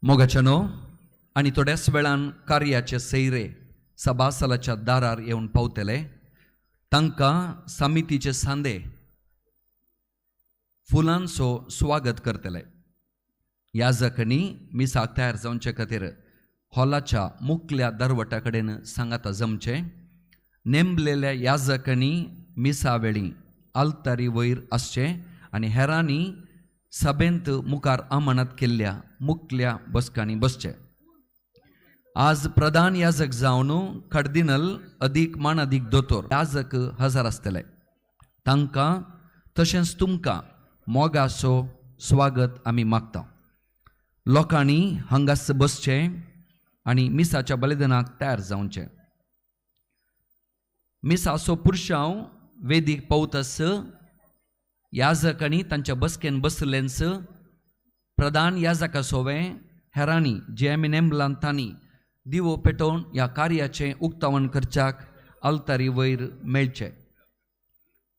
मोगाच्यानो आनी थोड्याच वेळान कार्याचे सैरे सभासालाच्या दारार येवन पावतले. तांकां समितीचे सांदे फुलांचो स्वागत करतले. याजकांनी मिसाक तयार जावचे खातीर हॉलाच्या मुखल्या दरवट्या कडेन सांगाता जमचें. नेमलेल्या याजकांनी मिसा वेळी आल्तारी वयर आसचें आनी हेरांनी सभेंत मुखार अमानत केल्ल्या मुखल्या बसकांनी बसचें. आज प्रधान याजक जावन कार्दिनल अदीक मानादीक दोतोर याजक हजर आसतले. तांकां तशेंच तुमकां मोगाचो स्वागत आमी मागता. लोकांनी हांगास बसचें आनी मिसाच्या बलिदानाक तयार जावचें. मिसाचो पुरशांव वेदीक पावतस याजकांनी तांच्या बसकेन बसलेंच प्रधान याजका सोवें हेरांनी जे आमी नेमलान तांणी दिवो पेटोवन ह्या कार्याचें उक्तावण करच्याक आल्तारी वयर मेळचें.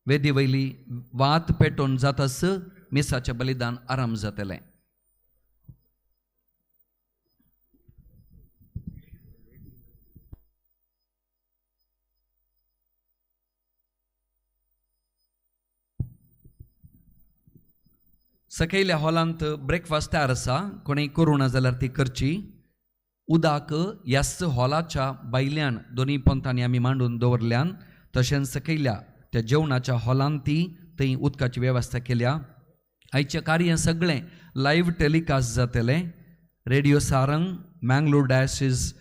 वेदी वयली वात पेटोवन जातास मिसाचें बलिदान आराम जातलें. सकयल्या हॉलांत ब्रेकफास्ट तयार आसा. कोणूय करूं ना जाल्यार ती करची. उदक ह्याच हॉलाच्या भायल्यान दोनूय पंथांनी आमी मांडून दवरल्यान. तशेंच सकयल्या त्या जेवणाच्या हॉलांत ती थंय उदकाची वेवस्था केल्या. आयचें कार्य सगळें लायव्ह टेलिकास्ट जातलें. Radio Sarang, Mangalore diocese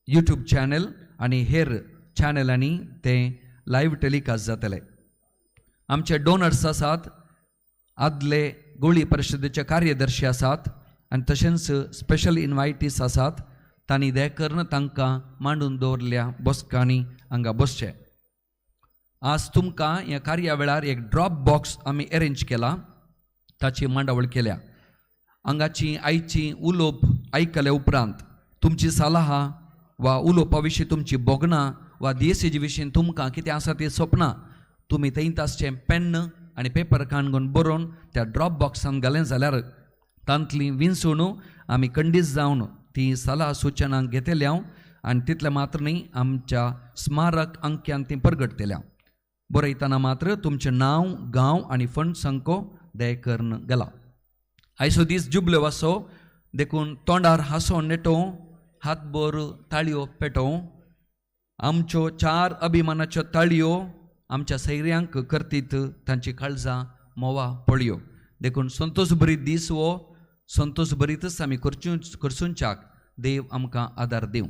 YouTube channel आनी हेर चॅनलांनी तें लायव्ह टेलिकास्ट जातलें. आमचे डोनर्स आसात, आदले गोळी परिशदेचे कार्यदर्शी आसात आनी तशेंच स्पेशल इनवायटीस आसात. तांणी दया करून तांकां मांडून दवरल्या बसकांनी हांगा बसचें. आज तुमकां ह्या कार्या वेळार एक ड्रॉप बॉक्स आमी अरेंज केला, ताची मांडावळ केल्या. हांगाची आयची उलोवप आयकल्या उपरांत तुमची सलाहा वा उलोवपा विशीं तुमची भोगणां वा डीएसएजी विशीं तुमकां कितें आसा ती सपनां तुमी थंयत आसचें पेन्न आनी पेपर काणगून बरोवन त्या ड्रॉप बॉक्सान घालें जाल्यार तांतली विंचून आमी खंडीत जावन ती सलाह सुचनां घेतल्या आनी तितलें मात्र न्ही आमच्या स्मारक अंक्यान ती परगटतल्या. बरयतना मात्र तुमचें नांव, गांव आनी फंड संको दया करून गेला. आयचो दीस जुबल्यो आसो देखून तोंडार हांसो नेटोवं, हातभर ताळयो पेटोवं. आमच्यो चार अभिमानाच्यो ताळयो आमच्या सैऱ्यांक करतीत तांची काळजां मोवा पळयो. देखून संतोष भरीत दीस हो संतोष भरीतच आमी करचुंच्याक देव आमकां आदार दिवं.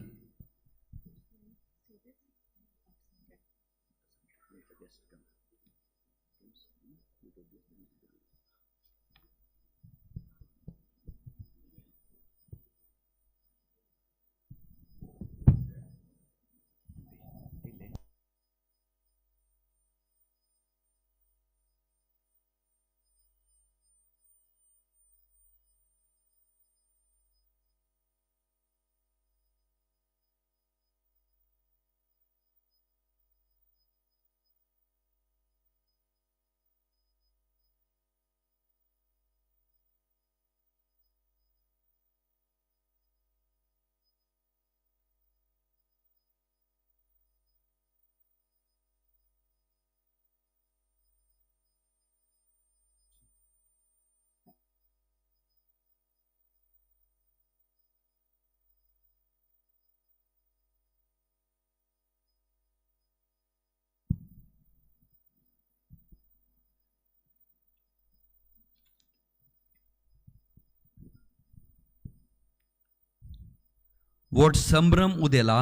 व्हड संभ्रम उदेला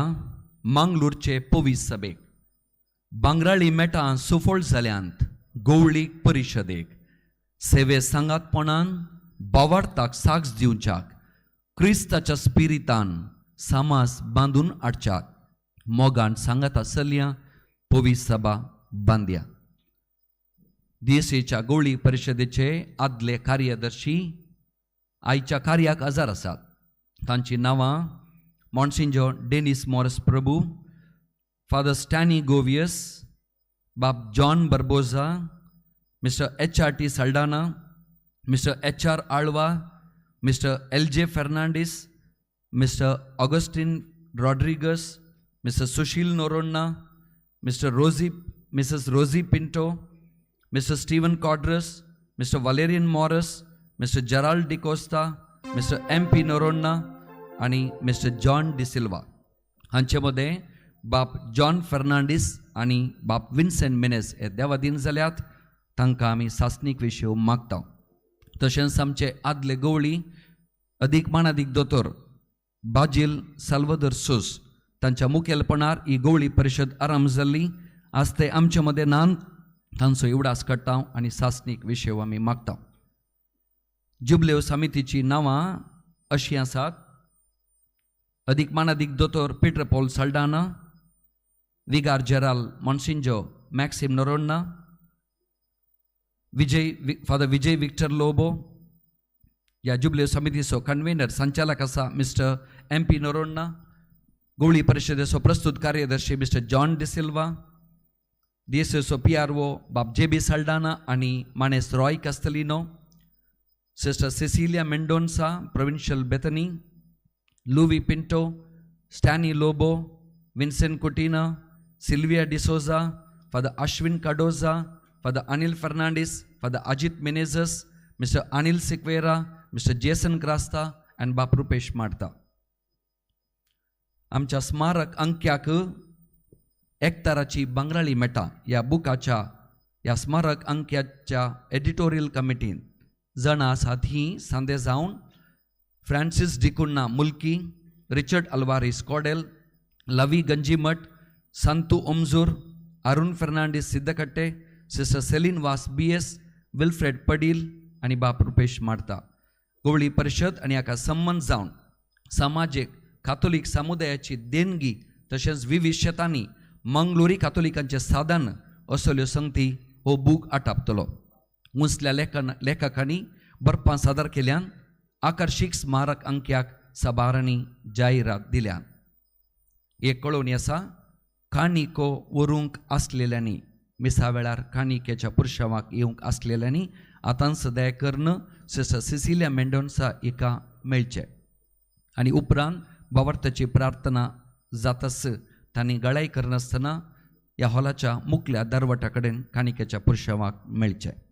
मांगलोरचे पवीस सभेक. बांगराळी मेटां सुफळ जाल्यांत गोवळीक परिशदेक. सेवे सांगातपणान बावार्थाक साक्ष दिवच्याक क्रिस्ताच्या स्पिरितान समाज बांदून हाडच्याक मोगान सांगात आसल्या पवीस सभा बांदया. देसेच्या गोवळी परिशदेचे आदले कार्यदर्शी आयच्या कार्याक हजर आसात. तांची नांवां Monsignor Denis Morris Prabhu, Father Stany Govias, Bab John Barbosa, Mister H R T Saldanha, Mister H R Alva, Mister L J Fernandes, Mister Augustine Rodrigues, Mister Sushil Noronha, Mister Rosy, Mrs Rosy Pinto, Mister Steven Cordros, Mister Valerian Morris, Mister Gerald D'Costa, Mister M P Noronha आनी mister John D'Silva. हांचे मदें बाप John Fernandes आनी बाप Vincent menace हे देवादीन जाल्यात. तांकां आमी सासणीक विशय मागता. तशेंच आमचे आदले गवळी अदीक मानादीक दोतोर बाजील साल्वादोर सोस तांच्या मुखेलपणार ही गवळी परिशद आराम जाल्ली. आज ते आमचे मदें नान, तांचो इवडास काडटा आनी सासणीक विशय आमी मागता. जुबलेव समितीची नांवां अशीं आसात. अदीक मानादीक दोतोर पीटर पॉल साल्डाना, विगार जेराल मॉन्सिंजो Maxim Noronha, Vijay father Vijay Victor Lobo. ह्या जुबलेव समितीचो कन्व्हेनर संचालक आसा मिस्टर एम पी नोरोन्ना. गोवळी परिशदेचो प्रस्तुत कार्यदर्शी मिस्टर जॉन डिसिल्वा, डीएसएचो पी आर ओ बाब जे बी साल्डाना आनी मानेस Roy Castelino, sister Cecilia Mendonca provincial Bethany, Louis Pinto, Stany Lobo, Vincent Coutinho, Sylvia D'Souza, father Ashwin Cardoza, father Anil Fernandes, father Ajit Menezes, mister Anil Sequeira, mister Jason Crasta आनी बाप Rupesh Marta. आमच्या स्मारक अंक्याक एकताराची बांगराळी मेटा ह्या बुकाच्या ह्या स्मारक अंक्याच्या editorial कमिटीन जाणां आसात ही सांदे जावन Francis D'Cunha Mulki, Richard Alvares Cordel, Lavi Ganjimath, Santu Omjoor, Arun Fernandes Siddakatte, sister Celine Vaz B S, Wilfred Padil आनी बाप रुपेश मार्ता. गोवळी परिशद आनी हाका संबंद जावन समाजीक कातोलीक समुदायाची देणगी तशेंच विवीध शेतांनी मंगलोरी कातोलिकांचें साधन असल्यो संगती हो बूक आटापतलो. उंचल्या लेखकांनी बरपां सादर केल्यान आकर्शीक स्मारक अंक्याक साबारांनी जायरात दिल्या. एक कळोवणी आसा, काणिको व्हरूंक आसलेल्यांनी मिसा वेळार काणिकेच्या पुरशावाक येवंक आसलेल्यांनी आतां सदाय करून सिस्टर सिसिलिया मेंडोन्सा हिका मेळचें आनी उपरांत बावर्ताची प्रार्थना जाताच तांणी गळाय करनासतना ह्या हॉलाच्या मुखल्या दरवटा कडेन काणिकेच्या पुरशावाक मेळचें.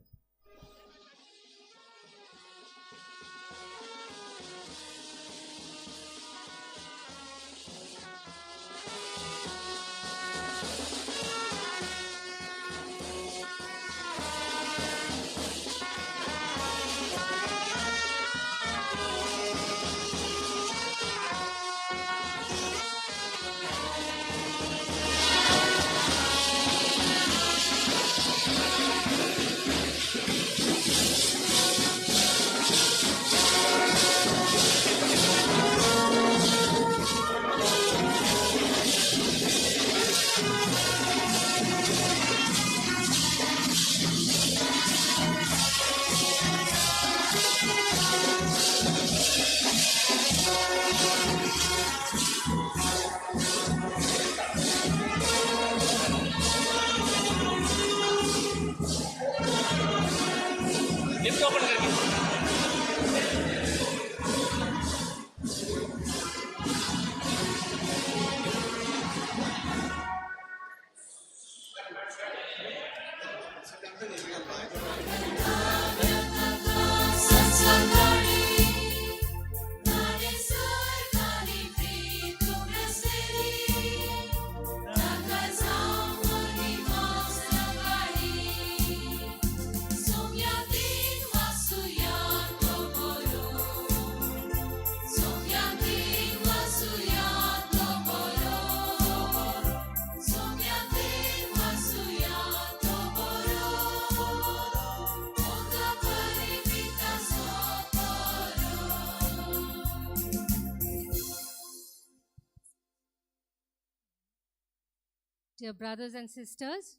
Dear brothers and sisters,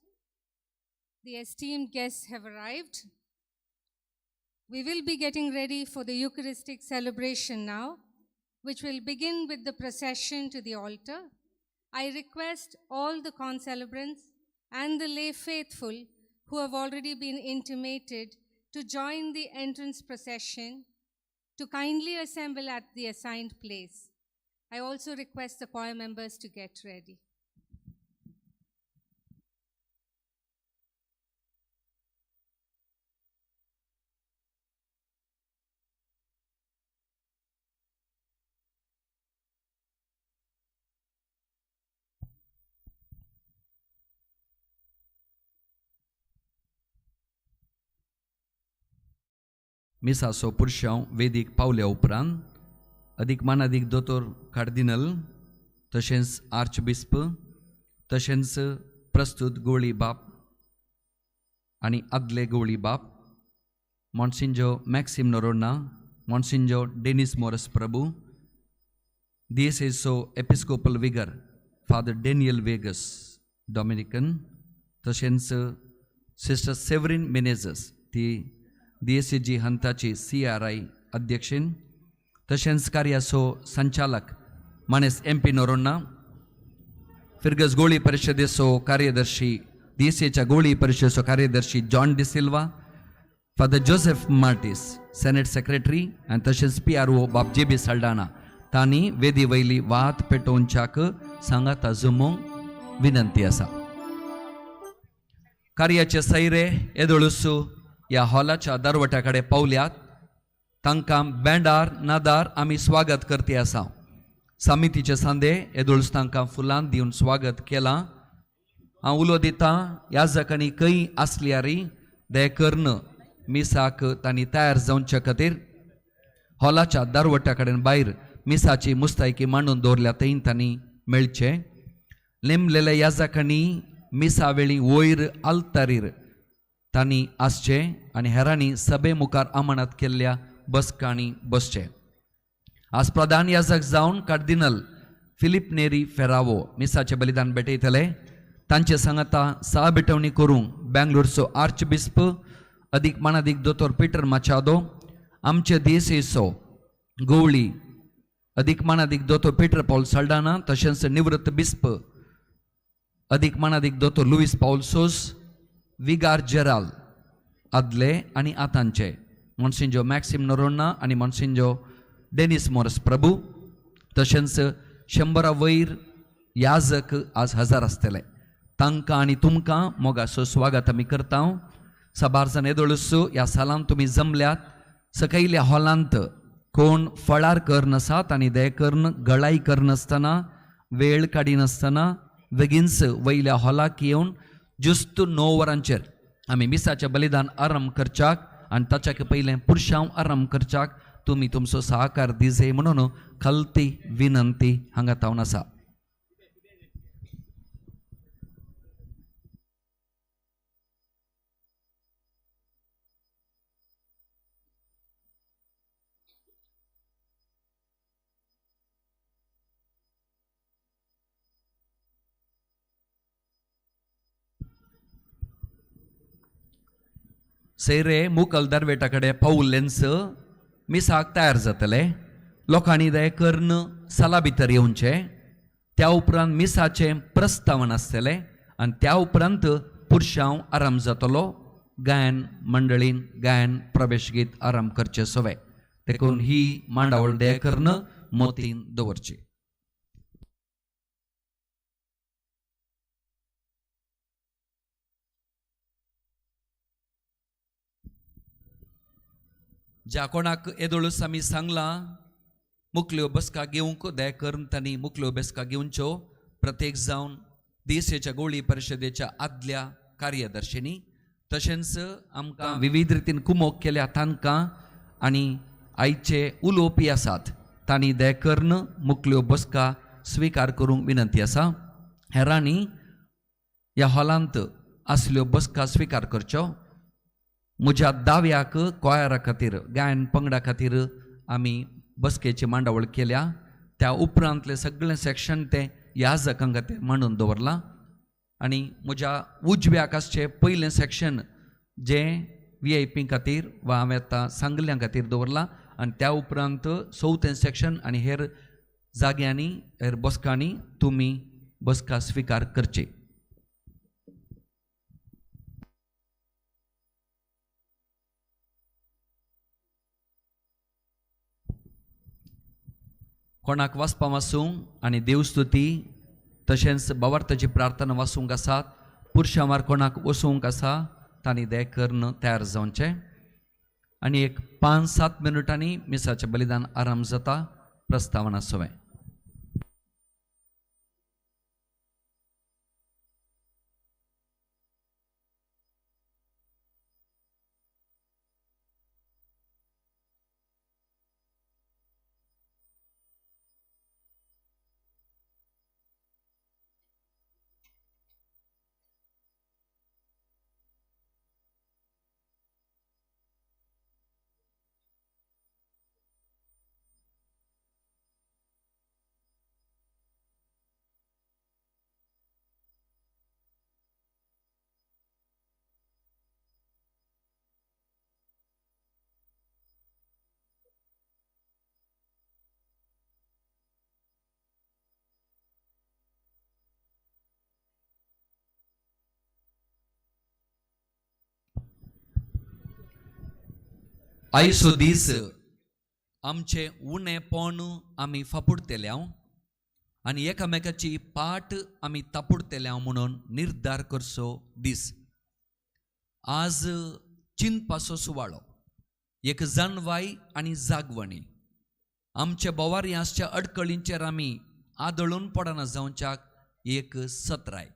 the esteemed guests have arrived. We will be getting ready for the Eucharistic celebration now, which will begin with the procession to the altar. I request all the concelebrants and the lay faithful who have already been intimated to join the entrance procession. to kindly assemble at the assigned place. I also request the choir members to get ready. मिसाचो पुरशांव वेदीक पावल्या उपरांत अदीक मानादीक दोतोर कार्दिनल तशेंच archbishop तशेंच प्रस्तूत गोळी बाप आनी आदले गोळी बाप Monsignor Maxim Noronha, Monsignor Denis Moraes Prabhu, दिएसेसो episcopal vicar Father Daniel Vegas Dominican तशेंच सिस्टर सेवरीन मिनेजस ती दिएसेजी हंताची CRI अध्यक्षीन तशेंच कार्याचो संचालक मानेस MP Noronha, Fergus गोळी परिशदेचो कार्यदर्शी दिएसेच्या गोळी परिशदेचो कार्यदर्शी John D'Silva, Father Joseph Martis senate secretary आनी तशेंच PRO बाब JB Saldanha तांणी वेदी वयली वात पेटोवच्याक सांगाता जमोवंक विनंती आसा. कार्याचे सैरे येदोळसू ह्या हॉलाच्या दरवट्या कडेन पावल्यात तांकां बँडार नादार आमी स्वागत करती आसा. समितीचे सांदे येदोळस तांकां फुलां दिवन स्वागत केलां. हांव उलो दितां याजकांनी खंय आसल्यारय दया करून मिसाक तांणी तयार जावचे खातीर हॉलाच्या दरवट्या कडेन भायर मिसाची मुस्तायकी मांडून दवरल्या थंय तांणी मेळचें. नेमलेल्या याजकांनी मिसा वेळी वयर आल्तारीर तांणी आसचें आनी हेरांनी सभे मुखार अमानत केल्ल्या बसकांनी बसचें. आज प्रधान याजक जावन कार्दिनल फिलीप नेरी फेरावो मिसाचें बलिदान भेटयतले. तांचे सांगाता सहा भेटवणी करूंक बेंगलोरचो आर्चबिस्प अदीक मानादीक दोतोर पिटर माचादो, आमचे देसेसो गवळी अदीक मानादीक दोतोर पिटर पावल साल्डाना तशेंच निवृत्त बिस्प अदीक मानादीक दोतोर लुईस पावल सोस, विगार जेराल आदले आनी आतांचे मोन्सिंजो मॅक्सिम नोरोन्ना आनी मोन्सिंजो डेनिस मोरस प्रभू तशेंच 100 वयर याजक आज हजार आसतले. तांकां आनी तुमकां मोगाचो स्वागत आमी करता. साबार जाण येदोळसू ह्या सालांत तुमी जमल्यात. सकयल्या हॉलांत कोण फळार करनासात आनी दया करून गळाय करनासतना वेळ काडिनासतना बेगीनच वयल्या हॉलाक येवन जुस्त 9 वरांचेर आमी मिसाचें बलिदान आरंभ करच्याक आनी ताच्या पयलें पुरशांव आरंभ करच्याक तुमी तुमचो सहकार दिजे म्हणून खलती विनंती हांगा तावन आसा. सैरे मुकल दरवेटा कडेन पावलेंच मिसाक तयार जातले. लोकांनी दया करून साला भितर येवचें. त्या उपरांत मिसाचें प्रस्तावन आसतलें आनी त्या उपरांत पुरशांव आराम जातलो. गायन मंडळीन गायन प्रवेश गीत आराम करचें सवय. देखून ही मांडावळ दया करून मोतीन दवरची. ज्या कोणाक येदोळूच आमी सांगलां मुकल्यो बसका घेवंक दया करून तांणी मुकल्यो बसका घेवच्यो. प्रत्येक जावन देशेच्या गोळी परिशदेच्या आदल्या कार्यदर्शिनी तशेंच आमकां विविध रितीन कुमोक केल्या तांकां आनी आयचे उलोवपी आसात तांणी दया करून मुकल्यो बसका स्विकार करूंक विनंती आसा. हेरांनी ह्या हॉलांत आसल्यो बसका स्विकार करच्यो. म्हज्या दाव्याक कोयरा खातीर गायन पंगडा खातीर आमी बसकेची मांडावळ केल्या. त्या उपरांतलें सगळें सेक्शन तें याजकां खातीर मांडून दवरलां. आनी म्हज्या उजव्याक आसचें पयलें सेक्शन जें VIP खातीर वा हांवें आतां सांगल्या खातीर दवरलां आनी त्या उपरांत चवथें सेक्शन आनी हेर जाग्यांनी हेर बसकांनी तुमी बसका स्विकार करची. कोणाक वाचपा वासूं आनी देवस्तुती तशेंच बावार्थाची प्रार्थना वाचूंक आसात पुरशांवार कोणाक वचूंक आसा तांणी दें करून तयार जावचें आनी एक 5-7 मिनटांनी मिसाचें बलिदान आराम जाता. प्रस्तावना सवें. आयचो दीस आमचे उणेपण आमी फापुडतेले आनी एकामेकाची पाट आमी तापुडतेले म्हणून निर्धार करचो दीस. आज चिंतपाचो सुवाळो, एक जाणवाय आनी जागवणी. आमचे बोवारी आसच्या अडकळींचेर आमी आदळून पडना जावच्याक एक सत्राय.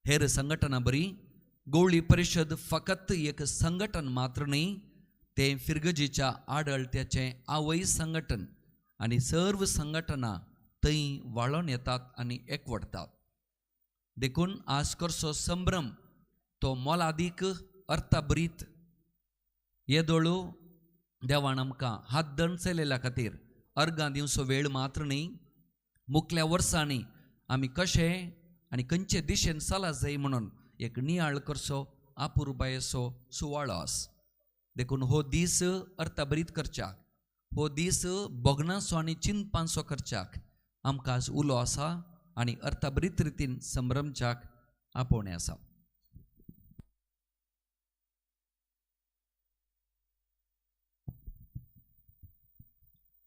हेर संघटना बरी गोवळी परिशद फकत एक संघटन मात्र न्ही, तें फिरगजीच्या आडळत्याचें आवय संघटन आनी सर्व संघटना थंय वाळोन येतात आनी एकवटतात. देखून आज करचो संभ्रम तो मोलादीक अर्थाभरीत. येदोळू देवान आमकां हात दण चलयल्या खातीर अर्गां दिवचो वेळ मात्र न्ही, मुखल्या वर्सांनी आमी कशें आनी खंयचे दिशेन चला जाय म्हणून एक नियाळ करचो आपुरबायेचो सुवाळो आस. देखून हो दीस अर्थाभरीत करच्याक, हो दीस भोगणांचो आनी चिंतपांचो करच्याक आमकां आज उलो आसा आनी अर्थाभरीत रितीन संभ्रमच्याक आपोवणें आसा.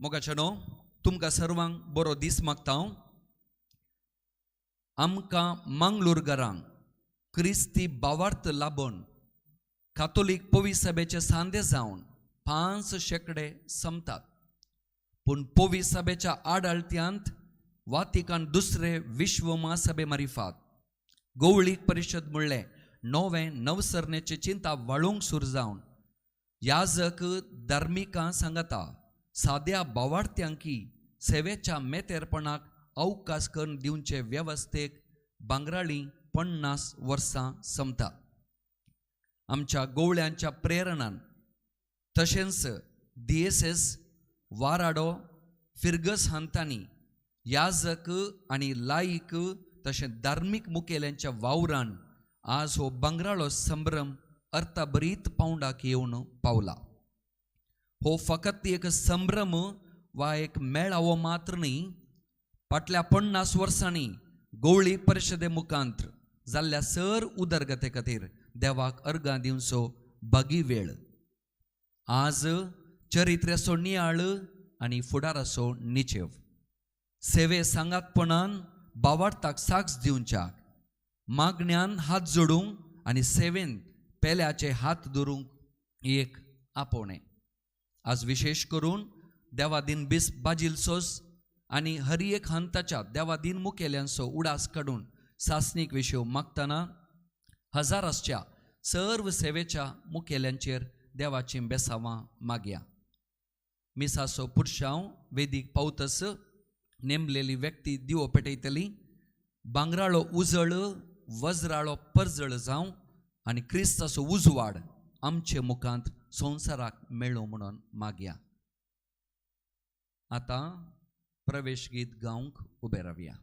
मोगाचें न्हू, तुमकां सर्वांक बरो दीस मागता हांव. आमकां मंगळूरगरांक क्रिस्ती बावार्थ लाबून कातोलीक पवी सभेचे सांदे जावन 5 शेंकडे संपतात, पूण पवी सभेच्या आडाळत्यांत वातिकान दुसरे विश्व महासभे मारिफात गोवळीक परिशद म्हणलें नवें नवसरणेची चिंता वाळूंक सुरू जावन याजक धार्मिकां सांगता साद्या बावार्थ्यांकी सेवेच्या मेतेरपणाक अवकाश करून दिवचे वेवस्थेक बांगराळी 50 वर्सां संपतात. आमच्या गोवळ्यांच्या प्रेरणान तशेंच DSS वाराडो फिरगस हांतांनी याजक आनी लायक तशें धार्मीक मुखेल्यांच्या वावरान आज हो बांगराळो संभ्रम अर्थाभरीत पावंडाक येवन पावला. हो फकत एक संभ्रम वा एक मेळावो मात्र न्ही, फाटल्या 50 वर्सांनी गोवळी परिशदे मुखांत जाल्ल्या सर उदरगते खातीर देवाक अर्गां दिवचो बागी वेळ. आज चरित्र्याचो नियाळ आनी फुडाराचो निचेव. सेवे सांगातपणान बावार्थाक साक्ष दिवच्याक, मागण्यान हात जोडूंक आनी सेवेन पेल्याचे हात धरूंक एक आपोवणें. आज विशेश करून देवादीन बीस बाजीलसोस आनी हर एक हंताच्या देवादीन मुखेल्यांचो उडास काडून सासणीक विशय मागतना हजार आसच्या सर्व सेवेच्या मुखेल्यांचेर देवाचीं बेसावां मागया. मिसाचो पुरशांव वेदीक पावतस नेमलेली व्यक्ती दिवो पेटयतली. बांगराळो उजळ वज्राळो परजळ जावं आनी क्रिस्ताचो उजवाड आमचे मुखांत संवसाराक मेळूं म्हणून मागया. आतां प्रवेश गीत गावंक उबे रावया.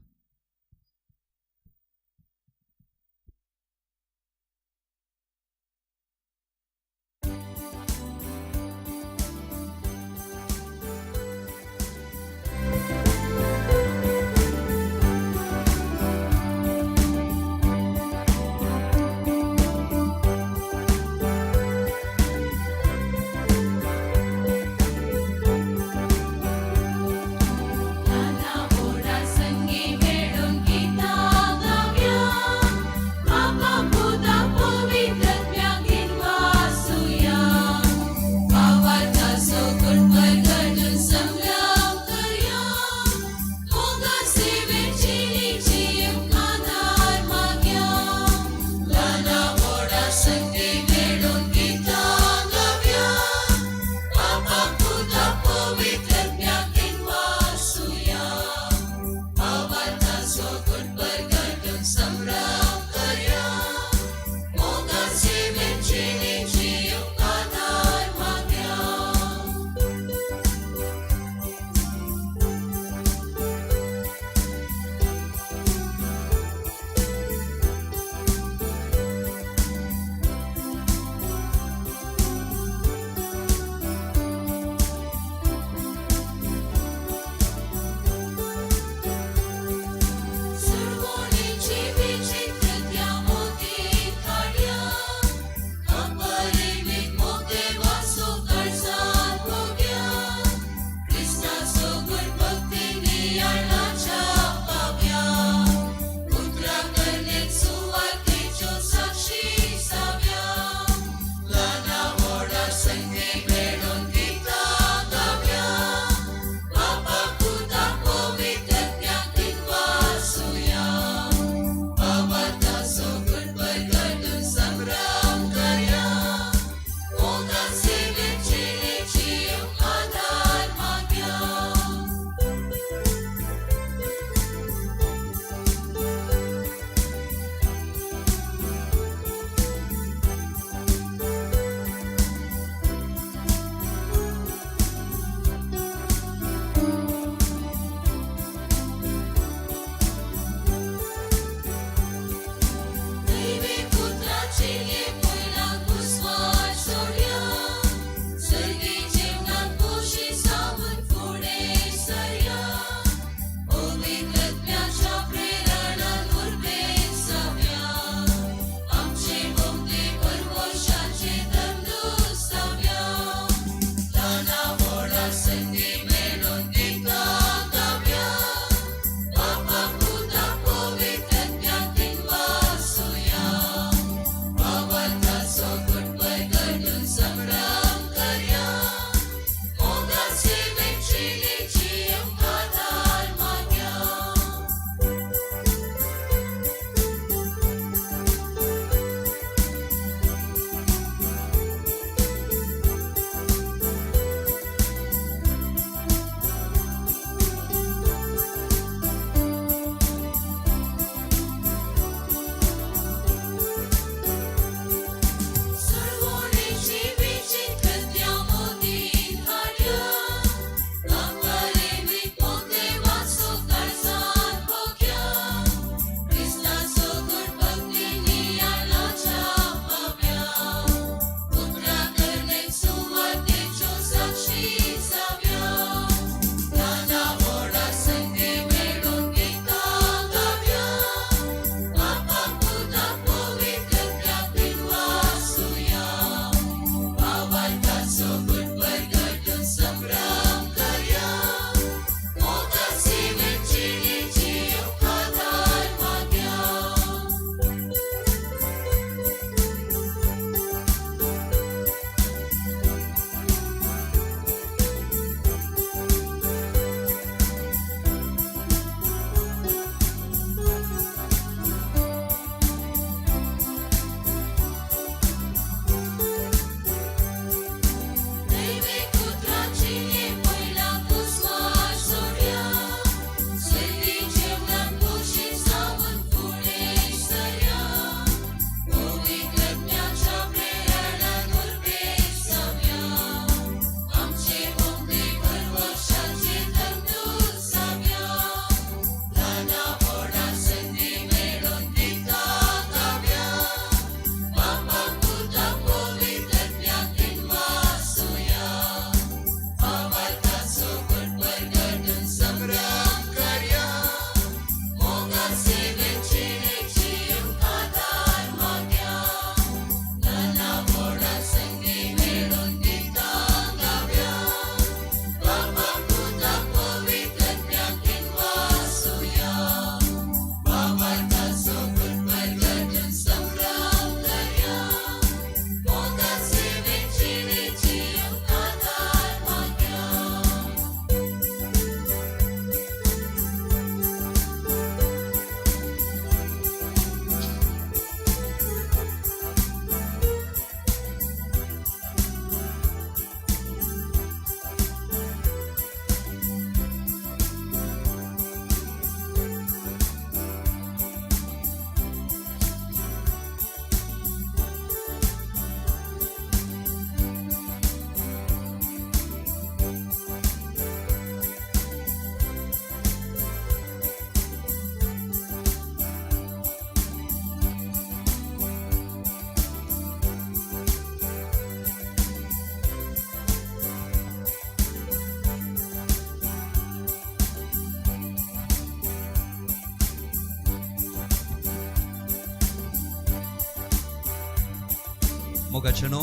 मोगाचेनो,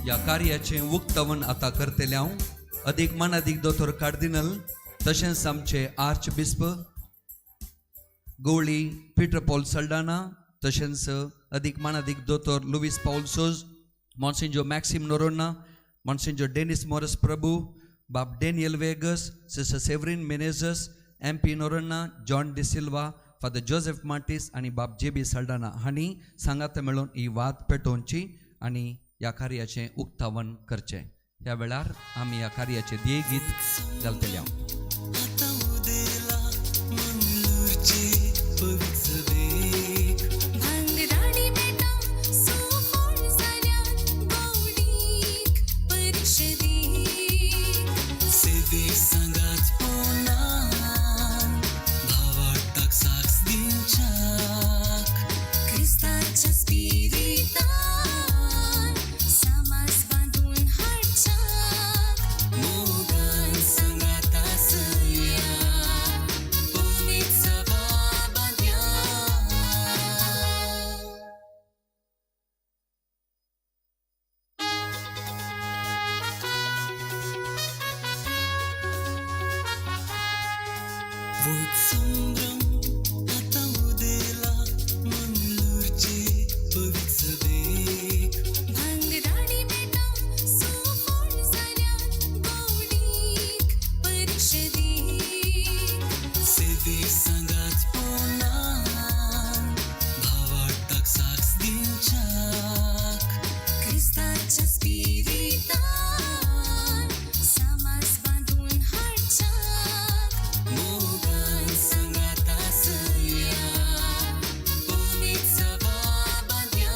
ह्या कार्याचें उक्तावण आतां करतले हांव अदीक मानादीक दोतोर कार्दिनल, तशेंच आमचे आर्च बिस्प गोवळी पिटर पॉल सल्डाना, तशेंच अदीक मानादीक दोतोर लुवीस पावल सोज, मॉन्सिंजो मॅक्सिम नोरोन्ना, मॉन्सिंजो डेनिस मोरस प्रभू, बाब Daniel Vegas, sister Severin Menezes, MP Noronha, John D'Silva, father Joseph Martis आनी बाब जे बी सल्डाना हांणी सांगात मेळून ही वाद पेटोवची आनी ह्या कार्याचें उक्तावण करचें. ह्या वेळार आमी ह्या कार्याचें ध्येय गीत घालतले हांव. आतां उदेला मंगळूरचे पवित्र सभेक. भांगराणी बेटा सुफळ जाल्यात गौडीक परिशदेक. सेवे सांगात पोना भावार्थाक साक्ष दिवच्याक. क्रिस्ताच्या स्पिरितान समाज बांदून हाडच्याक. मोगान सांगात आसया पवित्र सभा बांद्या. व्हड संभ्रम आतां उदेला मंगळूरचे पवित्र सभेक. भांगराणी बेटा सुफळ जाल्यात गौडीक परिशदेक. सेवे सांगात पोना भावार्थाक साक्ष दिवच्याक. क्रिस्ताच्या स्पिरितान समाज बांदून हाडच्याक. मोगान सांगात आसया पवित्र सभा बांद्या.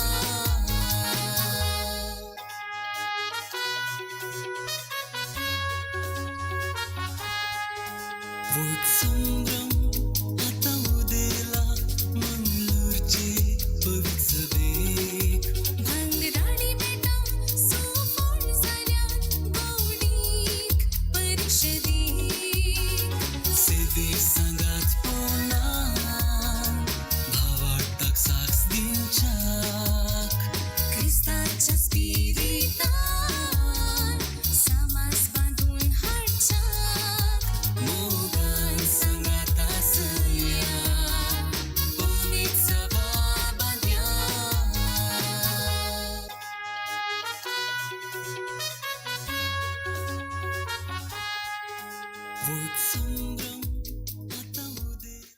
व्हड संभ्रम आतां उदेला मंगळूरचे पवित्र सभेक. भांगराणी बेटा सुफळ जाल्यात गौडीक परिशदेक. सेवे सांगात पोना भावार्थाक साक्ष दिवच्याक. क्रिस्ताच्या स्पिरितान समाज बांदून हाडच्याक. मोगान सांगात आसया पवित्र सभा बांद्या. व्हड संभ्रम आतां उदेला.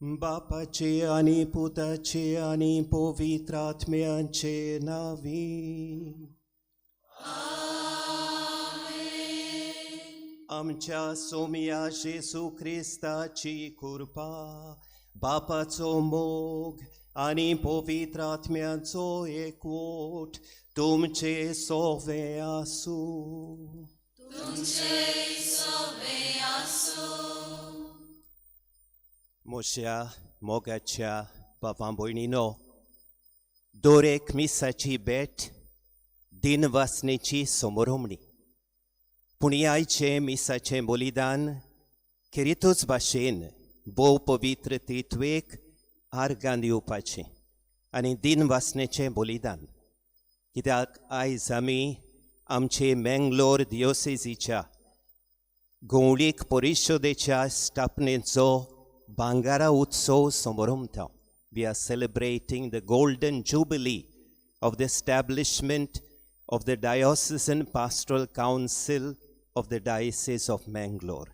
बापाचे आनी पुताचे आनी पवित्र आत्म्याचे नावी. आमच्या सोम्या जेसू क्रिस्ताची कृपा, बापाचो मोग आनी पवित्र आत्म्याचो एकवट तुमचे सोवे आसूं. म्हज्या मोगाच्या बाबा भयणीनो, दर एक मिसाची भेट दिनवासनेची समोरमणी, पूण आयचें मिसाचें बलिदान खेरीतूच भाशेन भोव पवित्र त्रित्वेक आर्गां दिवपाचें आनी दिनवासनेचें बलिदान. कित्याक आयज आमी आमचे मेंगलोर दियोसेजीच्या गवळीक परिशदेच्या स्थापनेचो भांगरा उत्सव समरंभता. We are celebrating the golden jubilee of the establishment of the Diocesan Pastoral Council of the Diocese of Mangalore.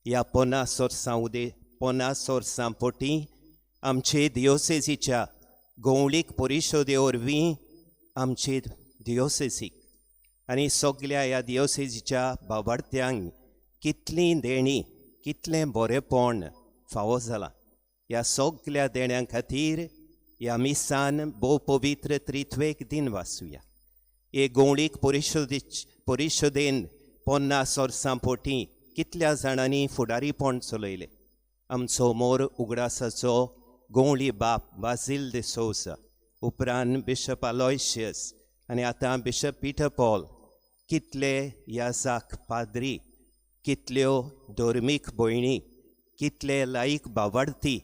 ह्या 50 वर्सां 50 वर्सां पोटी आमचे दियोसेजीच्या गवळीक परिशदे वरवीं आमचे दियोसेजीक आनी सगल्या ह्या दियोसेजीच्या बाबार्थ्यांक कितलीं देणीं, कितलें बरेंपण फावो जालां. ह्या सगल्या देण्यां खातीर ह्या मिसान भोव पवित्र त्रित्वेक दिन वाचुया. हे गवळीक परिशदेन 50 वर्सां पोटी कितल्या जाणांनी फुडारीपण चलयलें. आमचो मोर उगडासाचो गवळी बाप बाजील दे सोजा, उपरांत बिशप आलोयशियस आनी आतां बिशप पिटर पॉल, कितले याजाक पाद्री, कितल्यो धर्मीक भयणी, कितले लायक बावार्थी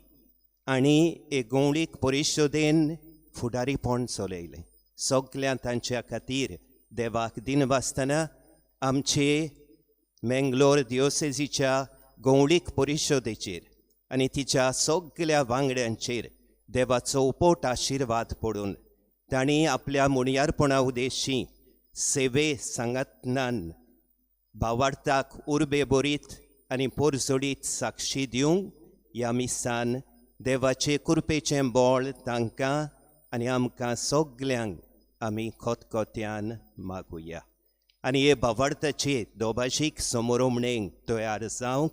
आनी एक गवळीक परिशदेन फुडारीपण चलयलें. सगल्या तांच्या खातीर देवाक दिनवासतना आमचे मेंगलोर दियोसेजीच्या गवळीक परिशदेचेर आनी तिच्या सगल्या वांगड्यांचेर देवाचो उपोट आशिर्वाद पडून तांणी आपल्या मुणयारपणा उदेशी सेवे सांगातनान भावार्थाक उर्बे बरीत आनी पोरजोडीत साक्षी दिवंक ह्या मिसान देवाचे कृपेचें बळ तांकां आनी आमकां सगल्यांक आमी खोतखोत्यान मागुया. आनी हे भावार्थाचे दोभाशीक समोरोमणेक तयार जावंक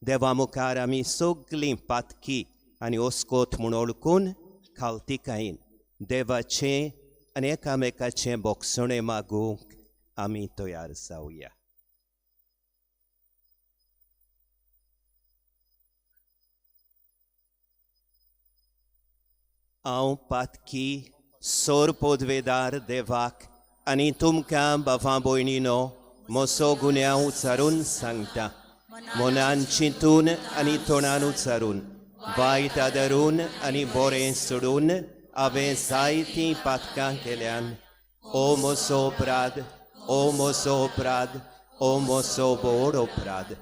देवा मुखार आमी सगलीं पातकी आनी ओस्कोत म्हूण वळखून खालतिकायेन देवाचें आनी एकामेकाचें बोगसणें मागूंक आमी तयार जावया. हांव पातकी सोर पोदवेदार देवाक आनी तुमकां बाबा भयणीनो म्हजो गुन्यांव उच्चारून सांगता. मनान चिंतून आनी तोंडान उच्चारून, वायट आदरून आनी बरें सोडून हांवें जायतीं पातकां केल्यान. ओ म्हजो अपराध, ओ म्हजो अपराध, ओ म्हजो व्हड अपराध.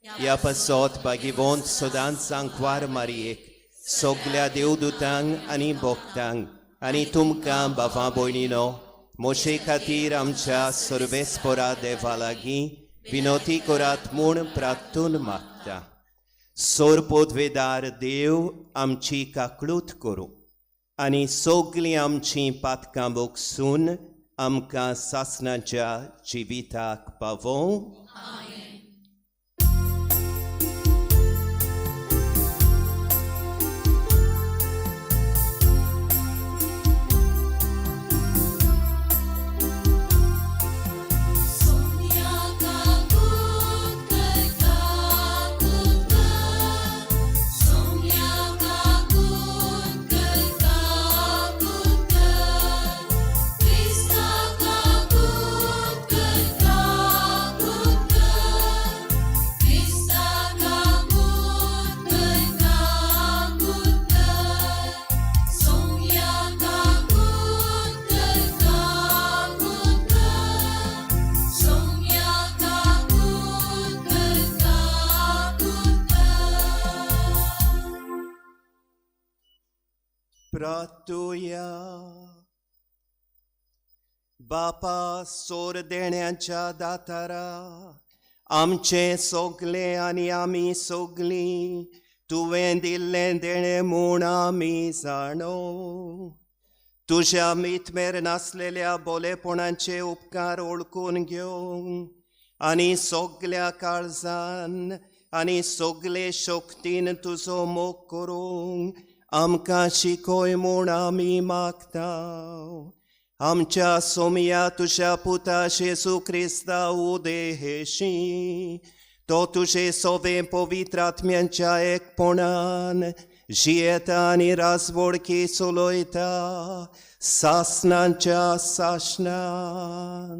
ह्या पासत भागीवंत सदांच सांकवार मारयेक, सगल्या देवदूतांक आनी भक्तांक आनी तुमकां बाबा भयणीनो म्हजे खातीर आमच्या सर्वेस्परा देवा लागीं विनोती करात म्हूण प्रार्थून मागता. सोरपोदवेदार देव आमची काकळूत करूं आनी सगलीं आमचीं पातकां बोगसून आमकां सासणाच्या जिविताक पावोवं. प्रार्थुया. बापा सोर देण्याच्या दातारा, आमचें सगलें आनी आमी सगलीं तुवें दिल्लें देणें म्हूण आमी जाणो. तुज्या मितमेर नासलेल्या बोलेपणाचे उपकार वळखून घेवंक आनी सगल्या काळजान आनी सगले शक्तीन तुजो मोग करूंक आमकां शिकय म्हूण आमी मागता. आमच्या सोमया तुज्या पुता जेजू क्रिस्ता उदेशी, तो तुजे सोवे पवित्र आत्म्यांच्या एकपणान जियेता आनी राजवडकी चलयता सासणाच्या सासणाक.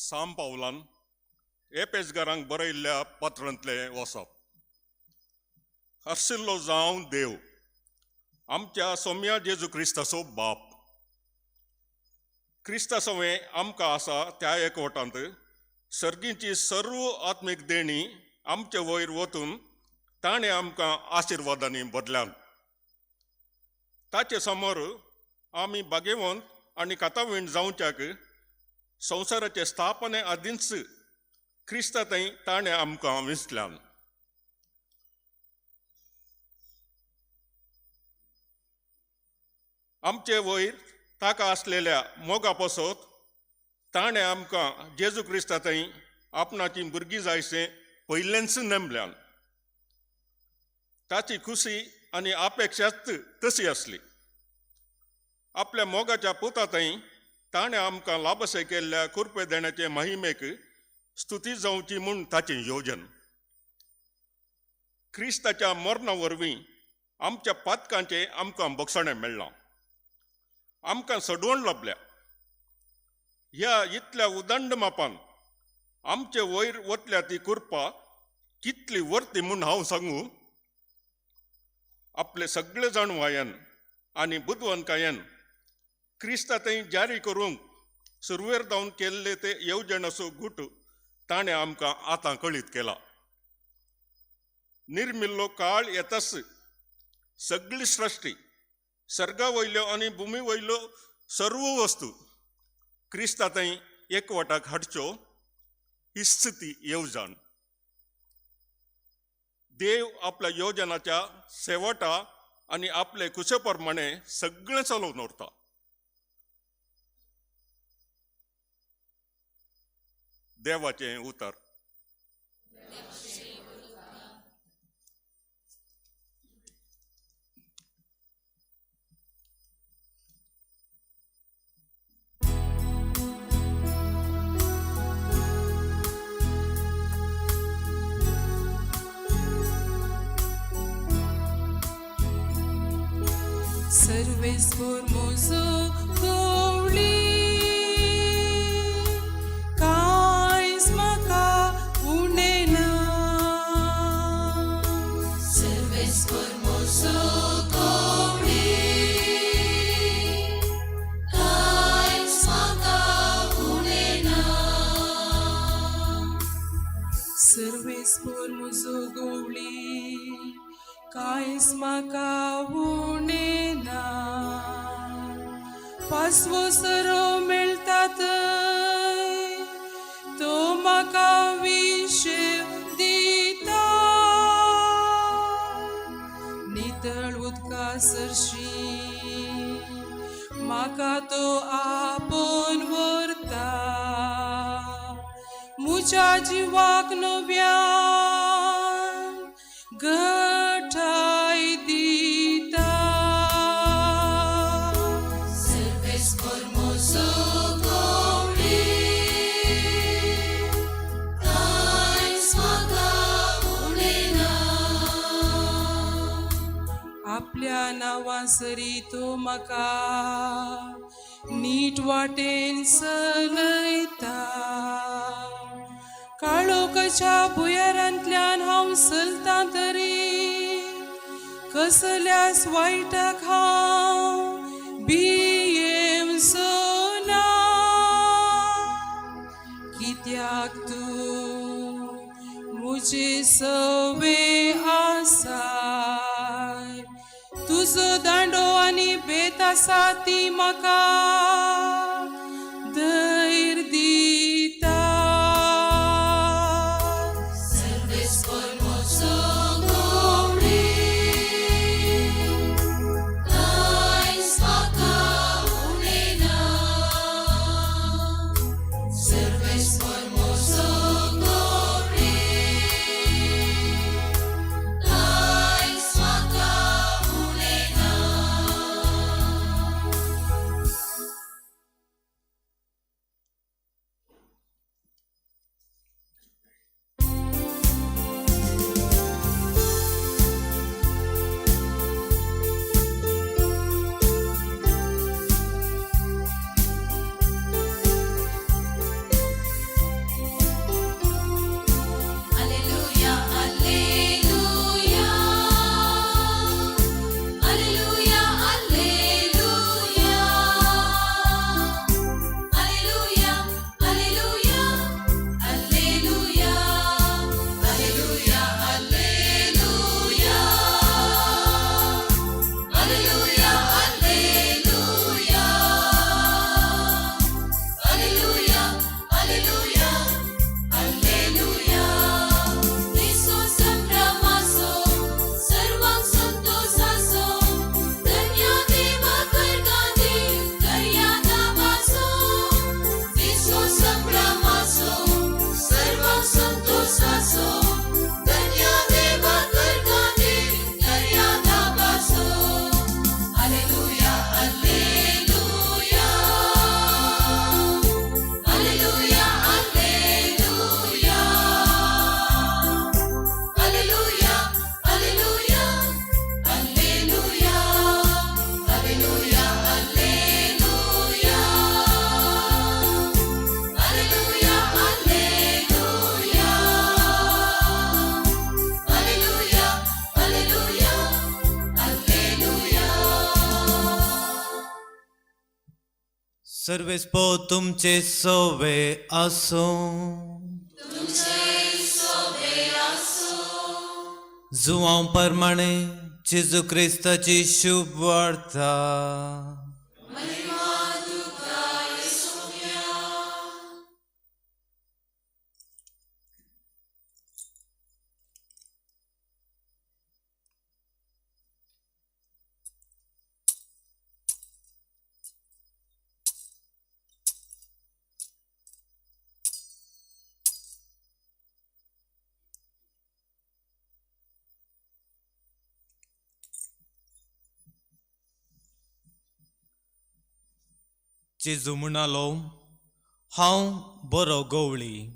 साम पावलान एपेजगारांक बरयल्ल्या पत्रांतलें वसप. आशिल्लो जावं देव आमच्या सोम्या जेजू क्रिस्ताचो बाप, क्रिस्ता सवें आमकां आसा त्या एकवटांत सर्गीची सर्व आत्मीक देणी आमचे वयर वतून ताणें आमकां आशिर्वादांनी बदल्यान. ताचे समोर आमी भागेवंत आनी कातावीण जावच्याक संवसाराचे स्थापने आदींच क्रिस्ता थंय ताणें आमकां विंचल्यान. आमचे वयर ताका आसलेल्या मोगा पासत ताणें आमकां जेजू क्रिस्ता थंय आपणाची भुरगीं जायशें पयलेंच नेमल्यान. ताची खुशी आनी अपेक्षाच तशी आसली. आपल्या मोगाच्या पुता थंय ताणें आमकां लाभशे केल्ल्या कुरपे देण्याचे महिमेक स्तुती जावची म्हूण ताचें योजन. क्रिस्ताच्या मरणा वरवीं आमच्या पातकांचें आमकां बक्षणें मेळ्ळां, आमकां सडवण लाबल्या. ह्या इतल्या उदंड मापान आमचे वयर वतल्या ती कुरपा कितली वर्ती म्हूण हांव सांगू? आपले सगळे जाणवायन आनी बुदवंतकायेन क्रिस्ता थंय जारी करूंक सुरवेर जावन केल्ले ते येवजणाचो गूट ताणें आमकां आतां कळीत केला. निर्मिल्लो काळ येताच सगळी सृश्टी सर्गा वयल्यो आनी भुमी वयल्यो सर्व वस्तू क्रिस्ता थंय एकवटाक हाडच्यो ही स्थिती येवजण. देव आपल्या योजनाच्या शेवटा आनी आपले कुशे प्रमाणे सगळें चलोवन व्हरता. देवाचें उतर. Serves formoso गवळी कांयच म्हाका उणें ना. Serves formoso गवळी कांयच म्हाका उणें ना. Serves formoso गवळी कांयच म्हाका उणें ना. पासवो सरो मेळटा थंय तो म्हाका विशेव दिता. नितळ उदका सरशी म्हाका तो आपोवन व्हरता. म्हज्या जिवाक नव्यान घटाय दिता. Serves formoso गवळी कांयच म्हाका उणें ना. आपल्या नांवा सरी तो म्हाका नीट वाटेन चलयता. काळोखाच्या भुंयारांतल्यान हांव चलतां तरी कसल्याच वायटाक हांव भियेवचो ना. कित्याक तूं म्हजे सवे आसाय. तुजो दांडो आनी बेत आसा ती म्हाका धैर्य दिता. Serves formoso गवळी कांयच म्हाका उणें ना. Serves formoso गवळी कांयच म्हाका उणें ना. सर्वेस्पो तुमचे सोवे आसूं. जुवांव परमाणे जेजू क्रिस्ताची शुभ वार्ता. जेजू म्हणालो, हांव बरो गवळी.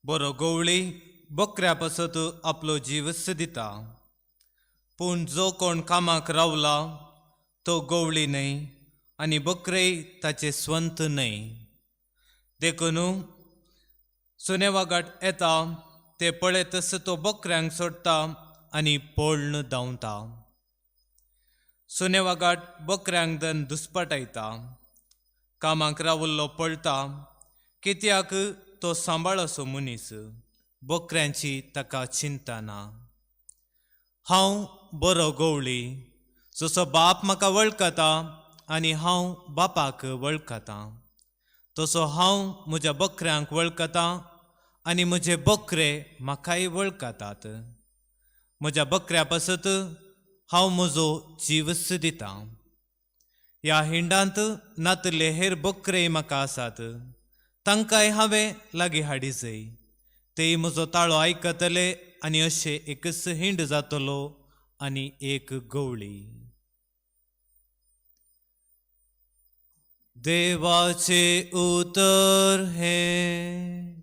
बरो गवळी बकऱ्या पासत आपलो जीवच दिता. पूण जो कोण कामाक रावला तो गवळी न्हय आनी बकरेय ताचे स्वंत न्हय. देखून सुनेवागाट येता ते पळयतच तो बकऱ्यांक सोडटा आनी पळ्ण धांवता. सुनेवागाट बकऱ्यांक दन दुस्पाटायता. कामाक रावल्लो पळटा कित्याक तो सांबाळ असो मनीस, बकऱ्यांची ताका चिंता ना. हांव बरो गवळी, जसो बाप म्हाका वळखता आनी हांव बापाक वळखता, तसो हांव म्हज्या बकऱ्यांक वळखता आनी म्हजे बकरे म्हाकाय वळखतात. म्हज्या बकऱ्या पासत हांव म्हजो जीवच दिता. ह्या हिंडांत नातले हेर बकरेय म्हाका आसात, तांकांय हांवें लागीं हाडी जाय. तेय म्हजो ताळो आयकतले आनी अशें एकच हिंड जातलो आनी एक गवळी. देवाचें उतर हें.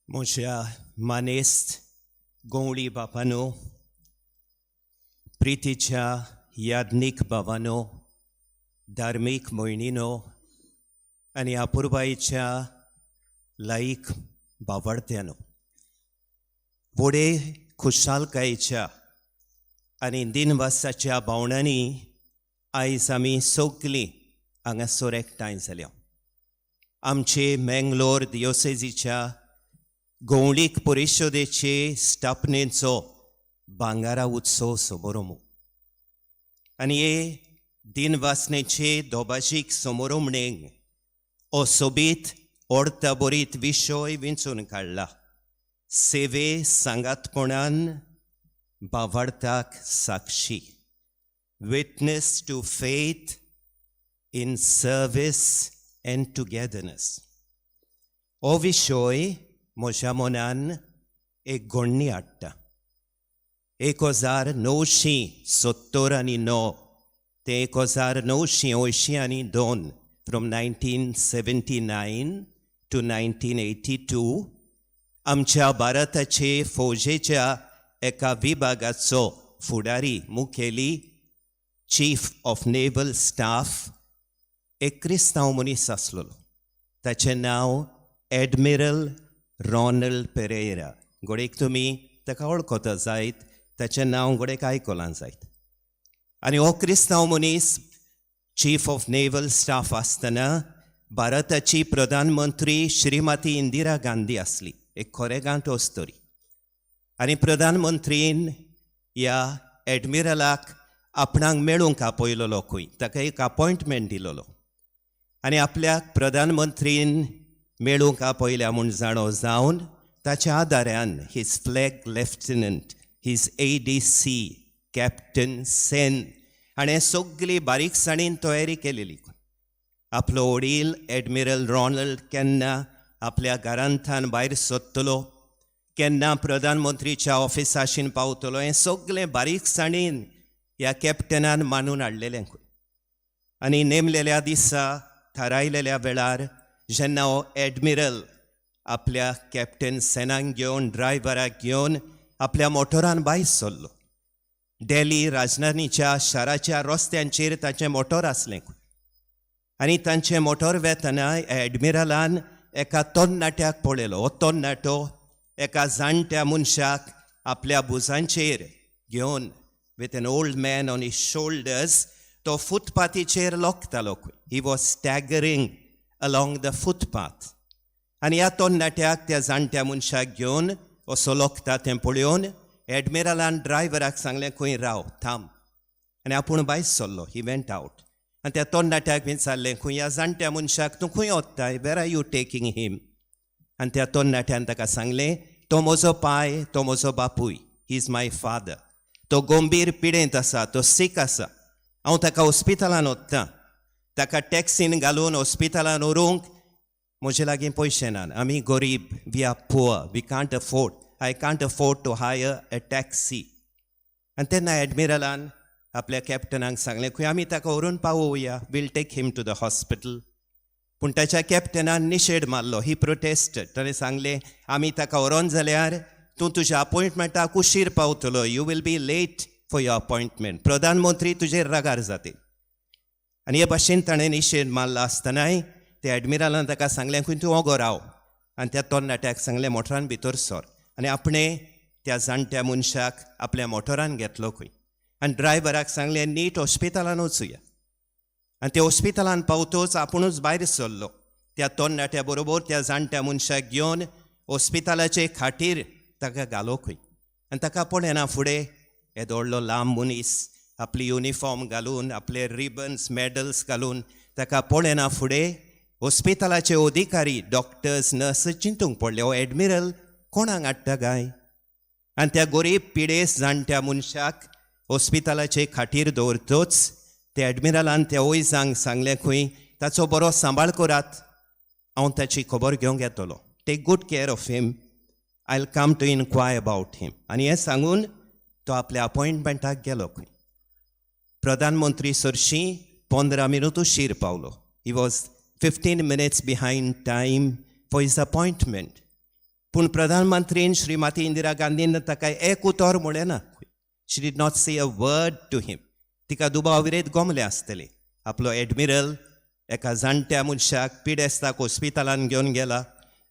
म्हज्या मानेस्त गवळी बापानो, प्रितीच्या याज्ञीक बाबानो, धार्मीक भयणीनो आनी अपुरबायेच्या लायक बावडत्यानो, व्हडे खुशालकायेच्या आनी दिनवासाच्या भावनांनी आयज आमी सगलीं हांगासर एकठांय जाल्या. आमचे मेंगलोर दियोसेजीच्या गवळीक परिशदेचे स्थापनेचो भांगारा उत्सव समारंभ आनी हे दिनवासनेचे दोबाजीक समारंभणेक हो सोबीत अर्थ विशय विंचून काडला, सेवे सांगातपणान बावार्थाक साक्षी, witness to faith in service and togetherness. हो विशय म्हज्या मनान एक गोण्णी हाडटा. 1979 ते 1982, from 1979 to 1982, आमच्या भारताचे फौजेच्या एका विभागाचो फुडारी मुखेली, चीफ ऑफ नेव्हल स्टाफ, एक क्रिस्तांव मनीस आसलेलो. ताचें नांव एडमिरल रॉनल्ड पेरेरा. घडयेक तुमी ताका वळखता जायत, ताचें नांव घडयेक आयकलां जायत. आनी हो क्रिस्तांव मनीस चीफ ऑफ नेव्हल स्टाफ आसतना भारताची प्रधानमंत्री श्रीमती इंदिरा गांधी आसली, एक खरेगांठ अस्तुरी. आनी प्रधानमंत्रीन ह्या एडमिरलाक आपणाक मेळूंक आपयलेलो खंय, ताका एक अपॉयंटमेंट दिलेलो आनी आपल्याक प्रधानमंत्रीन मेळूंक आपयल्या म्हूण जाणो जावन ताच्या आदारान his flag lieutenant, his ADC captain Sen हाणें सगली बारीकसाणीन तयारी केलेली. आपलो वडील एडमिरल रॉनल्ड केन्ना आपल्या घरांतल्यान भायर सोदतलो, केन्ना प्रधानमंत्रीच्या ऑफिसाशीन पावतलो, हें सगलें बारीकसाणीन ह्या कॅप्टनान मानून हाडलेलें खंय. आनी नेमलेल्या दिसा थारायलेल्या वेळार जेन्ना हो एडमिरल आपल्या कॅप्टन सेनाक घेवन, ड्रायव्हराक घेवन आपल्या मोटोरान भायर सरलो, डेली राजधानीच्या शाराच्या रस्त्यांचेर ताचें मोटोर आसलें आनी तांचें मोटोर वेतना एडमिरलान एका तरणाट्याक पळयलो. हो तरणाटो एका जाणट्या मनशाक आपल्या भुजांचेर घेवन, with an old man on his shoulders, तो फुटपाथीचेर लोकतालो. He was staggering along the footpath. आनी ह्या तरणाट्याक त्या जाणट्या मनशाक घेवन असो लोकता तें पळोवन एडमिरलान ड्रायव्हराक सांगलें खंय, राव, थांब. आनी आपूण भायर सरलो. He went out. आनी त्या तरणाट्याक विचारलें खंय, ह्या जाणट्या मनशाक तूं खंय वताय? Where are you taking him? आनी त्या तरणाट्यान ताका सांगलें, तो म्हजो पाय, तो म्हजो बापूय. He is my father. तो गंभीर पिडेंत आसा, तो सीक आसा. हांव ताका हॉस्पिटलान वता. ताका टॅक्सीन घालून हॉस्पिटलान व्हरूंक म्हजे लागीं पयशे नात. आमी गरीब. We are poor. We can't afford I can't afford to hire a taxi. आनी तेन्ना एडमिरलान आपल्या कॅप्टनाक सांगलें खंय, आमी ताका व्हरून पावोवया. We'll take him to the hospital. पूण ताच्या कॅप्टनान निशेड मारलो. He protested. ताणें सांगलें, आमी ताका व्हरोन जाल्यार तूं तुज्या अपॉयंटमेंटाक उशीर पावतलो. You will be late for your appointment. प्रधानमंत्री तुजेर रागार जाते. आनी हे भाशेन ताणें निशेद मारला आसतनाय त्या एडमिरालान ताका सांगलें खंय, तूं ओगो राव. आनी त्या तरणाट्याक सांगलें, मोटरान भितर सर. आनी आपणें त्या जाणट्या मनशाक आपल्या मोटरान घेतलो खंय आनी ड्रायव्हराक सांगलें, नीट हॉस्पिटलान वचुया. आनी त्या हॉस्पिटलान पावतोच आपुणूच भायर सरलो. त्या तरणाट्या बरोबर त्या जाणट्या मनशाक घेवन हॉस्पिटलाचे खाटीर ताका घालो खंय. आनी ताका पळयना फुडें येदो व्हडलो लांब मनीस आपली युनिफॉर्म घालून, आपले रिबन्स, मॅडल्स घालून, ताका पळयना फुडें हॉस्पिटलाचे अधिकारी, डॉक्टर्स, नर्स चिंतूंक पडले, हो एडमिरल कोणाक हाडटा काय? आनी त्या गरीब पिडेस्त जाणट्या मनशाक हॉस्पिटलाचे खाटीर दवरतोच त्या एडमिरलान त्या वैजांक सांगलें खंय, ताचो बरो सांबाळ करात, हांव ताची खबर घेवंक येतलो. Take good care of him. I will come to inquire about him. आनी हें सांगून तो आपल्या अपॉयंटमेंटाक गेलो खंय. प्रधानमंत्री सरशीं 15 मिनट उशीर पावलो. He was 15 minutes behind time for his appointment. पूण प्रधानमंत्रीन, श्रीमती इंदिरा गांधीन ताका एक उतर म्हळें ना. She did not say a word to him. तिका दुबाव विरेत गोमले आसतले, आपलो एडमिरल एका जाणट्या मनशाक, पिडेस्ताक हॉस्पिटलान घेवन गेला,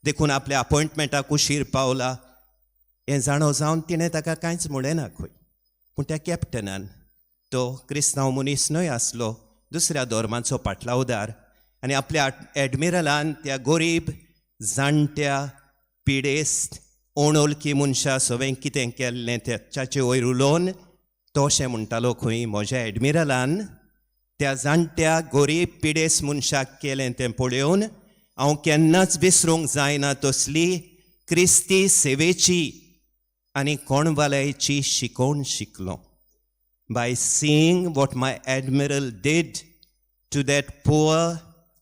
देखून आपल्या अपॉयंटमेंटाक उशीर पावला. हें जाणो जावन तिणें ताका कांयच म्हणलें ना खंय. पूण त्या कॅप्टनान, तो क्रिस्तांव मनीस न्हय आसलो, दुसऱ्या धर्माचो पाटलावदार, आनी आपल्या एडमिरलान त्या गरीब जाणट्या पिडेस्त अनोळखी मनशा सवें कितें केल्लें ताचे वयर उलोवन तो अशें म्हणटालो खंय, म्हज्या एडमिरलान त्या जाणट्या गरीब पिडेस्त मनशाक केलें तें पळोवन हांव केन्नाच विसरूंक जायना तसली क्रिस्ती सेवेची आनी कोणवालायची शिकोवण शिकलो. By seeing what my admiral did to that poor,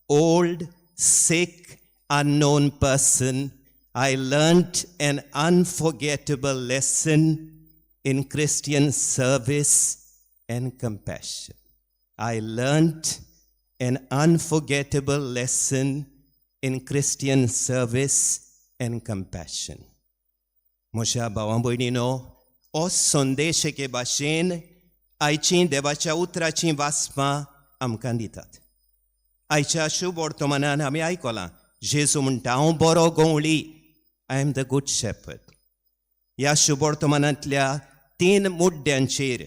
old, sick, unknown person, I learnt an unforgettable lesson in Christian service and compassion. I learnt an unforgettable lesson in Christian service and compassion. म्हज्या भावा भयणीनो, हो संदेश एके भाशेन आयचीं देवाच्या उतराचीं वाचपां आमकां दितात. आयच्या शुभ वर्तमानान आमी आयकलां, जेजू म्हणटा, हांव बरो गवळी. I am the good shepherd. ह्या शुभ वर्तमानांतल्या तीन मुद्द्यांचेर,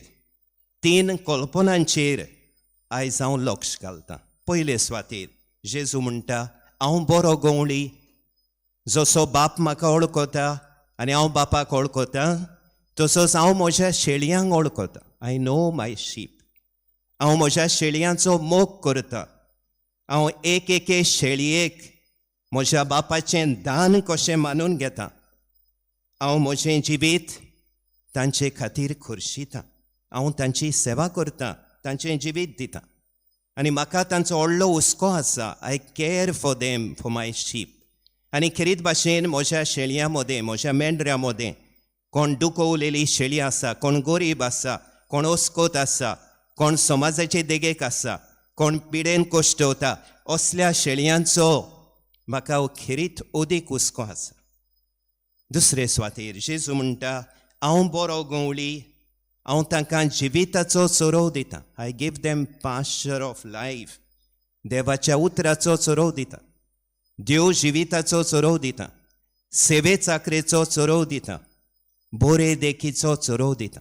तीन कल्पनांचेर आयज हांव लक्ष घालतां. पयले सुवातेर जेजू म्हणटा, हांव बरो गवळी. जसो बाप म्हाका वळखता आनी हांव बापाक वळखता, तसोच हांव म्हज्या शेळयांक वळखता. I know my sheep. हांव म्हज्या शेळयांचो मोग करता. हांव एक एके शेळयेक म्हज्या बापाचें दान कशें मानून घेता. हांव म्हजें जिवीत तांचे खातीर खर्शितां. हांव तांची सेवा करता, तांचें जिवीत दिता आनी म्हाका तांचो व्हडलो हुस्को आसा. I care for them, for my sheep. आनी खेरीत भाशेन म्हज्या शेळयां मदें, म्हज्या मेंढऱ्यां मदें कोण दुखवलेली शेळी आसा, कोण गरीब आसा, कोण ओस्कोत आसा, कोण समाजाचे देगेक आसा, कोण पिडेन कोश्टवता, असल्या शेळयांचो म्हाका खेरीत अदीक हुस्को आसा. दुसरे सुवातेर जेजू म्हणटा, हांव बरो गवळी, हांव तांकां जिविताचो चरोव दिता. I give them pasture of life. देवाच्या उतराचो चरोव दिता, देव जिविताचो चरोव दिता, सेवे चाकरेचो चरोव दिता, बोरे देखीचो चरोव दिता.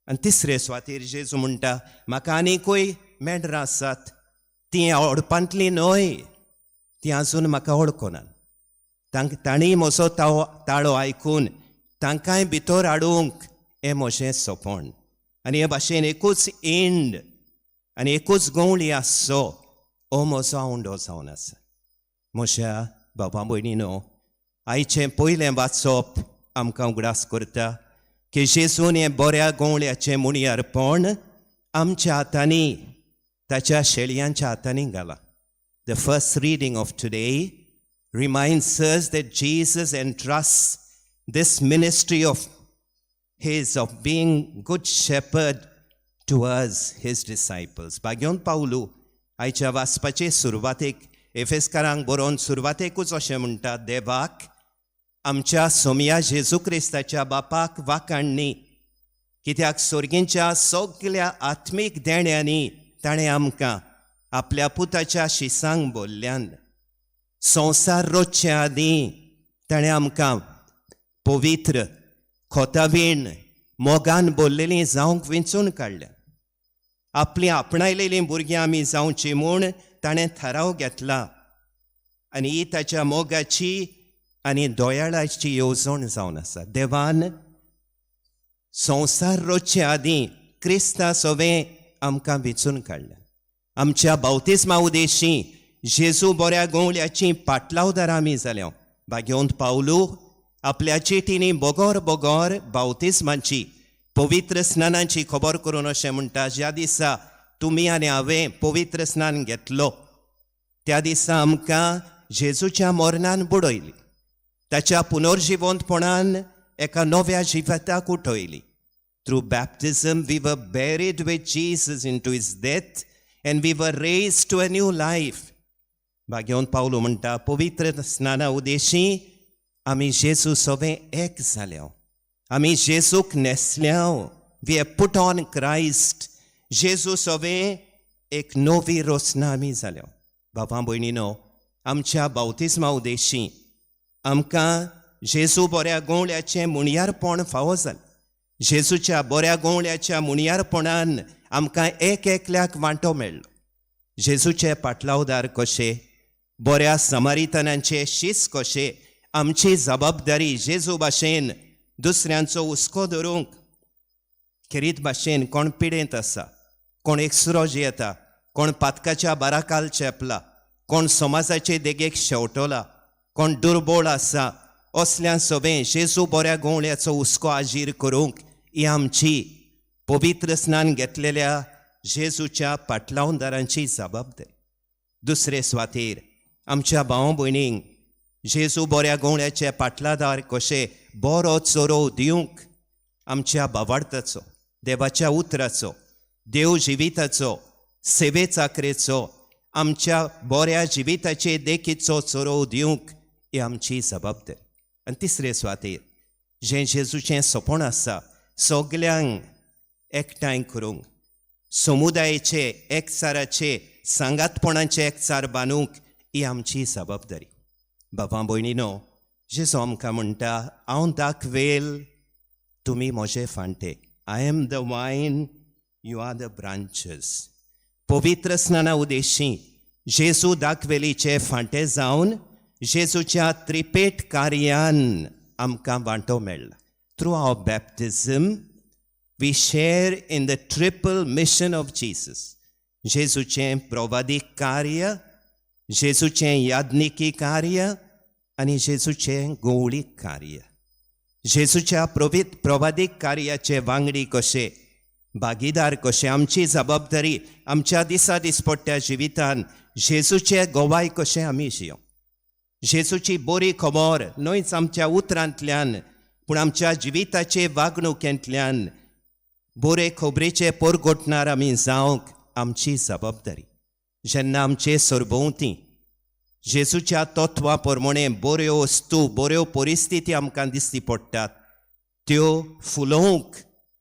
आनी तिसरे सुवातेर जेजू म्हणटा, म्हाका आनीकूय मेंढरां आसात, तीं ओडपांतलीं न्हय, तीं आजून म्हाका वळखनात. तांकां तांणी म्हजो ताळो आयकून तांकांय भितर हाडूंक हें म्हजें सोंपण. आनी हे भाशेन एकूच इंड आनी एकूच गवळी आसचो हो म्हजो आवंडो जावन आसा. म्हज्या बाबा भयणीनो, आयचें पयलें वाचप आमकां उगडास करता की जेजून हें बऱ्या गवळ्याचें मुणयारपण आमच्या हातांनी, ताच्या शेळयांच्या हातांनी घालां. The first reading of today reminds us that Jesus entrusts this ministry of his of being good shepherd to us, his disciples. भाग्योन Pavlu आयच्या वाचपाचे सुरवातेक एफेस्कारांक बरोवन सुरवातेकूच अशें म्हणटा, देवाक, आमच्या सोमया जेजू क्रिस्ताच्या बापाक वाखाणणी, कित्याक सोर्गींच्या सगल्या आत्मीक देण्यांनी ताणें आमकां आपल्या पुताच्या शिसांक बोल्ल्यान. संवसार रोचचे आदीं ताणें आमकां पवित्र, खोतावीण, मोगान बोल्लेलीं जावंक विंचून काडल्या. आपलीं आपणायलेलीं भुरगीं आमी जावचीं म्हूण ताणें थाराव घेतला आनी ही ताच्या मोगाची आनी दोयाळाची येवजण जावन आसा. देवान संवसार रोचचे आदीं क्रिस्ता सोवें आमकां विंचून काडल्या. आमच्या बावतिस्मा उदेशी जेजू बऱ्या गवळ्याची पाटलावदार आमी जाल्या. भाग्योंत पावलू आपल्या चिटींनी बोगोर बोगोर बावतिस्माची, पवित्र स्नानाची खबर करून अशें म्हणटा, ज्या दिसा तुमी आनी हांवें पवित्र स्नान घेतलो त्या दिसा आमकां जेजूच्या मरणान बुडयली, ताच्या पुनर्जिवंतपणान एका नव्या जिविताक उठयली. Through baptism we were buried with Jesus into his death and we were raised to a new life. भाग्योन पावलो म्हणटा, पवित्र स्नाना उदेशी आमी जेजू सोवें एक जाल्या, आमी जेजूक न्हेसल्या. We have put on Christ. जेजू सोवें एक नवी रचना आमी जाल्या. बाबा भयणीनो, आमच्या बावतिस्मा उदेशी आमकां जेजू बऱ्या गवळ्याचें मुणयारपण फावो जालें. जेजूच्या बऱ्या गवळ्याच्या मुणयारपणान आमकां एक एकल्याक वांटो मेळ्ळो. जेजूचे पाटलावदार कशे, बऱ्या समारितनांचे शीस कशे, आमची जबाबदारी जेजू भाशेन दुसऱ्यांचो हुस्को धरूंक, खेरीत भाशेन कोण पिडेंत आसा, कोण एकसुरो जियेता, कोण पातकाच्या बाराकाल चेपला, कोण समाजाचे देगेक शेवटला, कोण दुर्बळ आसा, असल्या सवें जेजू बऱ्या गवळ्याचो हुस्को आजीर करूंक ही आमची पवित्र स्नान घेतलेल्या जेजूच्या पाटलावदारांची जबाबदारी. दुसरे सुवातेर आमच्या भाव भयणींक जेजू बऱ्या गवळ्याचे पाटलादार कशे बरो चरोव दिवंक आमच्या बावार्थाचो, देवाच्या उतराचो, देव जिविताचो, सेवे चाकरेचो, आमच्या बऱ्या जिविताचे देखीचो चरोव दिवंक ही आमची जबाबदारी. आनी तिसरे सुवातेर जें जेजूचें सपन आसा सगल्यांक एकठांय करूंक, समुदायाचे एकचाराचे, सांगातपणाचे एकचार बांदूंक ही आमची जबाबदारी. बाबा भयणीनो, जेजू आमकां म्हणटा, हांव दाखवेल, तुमी म्हजे फांटे. I am the vine, you are the branches. पवित्र स्नाना उदेशी जेजू दाखवेलीचे फांटे जावन जेजूच्या त्रिपेट कार्यान आमकां वांटो मेळ्ळा. Through our baptism we share in the triple mission of Jesus. जेजूचें प्रवादीक कार्य, जेजूचें याज्ञिकी कार्य आनी जेजूचें गवळीक कार्य. जेजूच्या प्रवादीक कार्याचे वांगडी कशे, भागीदार कशे, आमची जबाबदारी आमच्या दिसा दिसपट्ट्या जिवितान जेजूचे गोवाय कशे आमी जियो. जेजूची बरी खबर न्हयच आमच्या उतरांतल्यान पूण आमच्या जिविताचे वागणुकेंतल्यान. बरे खबरेचे परगटणार आमी जावंक आमची जबाबदारी. जेन्ना आमचे सरभोंवती जेजूच्या तत्वा प्रमाणे बऱ्यो वस्तू, बऱ्यो परिस्थिती आमकां दिसती पडटात, त्यो फुलोवंक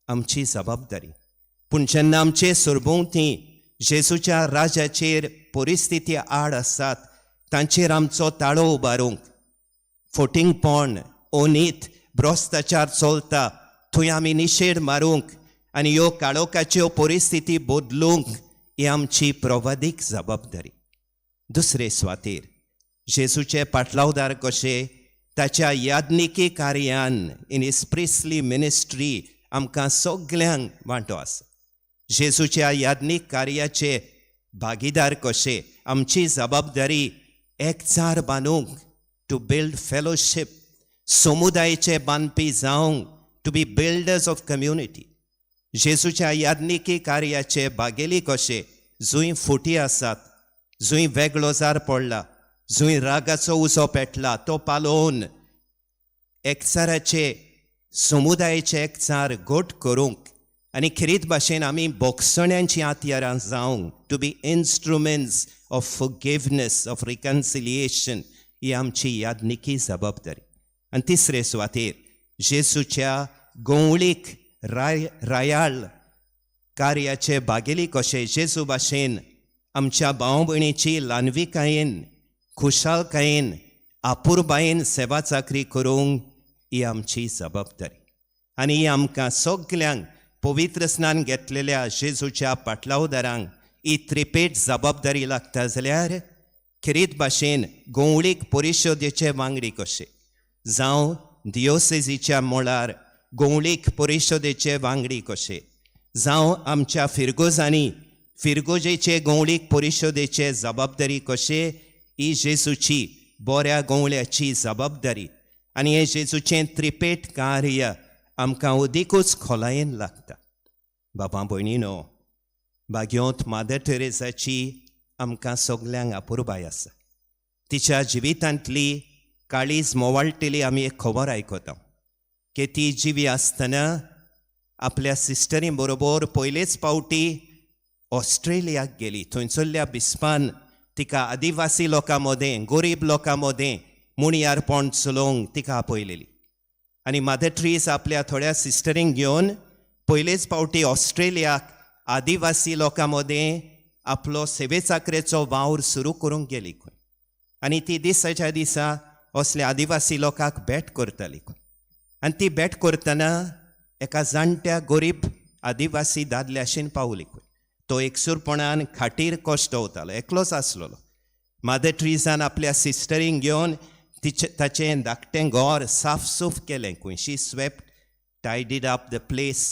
आमची जबाबदारी. पूण जेन्ना आमचे सरभोंवती जेजूच्या राजाचेर परिस्थिती आड आसात, तांचेर आमचो ताळो उबारूंक, फोटिंगपण, अनीत, भ्रश्टाचार चलता थंय आमी निशेड मारूंक आनी ह्यो काळोखाच्यो परिस्थिती बदलूंक ही आमची प्रवादीक जबाबदारी. दुसरे सुवातेर जेजूचे पाटलावदार कशे ताच्या याज्ञिकी कार्यान, इन his priestly ministry, आमकां सगल्यांक वांटो आसा. जेजूच्या याज्ञीक कार्याचे भागीदार कशे आमची जबाबदारी एकचार बांदूंक, टू बिल्ड फेलोशीप, समुदायाचे बांदपी जावंक, to be builders of community. जेजूच्या याज्ञिकी कार्याचे भागेली कशे जंय फुटी आसात, जंय वेगळोजार पडला, जंय रागाचो उजो पेटला, तो पालोवन एकचाराचे, समुदायाचे एकचार घट करूंक आनी खेरीत भाशेन आमी बोगसण्यांची हत्यारां जावंक, to be instruments of forgiveness, of reconciliation, ही आमची याज्ञिकी जबाबदारी. आनी तिसरे सुवातेर जेजूच्या गोवळीक रायाळ कार्याचे भागेली कशे जेजू भाशेन आमच्या भाव भयणीची ल्हानविकायेन, खुशालकायेन, आपुरबायेन सेवा चाकरी करूंक ही आमची जबाबदारी. आनी ही आमकां सगल्यांक पवित्र स्नान घेतलेल्या जेजूच्या पाटलावदारांक ही त्रिपेट जबाबदारी लागता जाल्यार, खेरीत भाशेन गोवळीक परिशदेचे वांगडी कशे जावं दियोसेजीच्या मळार गोवळीक परिशदेचे वांगडी कशे जावं आमच्या फिरगोजांनी फिरगोजेचे गोवळीक परिशदेचे जबाबदारी कशे, ही जेजूची बऱ्या गोवळ्याची जबाबदारी. आनी हें जेजूचें त्रिपेट कार्य आमकां अदिकूच खोलायेन लागता. बाबा भयणीनो, भाग्योंत मादर तेरेजाची आमकां सगल्यांक अपुरबाय आसा. तिच्या जिवितांतली काळीज मोवाळटेली आमी एक खबर आयकता की ती जिवी आसतना आपल्या सिस्टरी बरोबर पयलेच पावटी ऑस्ट्रेलियाक गेली. थंयसरल्या बिस्पान तिका आदिवासी लोकां मदें, गरीब लोकां मदें मुणयारपण चलोवंक तिका आपयलेली. आनी मदर ट्रीज आपल्या थोड्या सिस्टरींक घेवन पयलेच पावटी ऑस्ट्रेलियाक आदिवासी लोकां मदें आपलो सेवेचाकरेचो वावर सुरू करूंक गेली खंय. आनी ती दिसाच्या दिसा असल्या आदिवासी लोकांक भेट करताली खंय. आनी ती भेट करतना एका जाणट्या गरीब आदिवासी दादल्याशीन पावली खंय. तो एकसूरपणान खाटीर कश्टवतालो, एकलोच आसलेलो. मादर ट्रिजान आपल्या सिस्टरींक घेवन तिचें ताचें धाकटें घर साफ सूफ केलें खंय. She swept, tidied up the place.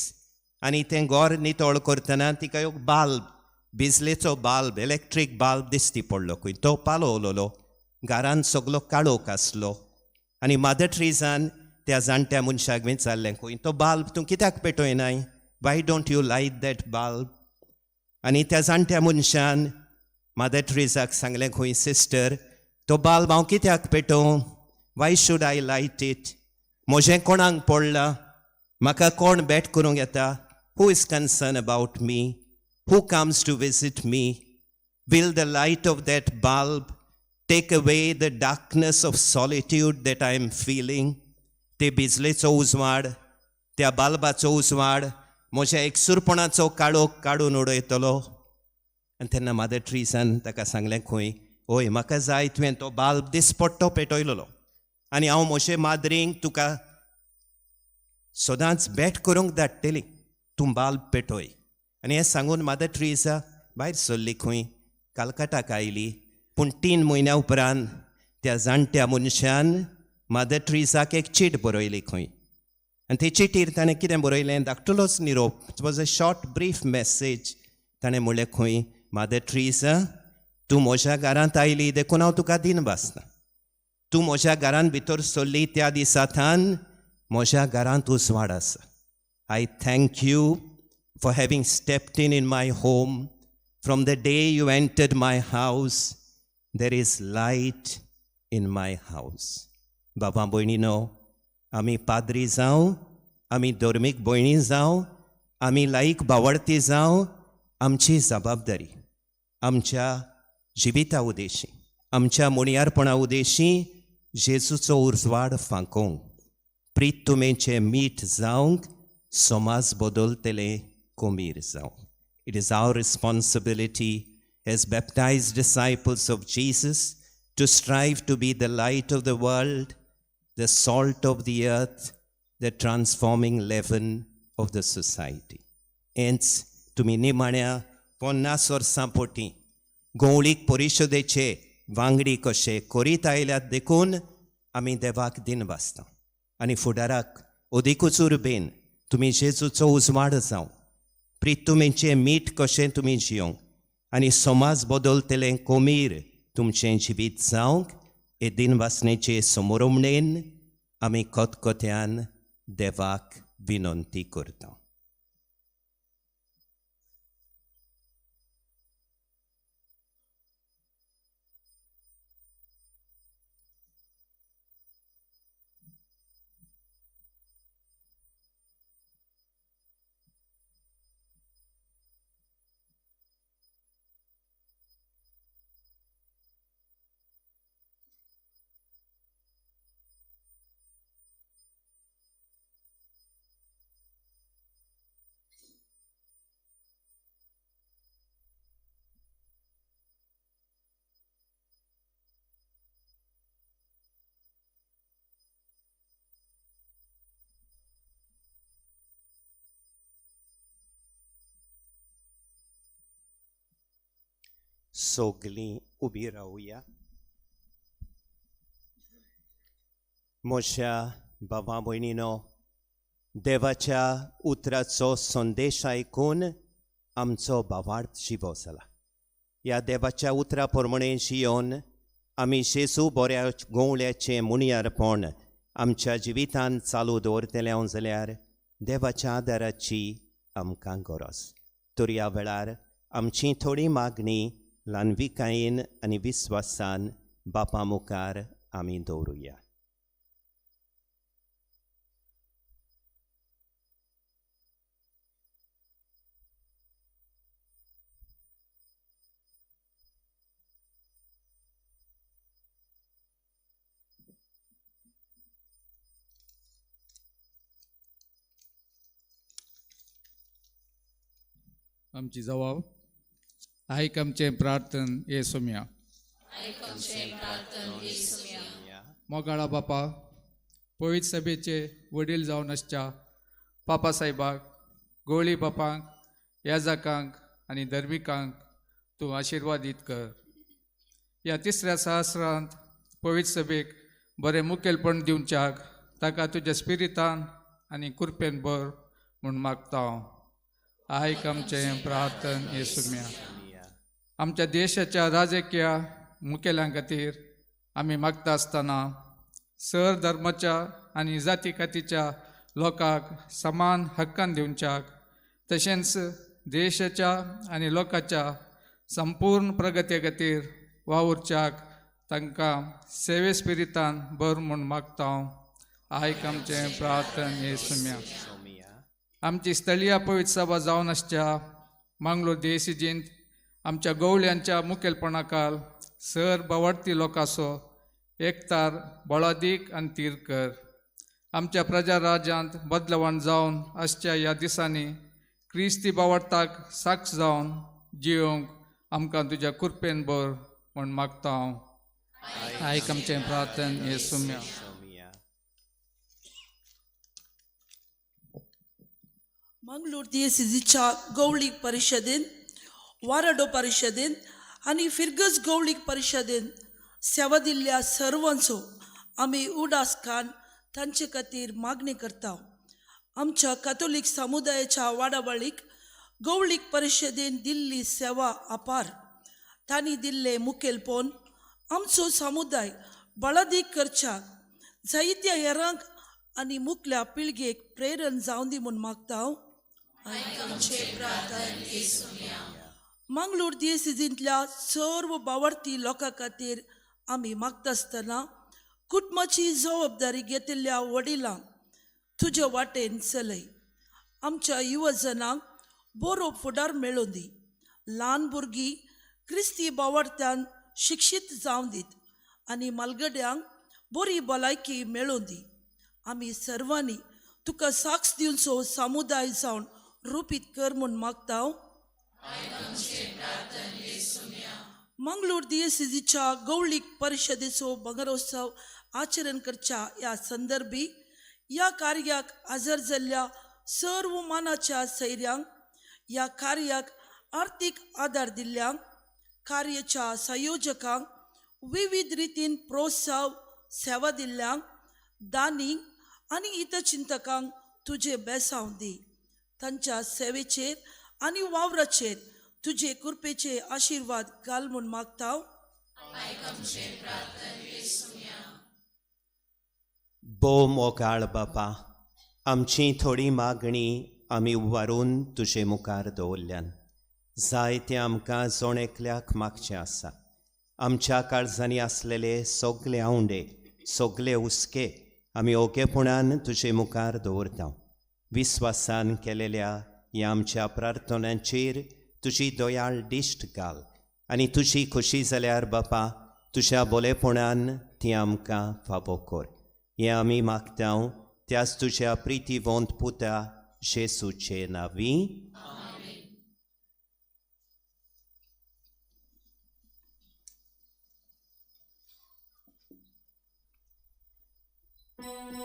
आनी तें घर नितळ करतना तिका एक बाल्ब, बिजलेचो बाल्ब, इलेक्ट्रीक बाल्ब दिसती पडलो खंय. तो पालोवलोलो. घरान सगलो काळोख आसलो. आनी मादर ट्रिजान त्या जाणट्या मनशाक विचारलें खंय, तो बाल्ब तूं कित्याक पेटयनाय? Why don't you light that bulb? आनी त्या जाणट्या मनशान मादर ट्रिजाक सांगलें खंय, सिस्टर, तो बाल्ब हांव कित्याक पेटोवं? Why should I light it? म्हजें कोणाक पडलां? म्हाका कोण भेट करूंक येता? Who is concerned about me? Who comes to visit me? Will the light of that bulb take away the darkness of solitude that I am feeling? ते बिजलेचो उजवाड, त्या बाल्बाचो उजवाड म्हज्या एकसूरपणाचो काळोख काडून उडयतलो? आनी तेन्ना मादर ट्रिसान ताका सांगलें खंय, हय, म्हाका जाय तुवें तो बाल्ब दिसपट्टो पेटयलेलो आनी हांव म्हजे माद्रींक तुका सदांच भेट करूंक धाडटली. तूं बाल्ब पेटय. आनी हें सांगून मादर ट्रिजा भायर सरली खंय, कलकटाक आयली. पूण 3 म्हयन्या उपरांत त्या जाणट्या मनशान मादर ट्रिजाक एक चीट बरयली खंय. आनी ते चिटीर ताणें कितें बरयलें? धाकटुलोच निरोप. It was a short, brief message. ताणें म्हणलें खंय, मादर ट्रिजा, तूं म्हज्या घरांत आयली देखून हांव तुका दिनवासता. तूं म्हज्या घरांत भितर सरली त्या दिसा थावन म्हज्या घरांत उजवाड आसा. I thank you for having stepped in my home. From the day you entered my house, there is light in my house. बाबा भयणीनो, आमी पाद्री जावं, आमी धर्मीक भयणी जावं, आमी लायक बावडती जावं आमची जबाबदारी, आमच्या जिविता उदेशी, आमच्या मुणयारपणा उदेशी जेजूचो उजवाड फांकोवंक, प्रीत तुमेचें मीठ जावंक, समाज बदलतलें कोमीर जावंक. It is our responsibility as baptized disciples of Jesus to strive to be the light of the world, the salt of the earth, the transforming leaven of the society. हेंच तुमी निमाण्या 50 वर्सां पोटी गवळीक परिशदेचे वांगडी कशे करीत आयल्यात देखून आमी देवाक दिन वाचता आनी फुडाराक अदिकूच उर्बेन तुमी जेजूचो उजवाड जावं, प्रितुमेचें मीठ कशें तुमी जियोंक आनी समाज बदलतलें कोमीर तुमचें जिवीत जावंक हे दिनवासनेचे समोरमणेन आमी खतखत्यान देवाक विनंती करता. सगलीं उबी रावया. म्हज्या बाबा भयणीनो, देवाच्या उतराचो संदेश आयकून आमचो भावार्थ जिवो जाला. ह्या देवाच्या उतरा प्रमाणे जियोन आमी जेजू बऱ्या गवळ्याचें मुनियारपण आमच्या जिवितांत चालू दवरतले जाल्यार देवाच्या आदाराची आमकां गरज. तर ह्या वेळार आमची थोडी मागणी ल्हानविकायेन आनी विस्वासान बापा मुखार आमी दवरुया. आमची जबाब आयक आमचें प्रार्थन ये सोम्या. मोगाळा बापा, पवित्र सभेचे वडील जावन आसच्या पापा साहेबाक, गोळी बापांक, याजाकांक आनी धर्मिकांक तूं आशिर्वादीत कर. ह्या तिसऱ्या सहस्रांत पवित्र सभेक बरें मुखेलपण दिवच्याक ताका तुज्या स्पिरितान आनी कृपेन भर म्हूण मागता हांव. आयक आमचें प्रार्थन येसुम्या. आमच्या देशाच्या राजकीय मुखेल्यां खातीर आमी मागता आसतना सर धर्माच्या आनी जाती कातीच्या लोकांक समान हक्कान दिवच्याक, तशेंच देशाच्या आनी लोकांच्या संपूर्ण प्रगती खातीर वावुरच्याक तांकां सेवे स्पिरितान भर म्हूण मागता हांव. आयक आमचें प्रार्थन येसुम्या. आमची स्थळीय पवित्र सभा जावन आसच्या मांगलोर देसीजींत आमच्या गवळ्यांच्या मुखेलपणाखाल सर बावडती लोकांचो एकतार बळादीक आनी तीर कर. आमच्या प्रजा राज्यांत बदलवण जावन आसच्या ह्या दिसांनी क्रिस्ती बावडताक साक्ष जावन जियोंक आमकां तुज्या कृपेन भर म्हूण मागता हांव. आयक आमचें प्रार्थन येसुम्या. मंगळूर दियेसिजीच्या गवळीक परिशदेन, वाराडो परिशदेन आनी फिरगज गवळीक परिशदेन सेवा दिल्ल्या सर्वांचो आमी उडास कान तांचे खातीर मागणी करता. आमच्या कॅथोलीक समुदायाच्या वाडावळीक गवळीक परिशदेन दिल्ली सेवा अपार. तांणी दिल्ले मुखेलपण आमचो समुदाय बळादीक करच्याक जायत्या हेरांक आनी मुखल्या पिळगेक प्रेरण जावन दी म्हूण मागता हांव. मंगळूर दियेसिजींतल्या सर्व बावडती लोकां खातीर आमी मागता आसतना कुटुंबाची जबाबदारी घेतिल्ल्या वडिलांक तुजे वाटेन चलय. आमच्या युवजनांक बरो फुडार मेळोवन दी. ल्हान भुरगीं क्रिस्ती बावडत्यान शिक्षीत जावं दीत आनी मालगड्यांक बरी भलायकी मेळोवन दी. आमी सर्वांनी तुका साक्ष दिवचो समुदाय जावन रुपीत कर म्हूण मागता. मंगळूर दियसिजीच्या गौळीक परिशदेचो बंगरोत्सव आचरण करच्या ह्या संदर्भी ह्या कार्याक हजर जाल्ल्या सर्व मानाच्या सैऱ्यांक, ह्या कार्याक आर्थीक आदार दिल्ल्यांक, कार्याच्या संयोजकांक, विविध रितीन प्रोत्साव सेवा दिल्ल्यांक, दानींक आनी हितचिंतकांक तुजें बेसांव दी. तांच्या सेवेचेर आनी वावराचेर तुजे कृपेचे आशिर्वाद घाल म्हूण मागता. भोव मोगाळ बापा, आमची थोडी मागणी आमी उबारून तुजे मुखार दवरल्यान. जायतें आमकां जण एकल्याक मागचें आसा. आमच्या काळजांनी आसलेले सगले आंवडे, सगले हुस्के आमी ओगेपणान तुजे मुखार दवरता. विस्वासान केलेल्या ह्या आमच्या प्रार्थनांचेर तुजी दयाळ दिश्ट घाल आनी तुजी खोशी जाल्यार बापा तुज्या बोलेपणान ती आमकां फावो कर. हें आमी मागता त्याच तुज्या प्रितीवंत पुता जेसूचे नांवी. Mom.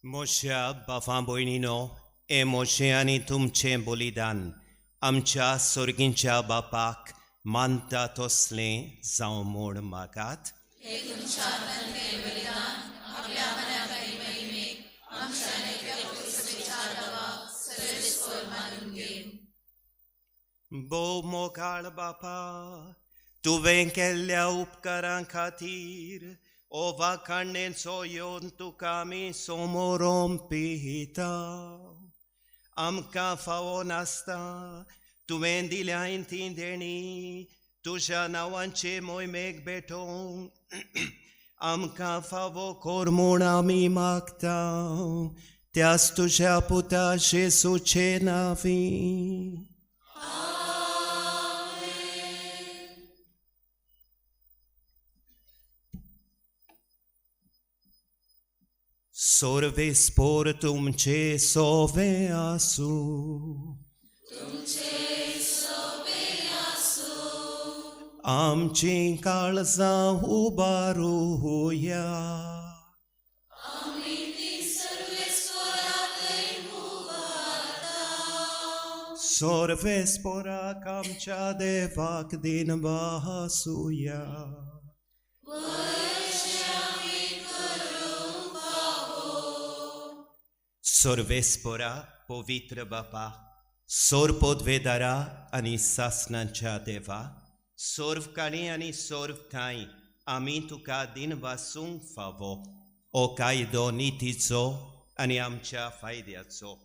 म्हज्या बाबा भयणीनो, हें म्हजें आनी तुमचें बलिदान आमच्या सोर्गींच्या बापाक मानता तसलें जावं म्हूण मागात. भोव मोगाळ बापा, तुवें केल्ल्या उपकारां खातीर ओ वाखाणेचो येवन तुका आमी सोमोरोम पिता. आमकां फावो नासता तुवें दिल्या ती देणी तुज्या नांवांचे मोहिमेक भेटोवंक आमकां फावो कोर म्हूण आमी मागता त्याच तुज्या पुता जेजूचे नांवी. सोर्वेस्पोर तुमचे सोवे आसूं, आमचीं काळजां उबारुया. सोर्वेस्पोराक आमच्या देवाक दिनवासुया. सोर्वेस्पोरा पवित्र बापा, सोर पोदवेदारा आनी सासणाच्या देवा, सोर्व काणी आनी सोर्व ठांय आमी तुका दिनवासूंक फावो. ओ कायदो नितीचो आनी आमच्या फायद्याचो,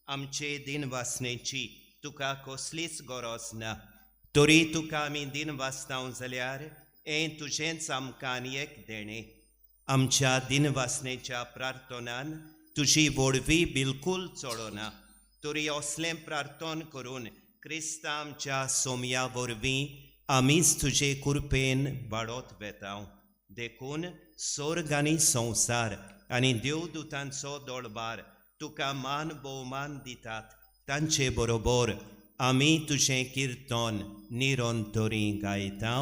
आमचे दिनवासनेची तुका कसलीच गरज ना, तरी तुका आमी दिनवासताव जाल्यार हें तुजेंच आमकां आनी एक देणें. आमच्या दिनवासनेच्या प्रार्थनान तुजी वोडवी बिलकूल चडना, तरी असलें प्रार्थन करून क्रिस्ता आमच्या सोमया वरवीं आमीच तुजे कृपेन वाडत वेता. देखून सोर्ग आनी संवसार आनी देवदूतांचो दळबार तुका मान भोवमान दितात, तांचे बरोबर आमी तुजें किर्तन निरंतरी गायता.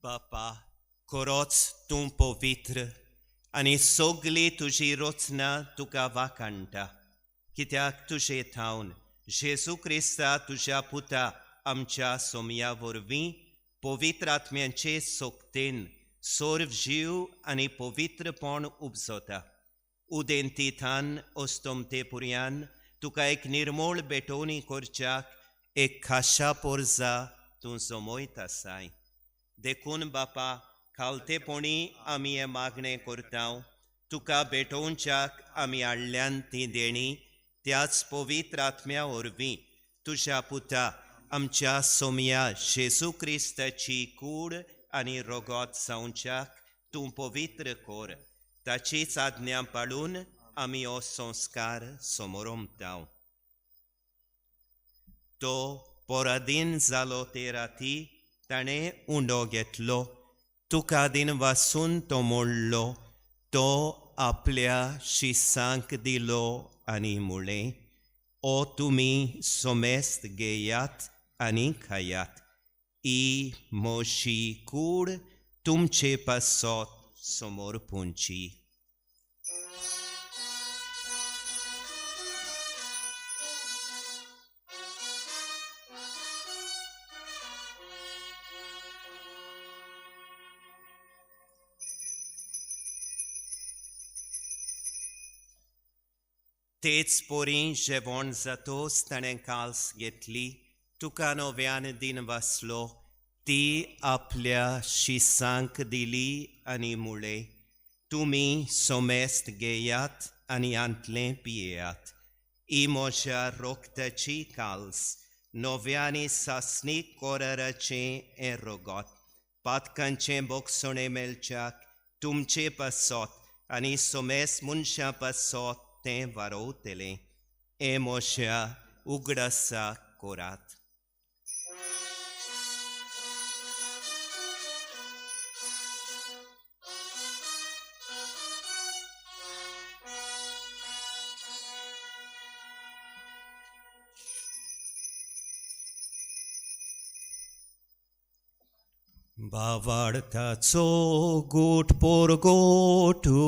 बापा, खरोच तूं पवित्र आनी सगली तुजी रचना तुका वाखाणटा, कित्याक तुजे थावन जेजू क्रिस्ता तुज्या पुता आमच्या सोमया वरवीं पवित्र आत्म्यांचे सोक्तेन सर्व जीव आनी पवित्रपण उपजता. उदेंती थान अस्तमते पुरयान तुका एक निर्मोळ भेटवणी करच्याक एक खाशा पोरजा तूं जमयत आसाय. देखून बापा, खालतेपणी आमी हें मागणें करता, तुका भेटोवच्याक आमी हाडल्यान ती देणी त्याच पवित्र आत्म्या वरवीं तुज्या पुता आमच्या सोमया जेजू क्रिस्ताची कूड आनी रगत जावच्याक तूं पवित्र कर. ताचीच आज्ञा पाळून आमी हो संस्कार समोरमता. तो पराधीन जालो ते राती ताणें उंडो घेतलो, तुका दिनवासून तो मोडलो, तो आपल्या शिसांक दिलो आनी म्हणलें, ओ तुमी सोमेस्त घेयात आनी खायात, ही म्हजी कूड तुमचे पासत समोर पुंची. तेच पोरी जेवण जातोच ताणें काल्स घेतली, तुका नव्यान दिन वाचलो, ती आपल्या शिसांक दिली आनी मुळे, तुमी सोमेस्त घेयात आनी आंतलें पियेयात. ही म्हज्या रोगताची काल्स, नव्यानी सासणीक कोराराचें हें रोगत, पातकांचें बोगसणें मेळच्याक तुमचे पासत आनी सोमेस मनशां पासत तें वारोवतलें. हें म्हज्या उगडासाक कोरात. भावार्थाचो गोट पोरगोटुया.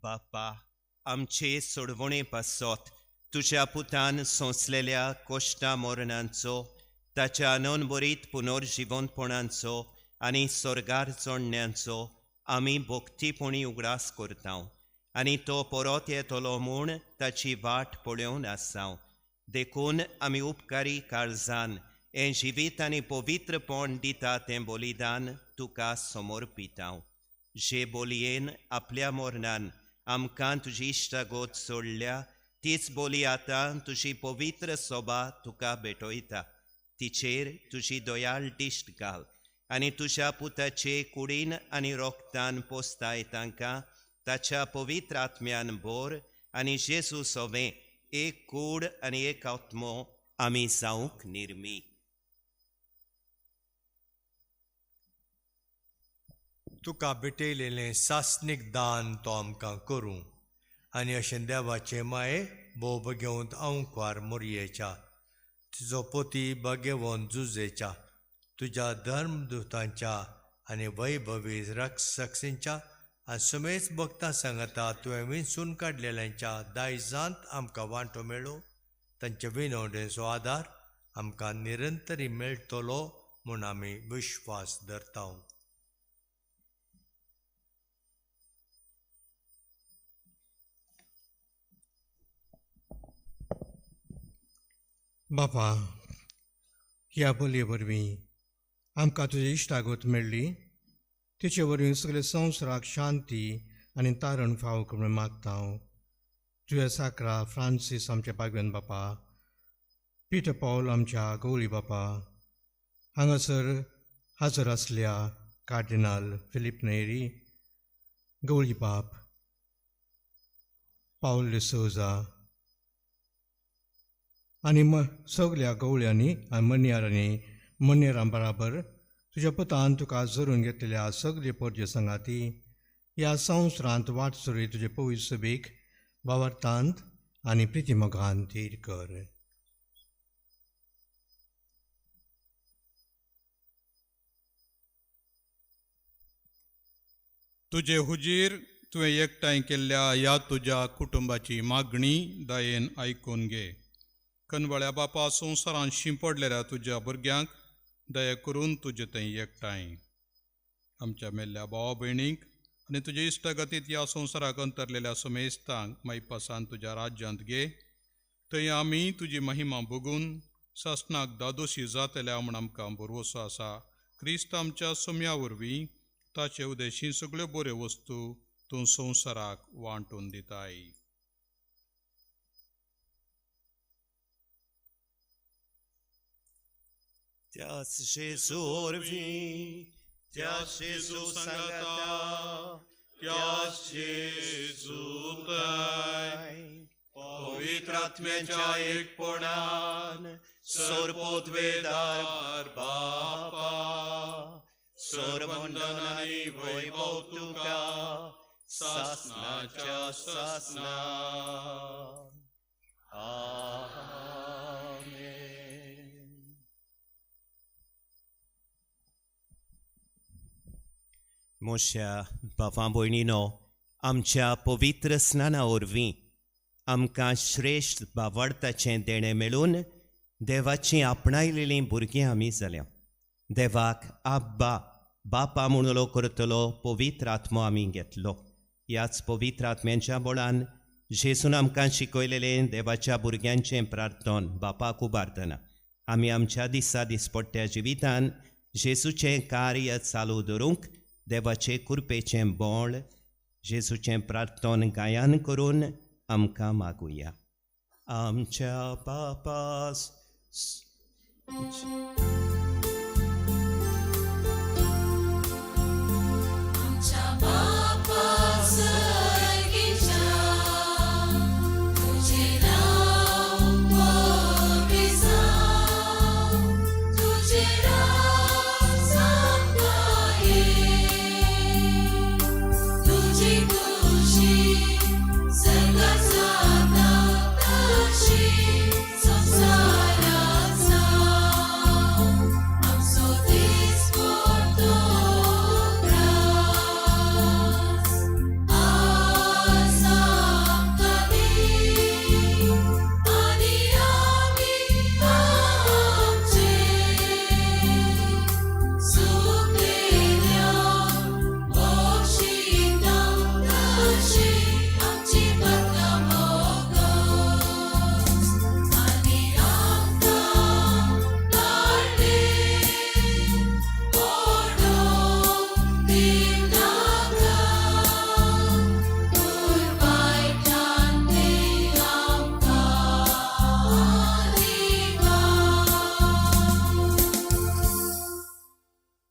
बापा, आमचे सोडवणे पासत तुज्या पुतान सोंसलेल्या कोश्टा मरणांचो, ताच्या नोंदबरीत पुनर्जिवंतपणाचो आनी स्वर्गार चोडण्यांचो आमी भक्तीपणी उगडास करता आनी तो परत येतलो म्हूण ताची वाट पळोवन आसा. देखून आमी उपकारी काळजान हें जिवीत आनी पवित्रपण दिता तें बलिदान तुका समर्पिता. जे बोलयेन आपल्या मरणान आमकां तुजी इश्टागत सोडल्या, तीच बोली आतां तुजी पवित्र सोबा तुका भेटयता. तिचेर तुजी दयाळ दिश्ट घाल आनी तुज्या पुताचे कुडीन आनी रोगतान पोसताय तांकां ताच्या पवित्र आत्म्यान भर आनी जेजू सोवें एक कूड आनी एक आत्मो आमी जावंक निर्मी. तुका भेटयलेलें सासणीक दान तो आमकां करूं आनी अशें देवाचें माये भोव बगेवंत अंकवार मोरयेच्या, तुजो पोती बगेवन जुजेच्या, तुज्या धर्मदुतांच्या आनी वैभवी रक्षांच्या आनी समेच भक्तां सांगता तुवें विंचून काडलेल्यांच्या दायजांत आमकां वांटो मेळूं, तांचे विनवणेचो आदार आमकां निरंतरी मेळटलो म्हूण आमी विश्वास धरता. बापा, ह्या बोलये वरवीं आमकां तुजी इश्टागत मेळ्ळी, तिचे वरवीं सगळे संवसाराक शांती आनी तारण फावो करून मागता हांव. तुज्या साकरा फ्रांसीस आमच्या बागवेन बापा, पिटर पावल आमच्या गौळी बापा, हांगासर हाजर आसल्या कार्दिनाल फिलीप नेरी, गौळी बाप पावल डिसोजा आनी सगल्या गवळ्यांनी आनी मन्यारांनी मन्यरां बराबर तुज्या पुतान तुका जरून घेतलेल्या सगळे पोरजे सांगाती ह्या संवसारांत वाट सुरी तुजे पवित्र सभेक भावार्थांत आनी प्रितीमोगान थीर कर. तुजे हुजीर तुवें एकठांय केल्ल्या ह्या तुज्या कुटुंबाची मागणी दयेन आयकून घे. कनवळ्या बापा, संवसारांत शिंपडलेल्या तुज्या भुरग्यांक दया करून तुजे थंय एकठांय आमच्या मेल्ल्या भावा भयणींक आनी तुजे इश्टागतींत ह्या संवसाराक अंतरलेल्या समेस्तांक मायपासान तुज्या राज्यांत घे. थंय आमी तुजी महिमा भोगून सासणाक दादोशी जातल्या म्हूण आमकां भरवसो आसा. क्रिस्त आमच्या सोम्या वरवीं ताचे उदेशी सगळ्यो बऱ्यो वस्तू तूं संवसाराक वांटून दिताय. त्याच जेजू वरवीं, त्याच जेजू सांगाता, त्याच जेजूताय, पवित्र आत्म्याच्या एकपणान, सर्वोद्वेदार बापा, सर्वंदन आनी वैभव तुका सासनाच्या सासना. आमेन. मोश्या भावां भयणीनो, आमच्या पवित्र स्नाना वरवीं आमकां श्रेश्ठ बावडताचें देणें मेळून देवाचीं आपणायलेलीं भुरगीं आमी जाल्या. देवाक आब्बा बापा म्हणलो करतलो पवित्र आत्मो आमी घेतलो. ह्याच पवित्र आत्म्यांच्या बळान जेजून आमकां शिकयलेलें देवाच्या भुरग्यांचें प्रार्थन बापाक उबारतना आमी आमच्या दिसा दिसपट्ट्या जिवितान जेजूचें कार्य चालू दवरूंक देवाचे कृपेचें बळ जेजूचें प्रार्थन गायन करून आमकां मागुया. आमच्या बापास आमच्या बापा सर्गीच्या, तुझे नाव पवित्र जावं, तुझे राज आमकां ये, तुजी खुशी सर्गात जाता तशी संवसारात जावं. आमचो दिसपट्टो ग्रास आज आमकां दी, आनी आमी आमचे सुकलेल्यांक बक्षिता तशी आमची पातकां बोगस, आनी आमकां ताळ्ळे पडोवंक दिवं नाका, पूण वायटांतलें आमकां निवार.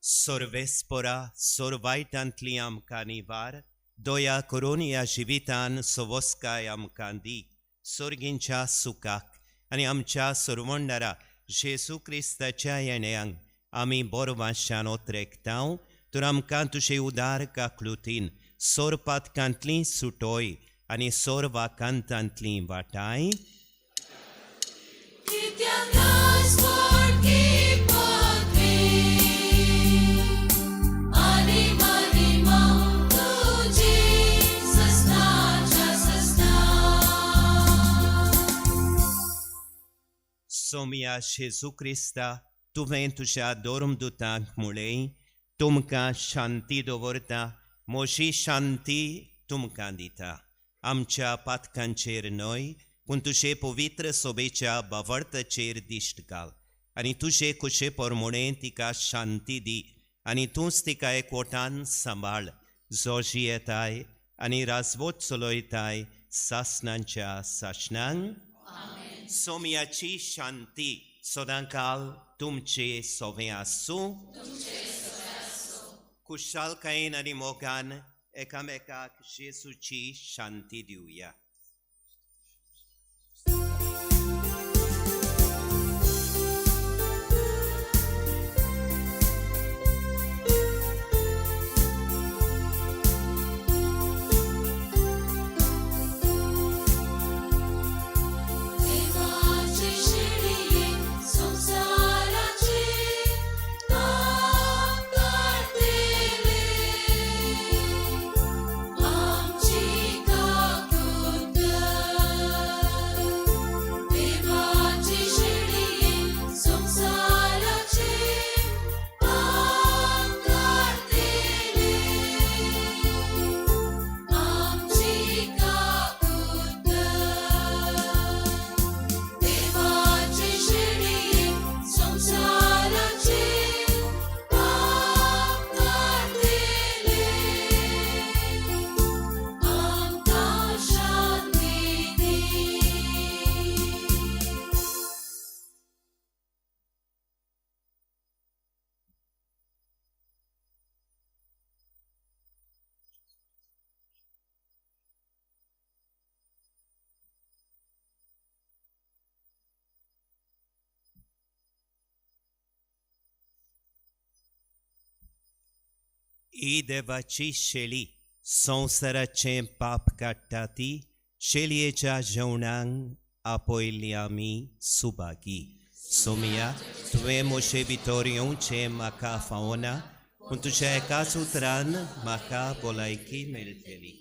सर्वेस्परा सोरवायटांतली आमकां निवार, दया करून ह्या जिवितान सवस्काय आमकां दी, सर्गींच्या सुखाक आनी आमच्या सरवंडारा जेजू क्रिस्ताच्या येण्यांक आमी बरो वांशान ओतरेकतांव. तर आमकां तुजे उदार काकलुतीन सोरपातकांतली सुटोय आनी सोरवाकांतांतली वाटाय. कित्याक राजवट की पदवी आनी महिमा तुजी ससनाच्या ससना. सोमया जेजू क्रिस्ता, तुवें तुज्या धर्मदुतांक म्हळें, तुमकां शांती दवरता, म्हजी शांती तुमकां दिता. आमच्या पातकांचेर न्हय, पूण तुजे पवित्र सोबेच्या बावडताचेर दिश्ट घाल आनी तुजे खुशे प्रमाणें तिका शांती दी आनी तूंच तिका एकवटान सांबाळ, जो जियेताय आनी राजवट चलयताय सासनांच्या सासणांक. सोमयाची शांती सदांकाल तुमचे सोवें आसूं. खुशालकायेन आनी मोगान एकामेकाक जेजूची शांती दिवया. देवाचे शिळये संवसाराचे पाप काडटले, आमची काकूत कर. ही देवाची शेळी संवसाराचें पाप काडटा ती शेळयेच्या जेवणाक आपयल्ली आमी सुभागी. सोमिया, तुवें म्हजे भितर येवचें म्हाका फावना, पूण तुज्या एकाच उतरान म्हाका भलायकी मेळटली.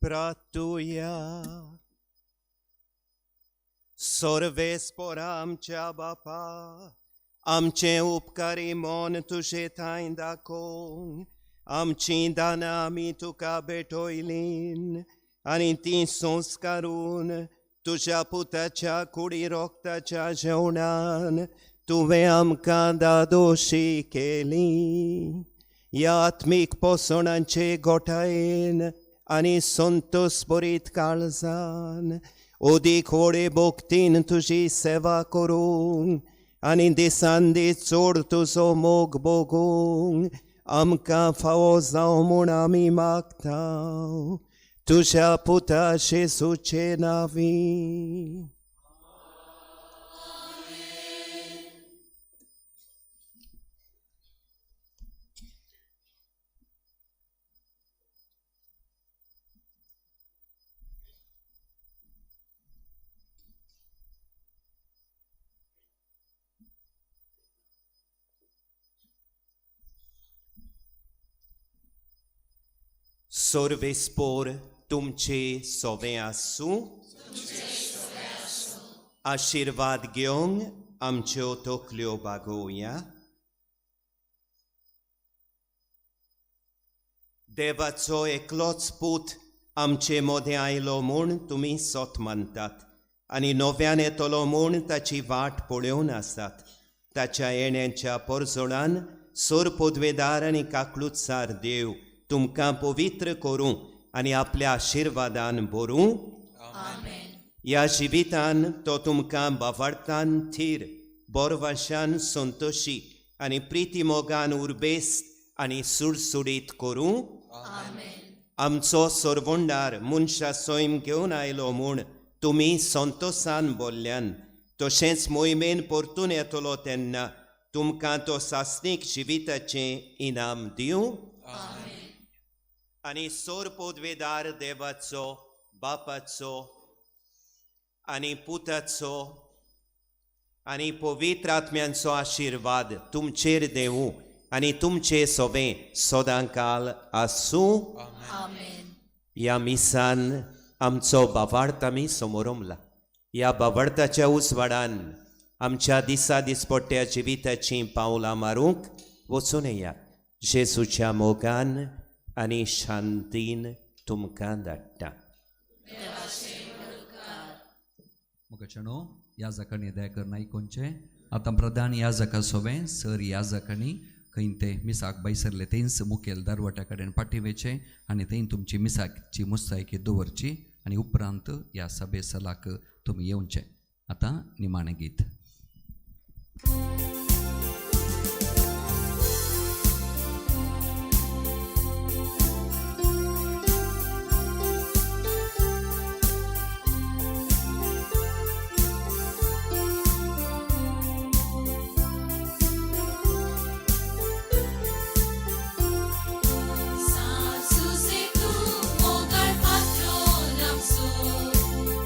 प्रातुया. सर्वेस्पोरा आमच्या बापा, आमचें उपकारी मन तुजे थांय दाखोवंक आमचीं दानां आमी तुका भेटयलीं आनी तीं संस्कारून तुज्या पुताच्या कुडी रोगताच्या जेवणान तुवें आमकां दादोशी केली. ह्या आत्मीक पोसणांचे गोठायेन आनी संतोस बरीत काळजान अदीक व्हडे भक्तीन तुजी सेवा करूंक आनी दिसान दीस चड तुजो मोग भोगूंक आमकां फावो जावं म्हूण आमी मागता तुज्या पुता जेजूचे नांवी. सर्वेस्पोर तुमचे सोवे आसूं. आशिर्वाद घेवंक आमच्यो तकल्यो बागोवया. देवाचो एकलोच पूत आमचे मदें आयलो म्हूण तुमी सत मानतात आनी नव्यान येतलो म्हूण ताची वाट पळोवन आसात. ताच्या येण्याच्या परजोणान सोर पदवेदार आनी काकलुतसार देव तुमकां पवित्र करूं आनी आपल्या आशिर्वादान भरूं. ह्या जिवितान तो तुमकां बावार्थान थीर बोरवाशान संतोशी आनी प्रिती मोगान उर्बेस्त आनी सुडसुडीत करूं. आमचो सरवंडार मनशा सैम घेवन आयलो म्हूण तुमी संतोसान बोल्ल्यान तशेंच मोहिमेन परतून येतलो तेन्ना तुमकां तो सासणीक जिविताचें इनाम दिवं. आनी सोर पदवेदार देवाचो बापाचो आनी पुताचो आनी पवित्र आत्म्यांचो आशिर्वाद तुमचेर देवूं आनी तुमचे सोबें सदांकाल आसूं. ह्या मिसान आमचो बावार्थ आमी समोरमला. ह्या बावार्थाच्या उजवाडान आमच्या दिसा दिसपट्ट्या जिविताचीं पावलां मारूंक वचून येयात. जेजूच्या मोगान आनी शांतीन तुमकां धाडटा. मोगाचेनो याजकांनी दया करून आयकुचें. आतां प्रधान याजका सोवें सर याजकांनी खंय ते मिसाक भायसरले तेंच मुखेल दरवट्या कडेन फाटीं वयचें आनी थंय तुमची मिसाची मुस्तायकी दवरची आनी उपरांत ह्या सभे सलाक तुमी येवचें. आतां निमाणें गीत.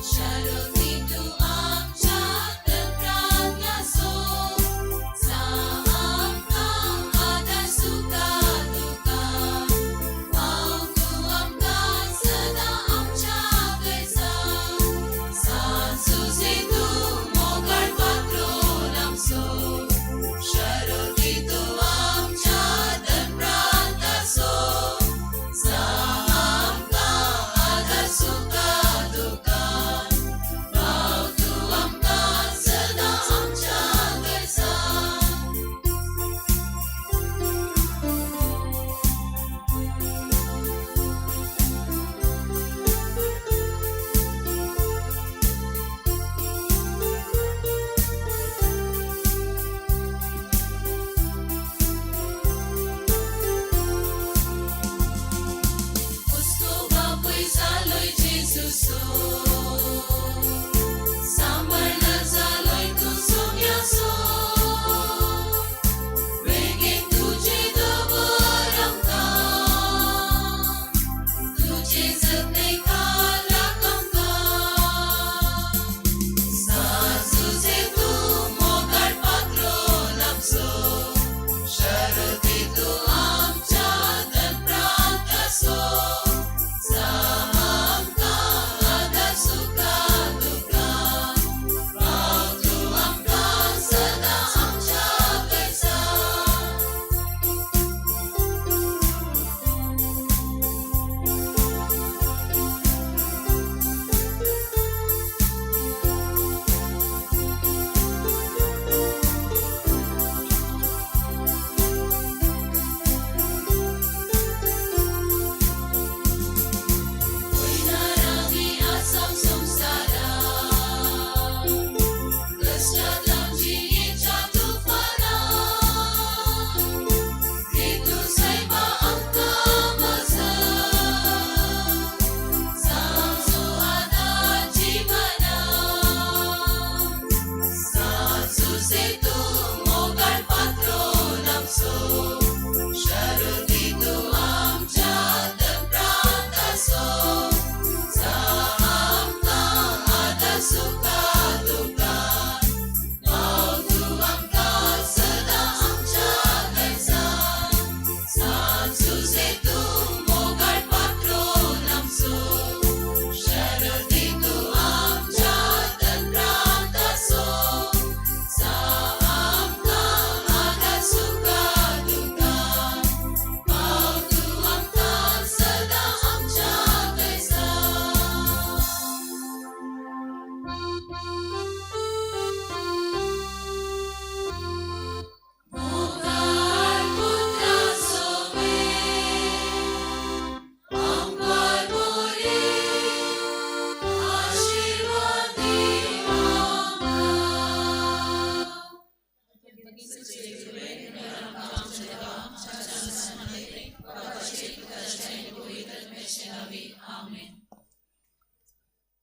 Shalom, tu amcha, te pragna so.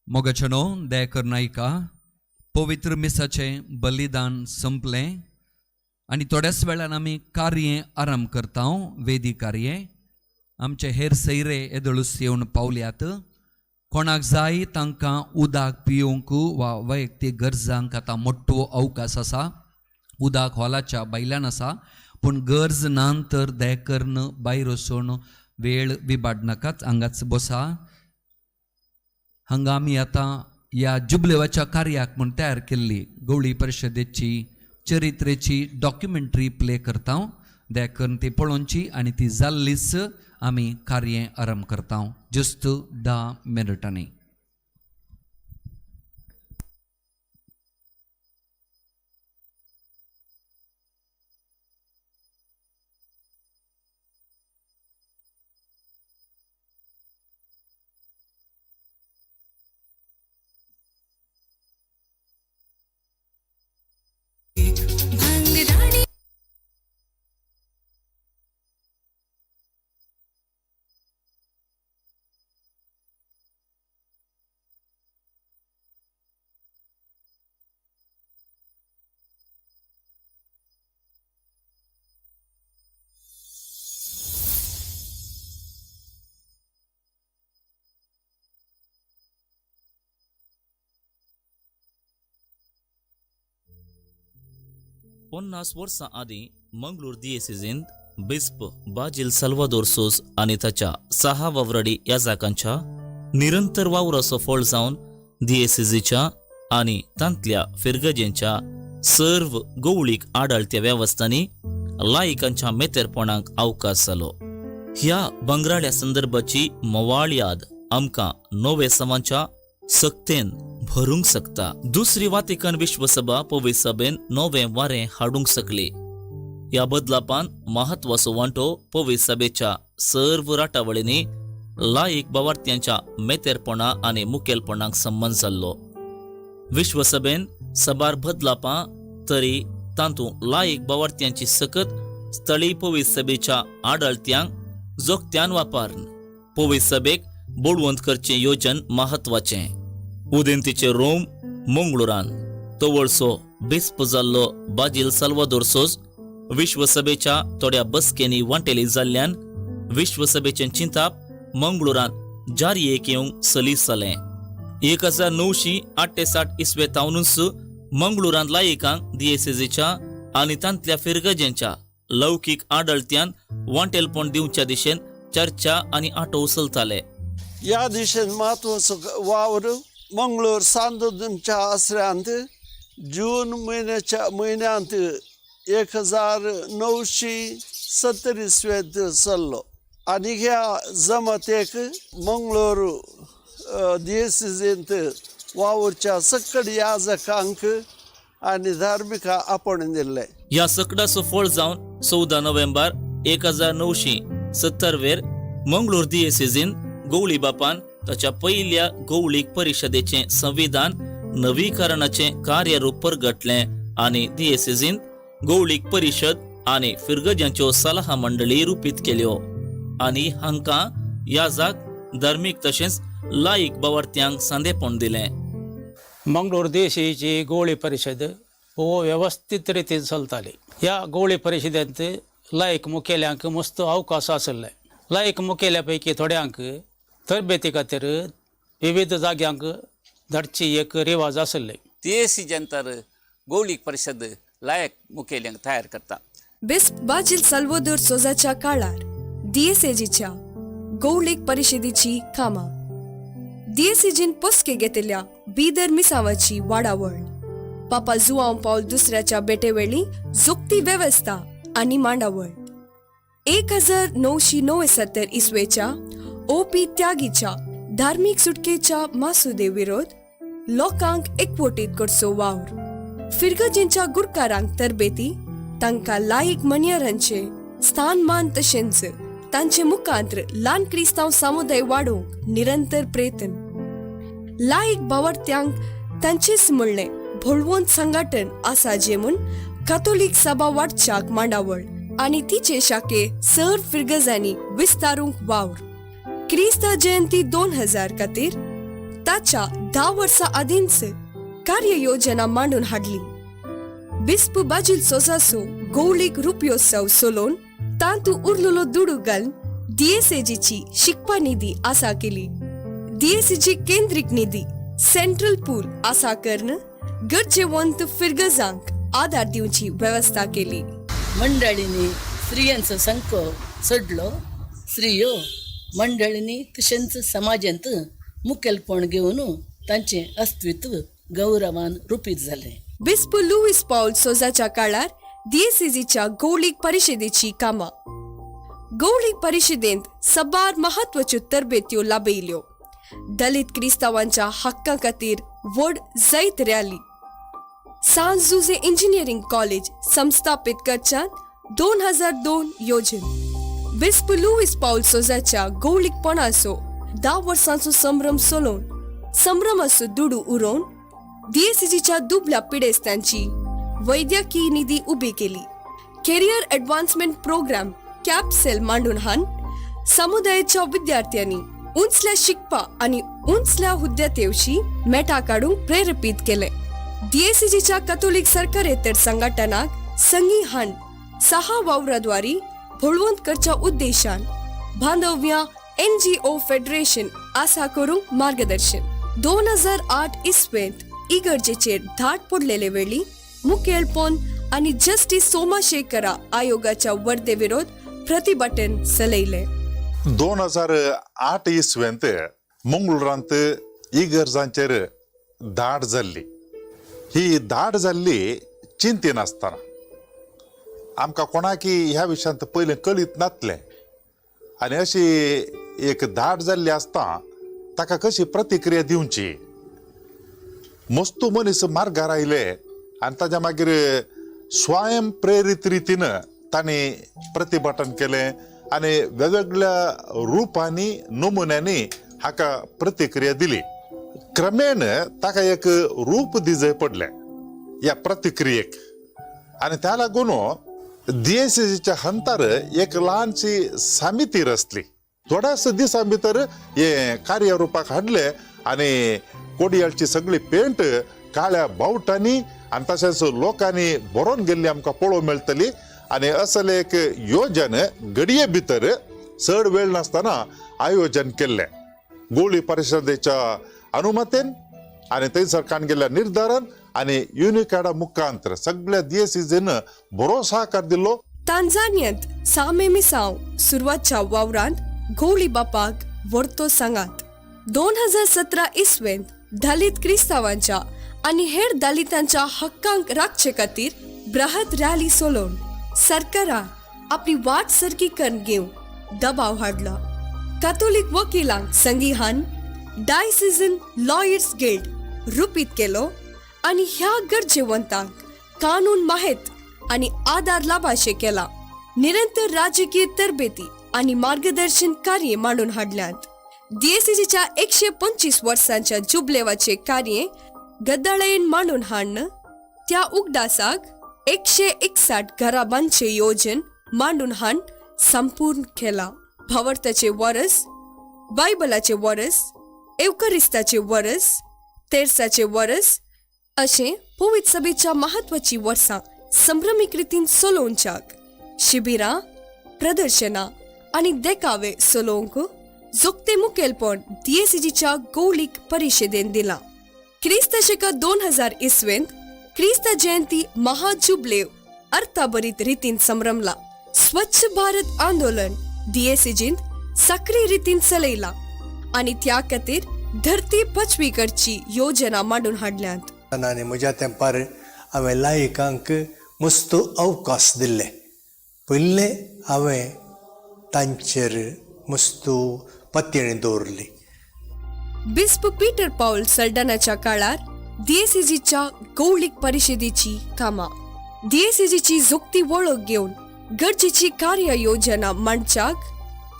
मोगाचेनो दया करून आयका. पवित्र मिसाचें बलिदान संपलें आनी थोड्याच वेळान आमी कार्य आरंभ करता, वेदी कार्य. आमचे हेर सैरे येदोळूच येवन पावल्यात. कोणाक जाय तांकां उदक पिवंक वा वैयक्तीक गरजांक आतां मोठो अवकाश आसा. उदक हॉलाच्या भायल्यान आसा, पूण गरज ना तर दया करून भायर वचून वेळ विबाडनाकात, हांगाच बसा. हांगा आमी आतां ह्या जुबलेवाच्या कार्याक म्हूण तयार केल्ली गवळी परिशदेची चरित्रेची डॉक्युमेंटरी प्ले करता. दया करून ती पळोवची आनी ती जाल्लीच आमी कार्य आरंभ करता जस्ट 10 मिनटांनी. भांगराणी पन्नास वर्सां आदीं मंगळूर दियेसिजींत बिस्प बाजील साल्वादोर सोज आनी ताच्या सहा वावराडी याजाकांच्या निरंतर वावराचो फळ जावन दियेसिजीच्या आनी तांतल्या फिरगजेंच्या सर्व गवळीक आडाळत्या वेवस्थांनी लायकांच्या मेतेरपणाक अवकाश जालो. ह्या बंगराळ्या संदर्भाची मोवाळ याद आमकां नवे समांच्या सक्तेन भरूंक शकता. दुसरी वातिकन विश्वसभा पवी सभेन नवें वारें हाडूंक शकली. ह्या बदलापान महत्वाचो वांटो पवी सभेच्या सर्व राटावळींनी लायक बावार्थ्यांच्या मेतेरपणा आनी मुखेलपणाक संबंद जाल्लो. विश्वसभेन सबार बदलापां तरी तातूंत लायक बावार्थ्यांची सकत स्थळी पवी सभेच्या आडळत्यांक जोगत्यान वापरून पवी सभेक बळवंत करचें योजन महत्वाचें. उदेंतीचे रोम मंगळुरान तवळसो बिस्प जाल्लो बाजील साल्वादोर सोज विश्वसभेच्या थोड्या बसकेंनी वांटेली जाल्ल्यान विश्वसभेचें चिंताप मंगळुरान जारयेक येवंक सलीस जालें. 1968 इसवे तावनूच मंगळुरान लायकांक दियेसेजीच्या आनी तांतल्या फिरगजेंच्या लौकीक आडळत्यान वांटेलपण दिवच्या दिशेन चर्चा आनी आटो चलताले. ह्या दिशेन म्हत्वाचो वावर मंगळूर सांदोदनच्या आसऱ्यांत जून म्हयन्यांत 1970 इसवेंत चल्लो आनी ह्या जमातेक मंगळूर दियेसिजींत वावुरच्या सकड याजकांक आनी धार्मिका आपोवणें दिल्लें. ह्या सकडाचो फळ जावन 14 नोव्हेंबर 1970 वेर मंगळूर दियेसिजीन गवळी बापान ताच्या पयल्या गवळीक परिशदेचें संविधान नवीकरणाचें कार्यरूप परगटलें आनी दियेसिजीन गवळीक परिशद आनी फिरगजांच्यो सलाहा मंडळी रुपीत केल्यो आनी हांकां याजाक धार्मीक तशेंच लायक बावार्थ्यांक सांदेपण दिलें. मंगळूर देशीची गवळी परिशद हो वेवस्थीत रितीन चलताली. ह्या गवळी परिशदेंत लायक मुखेल्यांक मस्त अवकाश आशिल्ले. लायक मुखेल्या पैकी थोड्यांक तरबेती खातीर विविध जाग्यांक धाडची एक रिवाज आशिल्ले. दियेसिजेंतर गवळीक परिशद लायक मुखेल्यांक तयार करता. बिस्प बाजील साल्वादोर सोजाच्या काळार दियेसेजीच्या गवळीक परिशदेची कामां दियेसेजीन पोसके घेतिल्ल्या बिदर मिसावाची वाडावळ, पापा जुआंव पावल दुसऱ्याच्या बेटेवेळी जोगती वेवस्था आनी मांडावळ, 1979 इसवेच्या ओ पी त्यागीच्या धार्मीक सुटकेच्या मासुदे विरोध लोकांक एकवटीत करचो वावर, फिरगजेंच्या गुरकारांक तरबेती, तांकां लायक मन्यारांचे स्थानमान तशेंच तांचे मुखांत्र ल्हान क्रिस्तांव समुदाय वाडोवंक निरंतर प्रयत्न, लायक बावडत्यांक तांचेच म्हणलें भोळवंत संघटन आसा जे म्हूण कातोलीक सभा वाडच्याक मांडावळ आनी तिचे शाखे सर फिरगजांनी विस्तारूंक वावर, क्रिस्ता जयंती 2000 खातीर ताच्या 10 वर्सां आदींच कार्ययोजना मांडून हाडली. बिस्प बाजील सोजाचो गौळीक रुपयोत्सव सोलोवन तांतू उरलेलो दुडू घालून दियेसेजीची शिकपा निधी आसा केली. दियेसेजी केंद्रीक निधी सेंट्रल पूल आसा करून गरजेवंत फिरगजांक आदार दिवची वेवस्था केली. मंडळींनी स्त्रियांचो संको चडलो. स्त्रियो मंडळींनी तशेंच समाजांत मुखेलपण घेवन तांचें अस्तित्व गौरवान रुपीत जालें. बिस्प लुईस पावल सोजाच्या काळार दियेसेजीच्या गौळीक परिशदेची कामां. गौळीक परिशदेंत सबार महत्वाच्यो तरबेत्यो लाभयल्यो. दलित क्रिस्तावांच्या हक्का खातीर व्हड जैत रॅली. सांत जुझे इंजिनियरींग कॉलेज संस्थापीत करच्यात 2002 योजन. बिस्प लुईस पावल सोजाच्या गौळीकपणाचो 10 वर्सांचो संभ्रम सोलोवन संभ्रमाचो दुडू उरोवन दियेसेजीच्या दुबल्या पिडेस्तांची वैद्यकीय निधी उबी केली. कॅरियर एडवान्समेंट प्रोग्राम कॅपसेल मांडून हान समुदायाच्या विद्यार्थ्यांनी उंचल्या शिकपा आनी उंचल्या हुद्द्या मेटा काडूंक प्रेरेपीत केले. दियेसेजीच्या कथोलीक सरकारेतर संघटनाक संगी हान 6 वावराद्वारी भोळवंत करच्या उद्देशान बांधव्या NGO federation आसा करूंक मार्गदर्शन. 2008 इस्वेंत इगर्जेचेर धाड पडलेले वेळी मुखेलपण आनी जस्टीस सोमाशेखरा आयोगाच्या वर्दे विरोध प्रतिबटन चलयले. 2008 इस्वेंत मंगळुरांत इगर्जांचेर धाड जाल्ली. ही धाड जाल्ली चिंतिनासतना आमकां कोणाकी ह्या विशयांत पयलें कळीत नातलें आनी अशी एक धाड जाल्ली आसता ताका कशी प्रतिक्रिया दिवची. मस्तू मनीस मार्गार आयले आनी ताज्या मागीर स्वयं प्रेरीत रितीन तांणी प्रतिभटन केलें आनी वेगवेगळ्या रुपांनी नमुन्यांनी हाका प्रतिक्रिया दिली. क्रमेण ताका एक रूप दिजय पडलें ह्या प्रतिक्रियेक आनी त्या लागून दियेसेजीच्या हंतार एक ल्हानशी समिती रचली. थोड्याच दिसां भितर हें कार्यरुपाक हाडलें आनी कोडयाळची सगळी पेंट काळ्या बावटांनी आनी तशेंच लोकांनी भरोन गेल्ली आमकां पळोवंक मेळटली. आनी असले एक योजन घडये भितर चड वेळ नासतना आयोजन केल्लें गोळी परिशदेच्या अनुमतेन आनी थंयसर काण गेल्ल्या निर्धारान आनी युनिकाडा मुखांतर सगळ्या दियेसेजीन बरो सहकार दिल्लो. तांजानियांत सामे मिसांव सुरवातच्या वावरांत गौळी बापाक वर्तो सांगात. 2017 इस्वेंत दलित क्रिस्तावांच्या आनी हेर दलितांच्या हक्कांक राखचे खातीर बृहत रॅली सोलोवन सरकारान आपली वाट सारकी करून घेवंक दबाव हाडला. कॅथोलीक वकिलांक संगिहान डायसिजन लॉयर्स गिल्ड रुपीत केलो आनी ह्या गरजेवंतांक कानून माहेत आनी आदार लाभाशे केला. निरंतर राजकीय तरबेती आनी मार्गदर्शन कार्य मांडून हाडल्यांत. दियेसेजीच्या 125 वर्सांच्या जुबलेवाचे कार्य गद्दाळेन मांडून हाडन त्या उगडासाक 161 घरां बांदचे योजन मांडून हाड संपूर्ण केला. भावार्थाचे वरस, बायबलाचे वरस, एवकरिस्ताचे वरस, तेरसाचे वरस अशें पवित्र सभेच्या महत्वाची वर्सां संभ्रमीक रितीन सोलोवच्याक शिबिरां, प्रदर्शनां आनी देखावे सोलोवंक जोगते मुखेलपण दियेसेजीच्या गौळीक परिशदेन दिलां. क्रिस्त शक 2000 इस्वेंत क्रिस्त जयंती महाजुबलेव अर्थाभरीत रितीन संभ्रमला. स्वच्छ भारत आंदोलन दियेसेजींत सक्रीय रितीन चलयला आनी त्या खातीर धरती पचवी करची योजना मांडून हाडल्यांत. आनी म्हज्या तेंपार हांवें लायकांक मस्त अवकाश दिल्ले. पयलें हांवें तांचेर मस्त पत्तेणी दवरली. बिस्प पीटर पावल सल्डानाच्या काळार दियेसेजीच्या गौळीक परिशदेची कामां दियेसेजीची जोगती वळख घेवन गरजेची कार्य योजना मांडच्याक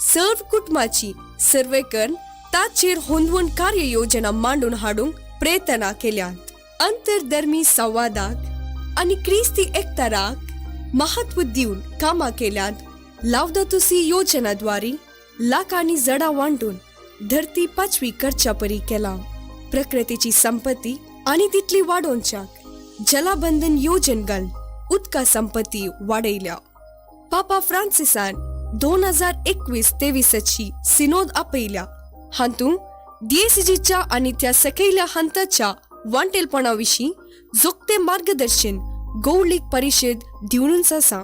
सर्व कुटुंबाची सर्वे करून ताचेर होंदवण कार्य योजना मांडून हाडूंक प्रयत्नां केल्यांत. अंतरधर्मी संवादाक आनी क्रिस्ती एकताराक महत्व दिवन कामां केल्यांत. लावदातुसी योजनाद्वारे लाखांनी जडां वांटून धरती पाचवी करच्या परी केलां. प्रकृतीची संपत्ती आनी तितली वाडोवच्याक जलाबंधन योजन घालून उदका संपत्ती वाडयल्या. पापा फ्रांसिसान 2021-23ची सिनोद आपयल्या. हातूंत दियेसिजीच्या आनी त्या सकयल्या हंताच्या वांटेलपणा विशीं जोखते मार्गदर्शन गौळीक परिशद दिवनूच आसा.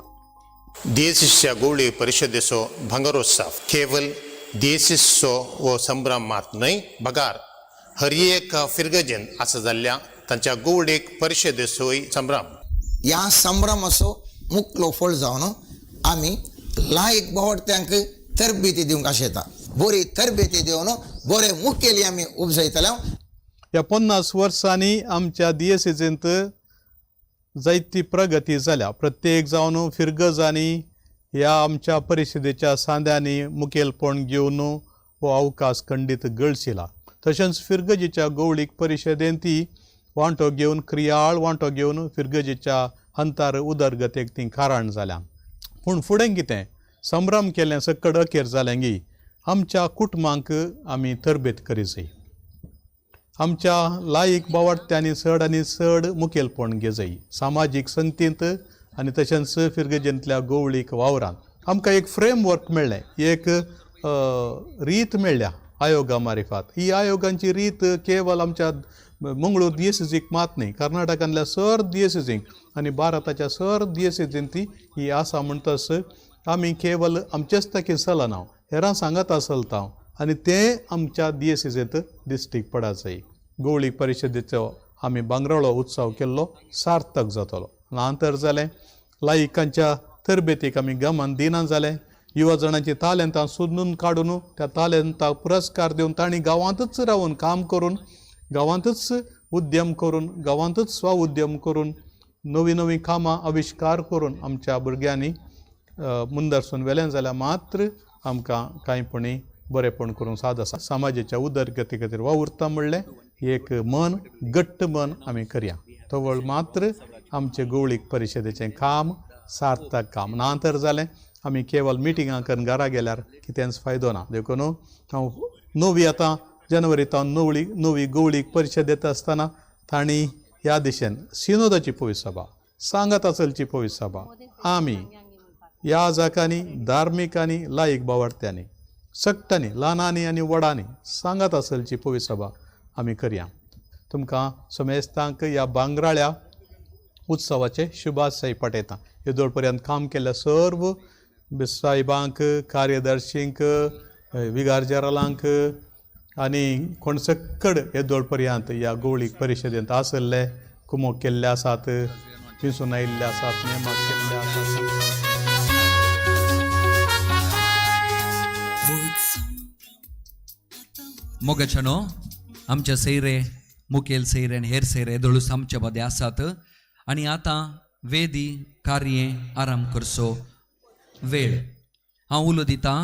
दियेसीसच्या गौळी परिशदेचो भांगरोत्सव केवल दियेसीसचो हो संभ्रम मात न्हय, बगार हर एक फिरगजेन आसा जाल्ल्या तांच्या गौळीक परिशदेचोय संभ्रम. ह्या संभ्रमाचो मुकलो फळ जावन आमी लायक बावडत्यांक तरबेती दिवंक आशेता. बरी तरबेती दिवन बरे मुखेली आमी उपजयतले. ह्या 50 वर्सांनी आमच्या दियेसीजींत जायती प्रगती जाल्या. प्रत्येक जावन फिरगजांनी ह्या आमच्या परिशदेच्या सांद्यांनी मुखेलपण घेवन हो अवकाश खंडीत गळशिला. तशेंच फिरगजीच्या गौळीक परिशदेन ती वांटो घेवन क्रियाळ वांटो घेवन फिरगजीच्या हंतार उदरगतेक ती कारण जाल्या. पूण फुडें कितें संभ्रम केलें सकड अखेर जालें गी आमच्या कुटुंबांक आमी तरबेत करी जाय. आमच्या लायक बावडत्यांनी चड आनी चड मुखेलपण घेजाय सामाजीक संगतींत आनी तशेंच फिरगजेंतल्या गौळीक वावरांत. आमकां एक फ्रेमवर्क मेळ्ळें, एक रीत मेळ्ळ्या आयोगा मारिफात. ही आयोगांची रीत केवल आमच्या मंगळूर दियेसीजीक मात न्हय, कर्नाटकांतल्या सर दियेसीजींक आनी भारताच्या सर दियेसीजींत ती ही आसा. म्हणटच आमी केवल आमचेच ताकी चलना, हेरां सांगत चलता आनी तें आमच्या दियेसीजेंत दिश्टीक पडा जाय. गौळीक परिशदेचो आमी भांगराळो उत्सव केल्लो सार्थक जातलो. ना तर जालें लायकांच्या तरबेतीक आमी गमन दिना जालें. युवा जाणांची तालेंतां सोदून काडून त्या तालेंताक पुरस्कार दिवन तांणी गांवांतच रावन काम करून, गांवांतच उद्यम करून, गांवांतच स्व उद्यम करून नवीं नवीं कामां आविश्कार करून आमच्या भुरग्यांनी मुंदरसून वेलें जाल्यार मात्र आमकां कांयपणी बरेपण करूंक साद आसा. समाजाच्या उदरगती खातीर वावुरता म्हणलें एक मन घट्ट मन आमी करया, तवळ मात्र आमचे गौळीक परिशदेचें काम सार्थक काम. ना तर जालें आमी केवल मिटिंगां करून घरा गेल्यार कितेंच फायदो ना. देखून हांव नवी आतां जानेवारी तावन नवी गौळीक परिशद येता आसतना तांणी ह्या दिशेन सिनोदाची पवित्र सभा, सांगाता चलची पवित्र सभा आमी ह्या जाकांनी धार्मिकांनी लायक बावडत्यांनी सगटांनी ल्हानांनी आनी व्हडांनी सांगात आसलची पवित्र सभा आमी करया. तुमकां समेस्तांक ह्या भांगराळ्या उत्सवाचे शुभाशय पाठयता. येदोळ पर्यंत काम केल्ल्या सर्व साहेबांक, कार्यदर्शींक, विगार जेरालांक आनी कोण सक्कड येदोळ पर्यंत ह्या गौळीक परिशदेंत आसल्ले, कुमोक केल्ले आसात, पिसून आयिल्ले आसात, नेमाक केल्ले आसात. मोगाच्यानो आमचे सैरे, मुखेल सैरे आनी हेर सैरे येदोळूच आमचे मदें आसात आनी आतां वेदी कार्ये आराम करचो वेळ. हांव उलो दितां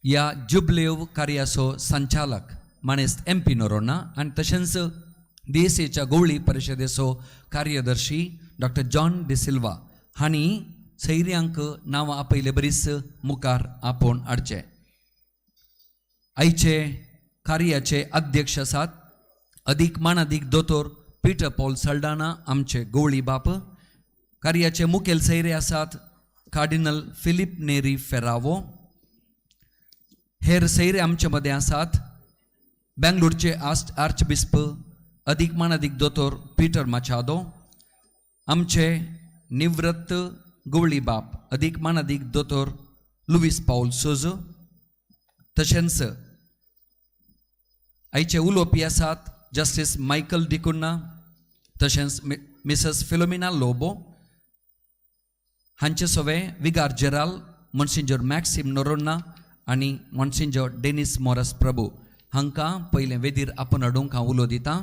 ह्या जुबलेव कार्याचो संचालक मानेस्त एम पी नोरोना आनी तशेंच दियेसीच्या गौळी परिशदेचो कार्यदर्शी डॉक्टर जॉन डिसिल्वा हांणी सैऱ्यांक नांवां आपयले बरीच मुखार आपोवन हाडचें. आयचे कार्याचे अध्यक्ष आसात अदीक मानादीक दोतोर पीटर पॉल सल्डाना आमचे गौळी बाप. कार्याचे मुखेल सैरे आसात कार्डिनल फिलीप नेरी फेरावो. हेर सैरे आमचे मदें आसात बेंगलोरचे आर्चबिस्प अदीक मानादीक दोतोर पीटर माचादो, आमचे निवृत्त गवळी बाप अदीक मानादीक दोतोर लुवीस पावल सोजो, तशेंच आयचे उलोवपी आसात जस्टीस मायकल डिकुन्ना, तशेंच मिसेस फिलोमिना लोबो हांचे सवे विगार जेराल monsignor Maxim Noronha आनी monsignor Denis Moras प्रभू हांकां पयलें वेदीर आपोवन हाडूंक हांव उलो दितां.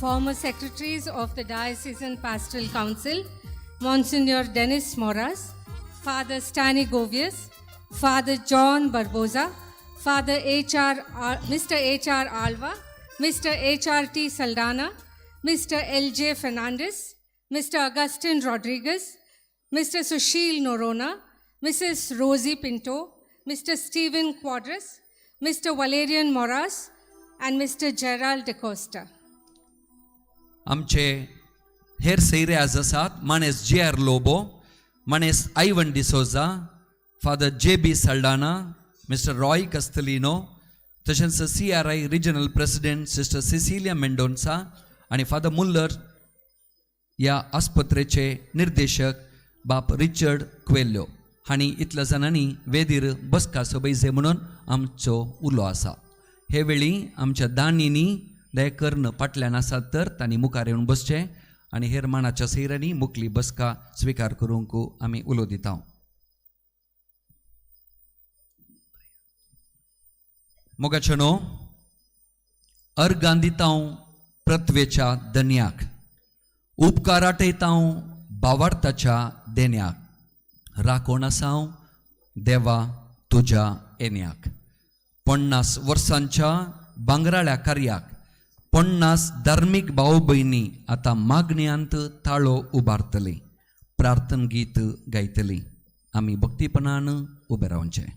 Former secretaries of the Diocesan Pastoral Council, Monsignor Dennis Moras, Father Stani Govias, Father John Barboza, Father Mr. H.R. Alva, Mr. H.R.T. Saldana, Mr. L.J. Fernandez, Mr. Augustin Rodriguez, Mr. Sushil Norona, Mrs. Rosie Pinto, Mr. Stephen Quadras, Mr. Valerian Moras, and Mr. Gerald DaCosta. आमचे हेर सैरे आज आसात मानेस J R Lobo, मानेस Ivan D'Souza, father J B Saldanha, mister Roy Castelino, तशेंच C R I regional president sister Cecilia Mendonca आनी father Muller ह्या आस्पत्रेचे निर्देशक बाप रिचर्ड क्वेल्यो हांणी इतल्या जाणांनी वेदीर बसका सोबयचे म्हणून आमचो उलो आसा. हे वेळी आमच्या दानींनी दया कर्ण फाटल्यान आसात तर तांणी मुखार येवन बसचें आनी हेर मानाच्या सैरांनी मुखली बसका स्विकार करूंक आमी उलो दिता. मोगाचें न्हू अर्गां दिता पृथ्वेच्या धनयाक, उपकार आटयता बावार्थाच्या देण्याक, राखोण आसा देवा तुज्या येण्याक. 50 वर्सांच्या भांगराळ्या कार्याक 50 धार्मीक भाव भयणी आतां मागण्यांत ताळो उबारतली, प्रार्थन गीत गायतली. आमी भक्तीपणान उबे रावचें.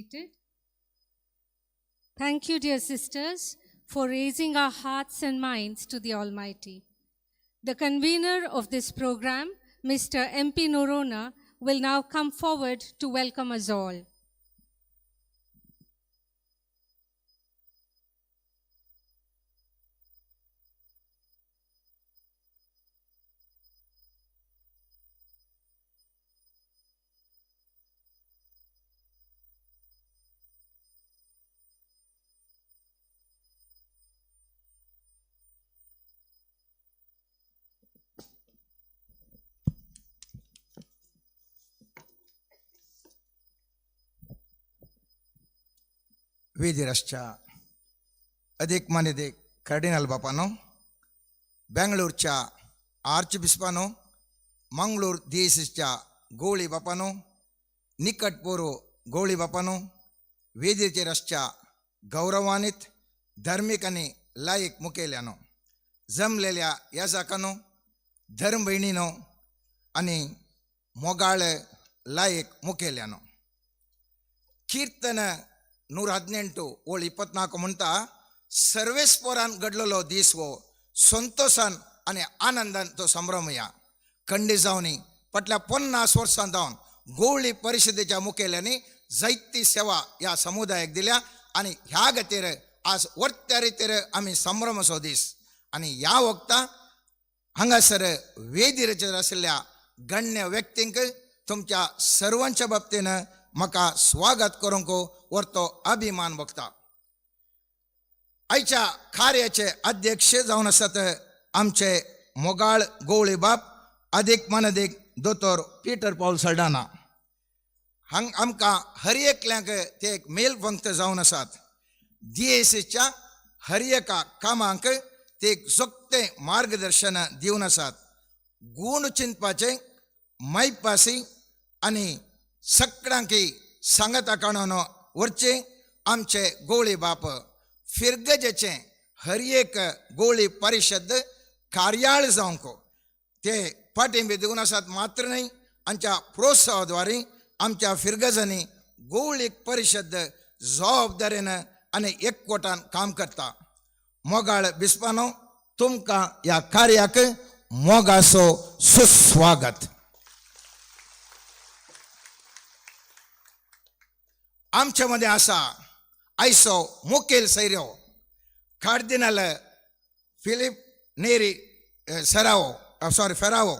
seated. Thank you, dear sisters, for raising our hearts and minds to the Almighty. The convener of this program, Mr. M.P. Norona, will now come forward to welcome us all. वेदिरासच्या अदीक मानेदीक कार्डिनल बापानो, बेंगलोरच्या आर्च बिस्पानो, मंगळूर दियेसीच्या गोवळी बापानो, निकट पोरो गोवळी बापानो, वेदीचेर आसच्या गौरवान्वित धार्मीक आनी लायक मुखेल्यानो, जमलेल्या याजाकानो, धर्म भयणीनो आनी मोगाळ लायक मुखेल्यानो. कीर्तन 118 ओळ 24 म्हणटा, सर्वेस्पोरान घडलेलो दीस हो संतोषान आनी आनंदान तो संभ्रमया. खंडी जावनी फाटल्या 50 वर्सां जावन गोवळी परिशदेच्या मुखेल्यांनी जायती सेवा ह्या समुदायाक दिल्या आनी ह्या खातीर आज वर्त्या रितीर आमी संभ्रमसो दीस. आनी ह्या वखता हांगासर वेदीचेर आशिल्ल्या गण्य व्यक्तींक तुमच्या सर्वांच्या बाबतीन म्हाका स्वागत करूंक वर्तो अभिमान बघता. आयच्या कार्याचे अध्यक्ष जावन आसात आमचे मोगाळ गोवळी बाप अदीक मानदीक दोतोर पीटर पॉल सल्डाना. हांग आमकां हर एकल्यांक ते एक मेल पंक्त जावन आसात. डीएसीच्या हर एका कामांक ते एक जोखतें मार्गदर्शन दिवन आसात. गूण चिंतपाचें मायपासी आनी सगळ्यांकी सांगता काणून व्हरचें आमचे गोवळी बाप. फिरगजेचें हर एक गोवळी परिशद कार्याळ जावंक ते पाठिंबे दिवन आसात. मात्र न्हय, आमच्या प्रोत्साहाद्वारे आमच्या फिरगजांनी गोवळी परिशद जबाबदारेन आनी एकवटान काम करता. मोगाळ बिस्पानो, तुमकां ह्या कार्याक मोगाचो सुस्वागत. आमच्या मदें आसा आयचो मुखेल सैरो कार्दिनाल फिलीप नेरी सरावो सॉरी फेरावो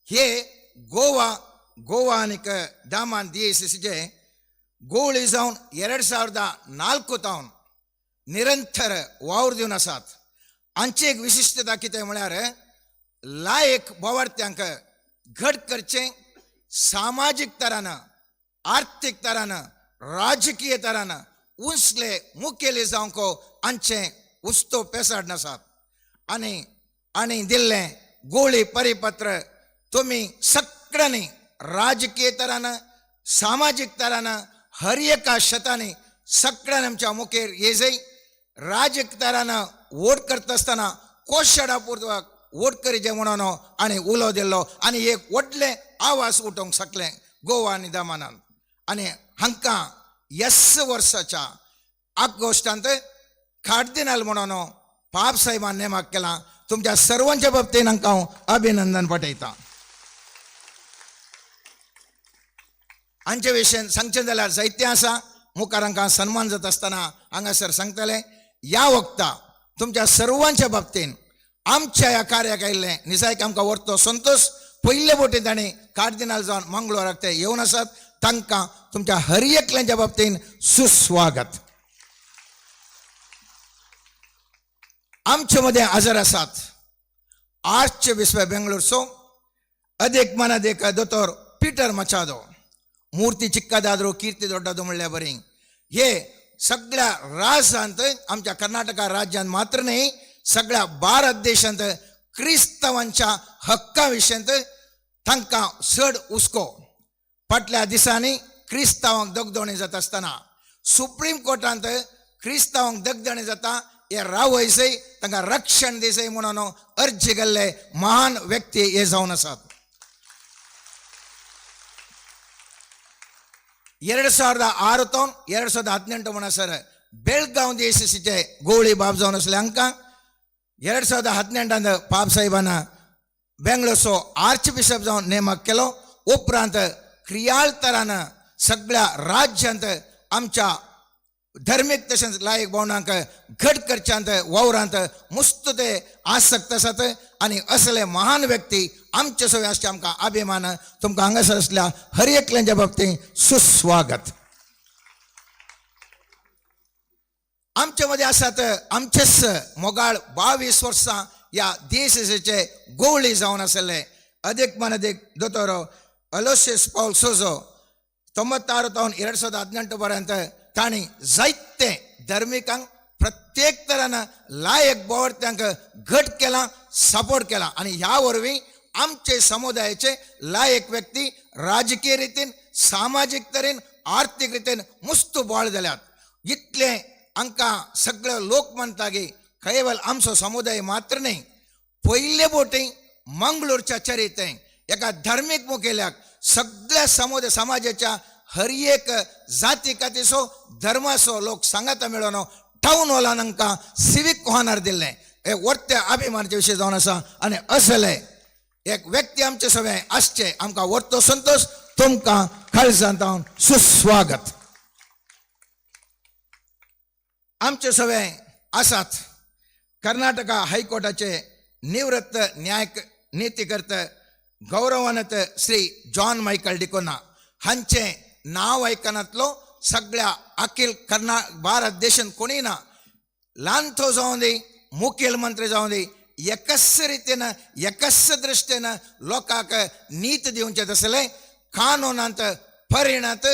हे गोवा गोवा आनीक दामान दियेसीचे गोवळी जावन 2004 तावन निरंतर वावर दिवन आसात. हांची एक विशिश्टता कितें म्हळ्यार लायक बोवार्त्यांक घट करचें सामाजीक तरान, आर्थीक तरान, राजकीय तरान उंचले मुखेली जावंक हांचें उस्तो पेसाड नासात. आनी आनी दिल्लें गोळी परिपत्र तुमी सगळ्यांनी राजकीय तरान, सामाजीक तरान, हर एका शेतांनी सगळ्यांनी आमच्या मुखेर येजय. राजकीय तरान वोट करता आसतना कोशडा पूर्वक वोट करीचे म्हणून आनी उलो दिल्लो आनी एक व्हडलें आवाज उठोवंक शकलें गोवा आनी दमनान. आनी हांकां यस वर्साच्या आगोश्टांत कार्दिनाल म्हणून पाप साहेबान नेमक केलां. तुमच्या सर्वांच्या बाबतीन हांकां हांव अभिनंदन पाठयतां. हांचे विशयन सांगचें जाल्यार जायतें आसा. मुखार हांकां सन्मान जाता आसतना हांगासर सांगतलें. ह्या वखता तुमच्या सर्वांच्या बाबतीन आमच्या ह्या कार्याक आयिल्लें निजायक आमकां व्हरतो संतोश. पयले बोटी तांणी कार्दिनाल जावन मंगळवाराक ते येवन आसात. तांकां तुमच्या हर एकल्यांच्या बाबतीन सुस्वागत. आमचे मदें हजर आसात आर्च बिस्प बेंगलोरचो अदीक मानादीक दोतोर पीटर मचादो, मूर्ती चिक्कादादरो कीर्ती दोड्डादो म्हणल्यार बरी. हे सगळ्या राज्यांत, आमच्या कर्नाटका राज्यांत मात्र न्हय, सगळ्या भारत देशांत क्रिस्तांवांच्या हक्का विशयांत तांकां चड हुस्को. फाटल्या दिसांनी क्रिस्तांवांक दगदोणी जाता आसतना सुप्रीम कोर्टांत क्रिस्तांवांक दगदणी जाता हे रावयसय तांकां रक्षण दिसय म्हणून अर्जी केल्ले महान व्यक्ती हे जावन आसात. 2006 तावन 2018 म्हणसर बेळगांव दियेसीचे गोवळी बाब जावन आसले हांकां 2018 पाप साहेबान बेंगलोरचो आर्च बिशप जावन नेमक केलो. उपरांत क्रियाळ तरान सगळ्या राज्यांत आमच्या धर्मीक तशेंच लायक भोवणांक घट करच्यांत वावरांत मुस्त ते आसक्त आसात आनी असले महान व्यक्ती आमचे सगळे आसचे आमकां अभिमान. तुमकां हांगासर आसल्या हर एकल्यांच्या बाबतींत सुस्वागत. आमचे मदें आसात आमचेच मोगाळ 22 वर्सां ह्या देशाचे गोवळी जावन आसले अदीक मान अदीक दोतोर अलोशियस पावल सोजो 96 तावन 2018 पर्यंत तांणी जायते धर्मिकांक प्रत्येक तरान लायक बोवर्त्यांक घट केला, सपोर्ट केला आनी ह्या वरवीं आमचे समुदायाचे लायक व्यक्ती राजकीय रितीन, सामाजीक तरेन, आर्थीक रितीन मुस्त बळ जाल्यात. इतले हांकां सगळे लोक म्हणटा की केवल आमचो समुदाय मात्र न्हय, पयले बोटी मंगळूरच्या चरित्रें एका धार्मीक मुखेल्याक सगळ्या समुदाय समाजाच्या हर एक जाती कातीचो धर्माचो लोक सांगाता मेळोन टावन हॉलान हांकां सिवीक हॉनर दिल्लें. हे वर्ते अभिमानाचे विशय जावन आसा आनी असले एक व्यक्ती आमचे सगळे आसचे आमकां वर्तो संतोश. तुमकां काळजांत हांव सुस्वागत. आमचे सगळे आसात कर्नाटका हायकोर्टाचे निवृत्त न्याय नीतिकर्त गौरवानत श्री जॉन मायकल डिकोना हांचें नांव आयकनातलो सगळ्या अखिल भारत देशांत कोणी ना, ल्हानथो जावं दी, मुखेल मंत्री जावं दी, एकच रितीन एकच दृश्टीन लोकांक नीत दिवचें तसलें कानूनांत परिणात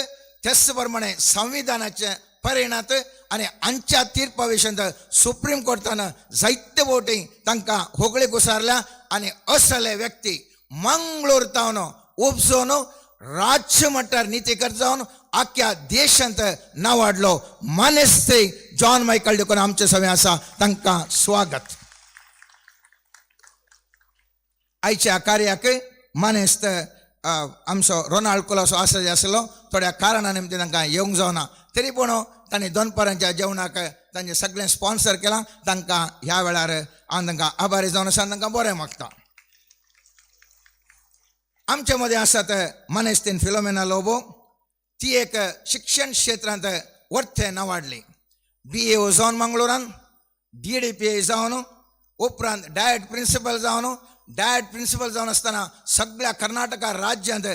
तेच प्रमाणे संविधानाचे परिणात आनी हांच्या तिर्पा विशयांत सुप्रीम कोर्टान जायते बोटी तांकां होगळी घुसारल्या आनी असले व्यक्ती मंगळूर तावन उपजोन राज्य मट्टार नितीकर जावन आख्या देशांत नावाडलो मानेस्त जॉन मायकल डिकोन आमचे सगळे आसा, तांकां स्वागत. आयच्या कार्याक मानेस्त आमचो रोनाल्ड कोलासो आसा आसलो, थोड्या कारणां निमतान तांकां येवंक जावना, तरी पूण तांणी दनपारांच्या जेवणाक तांचें सगळें स्पॉन्सर केलां. तांकां ह्या वेळार हांव तांकां आभारी जावन आसा, तांकां बरें मागता. आमचे मदें आसात मानेस्तीन फिलोमेना लोबो, ती एक शिक्षण क्षेत्रांत वर्थे नावाडली. BA जावन मंगळुरान, DDPA जावन, उपरांत डायट प्रिंसिपल जावन, डायट प्रिंसिपल जावन आसतना सगळ्या कर्नाटका राज्यांत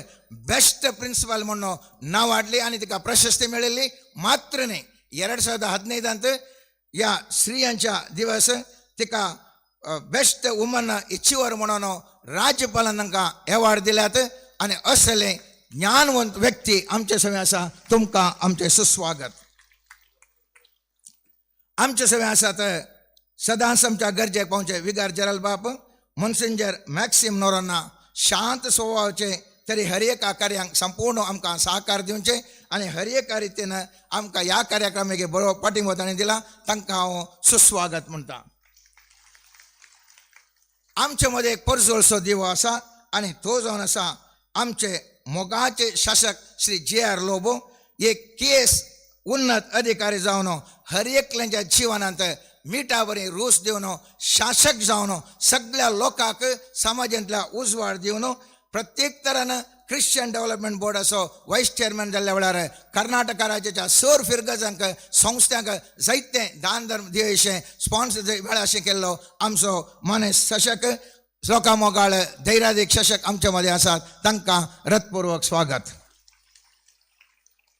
बेस्ट प्रिंसिपल म्हणून नावाडली आनी तिका प्रशस्ती मेळिल्ली. मात्र न्हय, 2015 ह्या स्त्रियांच्या दिवस तिका बेस्ट वुमन अचिवर म्हणून राज्यपालान तांकां एवॉर्ड दिल्यात आनी असले ज्ञानवंत व्यक्ती आमचे सगळे आसा, तुमकां आमचें सुस्वागत. आमचे सगळे आसात सदांच आमच्या गरजेक पावचे विगार जेराल बाप मोन्सिंजर मॅक्सिम नोरोना, शांत स्वभावाचे तरी हर एका कार्यांक संपूर्ण आमकां सहकार दिवचे आनी हर एका रितीन आमकां ह्या कार्यक्रमाक बरो पाठिंबो ताणें दिला, तांकां हांव सुस्वागत म्हणटा. आमचे मदें एक परजोळसो दिवो आसा आनी तो जावन आसा आमचे मोगाचे शासक श्री JR Lobo, एक केस उन्नत अधिकारी जावन हर एकल्यांच्या जिवनांत मिठा बरी रूस दिवन शासक जावन सगळ्या लोकांक समाजांतल्या उजवाड दिवन प्रत्येक तरान क्रिश्चन डेव्हलपमेंट बोर्डाचो वायस चेअरमॅन जाल्ल्या वेळार कर्नाटका राज्याच्या सर फिरगजांक संस्थांक जायते दान धर्म दिवशें स्पॉन्सर वेळा अशें केल्लो आमचो मानेस्त शासक लोकां मोगाळ धैर्यादीक शासक आमचे मदें आसात, तांकां रथपूर्वक स्वागत.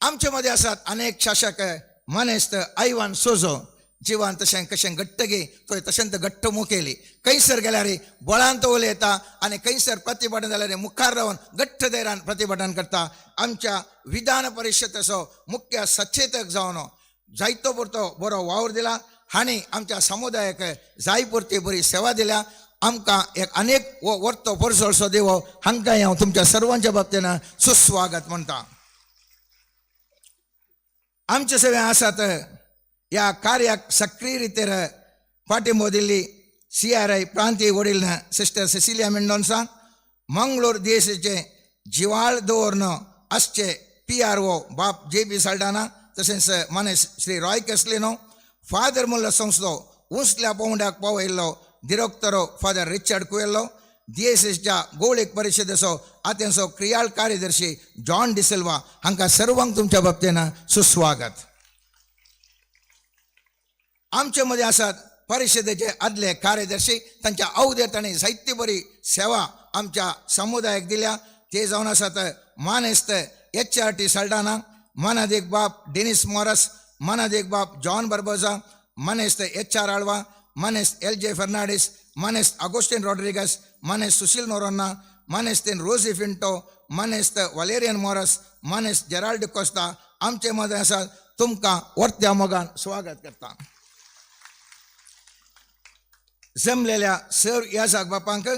आमचे मदें आसात अनेक शासक मानेस्त आयवान सोजो, जिवान तशें कशें घट्ट गे थंय तशेंच घट्ट मुखेली, खंयसर गेल्यार बळांत उलयता आनी खंयसर प्रतिभटन जाल्यार मुखार रावन घट्ट धैर्यान प्रतिभटन करता. आमच्या विधान परिशदेचो मुख्य सचेतक जावन जायतो पुरतो बरो वावर दिला हांणी आमच्या समुदायाक जाय पुरती बरी सेवा दिल्या. आमकां एक अनेक वर्तो परसोळसो दिवो हांकां हांव तुमच्या सर्वांच्या बाबतीन सुस्वागत म्हणटा. आमचे सेवे आसात ह्या कार्याक सक्रीय रितीर पाठिंबो दिल्ली CRI प्रांतीय वडील सिस्टर सिसिलिया मेंडोन्सा, मंगळूर देशाचे जिवाळ दवरून आसचे PRO बाब जे बी साल्डाना तशेंच मानेस श्री रॉय केसलिनो फादर मुल्लो संस्थो उंचल्या पावंड्याक पावयल्लो दिरोक्तरो फादर रिचर्ड कुएल्लो दियेसीच्या गोवळीक परिशदेचो आतांचो क्रियाळ कार्यदर्शी जॉन डिसिल्वा हांकां सर्वांक तुमच्या बाबतीन सुस्वागत. आमचे मदें आसात परिशदेचे आदले कार्यदर्शी तांच्या अवधेर तांणी जायती बरी सेवा आमच्या समुदायाक दिल्या ते जावन आसात मानेस्त HRT Saldanha मानादीक बाब डेनिस मॉरस मानादीक बाब जॉन बर्बोजा मानेस्त HR Alva मानेस्त LJ Fernandes मानेस्त आगोस्टीन रॉड्रिगस मानेस्त सुशील नोरोन्ना मानेस्त रोजी फिंटो मानेस्त वलेरियन मॉरस मानेस्त जेराल्ड कोस्ता आमचे मदें आसात. तुमकां वर्त्या मोगान स्वागत करता. जमलेल्या सर याजाक बापांक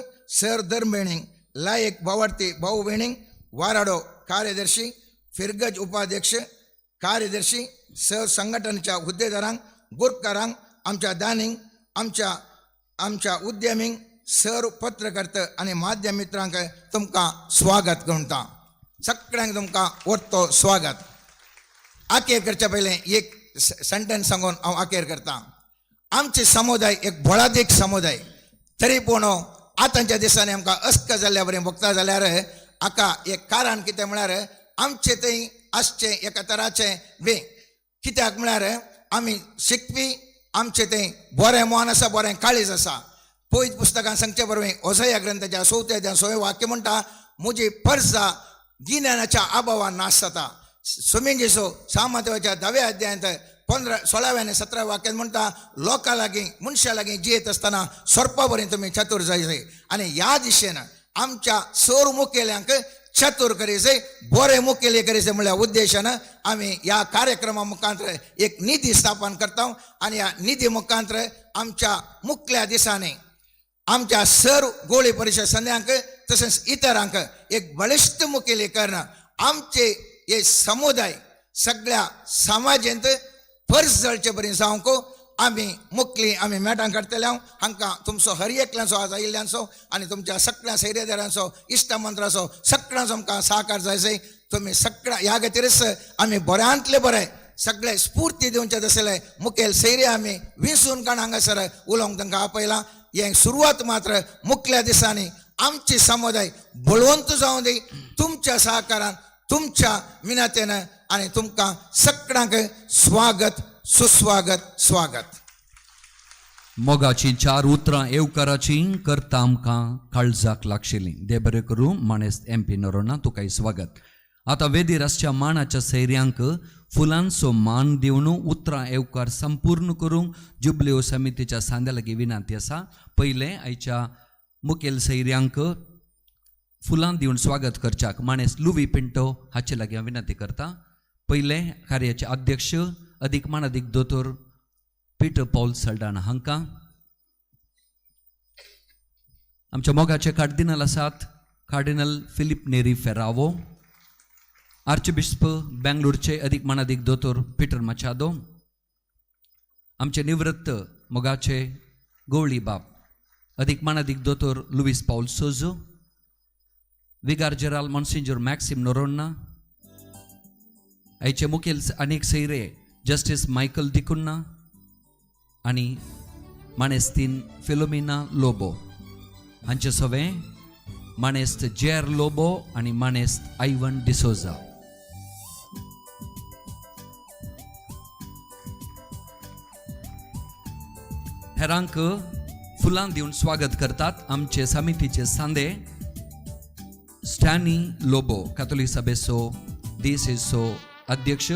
सर धर्मभयणींक लायक भावार्थी भाऊ भयणींक वाराडो कार्यदर्शी फिरगज उपाध्यक्ष कार्यदर्शी सर संघटनेच्या हुद्देदारांक गुरकारांक आमच्या दानींक आमच्या आमच्या उद्यमींक सर पत्रकर्ते आनी माध्यम मित्रांक तुमकां स्वागत करता. सगळ्यांक तुमकां वरतो स्वागत. आखेर करच्या पयलें एक सेंटेन्स सांगून हांव आखेर करता. आमचे समुदाय एक बळादीक समुदाय तरी पूण आतांच्या दिसांनी आमकां अस्क जाल्ल्या बरें भोगता जाल्यार हाका एक कारण कितें म्हळ्यार आमचे थंय आसचें एका तराचें वे कित्याक म्हळ्यार आमी शिकपी आमचें थंय बरें मन आसा बरें काळीज आसा. पयत पुस्तकान सांगचे बरोबर ओसया ग्रंथाच्या चवथ्या सोवे वाक्य म्हणटा म्हजी परसा गिन्यानाच्या अभावान नाश जाता. सुमिंजेसो सामत्वाच्या 10व्या अध्यायांत 15, 16व्या आनी 17व्या वाक्यान म्हणटा लोकां लागीं मनशां लागीं जियेत आसतना सोरपा बरें तुमी चतूर जाय जाय आनी ह्या दिशेन आमच्या सर मुखेल्यांक चतूर करी जाय बरें मुखेली करी जाय म्हणल्यार उद्देशान आमी ह्या कार्यक्रमा मुखांतर एक निधी स्थापन करता आनी ह्या निधी मुखांतर आमच्या मुखल्या दिसांनी आमच्या सर गोळी परिशद संद्यांक तशेंच इतरांक एक बळिश्ट मुखेली करण आमचे हे समुदाय सगळ्या समाजेंत फर्ज जळचे बरी जावंक आमी मुखली आमी मेटां काडटले. हांकां तुमचो हर एकल्यांचो आज आयिल्ल्यांचो आनी तुमच्या सगळ्या सैरेदारांचो इश्टमंत्राचो सगळ्यांचो आमकां सहकार जाय जाय. तुमी सगळ्या ह्या खातीरच आमी बऱ्यांतले बरे सगळे स्फूर्ती दिवचे तसले मुखेल सैरे आमी विंचून काण हांगासर उलोवंक तांकां आपयलां. हें सुरवात मात्र मुखल्या दिसांनी आमची समुदाय बळवंत जावं दी तुमच्या सहकारान तुमच्या मिनातेन आनी तुमकां सगळ्यांक स्वागत सुस्वागत स्वागत. मोगाची चार उतरां येवकाराची करता आमकां काळजाक लागशिल्लीं. दे बरें करूं माणेस्त MP Noronha तुकाय स्वागत. आतां वेदीर आसच्या माणाच्या सैऱ्यांक फुलांचो मान दिवन उतरां येवकार संपूर्ण करूंक जुबलेव समितीच्या सांद्या लागीं विनंती आसा. पयलें आयच्या मुखेल सैऱ्यांक फुलां दिवन स्वागत करच्याक माणेस लुवी पिंटो हाचे लागीं हांव विनंती करता. पयलें कार्याचे अध्यक्ष अदीक मानादीक दोतोर पिटर पॉल सल्डाना हांकां, आमच्या मोगाचे कार्दिनल आसात cardinal Filipe Neri Ferrao, archbishop बेंगलोरचे अदीक मानादीक दोतोर पिटर मचादो, आमचे निवृत्त मोगाचे गवळी बाब अदीक मानादीक दोतोर लुवीस पावल सोजो, विगार जेराल मॉन्सिंजोर मॅक्सिम नोरोन्ना, आयचे मुखेल अनेक सैरे जस्टीस मायकल डिकुन्ना आनी माणेस्तीन फिलोमिना लोबो हांचे सवे माणेस्त जेर लोबो आनी माणेस्त आयवन डिसोजा. हेरांक फुलां दिवन स्वागत करतात आमचे समितीचे सांदे स्टॅनी लोबो कातोलीक सभेचो दिसेचो अध्यक्ष,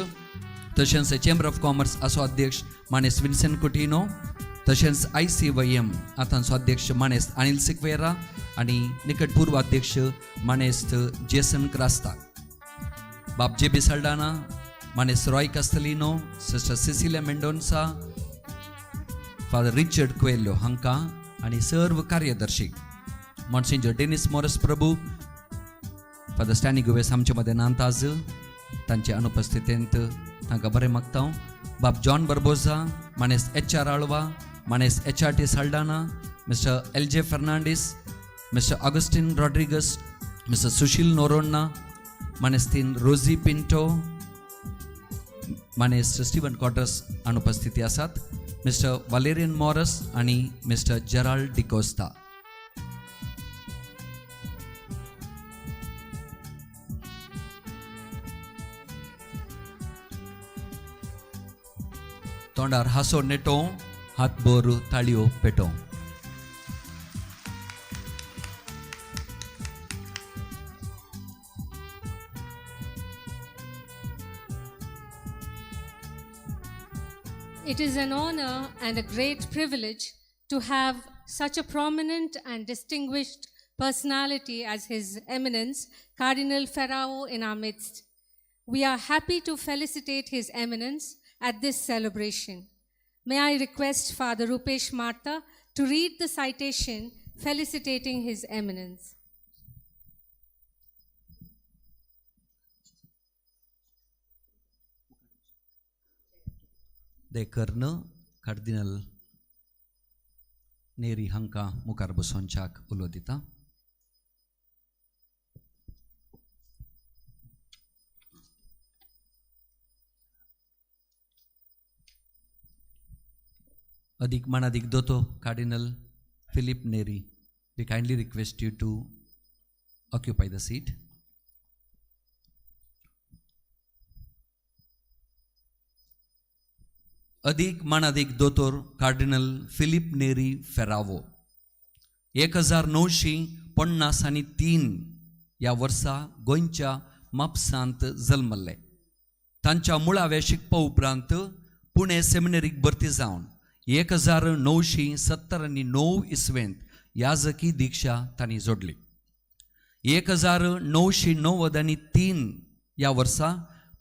तशेंच चेंबर ऑफ कॉमर्स असो अध्यक्ष मानेस विन्सेंट कुटिनो, तशेंच ICYM आतांचो अध्यक्ष मानेस्त अनिल सिक्वेरा आनी निकट पूर्व अध्यक्ष मानेस्त जेसन क्रास्ता, बाब जे बी सल्डाना, मानेस्त Roy Castelino, sister Cecilia Mendonca, father Richard Coelho हांकां आनी सर्व कार्यदर्शी Monsignor Denis Morris Prabhu, father Stanley Goves आमचे मदें नांताज तांचे अनुपस्थितींत तांकां बरें मागता. बाब जॉन बर्बोजा, मानेस्त HR Alva, मानेस्त HRT Saldanha, mister LJ Fernandes, mister Augustine Rodrigues, mister Sushil Noronha, मानेस्तीन रोजी पिंटो, मानेस्त स्टीवन कॉड्रस अनुपस्थिती आसात, मिस्टर वालेरियन मॉरस आनी मिस्टर जेराल्ड डिकोस्ता. तोंडार हांसो नेटो, हातभर ताळयो पेटो. It is an honor and a great privilege to have such a prominent and distinguished personality as His Eminence Cardinal Ferrao in our midst. We are happy to felicitate His Eminence at this celebration. May I request Father Rupesh Martha to read the citation felicitating His Eminence. De Karna कार्दिनल Neri हांकां मुखार बसोवच्याक उलो दिता. अधिक मानादीक दोतो cardinal Philip Neri, we kindly request you to occupy the seat. अधिक मानादीक दोतोर cardinal Filipe Neri Ferrao 1953 ह्या वर्सा गोंयच्या म्हापसांत जल्मल्ले. तांच्या मुळाव्या शिकपा उपरांत पुणे सेमिनरीक भरती जावन 1979 इसवेंत याजकी दीक्षा तांणी जोडली. 1993 ह्या वर्सा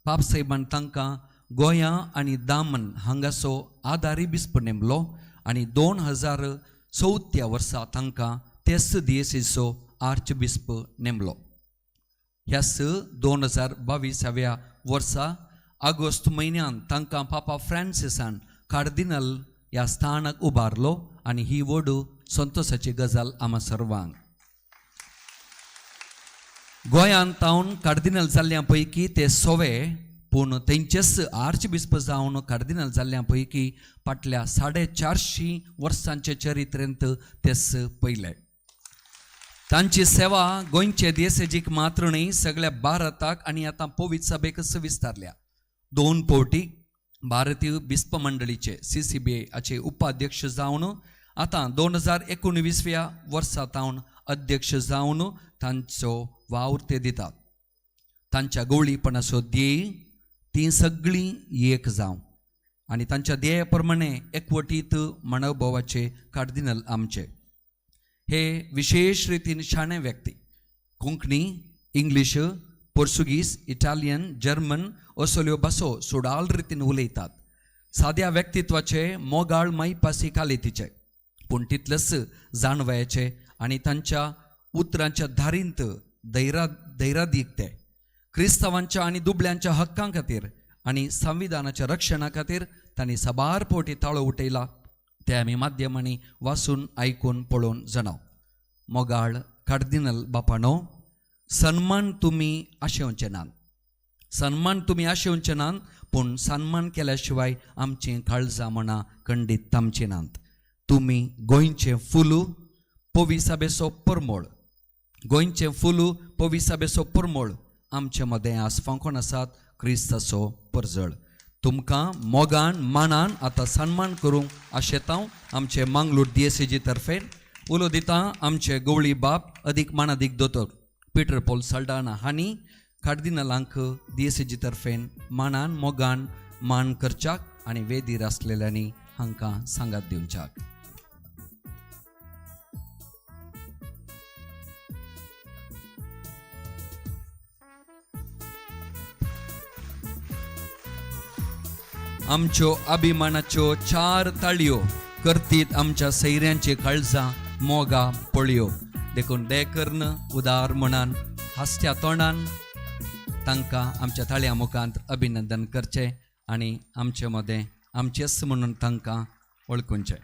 पापसाहेबान तांकां गोंया आनी दामन हांगासो आदारी बिस्प नेमलो आनी 2004 वर्सा तांकां तेस दियेसीचो आर्च बिस्प नेमलो. ह्याच 2022 वर्सा ऑगस्ट म्हयन्यान तांकां पापा फ्रांसिसान कार्दिनल ह्या स्थानाक उबारलो आनी ही व्हड संतोशाची गजाल आमा सर्वांक. गोंयांत तावन कार्दिनल जाल्ल्या पैकी ते सोवे, पूण तेंचेच आर्च बिस्प जावन कार्दिनल जाल्ल्या पैकी फाटल्या 450 वर्सांचे चरित्रेंत तेच पयले. तांची सेवा गोंयचे देसेजीक मात्र न्हय सगळ्या भारताक आनी आतां पवित्र सभेकच विस्तारल्या. 2 फावटी भारतीय बिस्प मंडळीचे CCBA हाचे उपाध्यक्ष जावन आतां 2019 वर्सा तावन अध्यक्ष जावन तांचो वावर ते दितात. तांच्या गवळीपणाचो ध्येय तीं सगळीं एक जावं आनी तांच्या ध्येया प्रमाणे एकवटीत मनोभावाचे कार्दिनल आमचे हे विशेष रितीन शाणे व्यक्ती कोंकणी, इंग्लीश, पोर्तुगीज, इटालियन, जर्मन असल्यो भासो सोडाल रितीन उलयतात. साद्या व्यक्तित्वाचे मोगाळ मायपासी कालेतीचे पूण तितलेच जाणवयाचे आनी तांच्या उतरांच्या धारींत धैरादीक ते क्रिस्तांवांच्या आनी दुबळ्यांच्या हक्कां खातीर आनी संविधानाच्या रक्षणा खातीर तांणी साबार फावटी ताळो उठयला. ते आमी माध्यमांनी वाचून आयकून पळोवन जाणाव. मोगाळ कार्दिनल बापानो, सन्मान तुमी आशेवचे नात, सन्मान तुमी आशेवचे नात, पूण सन्मान केल्या शिवाय आमचीं काळजां मनां खंडीत थांबचीं नात. तुमी गोंयचें फुलू पविसाबेचो परमळ, गोंयचें फुलू पविसाबेचो परमळ आमचे मदें आज फांकोन आसात क्रिस्ताचो परजळ. तुमकां मोगान मानान आतां सन्मान करूंक आशेतांव आमचे मांगलूर DSAG तर्फे उलो दिता आमचे गवळी बाप अदीक मानादीक दोतोर पिटर पॉल साल्डाना हांणी कार्दिनलांक DSAG तर्फेन मानान मोगान मान करच्याक आनी वेदीर आसलेल्यांनी हांकां सांगात दिवच्याक. आमच्यो अभिमानाच्यो 4 ताळयो करतीत आमच्या सैऱ्यांचे काळजां मोगा पळयो. देखून देकर्न उदार मनान हासत्या तोंडान तांकां आमच्या ताळयां मुखांत अभिनंदन करचें आनी आमचे मदें आमचेच म्हणून तांकां वळखुचें.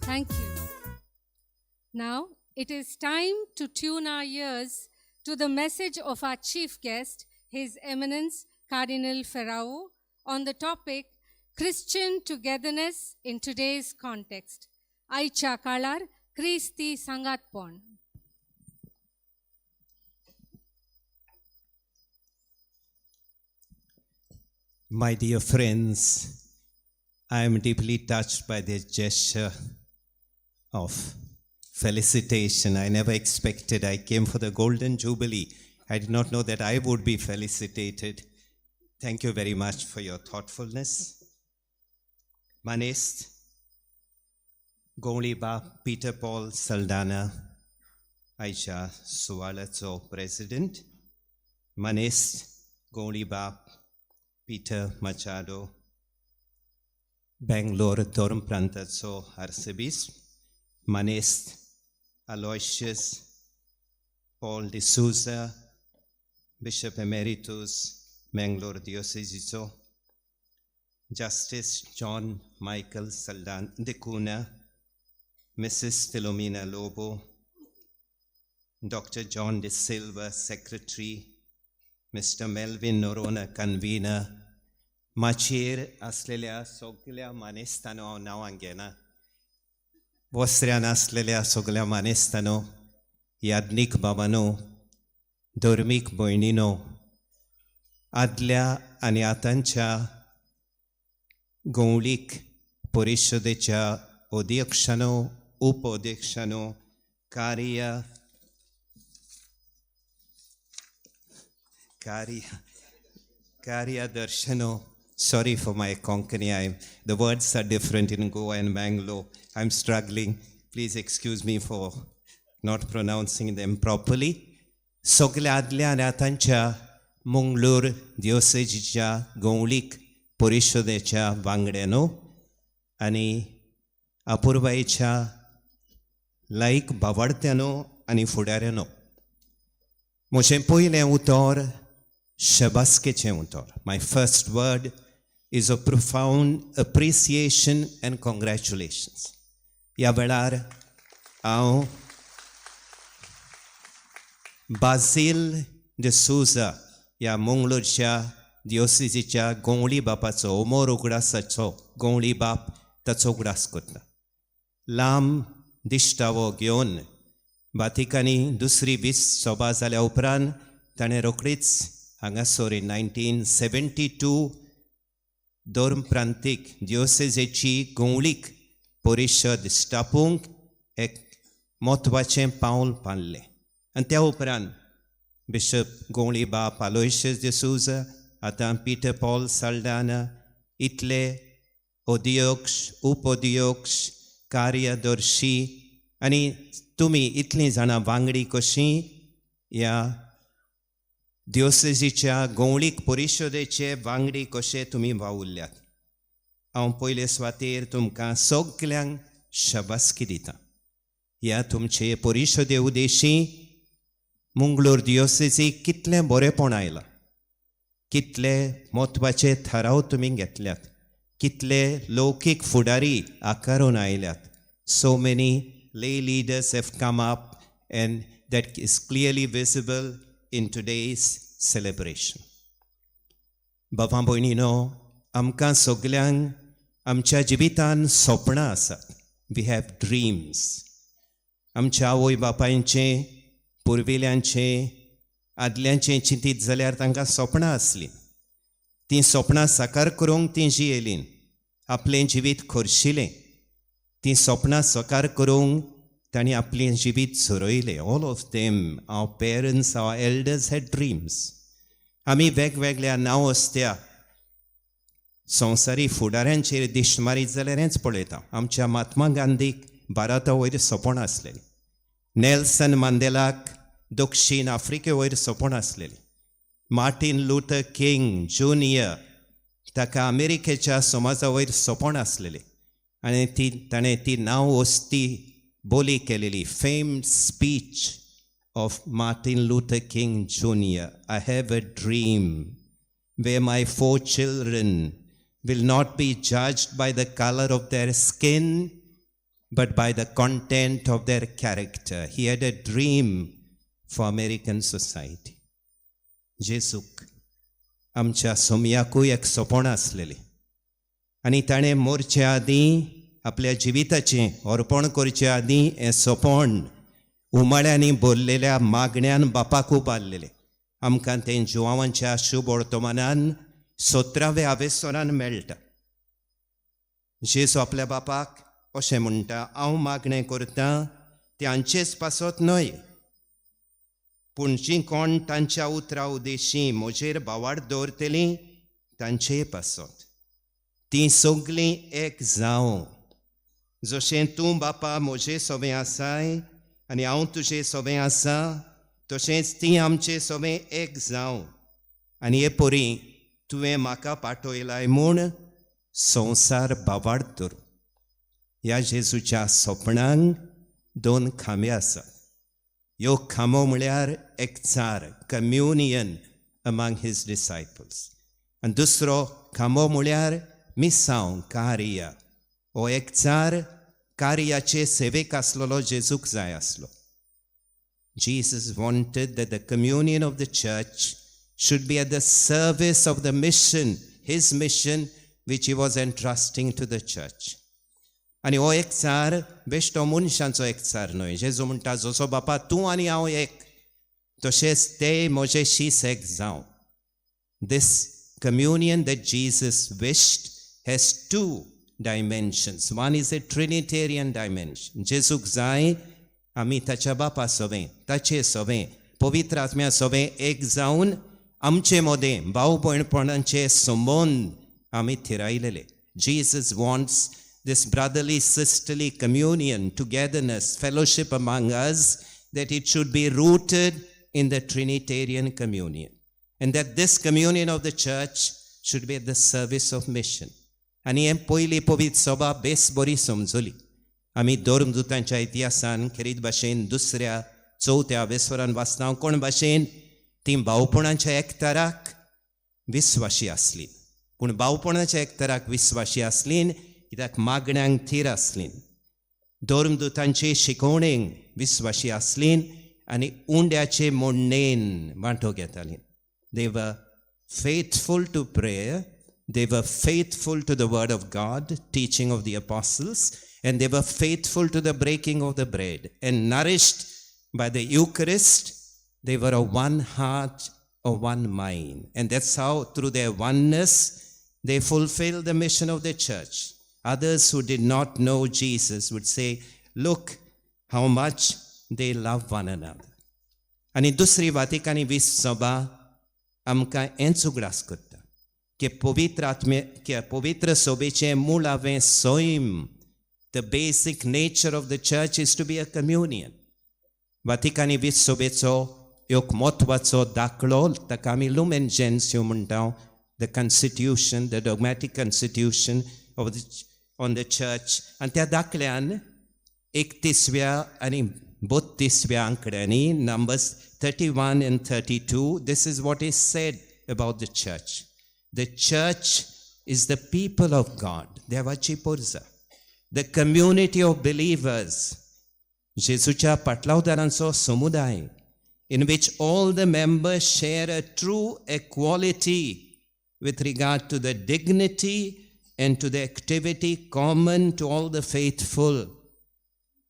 Thank you. Now it is time to tune our ears to the message of our chief guest, His Eminence Cardinal Ferrao, on the topic Christian Togetherness in Today's Context. आयच्या काळार क्रिस्ती सांगातपण. My dear friends, I am deeply touched by this gesture of felicitation. I never expected. I came for the Golden Jubilee. I did not know that I would be felicitated. Thank you very much for your thoughtfulness. मानेस्त गवळी बाप Peter Paul Saldanha, आयच्या सुवाळ्याचो president, मानेस्त गवळी बाप Peter Machado, Bangalore धर्म प्रांताचो आर्सेबीस्प, मानेस्त Aloysius Paul D'Souza, bishop emeritus Mangalore दियोसेजीचो, justice John Michael Saldanha D'Cunha, Mrs Philomena Lobo, doctor John D'Silva secretary, mister Melvin Noronha convener, माचयेर आसलेल्या सगल्या मानेस्तानो, हांव नांवां घेना, वस्त्र्यान आसलेल्या सगल्या मानेस्तानो, याज्ञीक बाबानो, धर्मीक भयणीनो, आदल्या आनी आतांच्या गवळीक परिशदेच्या अध्यक्षानो, उप अध्यक्षानो, कार्य कार्य कार्यदर्शनो. Sorry for my Konkani, the words are different in Goa and Mangalore. I'm struggling. Please excuse me for not pronouncing them properly. सगल्या आदल्या आनी आतांच्या मंगळूर दियोसेजीच्या गवळीक परिशदेच्या वांगड्यानो आनी अपुरबायेच्या लायक बावाडत्यानो आनी फुडाऱ्यानो, म्हजें पयलें उतर शबासकेचें उतर. My first word is a profound appreciation and congratulations. ह्या वेळार हांव बाजील डिसोजा ह्या मंगळूरच्या दियोसिजीच्या गवळी बापाचो ओमोर उगडासाचो गवळी बाप ताचो उगडास करता. लांब दिश्टावो घेवन बातिकांनी दुसरी 20 सभा जाल्या उपरांत ताणें रोखडीच हांगासर इन 1972 धर्म प्रांतीक दियोसेजेची गवळीक परिशद स्थापूंक एक म्हत्वाचें पावल पाडलें आनी त्या उपरांत बिशप गवळी बाप आलोयशियस डिसोजा, आतां पीटर पॉल साल्डाना, इतले अध्यक्ष, उपअध्यक्ष, कार्यदर्शी आनी तुमी इतलीं जाणां वांगडी कशीं ह्या दियोसेजीच्या गवळीक परिशदेचे वांगडी कशे तुमी वावुरल्यात. हांव पयले सुवातेर तुमकां सगल्यांक शाबासकी दितां. ह्या तुमचे परिशदे उद्देशी मंगळूर दियोसेजीक कितलें बरेंपण आयलां, कितले म्हत्वाचे थाराव तुमी घेतल्यात, कितले लौकीक फुडारी आकारून आयल्यात. So many lay leaders have come up and that is clearly visible in today's celebration. बाबा भयणीनो, आमकां सगल्यांक आमच्या जिवितान सपनां आसात. We have dreams. आमच्या आवय बापायचें, पुर्विल्यांचें, आदल्यांचें चिंतीत जाल्यार तांकां सपनां आसलीं. तीं सपनां साकार करूंक तीं जियेलीं, आपलें जिवीत खर्शिलें. तीं सपनां साकार करूंक तांणी आपलें जिवीत झरयलें. All of them, our parents, our elders had dreams. आमी वेगवेगळ्या नांव असत्या संवसारी फुडाऱ्यांचेर दिश्ट मारीत जाल्यार हेंच पळयता. आमच्या महात्मा गांधीक भारता वयर सपन आसलेलें, नेल्सन मांदेलाक दक्षीण आफ्रिके वयर सपन आसलेलें, मार्टीन लुथर किंग ज्युनियर ताका अमेरिकेच्या समाजा वयर सपन आसलेलें आनी ती ताणें ती नांव वस्ती बोली केलेली, famed speech of Martin Luther King junior, I have a dream where my 4 children will not be judged by the color of their skin, but by the content of their character. He had a dream for American society. जेजूक आमच्या सोमयाकूय एक सोपण आसलेलें आनी ताणें मोरचे आदीं आपल्या जिविताचें अर्पण करचे आदीं हें सोपण उमाळ्यांनी भरलेल्या मागण्यान बापाक उबारलेलें. आमकां तें जुवांवांच्या शुभ वर्तमानान 17व्या आवेसोरान मेळटा. जेजू आपल्या बापाक अशें म्हणटा, हांव मागणें करतां तांचेच पासत न्हय, पूण जीं कोण तांच्या उतरा उदेशी म्हजेर भावार्थ दवरतलीं तांचेय पासत. तीं सगलीं एक जावं, जशें तूं बापा म्हजे सोबें आसाय आनी हांव तुजे सोबें आसा, तशेंच तीं आमचे सोबें एक जावं. आनी हे परी तुवें म्हाका पाठयलाय म्हूण संवसार भावार्थ धरूं. ह्या जेजूच्या सपनांक दोन खांबे आसात. ह्यो खांबो म्हळ्यार एकचार, कम्युनियन अमांग his disciples, आनी दुसरो खांबो म्हळ्यार मिसांव, कार्य. हो एकचार कार्याचे सेवेक आसलेलो जेजूक जाय आसलो. Jesus wanted that the communion of the church should be at the service of the mission, his mission, which he was entrusting to the church. आनी हो एकचार बेश्टो मनशांचो एकचार न्हय. जेजू म्हणटा, जसो बापा तूं आनी हांव एक, तशेंच ते म्हजे शीस एक जावं. This communion that Jesus wished has two dimensions. One is a Trinitarian dimension. जेजूक जाय आमी ताच्या बापा सोबें, ताचे सोबें, पवित्र आत्म्या सोबें एक जावन आमचे मदें भाव भयणपणांचे संबंद आमी थिरायलेले. Jesus wants this brotherly, sisterly communion, togetherness, fellowship among us, that it should be rooted in the Trinitarian communion, and that this communion of the church should be at the service of mission. आनी हें पयली पवित्र सभा बेस बरी समजली. आमी धर्मदूतांच्या इतिहासान खेरीत भाशेन दुसऱ्या चवथ्या आवेसरान वाचता कोण भाशेन ती भावपणाच्या एकताराक विस्वाशी आसली. पूण भावपणाच्या एकताराक विस्वाशी आसली कित्याक मागण्यांक थीर आसली, धर्मदूतांचे शिकवणेक विस्वाशी आसली आनी उंड्याचे मोडणेन वांटो घेताली. They were faithful to prayer, they were faithful to the word of God, teaching of the apostles, and they were faithful to the breaking of the bread. And nourished by the Eucharist, they were of one heart, of one mind. And that's how, through their oneness, they fulfilled the mission of the church. Others who did not know Jesus would say, look how much they love one another. आनी दुसरी वातिकानी वीस सभा आमकां हेंच उगडास करता की पवित्र आत्मे की पवित्र सभेचें मुळावें सैम, the basic nature of the church is to be a communion. वातिकानी वीस सभेचो एक म्हत्वाचो दाखलो, ताका आमी लुमेन जेन्सियो म्हणटा, the constitution, the dogmatic constitution of the on the church. आनी त्या दाखल्यान 31व्या आनी 32व्या आंकड्यांनी, numbers 31 and 32, this is what is said about the church. The church is the people of God, देवाची पोरजा, the community of believers, जेजूच्या पाटलावदारांचो समुदाय, in which all the members share a true equality with regard to the dignity and to the activity common to all the faithful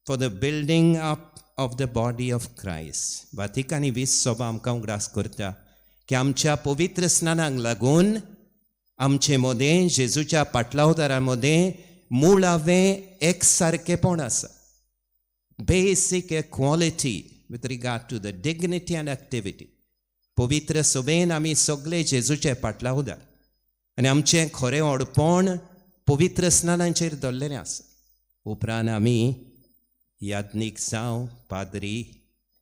for the building up of the body of Christ. वातिकानी वीस सभा आमकां उगडास करता की आमच्या पवित्र स्नानांक लागून आमचे मदें जेजूच्या पाटलावदारा मदें मुळावें एकसारकेपण आसा, basic equality with regard to the dignity and activity. पवित्र सभेन आमी सगळे जेजूचे पाटलावदार आनी आमचें खरें व्हडपण पवित्र स्नानांचेर दवरलेलें आसा. उपरांत आमी याज्ञीक जावं, पाद्री,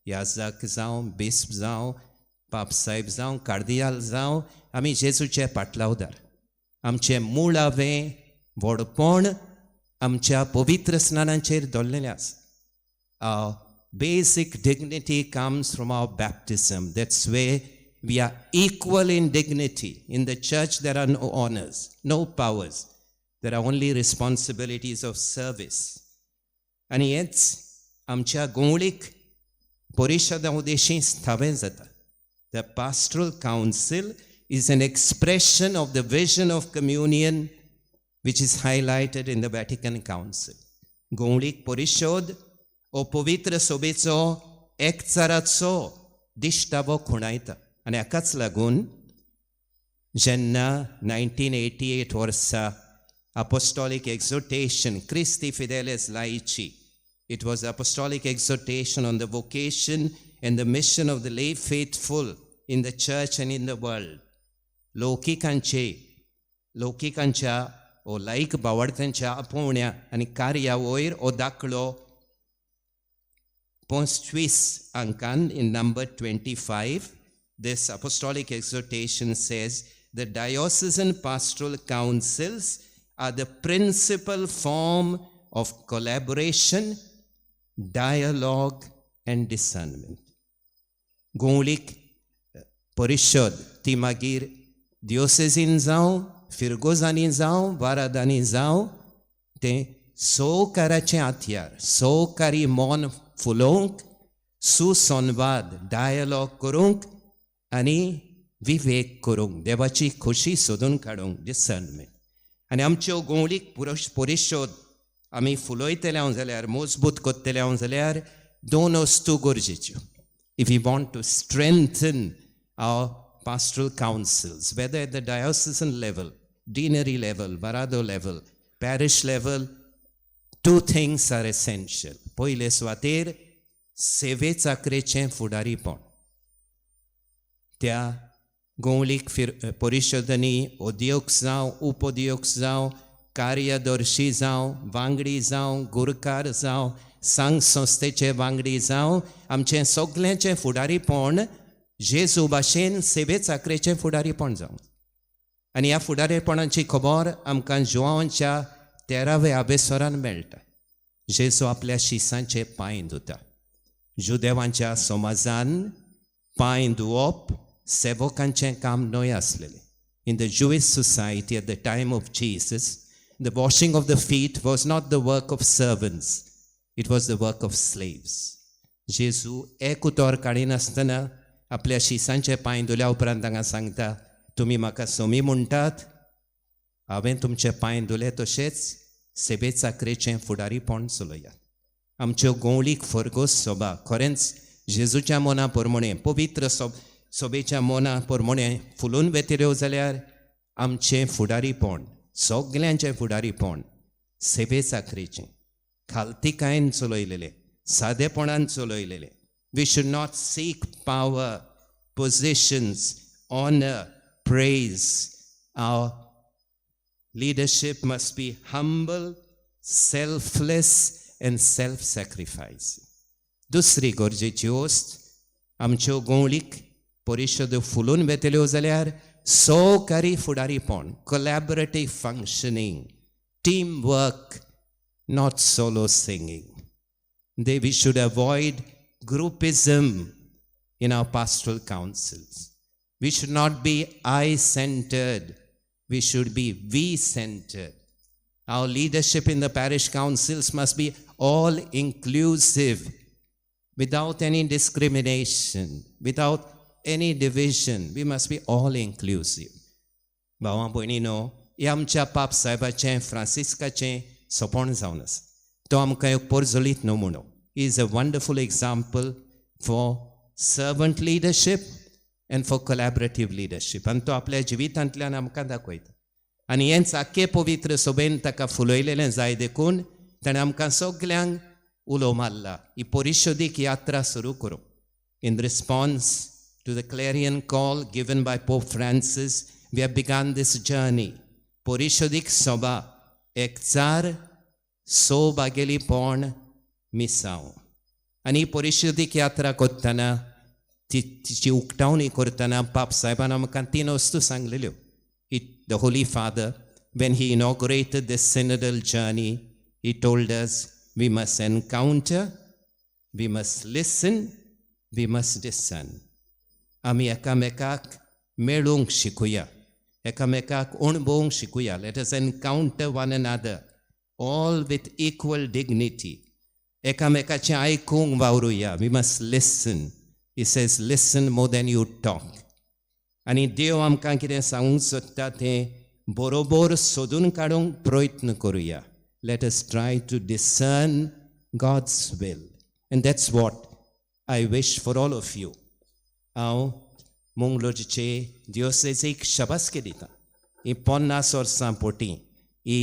याजक जावं, बिस्प जावं, पापसाहेब जावं, कार्दियाल जावं, आमी जेजूचे पाटलावदार. आमचें मुळावें व्हडपण आमच्या पवित्र स्नानांचेर दवरलेलें आसा. Our basic dignity comes from our baptism. That's where we are equal in dignity. In the church there are no honors, no powers. There are only responsibilities of service. आनी हेंच आमच्या गोंवळीक परिशदा उदेशी स्थावें जाता. The pastoral council is an expression of the vision of communion which is highlighted in the Vatican Council. गोंवळीक परिशद हो पवित्र सभेचो एकचाराचो दिश्टावो खुणायता. आनी हाकाच लागून जेन्ना 1988 वर्सा Apostolic Exhortation Christi Fideles Laici, it was apostolic exhortation on the vocation and the mission of the lay faithful in the church and in the world. लौकिकांचे लौकिकांच्या ओ लायक बावडत्यांच्या आपोवण्या आनी कार्या वयर हो दाखलो 25 अंकान in number 25, this apostolic exhortation says the diocesan pastoral councils are the principal form of collaboration, dialogue and discernment. गोंवळीक परिशद ती मागीर दियोसेजीन जावं, फिरगोजांनी जावं, वारादांनी जावं, तें सहकाराचें हत्यार, सहकारी मन फुलोवंक, सुसंवाद डायलॉग करूंक आनी विवेक करूंक, देवाची खोशी सोदून काडूंक, डिसर्नमेंट. आनी आमच्यो गोंवळीक परिशद आमी फुलयतले हांव जाल्यार, मजबूत करतले हांव जाल्यार दोन वस्तू गरजेच्यो. If you want to strengthen our pastoral councils, whether at the diocesan level, deanery level, Varado level, parish level, two things are essential. पयले सुवातेर सेवे चाकरेचें फुडारीपण. त्या गोंवळीक परिशदांनी अध्यक्ष जावं, उपअध्यक्ष जावं, कार्यदर्शी जावं, वांगडी जावं, गुरकार जावं, संघ संस्थेचे वांगडी जावं, आमचें सगल्यांचें फुडारीपण जेजू भाशेन सेवे चाकरेचें फुडारीपण जावं. आनी ह्या फुडारीपणाची खबर आमकां जुवांच्या 13व्या आबेसरान मेळटा. जेजू आपल्या शिसांचे पांय धुता. जुदेवांच्या समाजान पांय धुवप सेवकांचें काम न्हय आसलेलें. In the Jewish society at the time of Jesus, the washing of the feet was not the work of servants, it was the work of slaves. जेजू एक उतर काडिनासतना आपल्या शिसांचे पांय धुल्या उपरांत तांकां सांगता, तुमी म्हाका सोमी म्हणटात, हांवें तुमचे पांय धुले तशेंच सेवे चाकरेचें फुडारीपण चलयात. आमच्यो गोंवळीक फर्गोस सभा खरेंच जेजूच्या मना प्रमाणें, पवित्र सभेच्या मना प्रमाणें फुलून वेतल्यो जाल्यार आमचें फुडारीपण, सगल्यांचें फुडारीपण सेवे चाकरेचें, खालतीकायेन चलयलेलें, सादेपणान चलयलेलें. We should not seek power, positions, honour, praise. Our leadership must be humble, selfless and self-sacrificing. दुसरी गरजेची वस्त, आमच्यो गोंवळीक परिशद फुलून वेतल्यो जाल्यार सहकारी फुडारीपण, collaborative functioning, team work, not solo singing. We should avoid groupism in our pastoral councils. We should not be I-centered. We should be we-centered. Our leadership in the parish councils must be all-inclusive, without any discrimination, without any division. We must be all-inclusive. भावा भयणीनो, हें आमच्या पाप साहेबाचें, फ्रांसिस्काचें सोंपण जावन आसा. तो आमकां एक पोरजोलीत नमुनो. He is a wonderful example for servant leadership and for collaborative leadership. आनी तो आपल्या जिवितांतल्यान आमकां दाखयता. आनी हेंच आख्खे पवित्र सभेन ताका फुलयलेलें जाय देखून ताणें आमकां सगल्यांक उलो मारला ही परिशदीक यात्रा सुरू करूंक. In response to the clarion call given by Pope Francis, we have begun this journey. परिशदीक सभा एकचार सौभागेलीपण मिसांव. आनी परिशदीक यात्रा करतना, तिची उक्तावणी करतना पाप साहेबान आमकां तीन वस्तू सांगलेल्यो. The Holy Father, when he inaugurated this synodal journey, he told us we must encounter, we must listen, we must discern. आमी एकामेकाक मेळूंक शिकुया, एकामेकाक अणभवूंक शिकुया. Let us encounter one another, all with equal dignity. एकामेकाचें आयकूंक वावरुया. We must listen. He says listen more than you talk. आनी देव आमकां कितें सांगूंक सोदता तें बरोबर सोदून काडूंक प्रयत्न करुया. Let us try to discern God's will. And that's what I wish for all of you. हांव मंगलोरचे दियोसेजीक शाबासकी दिता. ही 50 वर्सां पोटी ही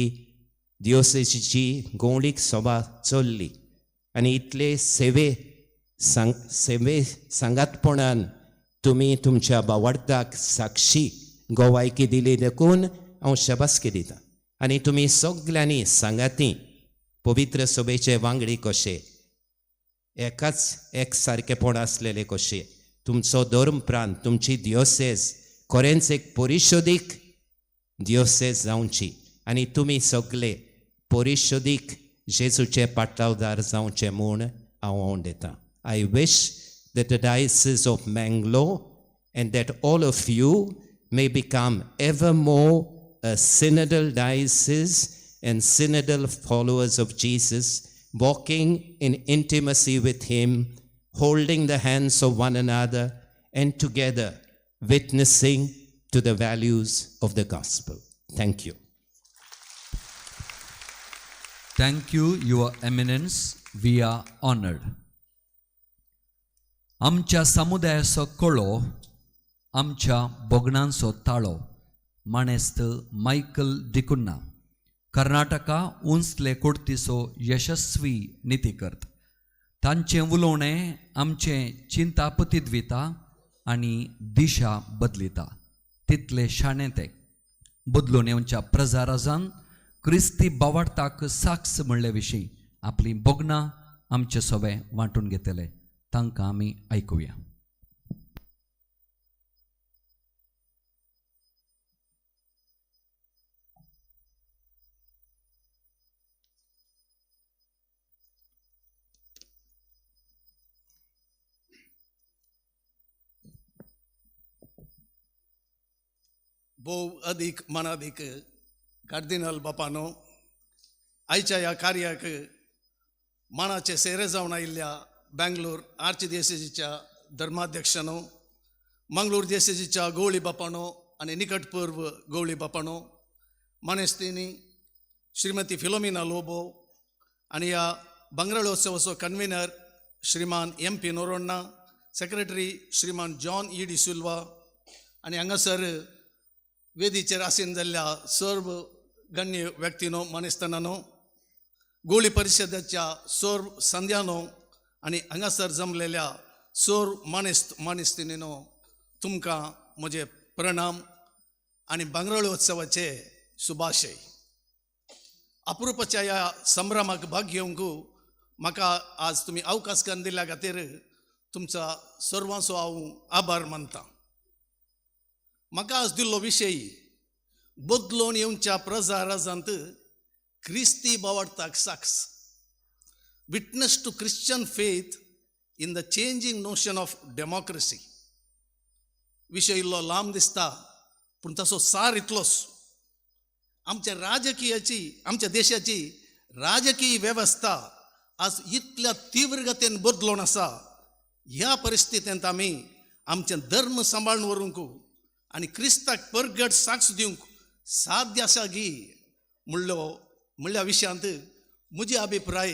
दियोसेजीची गवळीक सभा चल्ली आनी इतले सेवे सेवे सांगातपणान तुमी तुमच्या बावडताक साक्षी गोवायकी दिली देखून हांव शाबासकी दिता. आनी तुमी सगल्यांनी सांगाती पवित्र सभेचे वांगडी कशे एकाच एक सारकेपण आसलेले कशे तुमचो धर्म प्रांत तुमची दियोसेज खरेंच एक परिशोदीक दियोसेज जावची आनी तुमी सगले परिशोदीक जेजूचे पाटलावदार जावचे म्हूण हांव आवडेतां. I wish that the Diocese of Mangalore and that all of you may become ever more a synodal diocese and synodal followers of Jesus, walking in intimacy with Him, holding the hands of one another, and together witnessing to the values of the gospel. Thank you. Thank you, Your Eminence. We are honored. आमच्या समुदायाचो कळो, आमच्या भोगणांचो ताळो, माणेस्त Michael D'Cunha, Karnataka उंचले कोर्तीचो यशस्वी नितीकर्त. तांचें उलोवणें आमचें चिंतापतीत विता आनी दिशा बदलिता. तितले शाणे ते बदलून येवच्या प्रजाराजान क्रिस्ती बावाडताक साक्ष म्हणले विशीं आपलीं भोगणां आमचे सवे वांटून घेतले. तांकां आमी आयकुया. भोव अदीक मानादीक कार्दिनाल बापानो, आयच्या ह्या कार्याक मानाचे सेरे जावन आयिल्ल्या बँगलोर आर्चदियसेजीच्या धर्माध्यक्षानो, मंगळूर दियसेजीच्या गवळी बापानो आनी निकट पूर्व गवळी बापानो, मानेस्तिनी श्रीमती फिलोमिना लोबो आनी ह्या भांगराळोत्सवाचो कन्व्हिनर श्रीमान एम.पी. नोरोण्णा, सेक्रेटरी श्रीमान जॉन ई. डी. सिल्वा आनी हांगासर वेदीचेर आसीन जाल्ल्या सर्व गण्य व्यक्तीनो, मानेस्तानानो, गोळी परिशदेच्या सर्व संध्यानो आनी हांगासर जमलेल्या सर्व मानेस्त मानेस्तिनीनो, तुमकां म्हजे प्रणाम आनी भांगराळोत्सवाचे शुभाशय. अप्रुपाच्या ह्या संभ्रमाक भाग घेवंक म्हाका आज तुमी अवकाश करून दिल्ल्या खातीर तुमचा सर्वांचो हांव आभार मानता. म्हाका आज दिल्लो विशय बदलून येवच्या प्रजा राजांत क्रिस्ती बावडताक साक्ष, witness to Christian faith in the changing notion of democracy. विशय इल्लो लांब दिसता पूण तसो सार इतलोच. आमच्या राजकीयाची, आमच्या देशाची राजकीय वेवस्था आज इतल्या तीव्र गतीन बदलून आसा. ह्या परिस्थितींत आमी आमचें धर्म सांबाळून व्हरूंक आनी क्रिस्ताक परगट साक्ष दिवंक साध्य आसा गी म्हणल्या विशयांत म्हजे अभिप्राय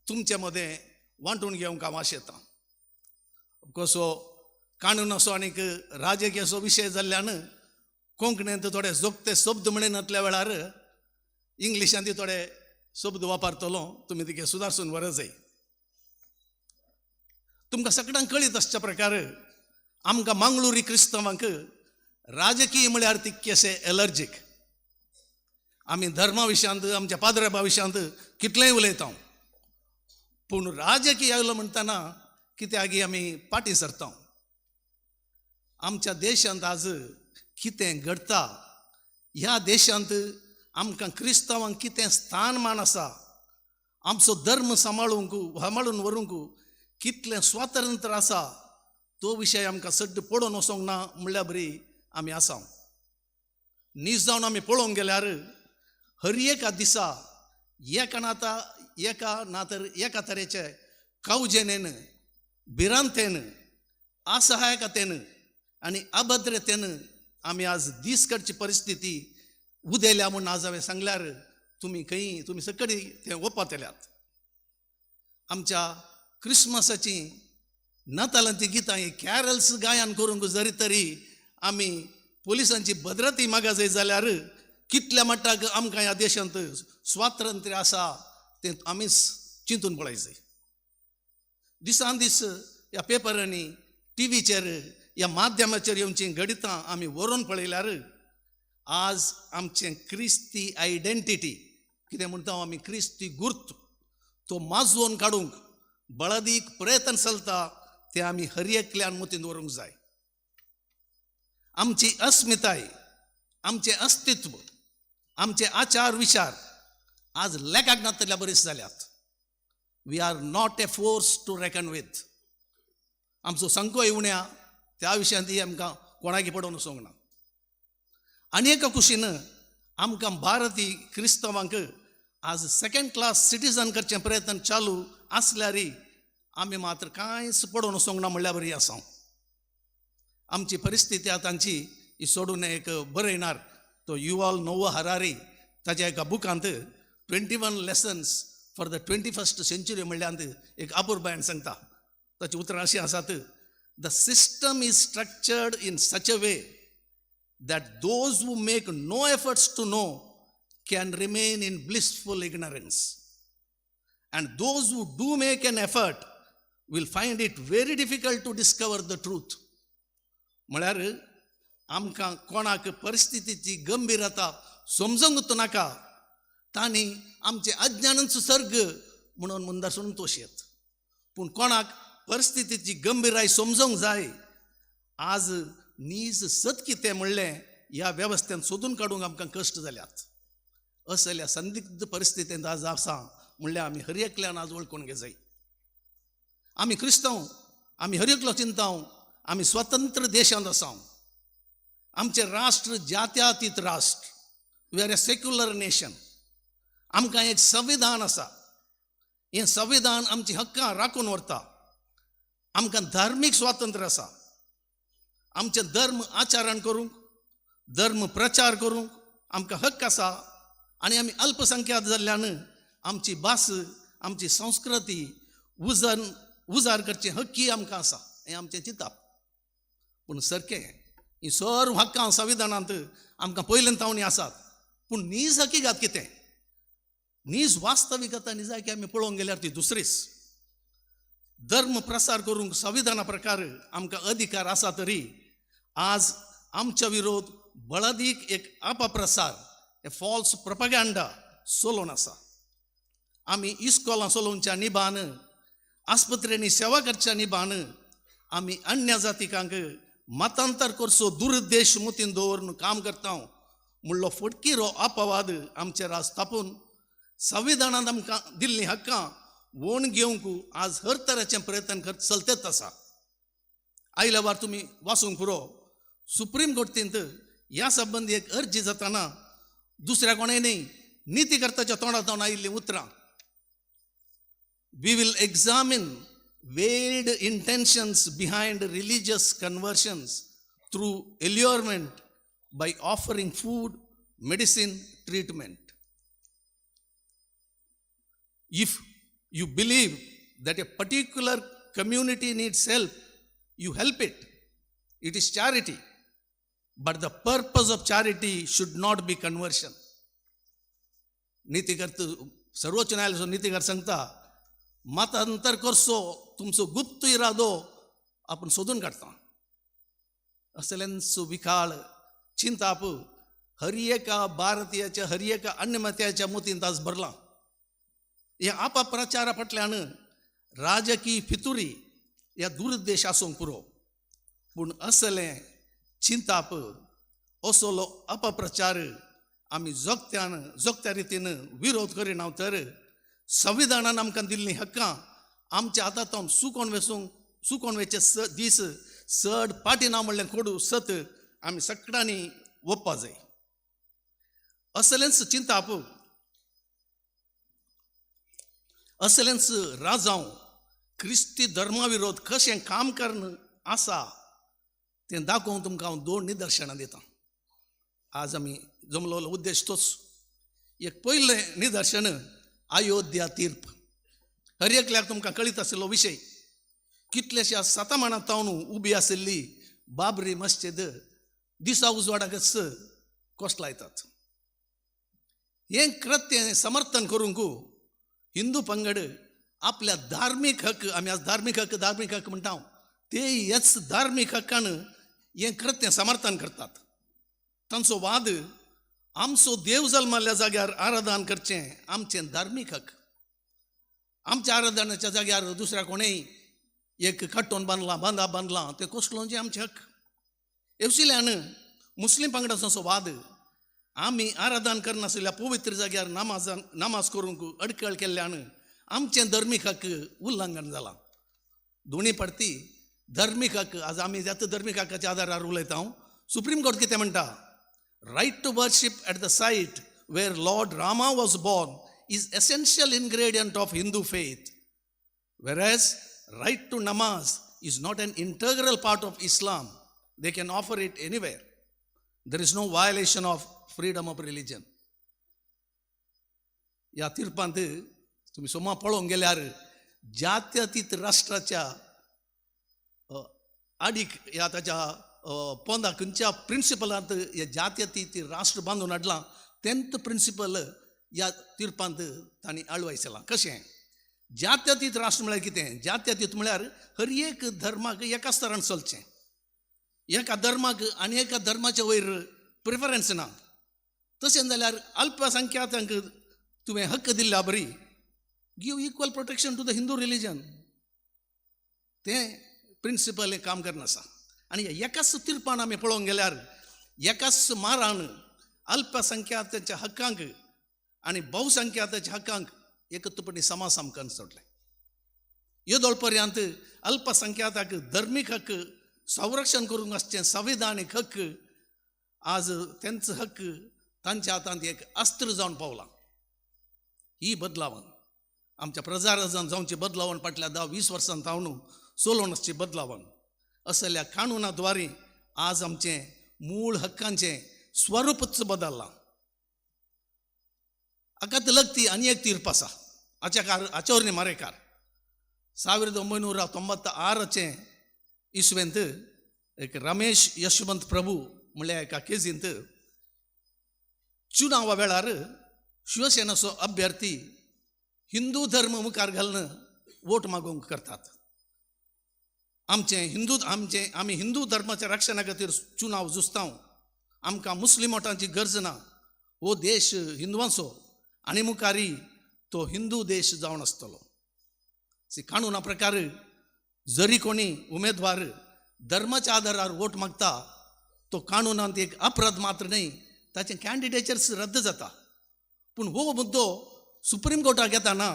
तुमचे मदें वांटून घेवंक हांव आशेतां. कसो कानून असो आनीक राजकीय विशय जाल्ल्यान कोंकणींत थोडे जोगते शब्द म्हणिनातल्या वेळार इंग्लिशांत थोडे शब्द वापरतलो, तुमी तिके सुदारसून बरें जाय. तुमकां सगळ्यांक कळीत आसच्या प्रकार आमकां मंगळुरी क्रिस्तांवांक राजकीय म्हळ्यार तितकेशे एलर्जीक. आमी धर्मा विशयांत, आमच्या पाद्रेबा विशयांत कितलेंय उलयता, पूण राजकीय आयलो म्हणटना कित्याक आमी फाटीं सरता. आमच्या देशांत आज कितें घडटा, ह्या देशांत आमकां क्रिस्तांवांक कितें स्थानमान आसा, आमचो धर्म सांबाळूंक सांबाळून व्हरूंक कितलें स्वातंत्र्य आसा, तो विशय आमकां सड्ड पडोवन वचोंक ना म्हणल्यार बरी आमी आसा. नीज जावन आमी पळोवंक गेल्यार हर एका दिसा एकान आतां एका ना तर एका तरेचे कावजेनेन, भिरांतेन, असहायकतेन आनी अभद्रतेन आमी आज दीस काडची परिस्थिती उदेल्या म्हूण आज हांवें सांगल्यार तुमी खंय तुमी सकडी तें ओपातल्यात. आमच्या क्रिसमसाची नातालांची गितां ही कॅरल्स गायन करूंक जरी तरी आमी पोलिसांची भद्रती मागा जाय जाल्यार कितल्या मट्टाक आमकां ह्या देशांत स्वातंत्र्य आसा तें आमीच चिंतून पळय जाय. दिसान दीस ह्या पेपरांनी, टिवीचेर, ह्या माध्यमाचेर येवचीं घडितां आमी व्हरून पळयल्यार आज आमचें क्रिस्ती आयडेंटिटी कितें म्हणटा आमी क्रिस्ती गुर्त तो माजोवन काडूंक बळदीक प्रयत्न चलता तें आमी हर एकल्यान मतींत दवरूंक जाय. आमची अस्मिताय, आमचें अस्तित्व, आमचे आचार विचार आज लेखाक नातल्या बरीच जाल्यात. We are not a force to reckon with. आमचो संको येवण्या त्या विशयांत आमकां कोणाकी पडोवन वचूंक ना. आनी एका कुशीन आमकां भारतीय क्रिस्तांवांक आज सेकंड क्लास सिटीजन करचें प्रयत्न चालू आसल्यार आमी मात्र कांयच पडोवन वचूंक ना म्हणल्यार बरी आसा. आमची परिस्थिती आतांची ही सोडून एक बरयणार तो युवाल नोवा हरारी ताच्या एका बुकांत 21 lessons for the 21st century म्हणल्यार एक अपुरबायन सांगता. ताची उतरां अशीं आसात, the system is structured in such a way that those who make no efforts to know can remain in blissful ignorance, and those who do make an effort will find it very difficult to discover the truth. म्हळ्यार आमकां कोणाक परिस्थितीची गंभीरता समजूंक नाका, तांणी आमचें अज्ञानच सर्ग म्हणून मुंदासून तोशेत. पूण कोणाक परिस्थितीची गंभीराय समजूंक जाय. आज नीज सत कितें म्हणलें ह्या वेवस्थेन सोदून काडूंक आमकां कश्ट जाल्यात. असल्या संदिग्ध परिस्थितींत आज आसा म्हणल्यार आमी हर एकल्यान आज वळखून घेजाय. आमी क्रिस्तांव, आमी हर एकलो चिंतांव, आमी स्वतंत्र देशांत आसा. आमचें राष्ट्र जात्यातीत राष्ट्र, we are a secular nation. आमकां एक संविधान आसा, हें संविधान आमची हक्कां राखून व्हरता. आमकां धार्मीक स्वातंत्र्य आसा, आमचें धर्म आचरण करूंक, धर्म प्रचार करूंक आमकां हक्क आसा. आनी आमी अल्पसंख्याक जाल्ल्यान आमची भास, आमची संस्कृती उजार करचें हक्की आमकां आसा, हें आमचें चिंताप. पूण सारकें ही सर्व हक्कां संविधानांत आमकां पयल्यान तावणी आसात, पूण नीज हकीगात कितें, नीज वास्तविकता निजाय की आमी पळोवंक गेल्यार ती दुसरीच. धर्म प्रसार करूंक संविधाना प्रकार आमकां अधिकार आसा तरी आज आमच्या विरोध बळदीक एक अपप्रसार, ए फॉल्स प्रपगँडा चलोवन आसा. आमी इस्कोलां चलोवच्या निबान, आस्पत्रेंनी सेवा करच्या निबान आमी अन्य जातिकांक मतांतर करचो दुरुद्देश मतीन दवरून काम करता म्हणलो फटकिरो अपवाद आमचेर आज स्थापून संविधानांत आमकां दिल्लीं हक्कां वोण घेवंक आज हर तरेचे प्रयत्न कर चलतेच आसा. आयल्या वार तुमी वाचूंक पुरो, सुप्रीम कोर्टींत ह्या संबंदी एक अर्जी जाताना दुसऱ्या कोणें न्ही नितीकर्ताच्या तोंडांत आयिल्लीं उतरां, we will examine veiled intentions behind religious conversions through allurement by offering food, medicine, treatment. If you believe that a particular community needs help, you help it. It is charity. But the purpose of charity should not be conversion. नितीकर्त सर्वोच्च न्यायालयाचो नितीकर सांगता, मतांतर करचो तुमचो गुप्त इरादो आपण सोदून काडटा. असल्यांचो विकाळ चिंताप हर एका भारतीयाच्या, हर एका अन्यमत्याच्या मतींत आज भरलां. ह्या अपप्रचारा फाटल्यान राजकीय फितुरी ह्या दुरुद्देश आसूंक पुरो, पूण असलें चिंताप, असलो अपप्रचार आमी जोगत्यान जोगत्या रितीन विरोध करिना तर संविधानान आमकां दिल्लीं हक्कां आमच्या हातांत सुकोन वेसूंक सुकोन वेचे दीस चड पाटी ना म्हणलें कोडू सत आमी सगळ्यांनी वोपा जाय. असलेंच चिंताप असलेंच राजांव क्रिस्ती धर्मा विरोध कशें काम करून आसा तें दाखोवन तुमकां हांव दोन निदर्शनां दितां. आज आमी जमलोलो उद्देश तोच. एक पयलें निदर्शन अयोध्या तीर्प. हर एकल्याक तुमकां कळीत आशिल्लो विशय. कितल्याश्या शतमानां तावन उबी आशिल्ली बाबरी मस्जिद दिसा उजवाडाकच कोसलायतात. हें कृत्य समर्थन करूंक हिंदू पंगड आपल्या धार्मीक हक्क, आमी आज धार्मीक हक्क धार्मीक हक्क म्हणटा, ते हेच धार्मीक हक्कान हें कृत्य समर्थन करतात. तांचो वाद आमचो देव जल्माल्ल्या जाग्यार आराधन करचें आमचें धार्मीक हक्क. आमच्या आराधनाच्या जाग्यार दुसऱ्या कोणेय एक कट्टोन बांदलां, बांदा बांदलां, तें कसलोचें आमचें हक्क. एवशिल्यान मुस्लीम पंगडाचो असो वाद आमी आराधन करनाशिल्ल्या पवित्र जाग्यार नमाज करूंक अडकळ केल्ल्यान आमचें धर्मीक हक्क उल्लंघन जालां. दोनी पडती धर्मीक हक्क आज आमी जाता धर्मीक हक्काच्या आदारार उलयता. हांव सुप्रीम कोर्ट कितें म्हणटा? Right to worship at the site where Lord Rama was born is essential ingredient of Hindu faith, whereas right to namaz is not an integral part of Islam. They can offer it anywhere. There is no violation of freedom of religion. ह्या तिर्पांत तुमी सोमा पळोवंक गेल्यार जात्यतीत राष्ट्राच्या आडीक ह्या ताच्या पोंदा खंयच्या प्रिंसिपलांत हे जात्यतीत राष्ट्र बांदून हाडलां तेंत प्रिंसिपल ह्या तिर्पांत तांणी आळवायसलां. कशें जात्यतीत राष्ट्र म्हळ्यार कितें? जात्यतीत म्हळ्यार हर एक धर्माक एकाच तरान चलचें, एका धर्माक आनी एका धर्माच्या वयर प्रिफरन्स ना. तशें जाल्यार अल्पसंख्याकांक तुवें हक्क दिल्ल्या बरी give equal protection to the Hindu religion. तें प्रिंसिपल हें काम करनासा. आनी एकाच तिर्पान आमी पळोवंक गेल्यार एकाच मारान अल्पसंख्याकांच्या हक्कांक आनी बहुसंख्याकांच्या हक्कांक एकत्तपणी समाज आमकां सोडलें. येदोळ पर्यंत अल्पसंख्याकांक धर्मीक हक्क संरक्षण करूंक आसचें संविधानीक हक्क आज तेंचो हक्क तांच्या हातांत एक अस्त्र जावन पावलां. ही बदलावण आमच्या प्रजाराजान जावची बदलावण फाटल्या 10-20 वर्सां जावन चलोवन आसची बदलावण असल्या कानुना द्वारे आज आमचें मूळ हक्कांचें स्वरूपच बदल्लां. हाकाच लगती आनी एक तीर्प आसा. आच्याकार आचोर्णी मारेकार 1996 इसवेंत एक रमेश यशवंत प्रभू म्हणल्या एका केजींत चुनावा वेळार शिवसेनाचो अभ्यर्थी हिंदू धर्म मुखार घालून वोट मागोवंक करतात. आमचें हिंदू आमचें आमी हिंदू धर्माच्या रक्षणा खातीर चुनाव झुजता, आमकां मुस्लीम वोटांची गरज ना, हो देश हिंदवांचो आनी मुखारी तो हिंदू देश जावन आसतलो. कानुना प्रकार जरी कोणी उमेदवार धर्माच्या आधारार वोट मागता तो कानुनांत एक अपराध मात्र न्हय, ताचें कॅन्डिडेचर्स रद्द जाता. पूण हो मुद्दो सुप्रीम कोर्टाक येताना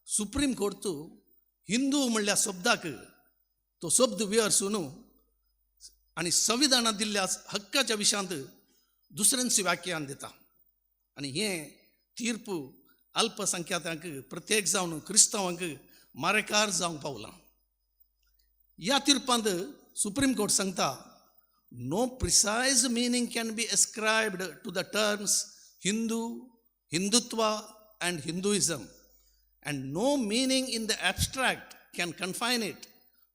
सुप्रीम कोर्ट हिंदू म्हणल्या शब्दाक तो शब्द विअरसून आनी संविधानांत दिल्ल्या हक्काच्या विशयांत दुसऱ्यांची व्याख्यान दिता. आनी हें तीर्प अल्पसंख्याकांक प्रत्येक जावन क्रिस्तांवांक मारेकार जावंक पावलां. ह्या तिर्पांत सुप्रीम कोर्ट सांगता, no precise meaning can be ascribed to the terms Hindu, Hindutva and Hinduism, and no meaning in the abstract can confine it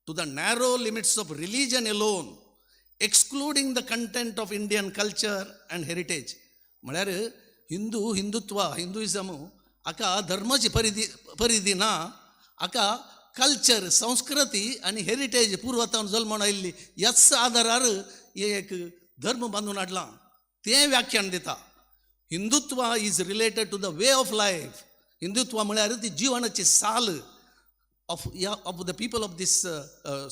to the narrow limits of religion alone, excluding the content of Indian culture and heritage. म्हळ्यार Hindu, Hindutva, Hinduism हाका धर्माची परिधी ना, हाका culture, संस्कृती आनी heritage पुर्वतावन जल्मून आयिल्ली ह्याच आदारार हे एक धर्म बांदून हाडलां तें व्याख्यान दिता. Hindutva is related to the way of life. Hindutva म्हळ्यार ती जिवनाची साल of the people of this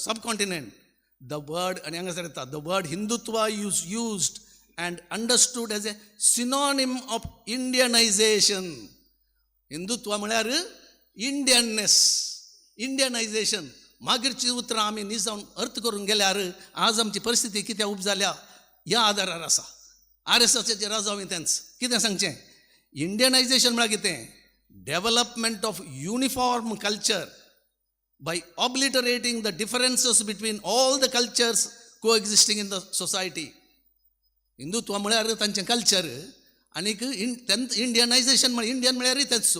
subcontinent. The word, आनी हांगासर येता, the word Hindutva is used and understood as a synonym of Indianization. Hindutva म्हळ्यार इंडियननेस, इंडियनायझेशन. मागीरची उतरां आमी निजावन अर्थ करूंक गेल्यार आज आमची परिस्थिती कित्याक उब जाल्या ह्या आदारार आसा. आर एस एसाचें राजांव तेंच कितें सांगचें, इंडियनायझेशन म्हळ्यार कितें, Development of uniform culture by obliterating the differences between all the cultures coexisting in the society. Hindutva म्हळ्यार तांचें कल्चर आनीक इंडियनायझेशन म्हळ्यार इंडियन म्हळ्यारय तेंच.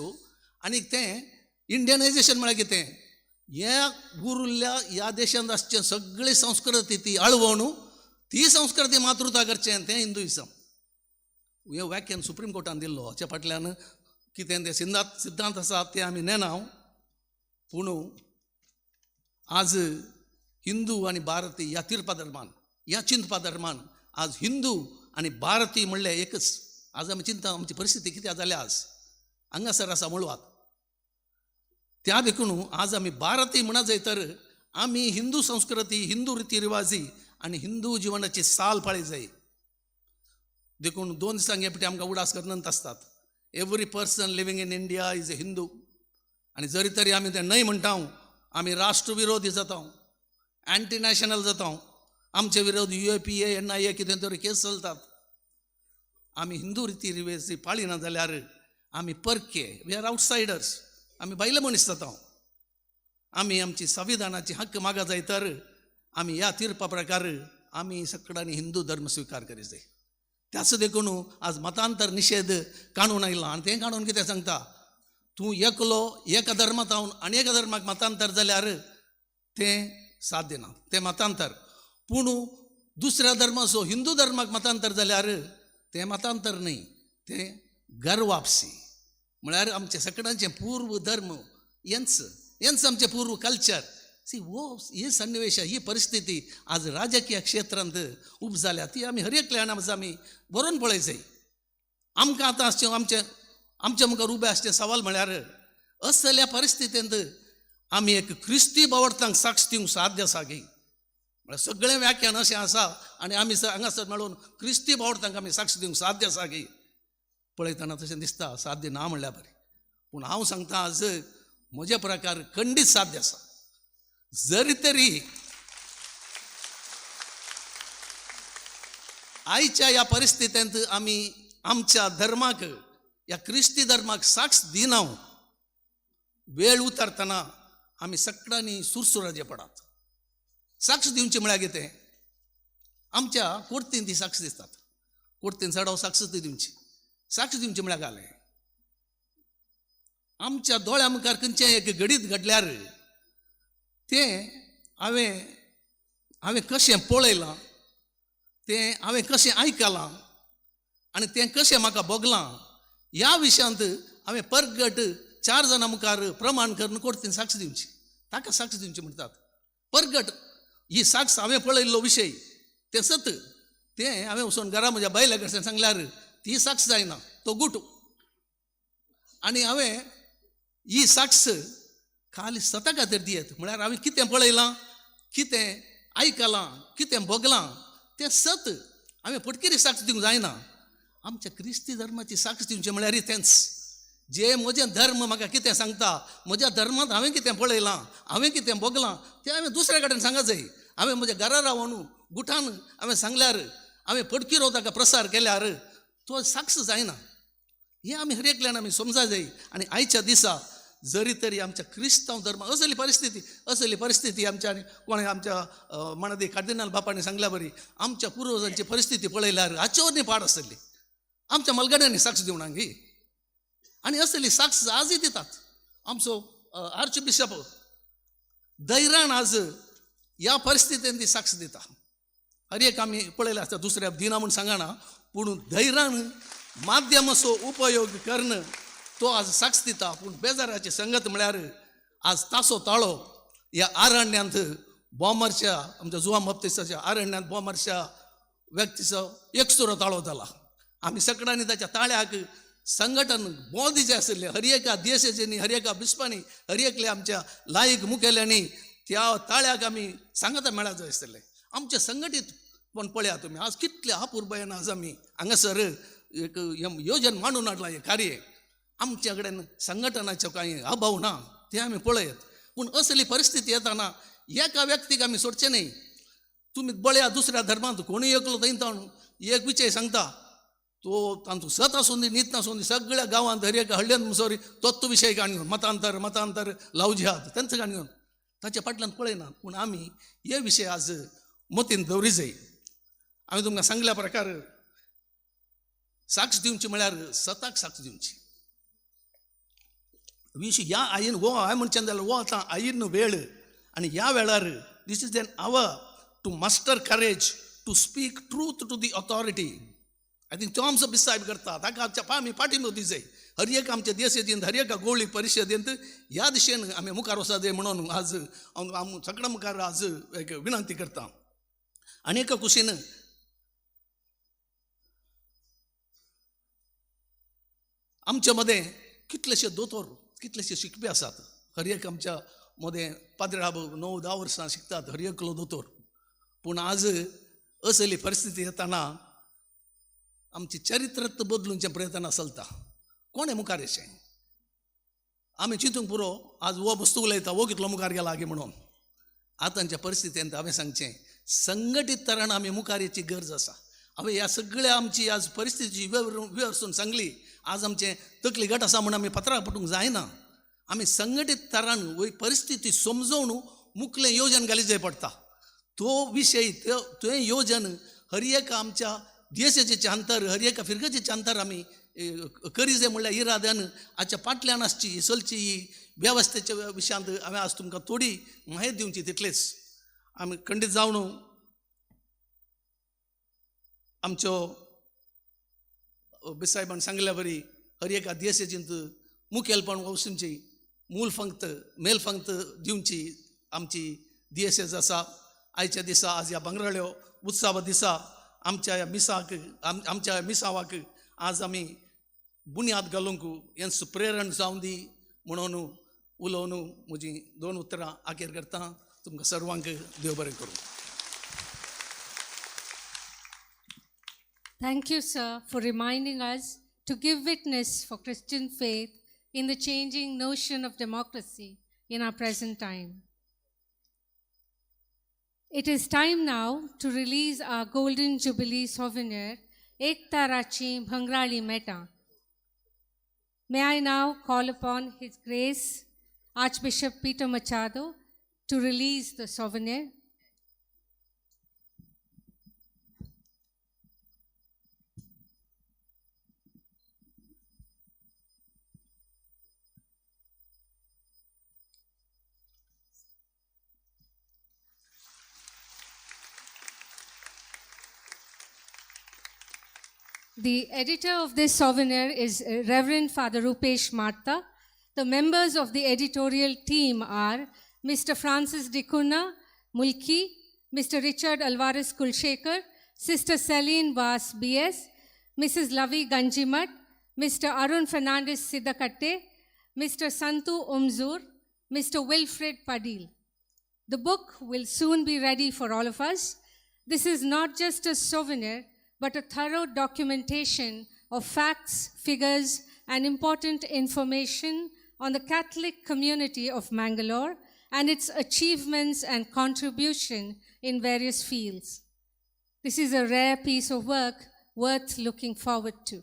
आनीक तें इंडियनायझेशन म्हळ्यार कितें, ह्या उरिल्ल्या ह्या देशांत आसचे सगळी संस्कृती ती अळवण ती संस्कृती मातृता करचें तें हिंदुइजम. हें व्याख्यान सुप्रीम कोर्टान दिल्लो. हाच्या फाटल्यान कितें तें सिद्धांत आसा तें आमी नेना. पूण आज हिंदू आनी भारतीय ह्या तिरपा धर्मान, ह्या चिंतपा धर्मान आज हिंदू आनी भारतीय म्हणलें एकच. आज आमी चिंता आमची परिस्थिती कित्याक जाल्या आज हांगासर आसा मुळवात. त्या देखून आज आमी भारतीय म्हणा जाय तर आमी हिंदू संस्कृती, हिंदू रिती रिवाजी आनी हिंदू जिवनाची साल पाळी जाय. देखून 2 दिसांक हे आमकां उडास करनंत आसतात, every person living in India is a Hindu. आनी जरी तरी आमी तें न्हय म्हणटा, आमी राष्ट्रविरोधी जाता, एंटी नॅशनल जाता, आमचे विरोध UAPA NIA कितें तरी केस चलतात. आमी हिंदू रिती रिवाजी पाळिना जाल्यार आमी परके, we are outsiders, आमी भायले मनीस जाता. आमी आमची संविधानाची हक्क मागा जाय तर आमी ह्या तिरपा प्रकार आमी सगळ्यांनी हिंदू धर्म स्विकार करीत जाय. त्याच देखून आज मतांतर निशेध काणून आयला. आनी तें काणून कितें सांगता, तूं एकलो एका धर्मांत हांव आनी एका धर्माक मतांतर जाल्यार तें साध्य ना, तें मतांतर. पूण दुसऱ्या धर्माचो हिंदू धर्माक मतांतर जाल्यार तें मतांतर न्हय, तें गर्वापसी. म्हळ्यार आमचे सगळ्यांचे पूर्व धर्म हेंच, हेंच आमचें पूर्व कल्चर. सी हो ही सन्निवेश, ही परिस्थिती आज राजकीय क्षेत्रांत उब जाल्या ती आमी हर एकल्यान आज आमी बरोवन पळय जाय. आमकां आतां आसचें आमचें आमच्या मुखार उबें आसचें सवाल म्हळ्यार असल्या परिस्थितींत आमी एक क्रिस्ती बावडतांक साक्ष दिवंक साध्य आसा गी. म्हळ्यार सगळें व्याख्यान अशें आसा आनी आमी हांगासर मेळून क्रिस्ती बावडतांक आमी साक्ष दिवंक साध्य आसा गी. पळयतना तशें दिसता साध्य ना म्हणल्यार बरें, पूण हांव सांगता आज म्हज्या प्रकार खंडीत साध्य आसा. जरी तरी आयच्या ह्या परिस्थितींत आमी आमच्या धर्माक, ह्या क्रिस्ती धर्माक साक्ष दिना, वेळ उतरतना आमी सगळ्यांनी सुरसुराजे पडात. साक्ष दिवची म्हळ्यार कितें, आमच्या कोर्तीन ती साक्ष दिसतात, कोर्तीन चडाव साक्ष ती दिवची. साक्ष दिवची म्हळ्यार घालें आमच्या दोळ्या मुखार खंयचें एक घडीत घडल्यार तें हांवें हांवें कशें पळयलां, तें हांवें कशें आयकलां आनी तें कशें म्हाका भोगलां ह्या विशयांत हांवें परगट 4 जाणां मुखार प्रमाण करून कोर्तीन साक्ष दिवची. ताका साक्ष दिवची म्हणटात. परगट ही साक्ष हांवें पळयल्लो विशय तें सत, तें हांवें वचून घरा म्हज्या बायल्या कडच्यान सांगल्यार ती साक्ष जायना, तो गुट. आनी हांवें ही साक्ष खाली सता खातीर दियत म्हळ्यार हांवें कितें पळयलां, कितें आयकलां, कितें भोगलां तें सत हांवें पटकिरी साक्ष दिवंक जायना. आमच्या क्रिस्ती धर्माची साक्ष दिवचें म्हळ्यार तेंच, जे म्हजें धर्म म्हाका कितें सांगता, म्हज्या धर्मांत हांवें कितें पळयलां, हांवें कितें भोगलां तें हांवें दुसऱ्या कडेन सांगा जाय. हांवें म्हज्या घरा रावन गुठान हांवें सांगल्यार, हांवें पटकिरो ताका प्रसार केल्यार तो साक्ष जायना. हें आमी हर एकल्यान आमी समजा जाय. आनी आयच्या दिसा जरी तरी आमच्या क्रिस्तांव धर्म असली परिस्थिती, असली परिस्थिती आमच्या कोणें आमच्या मनादी कार्दिनाल बापांनी सांगल्या बरी आमच्या पुर्वजांची परिस्थिती पळयल्यार हाचेवर न्ही पाड आसली. आमच्या मलगड्यांनी साक्ष दिवना गी, आनी असली साक्ष आजय दितात. आमचो आर्च बिशप दैरान आज ह्या परिस्थितीन ती साक्ष दिता. हर एक आमी पळयलें आसता, दुसऱ्या दिना म्हूण सांगना, पूण धैर्यान माध्यमाचो उपयोग करून तो आज साक्ष दिता. पूण बेजाराची संगत म्हळ्यार आज तासो ताळो ह्या आरण्यांत बॉमरच्या, आमच्या जुवां बाप्तिस्ताच्या आरण्यांत बॉमरच्या व्यक्तीचो एकसुरो ताळो जाला. आमी सगळ्यांनी ताच्या ताळ्याक संघटन बोंदी जे आशिल्ले हर एका देशाचेनी, हर एका बिस्पांनी, हर एकल्या आमच्या लायक मुखेल्यांनी त्या ताळ्याक आमी सांगता मेळा जाय आसतलें. आमचें संघटीत पण पळया तुमी आज कितले अपुरबायेन आज आमी हांगासर एक योजन मांडून हाडलां. हें कार्य आमच्या कडेन संघटनाचो कांय अभाव ना, तें आमी पळयत. पूण असली परिस्थिती येताना एका व्यक्तीक आमी सोडचें न्हय. तुमी पळया दुसऱ्या धर्मांत कोणूय एकलो थंय एक विचय सांगता, तो तांचो सत आसूं दी नीत नासूं दी सगळ्या गांवांत हर एका हळ्ळ्यांत सॉरी तोच विशय काण घेवन मतांतर मतांतर लव जिहाद तेंच काण घेवन ताच्या फाटल्यान पळयना. पूण आमी हे विशय आज मतीन दवरी जाय. आमी तुमकां सांगल्या प्रकार साक्ष दिवची म्हळ्यार सताक साक्ष दिवची. विश ह्या आईन हो हांवें म्हणचें जाल्यार हो आतां आईन वेळ आनी ह्या वेळार this is an hour to muster courage to speak truth to the authority. I think तो आमचो बिसायब करता ताका आमच्या आमी पाठिंबो दिवं जाय. हर एक आमच्या देशेंत हर एका गोवळी परिशदेंत ह्या दिशेन आमी मुखार वचत जाय म्हणून आज हांव सगळ्या मुखार आज एक विनंती करता. आनी एका कुशीन आमच्या मदें कितलेशे दोतोर कितलेशे शिकपी आसात. हर एक आमच्या मदें पाद्राब 9-10 वर्सां शिकतात हर एकलो दोतोर. पूण आज असली परिस्थिती येताना आमची चरित्र बदलूंचे प्रयत्न चलता. कोणें मुखार येशें आमी चिंतूंक पुरो आज हो वस्तू उलयता हो कितलो मुखार गेला आगे म्हणून. आतांच्या परिस्थितींत हांवें सांगचें संघटीत तरान आमी मुखार येची गरज आसा. हांवें ह्या सगळ्या आमची आज परिस्थितीची वेवसून सांगली. आज आमचें तकली घट आसा म्हूण आमी पत्रां पटूंक जायना. आमी संघटीत तरान वय परिस्थिती समजोवन मुखलें योजन घाली जाय पडटा. तो विशय तें योजन हर एका आमच्या देशाचे अंतर हर एका फिरगजेचे अंतर आमी करी जाय म्हणल्यार इराद्यान आजच्या पाटल्यान आसची चलची ही वेवस्थेच्या विशयांत हांवें आज तुमकां थोडी म्हायती दिवची तितलीच. आमी खंडीत जावन आमच्यो बिसायबान सांगल्या बरी हर एका देशाचेंत मुखेलपण वचूंची मूल फंक्त मेल फंक्त दिवची आमची देशेज आसा. आयच्या दिसा आज ह्या भांगराळ्यो उत्सवा दिसा आमच्या ह्या मिसाक आमच्या मिसावाक आज आमी बुन्याद घालूंक हेंच प्रेरण जावं दी म्हणून उलोवन म्हजी 2 उतरां आखेर करता. तुमकां सर्वांक देव बरें करूं. Thank you, sir, for reminding us to give witness for Christian faith in the changing notion of democracy in our present time. It is time now to release our Golden Jubilee souvenir, Ektarachi Bhangrali Meta. May I now call upon His Grace, Archbishop Peter Machado, to release the souvenir. The editor of this souvenir is Reverend Father Rupesh Martha. The members of the editorial team are Mr. Francis D'Cunha Mulki, Mr. Richard Alvarez Kulshekar, Sister Celine Vas B.S., Mrs. Lavi Ganjimat, Mr. Arun Fernandez Siddhakatte, Mr. Santu Umzur, Mr. Wilfred Padil. The book will soon be ready for all of us. This is not just a souvenir, but a thorough documentation of facts, figures, and important information on the Catholic community of Mangalore and its achievements and contribution in various fields. This is a rare piece of work worth looking forward to.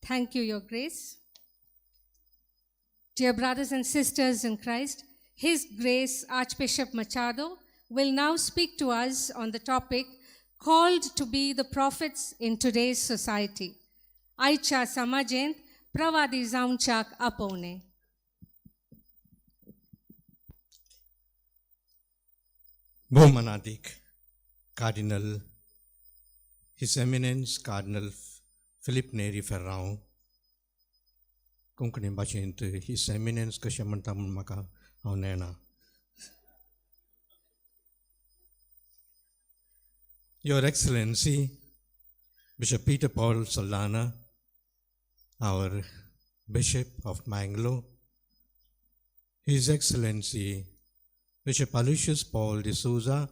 Thank you, Your Grace. Dear brothers and sisters in Christ, His Grace Archbishop Machado will now speak to us on the topic called to be the prophets in today's society. आयच्या समाजेंत प्रवादी जावच्याक आपोवणे. बहुमानादीक Cardinal, His Eminence Cardinal Filipe Neri Ferrao, Konkani भाशेंत his eminence कशें म्हणटा म्हूण म्हाका हांव नेणा. Your Excellency, Bishop Peter Paul Saldanha, our Bishop of Mangalore, His Excellency Bishop Aloysius Paul D'Souza,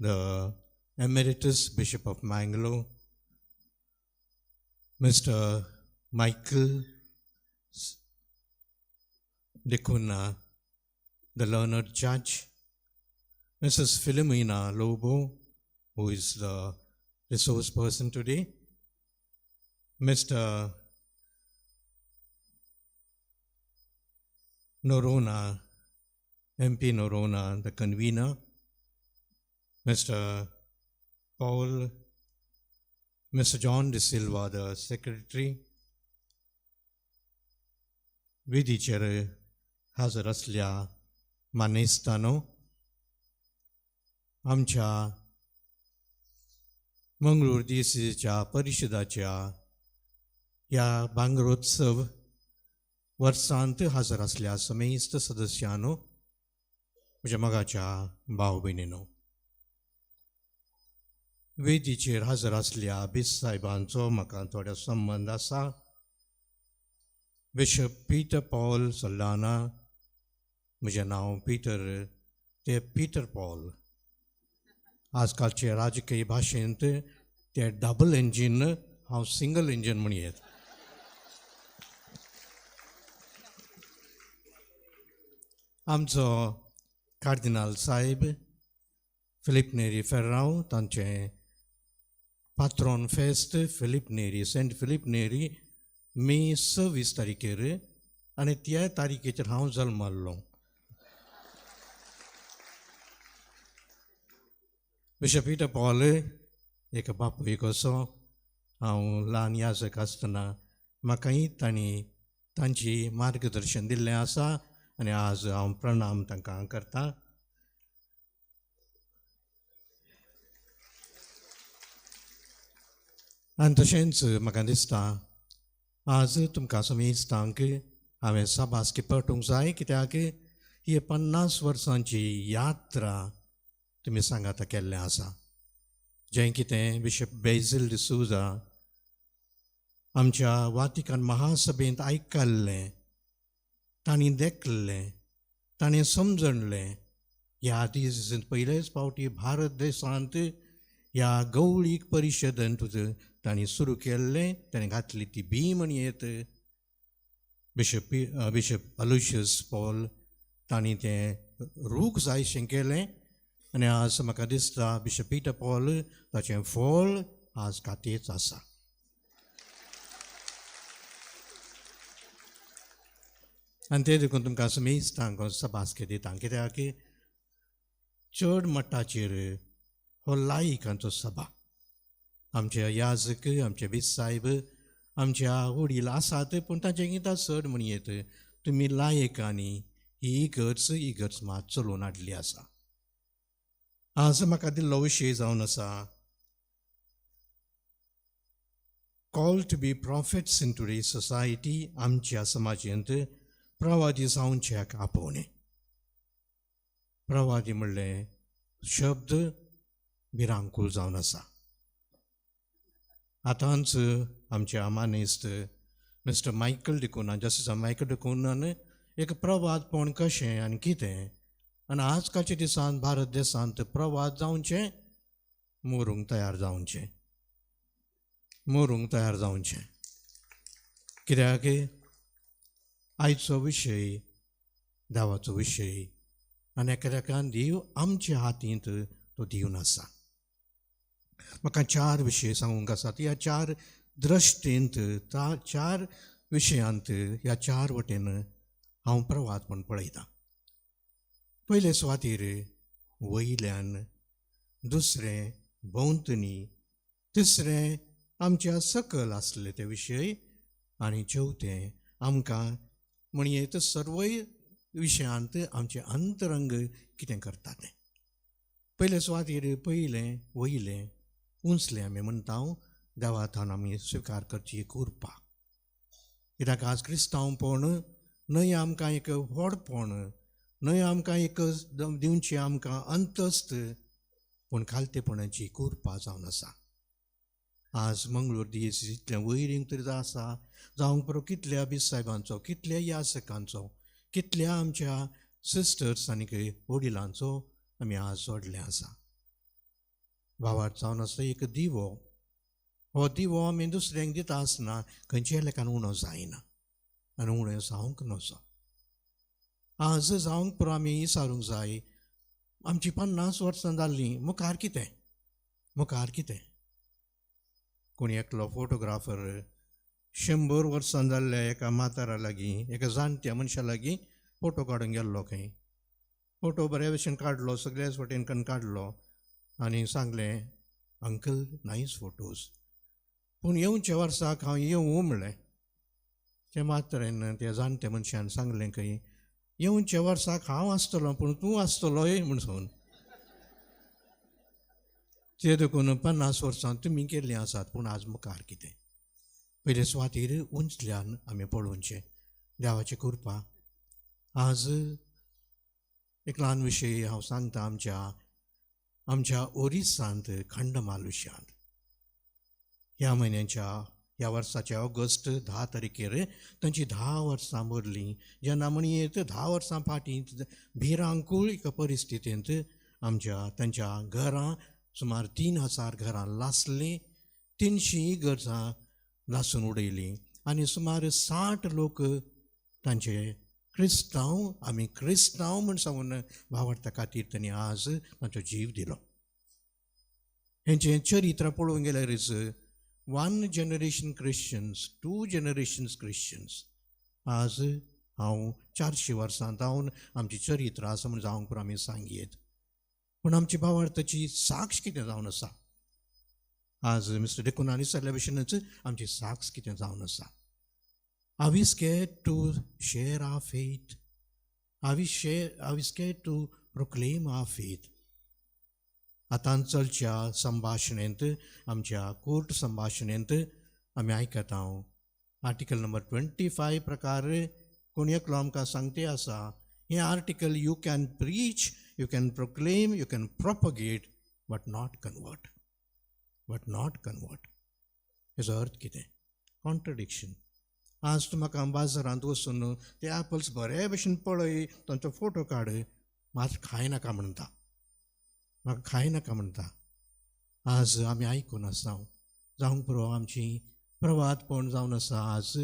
the Emeritus Bishop of Mangalore, Mr. Michael D'Cunha, the learned judge, Mrs. Philomena Lobo, who is the resource person today, Mr. Norona, MP Norona, the convener, Mr. Paul, Mr. John De Silva, the secretary, वेदीचेर हाजर आसल्या मानेस्तानो, आमच्या मंगळूर दिसेच्या परिशदाच्या ह्या भांगरोत्सव वर्सांत हजर आसल्या समेस्त सदस्यांनो, म्हज्या मोगाच्या भाव भयणीनो, वेदीचेर हजर आसल्या बिस साहेबांचो म्हाका थोडो संबंद आसा. बिशप पीटर पॉल सल्लाना, म्हजें नांव पीटर, ते पीटर पॉल. आजकालचे राजकीय भाशेंत ते डबल इंजीन, हांव सिंगल इंजीन म्हणयेत. आमचो कार्दिनाल साहेब फिलीप नेरी फेर्रांव, तांचें पात्रोन फेस्त Philip Neri, saint Philip Neri, May 26 तारखेर, आनी त्या तारखेचेर हांव जल्मल्लो. बिशप पीटर पॉल एक बापूय कसो, हांव ल्हान याजक आसतना म्हाकाय तांणी तांची मार्गदर्शन दिल्लें आसा आनी आज हांव प्रणाम तांकां करता. आनी तशेंच म्हाका दिसता आज तुमकां समेस्तांक हांवें साबासकी पटूंक जाय, कित्याक ही 50 वर्सांची यात्रा तुमी सांगाता केल्लें आसा. जें कितें बिशप बेझील डिसोजा आमच्या वातिकान महासभेंत आयकल्लें, तांणी देखलें, ताणें समजणलें. ह्या दीस पयलेच फावटी भारत देशांत ह्या गौळीक परिशदेंत तांणी सुरू केल्लें, ताणें घातली ती बी म्हणयेत. बिशप अलोशियस पॉल तांणी तें रूख जायशें केलें आनी आज म्हाका दिसता बिशप पीटर पॉल ताचें फळ आज कातेच आसा. आनी तें देखून तुमकां समेस्तांक सबासके दिता, कित्याक चड मठाचेर हो लायकांचो सभा. आमचे याजक, आमचे बीस साहेब, आमच्या वडील आसात, पूण तांचे गितां चड म्हणयेत तुमी लायकांनी ही इगर्ज मात चलोवन हाडली आसा. आज म्हाका दिल्लो विशय जावन आसा call to be prophets in today society. आमच्या समाजेंत प्रवादी जावच्याक आपोवणें. प्रवादी म्हणलें शब्द भिरांकूळ जावन आसा. आतांच आमच्या मानेस्त मिस्टर मायकल डिकोना, जस्टीस मायकल डिकोनान एक प्रवादपण कशें आनी कितें, आनी आजकालच्या दिसांत भारत देशांत प्रवाद जावचें, मरूंक तयार जावचें, मरूंक तयार जावचें. कित्याक आयचो विशय देवाचो विशय आनी एकान देव आमच्या हातींत तो दिवन आसा. म्हाका 4 विशय सांगूंक आसात. ह्या 4 दृश्टींत, 4 विशयांत, ह्या 4 वटेन हांव प्रवादपण पळयतां. पयले सुवातेर वयल्यान, दुसरें भोंवतणी, तिसरें आमच्या सकल आसले ते विशय, आनी चवथें आमकां म्हणयेत सर्वय विशयांत आमचें अंतरंग कितें करता तें. पयले सुवातेर पयलें वयलें उंचलें आमी म्हणटा देवा थावन आमी स्विकार करची कृपा. कित्याक आज क्रिस्तांवपण न्हय आमकां एक व्हडपण, न्हय आमकां एक दिवची आमकां अंतस्त, पूण खालतेपणाची कृपा जावन आसा. आज मंगळूर दीस इतलें वयर तरी आसा जावंक पुरो कितल्या बीस साहेबांचो, कितल्या यासकांचो, कितल्या आमच्या सिस्टर्स आनी वडिलांचो आमी आज जोडलें आसा. भावार्थ जावन आसा एक दिवो. हो दिवो आमी दुसऱ्यांक दिता आसतना खंयच्याय लेखान उणो जायना आनी उणो जावंक नजो. आज जावंक पुरो आमी विचारूंक जाय, आमची 50 वर्सां जाल्लीं, मुखार कितें, मुखार कितें? कोण एकलो फोटोग्राफर 100 वर्सां जाल्ल्या एका म्हातारा लागीं, एका जाणट्या मनशा लागीं फोटो काडूंक गेल्लो खंय. फोटो बऱ्या भशेन काडलो, सगळ्याच वटेन कन्न काडलो आनी सांगलें, अंकल नायस फोटोज, पूण येवच्या वर्साक हांव येवं म्हणलें. ते म्हातारेन, त्या जाणट्या मनशान सांगलें खंय, येवच्या वर्साक हांव आसतलो पूण तूं आसतलोय म्हूण सांगून. ते देखून 50 वर्सां तुमी केल्लीं आसात, पूण आज मुखार कितें? पयले सुवातेर उंचल्यान आमी पळोवचें देवाची कृपा. आज एक ल्हान विशय हांव सांगता, आमच्या आमच्या ओरिसांत खंडमाल विशयांत ह्या म्हयन्याच्या ह्या वर्साच्या ऑगस्ट 10 तारखेर तांची 10 वर्सां भरलीं. जेन्ना म्हणयेत 10 वर्सां फाटीं भिरांकूळ एका परिस्थितींत आमच्या तांच्या घरां सुमार 3000 घरां लासलीं, 300 गरजां लासून उडयलीं आनी सुमार 60 लोक तांचे क्रिस्तांव, आमी क्रिस्तांव म्हूण सांगून भावार्था खातीर तांणी आज तांचो जीव दिलो. हेंचें चरित्र पळोवंक गेल्यारच 1 generation Christians, 2 generations Christians. आज हांव 400 वर्सां जावन आमची चरित्र आसा म्हूण जावंक पुरो आमी सांगयेत, पूण आमची भावार्थाची साक्ष कितें जावन आसा? आज मिस्टर डिकुन्हान विचारल्या भशेनच आमची साक्ष कितें जावन आसा? Are we scared to share our faith? Are we scared to proclaim our faith? आतां चलच्या संभाशणेंत, आमच्या कोर्ट संभाशणेंत आमी आयकता हांव आर्टिकल नंबर 25 प्रकार कोण एकलो आमकां सांगते आसा, हें article you can preach, you can proclaim, you can propagate, but not convert, but not convert. हेजो अर्थ कितें? कॉन्ट्रडिक्शन. आज तूं म्हाका बाजारांत वचून ते एपल्स बरे भशेन पळय, तांचो फोटो काड, मात खायनाका म्हणटा, म्हाका खायनाका म्हणटा. आज आमी आयकून आसा, जावंक पुरो आमची प्रवादपण जावन आसा. आज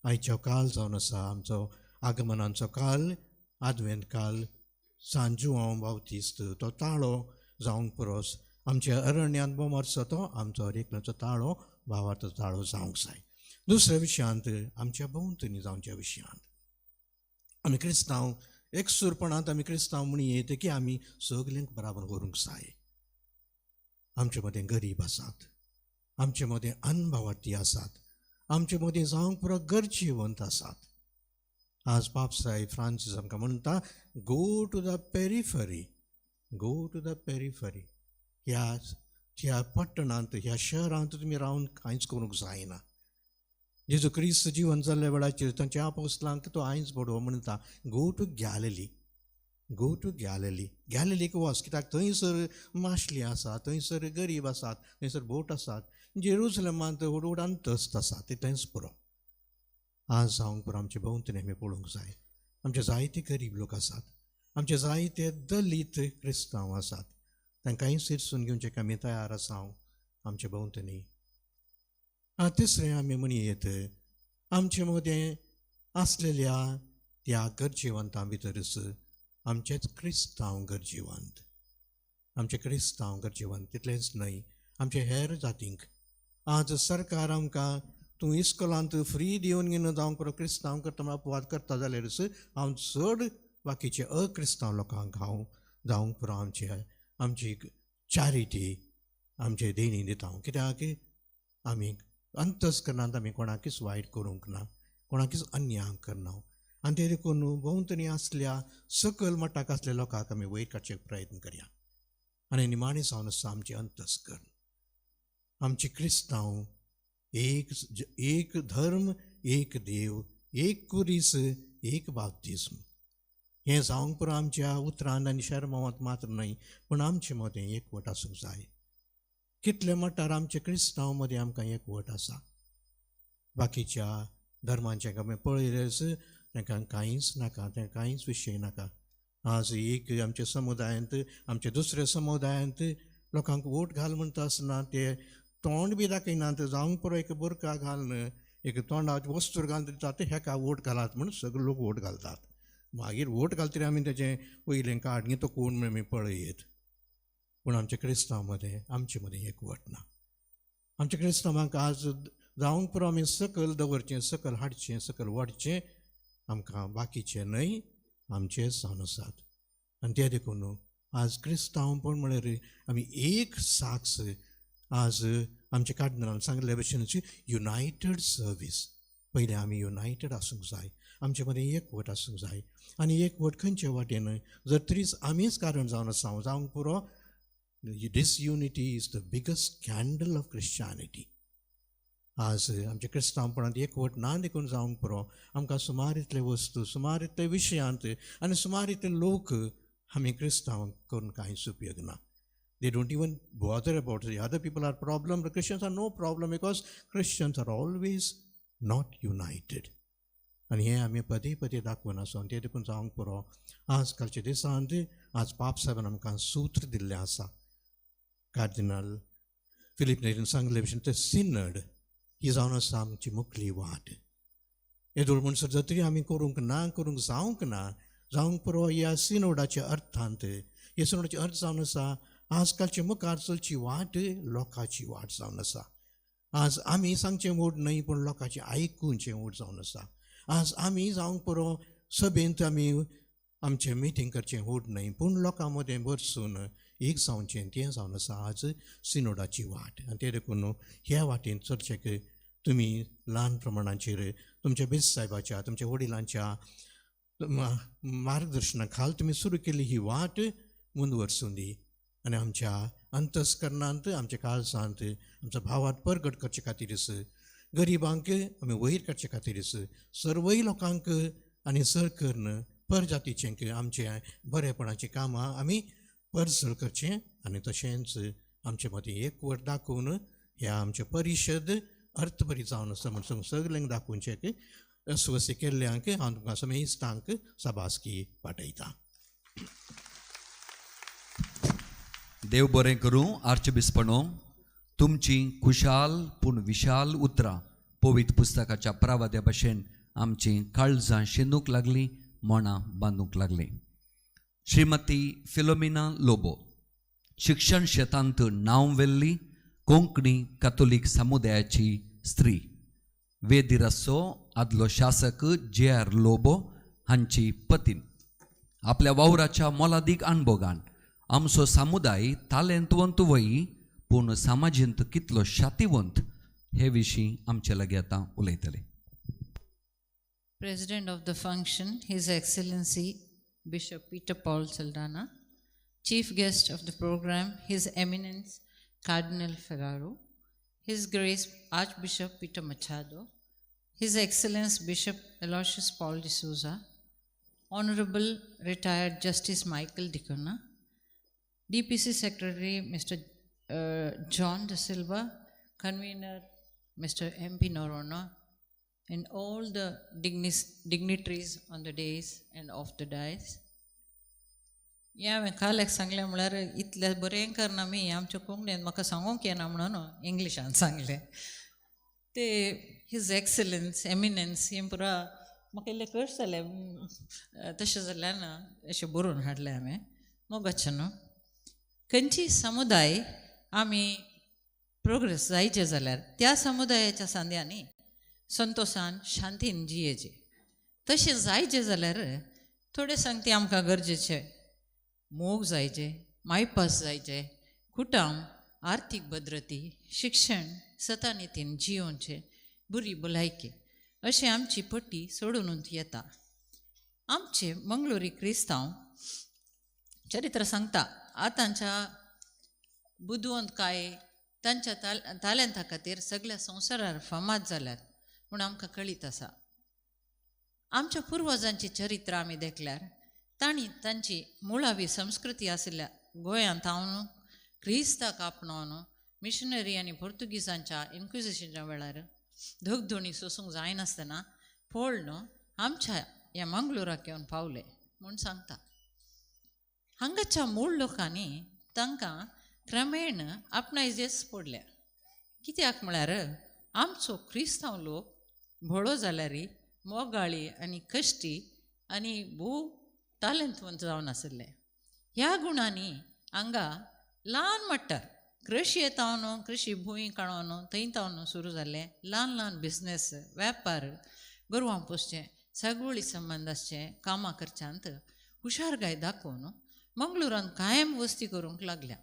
आयचो काल जावन आसा आमचो आगमनाचो काल, आदवेंत काल, सांजुआंव बावतिस्त तो ताळो जावंक पुरोस आमच्या अरण्यांत बोमर्चो तो आमचो एकल्याचो ताळो भावाचो ताळो जावंक जाय. दुसऱ्या विशयांत आमच्या भोंवतणी जावच्या विशयांत आमी क्रिस्तांव एकसूरपणांत आमी क्रिस्तांव म्हण येता की आमी सगल्यांक बराबर व्हरूंक जाय. आमचे मदें गरीब आसात, आमचे मदें अनभावार्थी आसात, आमचे मदें जावंक पुरो गरजेवंत आसात. आज बाप साहेब फ्रांसीस आमकां म्हणटा, go to the periphery, go to the periphery. ह्या पट्टणांत, ह्या शहरांत तुमी रावन कांयच करूंक जायना. जेजू क्रिस्त जिवन जाल्ल्या वेळाचेर तांच्या आपोस्लांक तो आयज बडोवो म्हणटा, go to Galilee, go to Galilee. गॅलिलीक वच, कित्याक थंयसर माशली आसा, थंयसर गरीब आसात, थंयसर बोट आसात. जेरुजलेमांत व्हड व्हड अंतस्त आसा, तितलेंच पुरो. आज जावंक पुरो आमचे भोंवतणी आमी पळोवंक जाय. आमचे जायते गरीब लोक आसात, आमचे जायते दलीत क्रिस्तांव आसात, तांकांय शिरसून घेवचें आमी तयार आसा आमचे भोंवतणी. तिसरें आमी म्हणयेत, आमचे मदें आसलेल्या त्या गरजेवंतां भितरच आमचेच क्रिस्तांव गरजेवंत, आमचे क्रिस्तांव गरजेवंत. तितलेंच न्हय, आमचे हेर जातींक आज सरकार आमकां तूं इस्कोलांत फ्री दिवन घेवन जावंक पुरो क्रिस्तांव करता म्हण अपवाद करता जाल्यारच हांव चड बाकीचे अक्रिस्तांव लोकांक हांव जावंक पुरो आमचे आमची चॅरिटी आमचे देणी दिता हांव. कित्याक आमी अंतस्करणांत आमी कोणाकूच वायट करूंक ना, कोणाकूच अन्याय करना. आनी ते देखून भोंवतणी आसल्या सकयल मठाक आसल्या लोकांक आमी वयर काडचे प्रयत्न करया. आनी निमाणें जावन आसा आमचें अंतस्करण, आमचे क्रिस्तांव एक एक धर्म, एक देव, एक कुरीस, एक बाप्तिज्म. हें जावंक पुरो आमच्या उतरान आनी शर्मांत मात्र न्हय, पूण आमचे मदें एकवट आसूंक जाय. कितले मठार आमचे क्रिस्तांव मदें आमकां एकवट आसा, बाकीच्या धर्मांचें आमी पळयल्यार तांकां कांयच नाका, तांकां कांयच विशय नाका. आज एक आमच्या समुदायांत, आमच्या दुसऱ्या समुदायांत लोकांक वोट घाल म्हणटा आसतना ते तोंड बी दाखयनात, जावंक पुरो एक बुरका घालून एक तोंडाक वस्तूर घालून दितात, हेका वोट घालात म्हूण सगळे लोक वोट घालतात. मागीर वोट घालतरी आमी तेजें वयलें कार्ड तो कोण म्हण आमी पळयत. पूण आमच्या क्रिस्तांव मदें आमचे मदें एकवट ना. आमच्या क्रिस्तांवांक आज जावंक पुरो आमी सकयल दवरचें, सकयल हाडचें, सकयल वाडचें, आमकां बाकीचें न्हय आमचेच जावन आसात. आनी तें देखून आज क्रिस्तांवपण म्हळ्यार आमी एक साक्ष आज आमच्या कार्डिनलान सांगले भशेन युनायटेड सर्वीस. पयलें आमी युनायटेड आसूंक जाय, आमचे मदें एकवट आसूंक जाय. आनी एकवट खंयचे वाटेन जर तरीच आमीच कारण जावन आसा जावंक पुरो. Disunity is the biggest scandal of Christianity. आज आमच्या क्रिस्तांवपणांत एकवट ना देखून जावंक पुरो आमकां सुमार इतले वस्तू, सुमार इतले विशयांत आनी सुमार इतले लोक आमी क्रिस्तांव करून कांयच उपयोग ना. They don't even bother about it. Other people are problem, the Christians are no problem because Christians are always not united. आनी हें आमी पदे पदे दाखोवन आसा. तें देखून जावंक पुरो आज कालच्या दिसांत आज पाप साहेबान आमकां सूत्र दिल्लें आसा. कार्दिनाल फिलीप नेरीन सांगले भशेन तें सिनड ही जावन आसा आमची मुखली वाट. येदोळ म्हणसर जर तरी आमी करूंक ना, करूंक जावंक ना, जावंक पुरो ह्या सिनोडाच्या अर्थांत. ह्या सिनोडाचे अर्थ जावन आसा आज कालचे मुखार चलची वाट लोकांची वाट जावन आसा. आज आमी सांगचें वोट न्हय पूण लोकांचें आयकुचें वोट जावन आसा. आज आमी जावंक पुरो सभेंत आमी आमचें मिटींग करचें वोट न्हय पूण लोकां मदें बसून एक जावचें तें जावन आसा आज सिनोडाची वाट. आनी तें देखून ह्या वाटेन चलचें तुमी ल्हान प्रमाणाचेर तुमच्या बेस साहेबाच्या, तुमच्या वडिलांच्या मार्गदर्शना खाल तुमी सुरू केल्ली ही वाट मुंदवर्सून दी आनी आमच्या अंतस्करणांत, आमच्या काळजांत आमच्या भावात परगट करचे खातीरच, गरिबांक आमी वयर काडचे खातीरच, सर्वय लोकांक आनी सर करून परजातीचें आमचें बरेपणाचीं कामां आमी परजळ करचें आनी तशेंच आमचे मदीं एकवट दाखोवन ह्या आमचे परिशद अर्थबरी जावन आसा म्हण सगल्यांक दाखोवचें की अस्वस्थ केल्ल्यांक हांव तुमकां समेस्तांक साबासकी पाठयतां. देव बरें करूं आर्चबिस्पणो, तुमची खुशाल पूण विशाल उतरां पवित्र पुस्तकाच्या प्रावाद्या भशेन आमचीं काळजां शिंदूंक लागलीं, मनां बांदूंक लागलीं. श्रीमती फिलोमिना लोबो शिक्षण शेतांत नांव वेल्ली कोंकणी कातोलीक समुदायाची स्त्री, वेदिराचो आदलो शासक जे आर लोबो हांची पतीन. आपल्या वावराच्या मोलादीक अणभोगान आमचो समुदाय तालेंतवंत वय पूण समाजींत कितलो शातिवंत हे विशीं आमचे लागीं आतां उलयतले. President of the function, His Excellency Bishop Peter Paul Saldanha, Chief Guest of the program, His Eminence Cardinal Ferraro, His Grace Archbishop Peter Machado, His Excellence Bishop Aloysius Paul D'Souza, Honorable Retired Justice Michael D'Cunha, DPC Secretary Mr. John Da Silva, Convener Mr. M.P. Norona, and all the dignitaries on the dais and off the dais. हें हांवें काल एक सांगलें म्हळ्यार इतलें बरें करना आमी आमच्या कोंकणीन म्हाका सांगूंक येना म्हणून इंग्लिशान सांगलें ते. His excellence eminence हें पुरा म्हाका इल्लें कश जालें, तशें जाल्यान अशें बरोवन हाडलें हांवें. मोगाचें न्हू खंयची समुदाय आमी प्रोग्रेस जायचे जाल्यार त्या समुदायाच्या सांद्यांनी संतोशान शांतीन जियेचे. तशें जायचें जाल्यार थोडे सांगती आमकां गरजेचे मोग जायचे, मायपास जायचे, कुटुंब, आर्थीक भद्रती, शिक्षण, सतानितीन जियोवचें, बरी भलायकी अशें आमची पट्टी सोडून येता. आमचे मंगळुरी क्रिस्तांव चरित्र सांगता आतांच्या बुदवंतकाय तांच्या तालेंता खातीर सगळ्या संवसारार फामाद जाल्यात म्हूण आमकां कळीत आसा. आमच्या पुर्वजांची चरित्र आमी देखल्यार तांणी तांची मुळावी संस्कृती आशिल्ल्या गोंयांत हांव क्रिस्ताक आपणावन मिशनरी आनी पोर्तुगीजांच्या इन्क्विजिशनच्या वेळार धगधणी सोसूंक जायनासतना पळोवन आमच्या ह्या मंगळुराक येवन पावले म्हूण सांगता. हांगाच्या मूळ लोकांनी तांकां क्रमेण आपणायजेच पडल्या. कित्याक म्हळ्यार आमचो क्रिस्तांव लोक भोळो जाल्यार मोगाळी आनी कश्टी आनी भोव तालेंतवंत जावन आशिल्ले. ह्या गुणांनी हांगा ल्हान मट्टार कृशी तावन कृशी भूंय काडून थंय तावन सुरू जाल्ले ल्हान ल्हान बिजनेस वेपार गोरवां पोसचें सगळी संबंद आसचें कामां करच्यांत हुशारकाय दाखोवन मंगळुरांत कायम वस्ती करूंक लागल्या.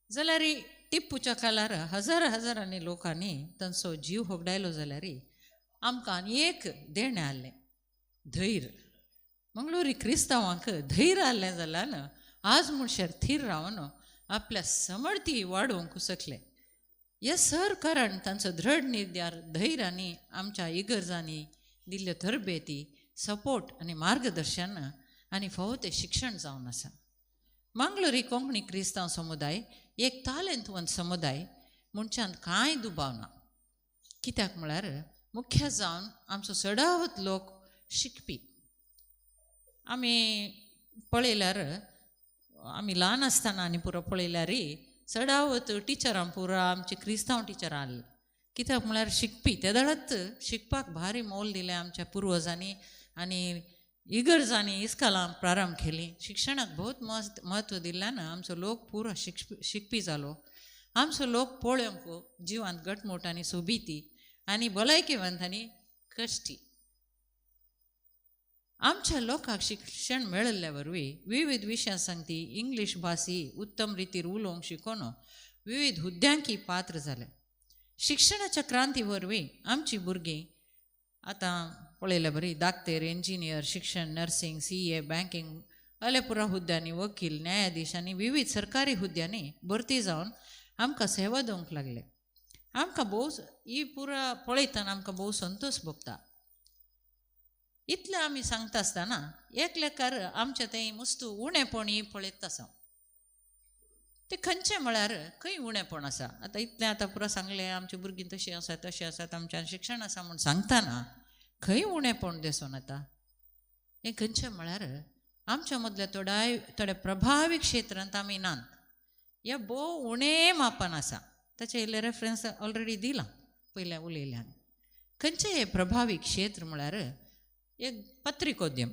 जाल्यार टिप्पूच्या काळार हजार हजारांनी लोकांनी तांचो जीव होगडायलो जाल्यार आमकां एक देणें आसलें धैर्य. मंगळुरी क्रिस्तांवांक धैर्य आसलें जाल्यार आज मनशार थीर रावन आपल्या समर्थी वाडोवंक शकले. हें सर कारण तांचो दृढ निर्धार धैर्य आनी आमच्या इगर्जांनी दिल्ल्यो तरबेती सपोर्ट आनी मार्गदर्शन आनी फावो तें शिक्षण जावन आसा. मंगळुरी कोंकणी क्रिस्तांव समुदाय एक तालेंतवंत समुदाय म्हणच्यान कांय दुबाव ना. कित्याक म्हळ्यार मुख्य जावन आमचो चडावत लोक शिकपी. आमी पळयल्यार आमी ल्हान आसतना आनी पुरो पळयल्यार चडावत टिचरां पुरो आमची क्रिस्तांव टिचरां आसली. कित्याक म्हळ्यार शिकपी ते दळत शिकपाक भारी मोल दिलें आमच्या पुर्वजांनी आनी इगर्जांनी इस्कालां प्रारंभ केली. शिक्षणाक भोवत म्हत्व दिल्ल्यान आमचो लोक पुरो शिकपी जालो. आमचो लोक पळोवंक जिवांत घटमूट आनी सोबीती आनी भलायकेवंत आनी कश्टी. आमच्या लोकांक शिक्षण मेळिल्ल्या वरवीं विविध विशयां सांगती इंग्लीश भास उत्तम रितीर उलोवंक शिकोवन विविध हुद्द्यांकी पात्र जाले. शिक्षणाच्या क्रांती वरवीं आमची भुरगीं आतां पळयल्या बरी दाक्तेर, इंजिनियर, शिक्षण, नर्सिंग, CA, banking अले पुरा हुद्द्यांनी वकील, न्यायाधीश आनी विविध सरकारी हुद्द्यांनी भरती जावन आमकां सेवा दिवंक लागले. आमकां भोव ही पुरा पळयतना आमकां भोव संतोश भोगता. इतलें आमी सांगता आसतना एकलेकार आमच्या थंय मुस्तू उणेपण ही पळयत आसा. तें खंयचें म्हळ्यार खंय उणेपण आसा. आतां इतलें आतां पुरो सांगलें आमची भुरगीं तशीं आसा तशें आसात आमच्यान शिक्षण आसा म्हूण सांगतना खंय उणेपण दिसून येता. हें खंयचें म्हळ्यार आमच्या मदल्या थोड्या प्रभावी क्षेत्रांत आमी नात. ह्या भोव उणें मापान आसा. ताचें इल्लें रेफरन्स ऑलरेडी दिलां पयल्या उलयल्यान. खंयचें हें प्रभावी क्षेत्र म्हळ्यार एक पत्रिकोद्यम.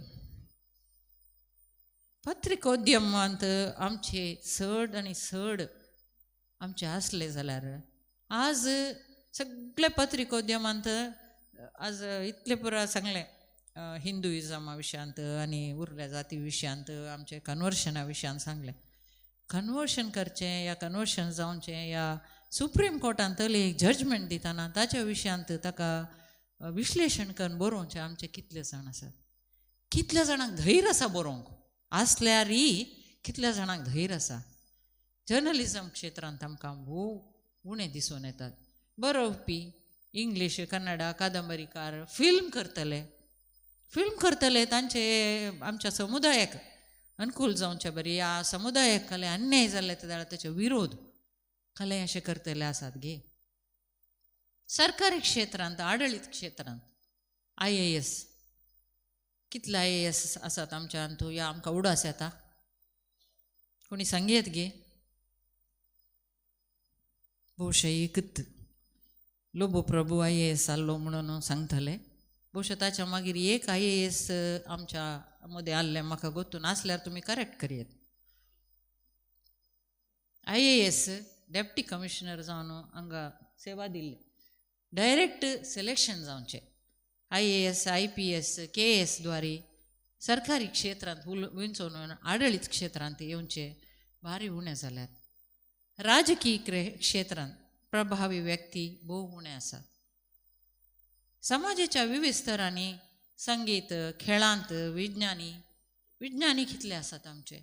पत्रिकोद्यमांत आमचे चड आनी चड आमचे आसले जाल्यार आज सगळे पत्रिकोद्यमांत आज इतले पुरो सांगलें हिंदुइजमा विशयांत आनी उरल्या जाती विशयांत आमचे कन्वर्शना विशयांत सांगलें. कन्वर्शन करचें या कन्वर्शन जावचें या सुप्रीम कोर्टांतली एक जजमेंट दितना ताच्या विशयांत ताका विश्लेशण करून बरोवचें आमचे कितले जाण आसात. कितल्या जाणांक धैर्य आसा बरोवंक आसल्यारय कितल्या जाणांक धैर्य आसा. जर्नलिजम क्षेत्रांत आमकां भोव उणें दिसून येतात. बरोवपी इंग्लीश, कन्नडा कादंबरीकार फिल्म करतले तांचे आमच्या समुदायाक अनुकूल जावचे बरी ह्या समुदायाक कले अन्याय जाल्ले जाल्यार ताचो विरोध कले अशें करतले आसात गे. सरकारी क्षेत्रांत आडळीत क्षेत्रांत IAS कितले IAS आसात आमच्या अंतू या आमकां उडास येता कोणी सांगयत गे. भोवशा एकच लोबो प्रभू IAS आसलो म्हणून सांगतले. भोवशा ताच्या मागीर एक IAS आमच्या मदें आसलें म्हाका गोतून नासल्यार तुमी करेक्ट करयत. IAS deputy commissioner जावन हांगा सेवा दिल्ली. डायरेक्ट सिलेक्शन जावचें IAS, IPS, KAS द्वारे सरकारी क्षेत्रांत विंचोवन आडळीत क्षेत्रांत येवचे भारी उणें जाल्यात. राजकीय क्षेत्रांत प्रभावी व्यक्ती भोव उणें आसात. समाजाच्या विविध स्तरांनी संगीत, खेळांत, विज्ञानी कितले आसात आमचे.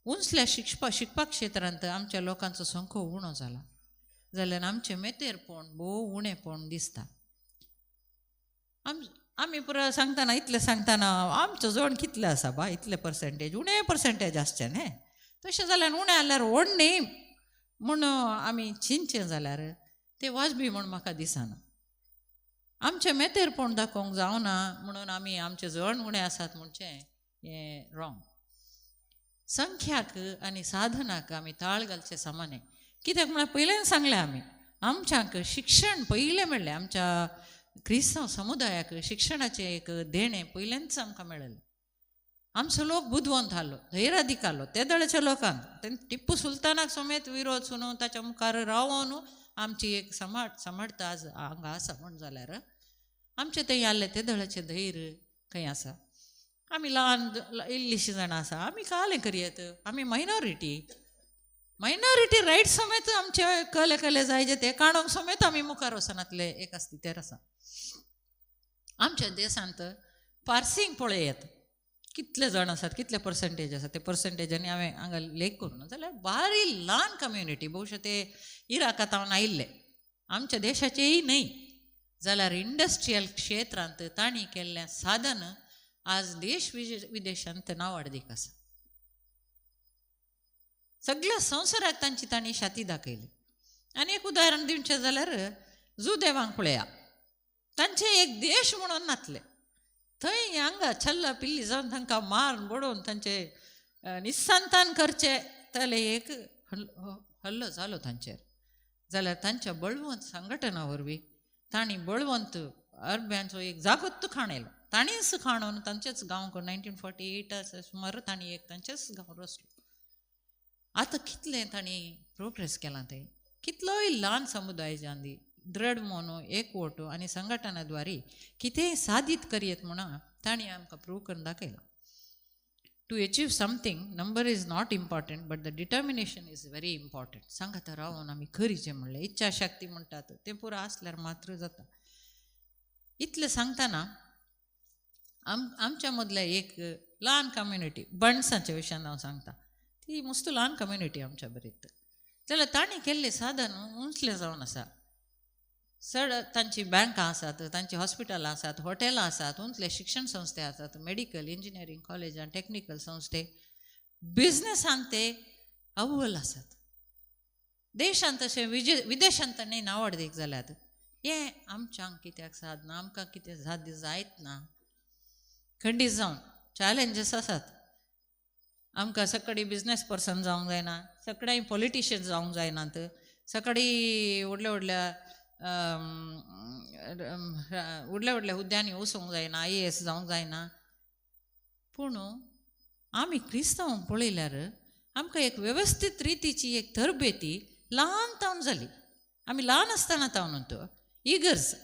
उंचल्या शिकपाक क्षेत्रांत आमच्या लोकांचो संखो उणो जाला जाल्यार आमचें मेतेरपण भोव उणेपण दिसता. आमी पुरो सांगतना इतलें सांगतना आमचो जोड कितले आसा बा इतले पर्संटेज उणें पर्संटेज आसचें न्ही. तशें जाल्यार उणें जाल्यार व्हड न्ही म्हूण आमी चिंतचें जाल्यार तें वाजबी म्हूण म्हाका दिसना. आमचें मेतेरपण दाखोवंक जावना म्हणून आमी आमचे जण उणें आसात म्हणचें हें रॉंग. संख्याक आनी साधनाक आमी ताळ घालचें सामान्य. कित्याक म्हळ्यार पयल्यान सांगलें आमी आमच्यांक शिक्षण पयलें मेळ्ळें आमच्या क्रिस्तांव समुदायाक शिक्षणाचें एक देणें पयल्यानच आमकां मेळ्ळें. आमचो लोक बुदवंत आसलो, धैर्यादीक आसलो ते दळच्या लोकांक. टिप्पू सुलतानाक समेत विरोध सुनून ताच्या मुखार रावोन आमची एक समर्थ आज हांगा आसा म्हूण जाल्यार आमचें थंय आसलें ते दळाचें धैर्य खंय आसा. आमी ल्हान इल्लीशीं जाणां आसा, आमी कालें करयत, आमी मायनॉरिटी, मायनॉरिटी रायट समेत आमचे कले कले जाय जे ते काणूंक समेत आमी मुखार वचनातले एक स्थितीर आसा. आमच्या देशांत पार्सिंग पळयात कितले जाण आसात, कितले पर्संटेज आसात, ते पर्संटेजांनी हांवें हांगा लेख करूं जाल्यार बारी ल्हान कम्युनिटी, भोवशा ते इराकांत आयिल्ले, आमच्या देशाचेय न्हय, जाल्यार इंडस्ट्रियल क्षेत्रांत तांणी केल्लें साधन आज देश विदेशांत नांवाडदीक आसा. सगळ्या संवसाराक तांची तांणी शाती दाखयली. आनी एक उदाहरण दिवचें जाल्यार जुदेवांक पळया, तांचे एक देश म्हणून नातले, थंय हांगा छल्ला पिल्ली जावन तांकां मारून बडोवन तांचे निसंतान करचे तले एक हल्लो जालो तांचेर. जाल्यार तांच्या बळवंत संघटना वरवीं तांणी बळवंत अरब्यांचो एक जागोत्त खाण येयलो, तांणीच खाणून तांचेच गांव 1948 सुमार तांणी एक तांचेच गांव रचलो. आतां कितलें तांणी प्रोग्रेस केलां तें, कितलोय ल्हान समुदाय जावन दृढ मोनो एकवट आनी संघटनाद्वारे कितेंय सादीत करयत म्हणून तांणी आमकां प्रूव करून दाखयलां. To achieve something number is not important but the determination is very important. सांगात रावन आमी खरीचें म्हणलें इच्छाशक्ती म्हणटात तें पुरो आसल्यार मात्र जाता. इतलें सांगतना आमच्या मदल्या एक ल्हान कम्युनिटी बणसाच्या विशयान हांव सांगता, ती मस्त ल्हान कम्युनिटी आमच्या बरीत, जाल्यार तांणी केल्लें साधन उंचलें जावन आसा. चड तांची बँकां आसात, तांची हॉस्पिटलां आसात, हॉटेलां आसात, उंचले शिक्षण संस्थे आसात, मेडिकल इंजिनियरींग कॉलेजां, टॅक्निकल संस्थे, बिजनसान ते अव्वल आसात. देशांत तशें विदेशांत तांणी नांवाडदीक जाल्यात. हें आमच्यांक कित्याक सादना, आमकां कितें साध्य जायत ना. खंडीत जावन चॅलेंजीस आसात आमकां. सकाळी बिजनस पर्सन जावंक जायना, सकाळी पॉलिटिशियन जावंक जायनात, सकाळी व्हडल्या व्हडल्या व्हडल्या व्हडल्या हुद्द्यांनी वचूंक जायना, IAS जावंक जायना. पूण आमी क्रिस्तांव पळयल्यार आमकां एक वेवस्थीत रितीची एक तरबेती ल्हान तावन जाली. आमी ल्हान आसतना तावन तो इगर्ज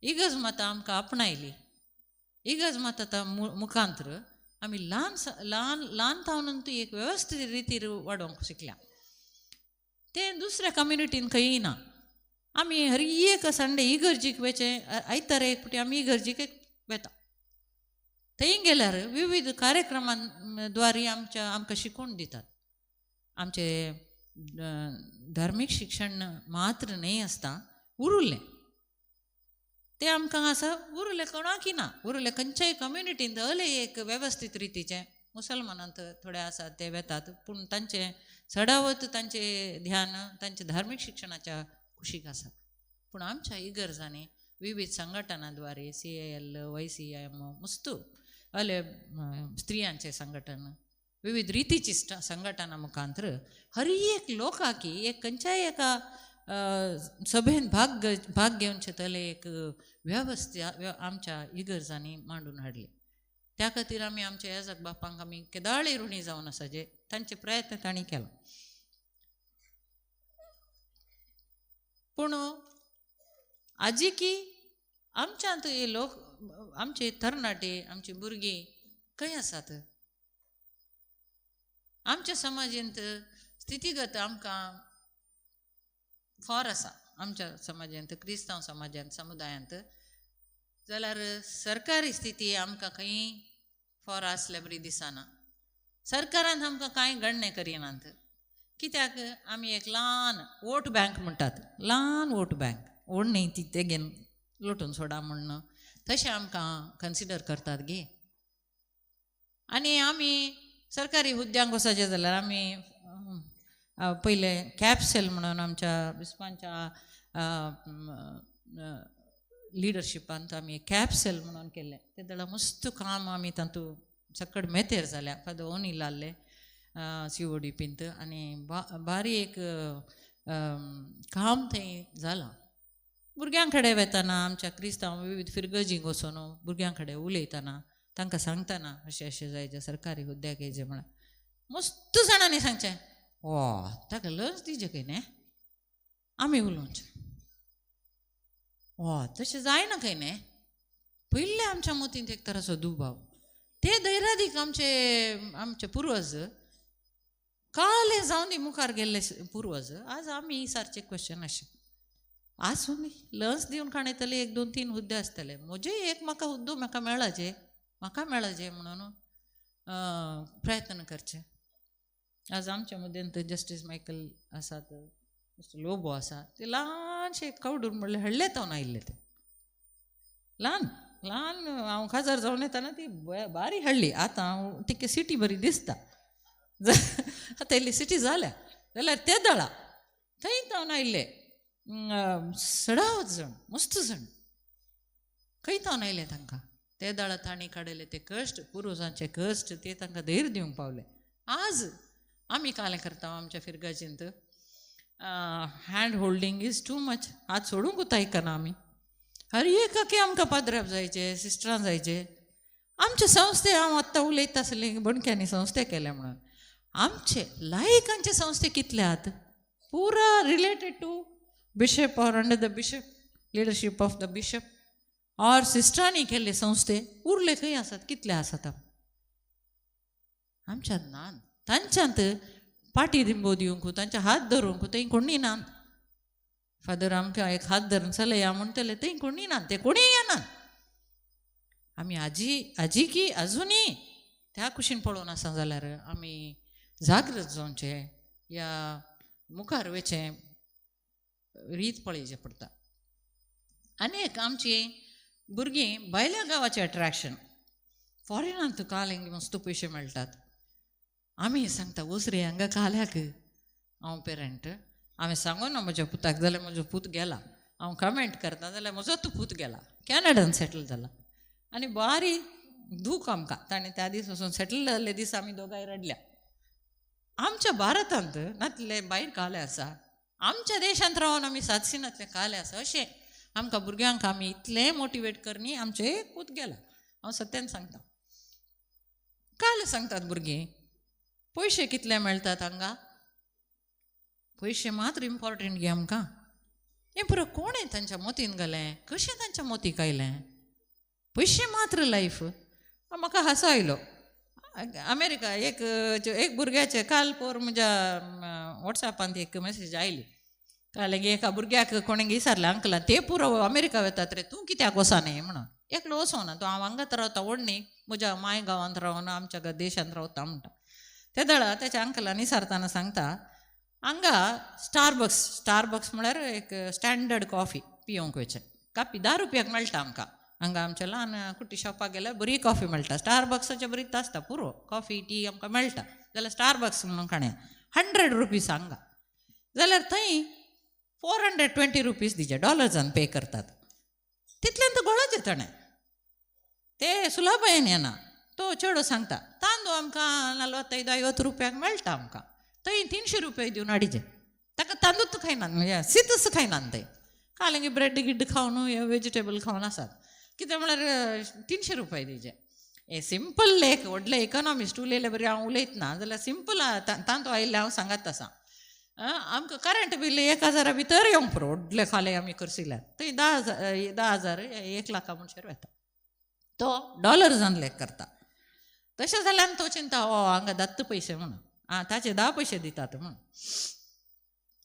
इगर्ज मात आमकां आपणायली. इगर्ज मात आतां मुखांतर आमी ल्हान ल्हान ल्हान तावन ती एक वेवस्थीत रितीर वाडोवंक शिकल्या. तें दुसऱ्या कम्युनिटीन खंयी ना. आमी हर एक संडे इगर्जीक वचें, आयतारा एक फावटी आमी इगर्जीक वेता. थंय गेल्यार विविध कार्यक्रमांद्वारे आमच्या आमकां शिकोवन दितात. आमचें धार्मीक शिक्षण मात्र न्हय आसता उरुल्लें, तें आमकां आसा उरुल्लें कोणाकय ना. उरुल्लें खंयच्याय कम्युनिटींत अले एक वेवस्थीत रितीचें. मुसलमानांत थोडे आसात ते वेतात, पूण तांचें चडावत तांचें ध्यान तांच्या धार्मीक शिक्षणाच्या कुशीक आसा. पूण आमच्या इगर्जांनी विविध संघटनाद्वारे CAL, YCM, मस्तू अले स्त्रियांचें संघटन, विविध रितीची संघटना मुखांतर हर एक लोकाकी एक खंयच्याय एका सभेन भाग भाग घेवचे तले एक वेवस्था आमच्या इगर्जांनी मांडून हाडली. त्या खातीर आमी आमच्या याजक बापांक आमी केदाळी ऋणी जावन आसा, जे तांचे प्रयत्न तांणी केला. पूण आजिकी आमच्यांत हे लोक, आमचे तरणाटे, आमची भुरगीं खंय आसात? आमच्या समाजेंत स्थितीगत आमकां फोर आसा. आमच्या समाजांत, क्रिस्तांव समाजांत, समुदायांत जाल्यार सरकारी स्थिती आमकां खंय फोर आसल्या बरी दिसना. सरकारान आमकां कांय गणणे करिनात. कित्याक आमी एक ल्हान वोट बँक म्हणटात, ल्हान वोट बँक, ओडणी ती तेगेन लोटून सोडा म्हण तशें आमकां कन्सिडर करतात गे. आनी आमी सरकारी हुद्द्यांक वचपाचें जाल्यार आमी पयलें कॅपसेल म्हणून आमच्या बिस्पांच्या लिडरशिपांत आमी कॅपसेल म्हणून केल्लें. ते जाल्यार मस्त काम आमी तातूंत सकड मेतेर जाल्या. फादर ओनील आहले CODPंत आनी बारी एक काम थंय जालां. भुरग्यां कडेन वेतना आमच्या क्रिस्तांव विविध फिरगजींक वचून भुरग्यां कडेन उलयतना तांकां सांगतना अशें अशें जायचे सरकारी हुद्द्याक येयचे म्हळ्यार मस्त जाणांनी सांगचें वा ताका लज दिवचें खंय न्ही आमी उलोवचें वा तशें जायना खंय न्ही. पयलें आमच्या मतींत एक तराचो दुबाव ते धैर्यादीक आमचे आमचे पुर्वज काले जावन दी मुखार गेल्ले पुर्वज आज आमी सारचे क्वेश्चन अशें आसूं दी लस दिवन काणयतले 1 2 3 हुद्दे आसतले म्हजे एक म्हाका हुद्दो म्हाका मेळाचे म्हाका मेळाचे म्हणून प्रयत्न करचे. आज आमच्या मदेंत जस्टीस मायकल आसात मिस्टर लोबो आसा ते ल्हानशे कवडूर म्हणल्यार हळ्ळे तावन आयिल्ले ते ल्हान ल्हान हांव खाजार जावन येताना ती बारी हळ्ळी आतां हांव तिके सिटी बरी दिसता आतां इल्ली सिटी जाल्या जाल्यार ते दळा थंय तावन आयिल्ले सडावत जण मस्त जण खंय तावन आयले तांकां ते दळा तांणी काडले ते कश्ट पुर्वजांचे कश्ट ते तांकां धैर्य दिवंक पावले. आज आमी कालें करता आमच्या फिरगाजींत hand holding is too much हात सोडूंकूच आयकना आमी हर एकाकी आमकां पाद्राप जायचे सिस्टरां जायचे आमचे संस्थे हांव आत्तां उलयता आसलें बणक्यांनी संस्थे केल्या म्हणून आमचे लायकांचे संस्थे कितले आहात पुरा related to bishop or under the bishop leadership of the bishop or सिस्टरांनी केल्ले संस्थे उरले खंय आसात कितले आसात आमच्यांत ना तांच्यांत पाटी दिंबो दिवंक तांचे हात धरूंक थंय कोणी ना फादर आमकां एक हात धरून चलया म्हणटले थंय कोणी ना ते कोणीय येनात. आमी आजी आजी की अजुनूय त्या कुशीन पळोवन आसा जाल्यार आमी जागृत जावचें या मुखार वयचें रीत पळयचें पडटा. आनी एक आमची भुरगीं भायल्या गांवाचें अट्रॅक्शन फॉरेनांत काल मस्त पयशे मेळटात आमी सांगता वसरे हांगा काल्याक हांव पेरंट हांवें सांगू ना म्हज्या पुताक जाल्यार म्हजो पूत गेला हांव कमेंट करता जाल्यार म्हजो तूं पूत गेला कॅनडान सेटल जाला आनी बारी दूख आमकां ताणें त्या दीस वचून सेटल जाल्ले दीस आमी दोगांय रडल्या. आमच्या भारतांत नातले भायर काले आसा आमच्या देशांत रावन आमी सातसिनातले काले आसा अशें आमकां भुरग्यांक आमी इतलें मोटिवेट करनी आमचें एक पूत गेला हांव सत्यान सांगता. काल सांगतात भुरगीं पयशे कितले मेळटात हांगा पयशे मात्र इम्पॉर्टंट गे आमकां हें पुरो कोणें तांच्या मोतीन घालें कशें तांच्या मोतीक आयलें पयशे मात्र लायफ. म्हाका हांसो आयलो अमेरिका एक एक भुरग्याचे काल पोर म्हज्या वॉट्सॅपांत एक मॅसेज आयली काल एका भुरग्याक कोणें विचारलें अंकलान ते पुरो अमेरिका वतात रे तूं कित्याक वचना म्हणून एकलो वचोना तो हांव हांगात रावता ओडणी म्हज्या माय गांवांत रावन आमच्या देशांत रावता म्हणटा. ते दळा त्याच्या अंकलान विचारतना सांगता हांगा स्टारबक्स स्टारबक्स म्हळ्यार एक स्टँडर्ड कॉफी पिवंक वयचें कापी 10 रुपयाक मेळटा आमकां हांगा आमच्या ल्हान कुटी शॉपाक गेल्यार बरी कॉफी मेळटा स्टारबक्साचे बरीच आसता पुरो कॉफी टी आमकां मेळटा जाल्यार स्टारबक्स म्हणून काणया 100 रुपीज हांगा जाल्यार थंय 420 रुपीज दिचे डॉलर्सान पे करतात तितल्यान तो गोळाचें ताणें ते सुलभायेन येना तो चेडो सांगता तांदूळ आमकां 45 50 रुपयाक मेळटा आमकां थंय 300 रुपया दिवन हाडीचे ताका तांदूळ खायनात म्हणजे सीतच खायनात थंय काल ब्रेड गिड्ड खावन हे वेजिटेबल खावन आसात कितें म्हळ्यार 300 रुपया दिवचे. हे सिंपल एक व्हडले इकॉनॉमिस्ट उलयले बरी हांव उलयतना जाल्यार सिंपल तांदूळ आयिल्लें हांव सांगत आसा आमकां करंट बील 1000 भितर येवंक पुरो व्हडले खाले आमी करसिल्यार थंय 10,000 1 लाखा म्हणसर वता तो डॉलर्सान लेख करता. तशें जाल्यार तो चिंता ओ हांगा दत्त पयशे म्हणून आं ताचे 10 पयशे दितात म्हणून.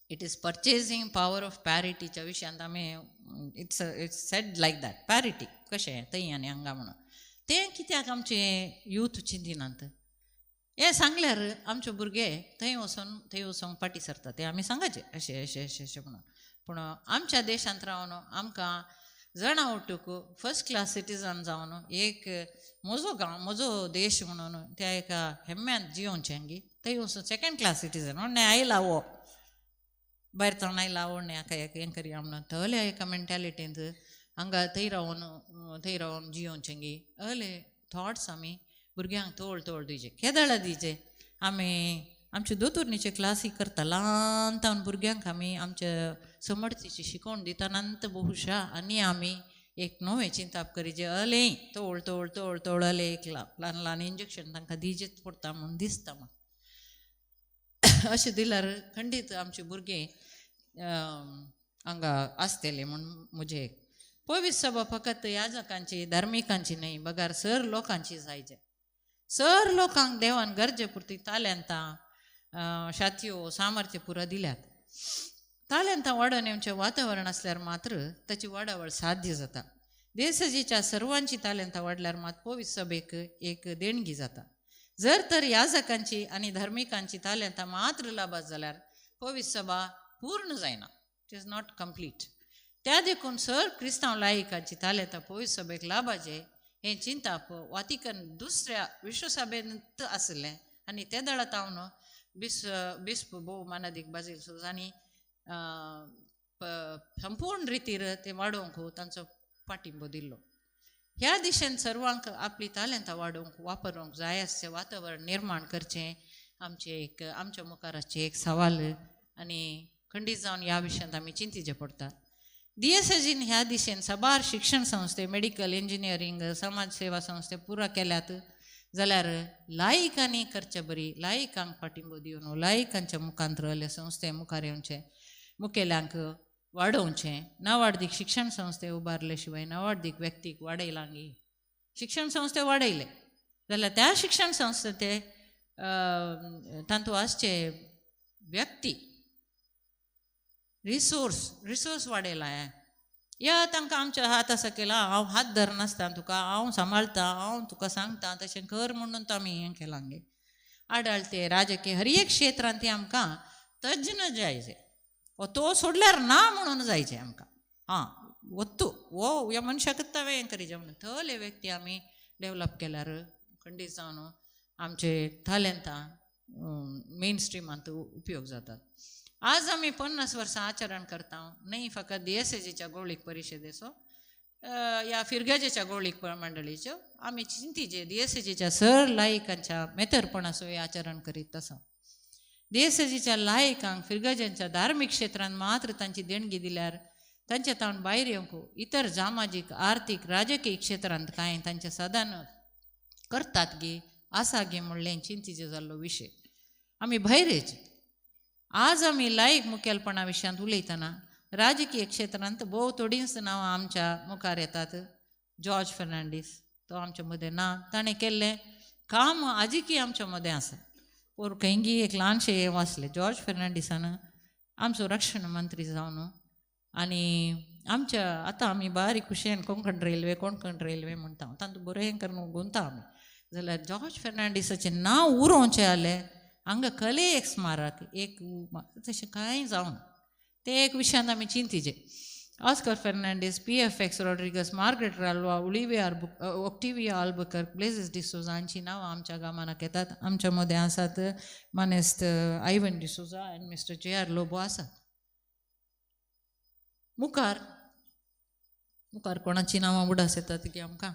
It is purchasing power of पॅरिटीच्या विशयांत आमी it's it's said like that parity कशें थंय आनी हांगा म्हणून तें कित्याक आमचें यूथ चिंतिनात हें सांगल्यार आमचे भुरगे थंय वचोन थंय वचोंक फाटीं सरता तें आमी सांगाचें अशें अशें अशें अशें म्हणून. पूण आमच्या देशांत रावन आमकां जाणा उठूक फर्स्ट क्लास सिटीजन जावन एक म्हजो गांव म्हजो देश म्हणून त्या एका हेम्म्यांत जियोवचें गी थंय वचून सेकेंड क्लास सिटीजन म्हणून आयला हो भायर तावन आयला आवडणे हाका हें करया म्हणून थंयल्या एका मेंटालिटींत हांगा थंय रावन जियोवचें गी अहले थॉट्स आमी भुरग्यांक तोळ तोळ दिवचे केदळा दिवचे आमी आमचे दोतोरणीचे क्लासी करता ल्हान तावन भुरग्यांक आमी आमच्या समर्थीची शिकोवन दिता नंत बहुशा आनी आमी एक नवें चिंताप करीजे अलें तोळ तोळ तोळ तोळ अलें एक ल्हान ल्हान इंजेक्शन तांकां दिजेच पडटा म्हूण दिसता म्हाका. अशें दिल्यार खंडीत आमची भुरगीं हांगा आसतले म्हूण म्हजें एक पवित्र सभा फकत याजकांची धार्मिकांची न्हय बगार सर लोकांची जायचे. सर लोकांक देवान गरजे पुरती तालेंतां शातयो सामर्थ्य पुरा दिल्यात. तालेंतां वाडोवन येवचें वातावरण आसल्यार मात्र ताची वाडावळ साध्य जाता. देसजीच्या सर्वांची तालेंतां वाडल्यार मात पवित्र सभेक एक देणगी जाता. जर तर याजकांची आनी धार्मिकांची तालेंतां मात्र लाभात जाल्यार पवित्र सभा पूर्ण जायना. It is not complete. त्या देखून सर क्रिस्तांव लायकांची तालेंतां पवित्र सभेक लाभाचें हें चिंताप वातिकन दुसऱ्या विश्वसभेंत आसलें आनी ते दळा तावन बिस्प भोव मानादीक बाजील सोज आनी संपूर्ण रितीर ते वाडोवंक तांचो पाठिंबो दिल्लो. ह्या दिशेन सर्वांक आपली तालेंतां वाडोवंक वापरूंक जाय आसचें वातावरण निर्माण करचें आमचें एक आमच्या मुखार आसचें एक सवाल आनी खंडीत जावन ह्या विशयांत आमी चिंतीचें पडटा. दियेसेजीन ह्या दिशेन साबार शिक्षण संस्थे मेडिकल इंजिनियरींग समाज सेवा संस्थे पुरा केल्यात जाल्यार लायकांनी करचे बरी लायकांक पाठिंबो दिवन लायकांच्या मुखांत रावल्ले संस्थे मुखार येवचें मुखेल्यांक वाडोवचें. नावाडदीक शिक्षण संस्थे उबारले शिवाय नावाडदीक व्यक्तीक वाडयलांगी शिक्षण संस्थे वाडयले जाल्यार त्या शिक्षण संस्थे ते तातूंत आसचे व्यक्ती रिसोर्स वाडयला हें या तांकां आमच्या हात आसा केला हांव हात धरनासता तुका हांव सांबाळटा हांव तुका सांगता तशें कर म्हणून आमी हें केलां गे. आडाळते राजकीय हर एक क्षेत्रांत ती आमकां तज्ञ जायचे वो तो सोडल्यार ना म्हणून जायचे आमकां. आं वत्तू वो ह्या मनशाकच हांवें हें करीजे म्हणून थले व्यक्ती आमी डेवलप केल्यार खंडीत जावन आमचे तालेंतां मेन स्ट्रिमांत उपयोग जातात. आज आमी 50 वर्सां आचरण करता न्हय फकत दियेसेजीच्या गौळीक परिशदेचो या फिरगजेच्या गौळीक मंडळीच्यो आमी चिंतीचे दियेसेजीच्या सर लायकांच्या मेतरपणाचो हे आचरण करीत आसा. दियेसेजीच्या लायकांक फिरगजांच्या धार्मीक क्षेत्रांत मात्र तांची देणगी दिल्यार तांच्या तावन भायर येवंक इतर सामाजीक आर्थीक राजकीय क्षेत्रांत कांय तांचे साधन करतात गी आसा गी म्हणलें चिंतीचे जाल्लो विशय आमी भायर येचे. आज आमी लायक मुखेलपणा विशयांत उलयतना राजकीय क्षेत्रांत भोव थोडींच नांवां आमच्या मुखार येतात. जॉर्ज फर्नांडीस तो आमच्या मदें ना, ताणें केल्लें काम आजिकी आमच्या मदें आसा. पोर खंयगी एक ल्हानशें हें वाचलें जॉर्ज फर्नांडीसान आमचो रक्षण मंत्री जावन आनी आमच्या आतां आमी बारीक खुशयेन कोंकण रेल्वे कोंकण रेल्वे म्हणटा तातूंत बरें करून गुंता आमी जाल्यार जॉर्ज फर्नांडीसाचें नांव उरोवचें जालें हांगा कले एक स्मारक एक तशें कांय जावना ते एक विशयांत आमी चिंतीचे. Oscar Fernandes, PFX Rodrigues, Margaret Ralva, Olivia Octavia Albuquerque, Blazes D'Souza हांची नांवां आमच्या गामानाक येतात. आमच्या मदें आसात मानेस्त Ivan D'Souza आनी मिस्टर JR Lobo आसात. मुखार मुखार कोणाची नांवां उडास येतात की आमकां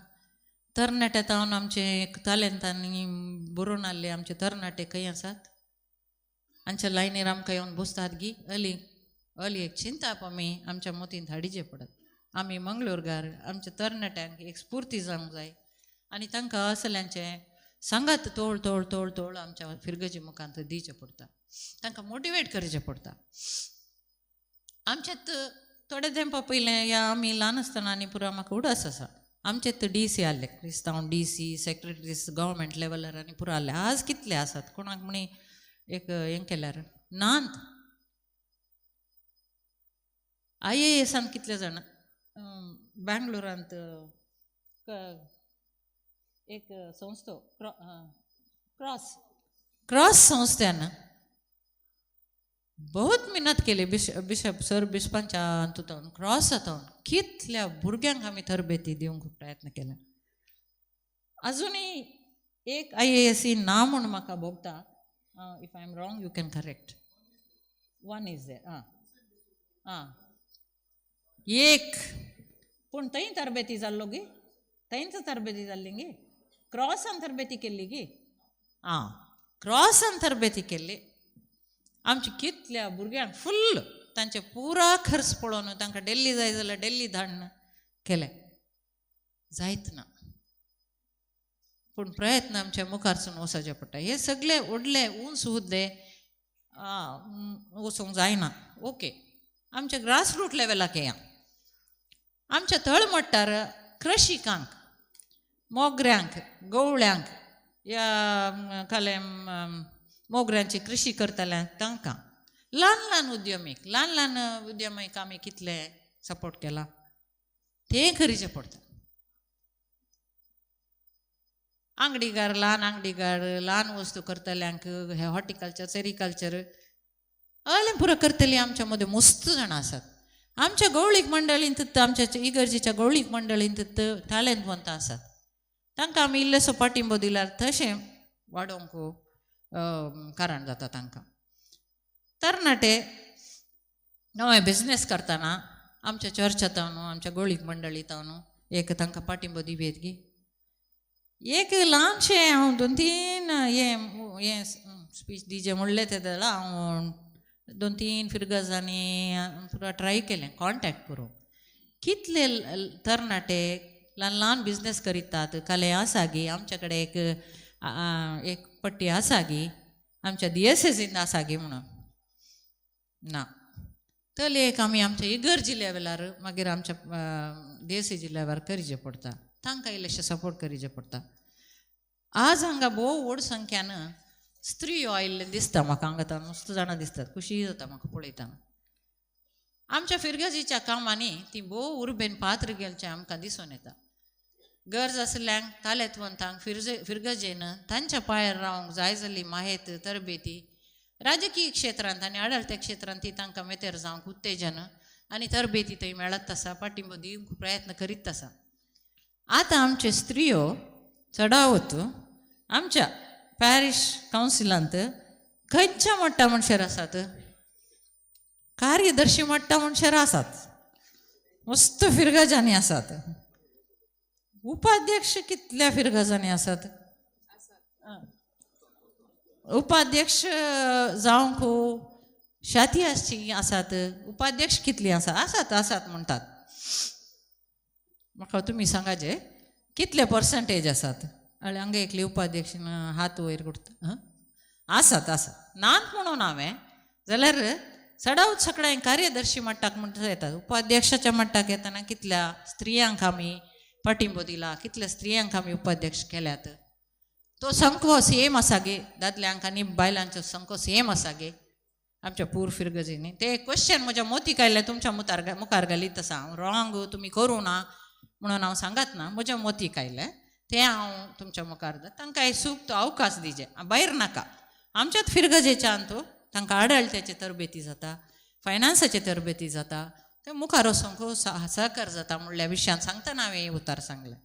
तरणाटे तावन आमचे तालेंतांनी बरोवन आसले आमचे तरणाटे खंय आसात आमच्या लायनीर आमकां येवन बसतात गी अली अली एक चिंताप आमी आमच्या मोतींत हाडीचे पडत. आमी मंगळूरगार आमच्या तरणाट्यांक एक स्फूर्ती जावंक जाय आनी तांकां असल्यांचें सांगात तोळ तोळ तोळ तोळ आमच्या फिरगजी मुखांत दिवचें पडटा, तांकां मोटिवेट करचें पडटा. आमच्यात थोडे तेंपा पयलें या आमी ल्हान आसतना आनी पुरो म्हाका उडास आसा आमचे तर DC आसले क्रिस्तांव DC सेक्रेटरीज गव्हर्मेंट लेवलार आनी पुरो आसले. आज कितले आसात कोणाक म्हणी एक हें केल्यार नात. IASान कितले जाण बेंगलोरांत एक संस्थो क्रॉस संस्थ्यान बहुत मेहनत केली बिशप सर बिस्पांच्या हातूंत क्रॉस हातून कितल्या भुरग्यांक आमी तरबेती दिवंक प्रयत्न केला. अजुनूय एक IAS ना म्हूण म्हाका भोगता. If I am wrong you can correct. One is there. आं आं एक पूण थंय तरबेती जाल्लो गी थंयच तरबेती जाल्ली गी क्रॉसान तरबेती केल्ली गी आं क्रॉसान तरबेती केल्ली. आमच्या कितल्या भुरग्यांक फुल्ल तांचे पुरा खर्च पळोवन तांकां डेल्ली जाय जाल्यार डेल्ली धाडून केलें जायत ना, पूण प्रयत्न आमच्या मुखारसून वचचे पडटा. हे सगळे व्हडले उंच हुद्दे वचूंक जायना. ओके, आमच्या ग्रासरूट लेवलाक येया. आमच्या तळमट्टार कृषिकांक, मोगऱ्यांक, गवळ्यांक, ह्या काले मोगऱ्यांची कृषी करतल्यांक तांकां ल्हान ल्हान उद्यमीक, ल्हान ल्हान उद्यमीक आमी कितले सपोर्ट केला तें करीचें पडटा. आंगडीगार, ल्हान आंगडीगार, ल्हान वस्तू करतल्यांक, हे हॉर्टिकल्चर, सेरिकल्चर असलें पुरो करतली आमच्या मदें मस्त जाणां आसात. आमच्या गवळीक मंडळींत, आमच्या इगर्जेच्या गवळीक मंडळींत तालेंतवंत आसात. तांकां आमी इल्लेसो पाटिंबो दिल्यार तशें वाडोवंक कारण जाता तांकां. तरणाटे नवे बिजनेस करतना आमच्या चर्चा तावन, आमच्या गवळीक मंडळी तावन एक तांकां पाटिंबो दिवयेत गी. एक ल्हानशें हांव 2-3 हें हें स्पीच दिजे म्हणलें तें जाल्यार हांव 2-3 फिरगजांनी पुरा ट्राय केलें कॉन्टेक्ट करूंक. कितले तरणाटे ल्हान ल्हान बिजनेस करीतात. काले आसा गी आमच्या कडेन एक एक पट्टी आसा गी आमच्या दियेसेसीन आसा गी म्हणून ना. तले एक आमी आमच्या इगर्जी लेवलार, मागीर आमच्या दियेसेजी लेवलार करचें पडटा. तांकां इल्लेशें सपोर्ट करचें पडटा. आज हांगा भोव व्हड संख्यान स्त्रियो आयिल्लें दिसता म्हाका. हांगा मस्त जाणां दिसतात, खुशी जाता म्हाका पळयतना. आमच्या फिरगजीच्या कामांनी ती भोव उर्बेन पात्र गेलचें आमकां दिसून येता. गरज आशिल्ल्यांक, तालेतवंतांक फिरगजेन तांच्या पांयार रावंक जाय जाल्ली माहेत, तरबेती राजकीय क्षेत्रांत आनी आडळत्या क्षेत्रांत ती तांकां मेतेर जावंक उत्तेजन आनी तरबेती थंय मेळत आसा, पाटिंबो दिवंक प्रयत्न करीत आसा. आतां आमच्यो स्त्रियो चडावत आमच्या पॅरिश कावन्सिलांत खंयच्या मट्टा मनशार आसात, कार्यदर्शी मट्टा मनशार आसात, मस्त फिरगजांनी आसात. उपाध्यक्ष कितल्या फिरगजांनी आसात? उपाध्यक्ष जावंक शाती आसची आसात. उपाध्यक्ष कितली आसात? आसात आसात म्हणटात. म्हाका तुमी सांगाचे कितले पर्संटेज आसात? आनी हांगा एकली उपाध्यक्ष हात वयर करता. आसात आसात नात म्हणून हांवें जाल्यार चडावत सगळ्यांक कार्यदर्शी मट्टाक म्हणटा येतात. उपाध्यक्षाच्या मट्टाक येतना कितल्या स्त्रियांक आमी पाटिंबो दिला, कितल्या स्त्रियांक आमी उपाध्यक्ष केल्यात. तो संको सेम आसा गे, दादल्यांक आनी बायलांचो संको सेम आसा गे आमच्या पूर फिरगजींनी. ते क्वेश्चन म्हज्या मोतीक आयलें, तुमच्या मुखार घालीत आसा. हांव रॉंग, तुमी करूं ना म्हणून हांव सांगत ना. म्हज्या मोतीक आयलें तें हांव तुमच्या मुखार तांकां एक सूक्त अवकाश दिजे, भायर नाका. आमच्याच फिरगजेच्यान तो तांकां आडळत्याचे तरबेती जाता, फायनान्साचे तरबेती जाता, ते मुखार वचोंक सहकार जाता म्हणल्या विशयान सांगतना हांवें उतार सांगलें.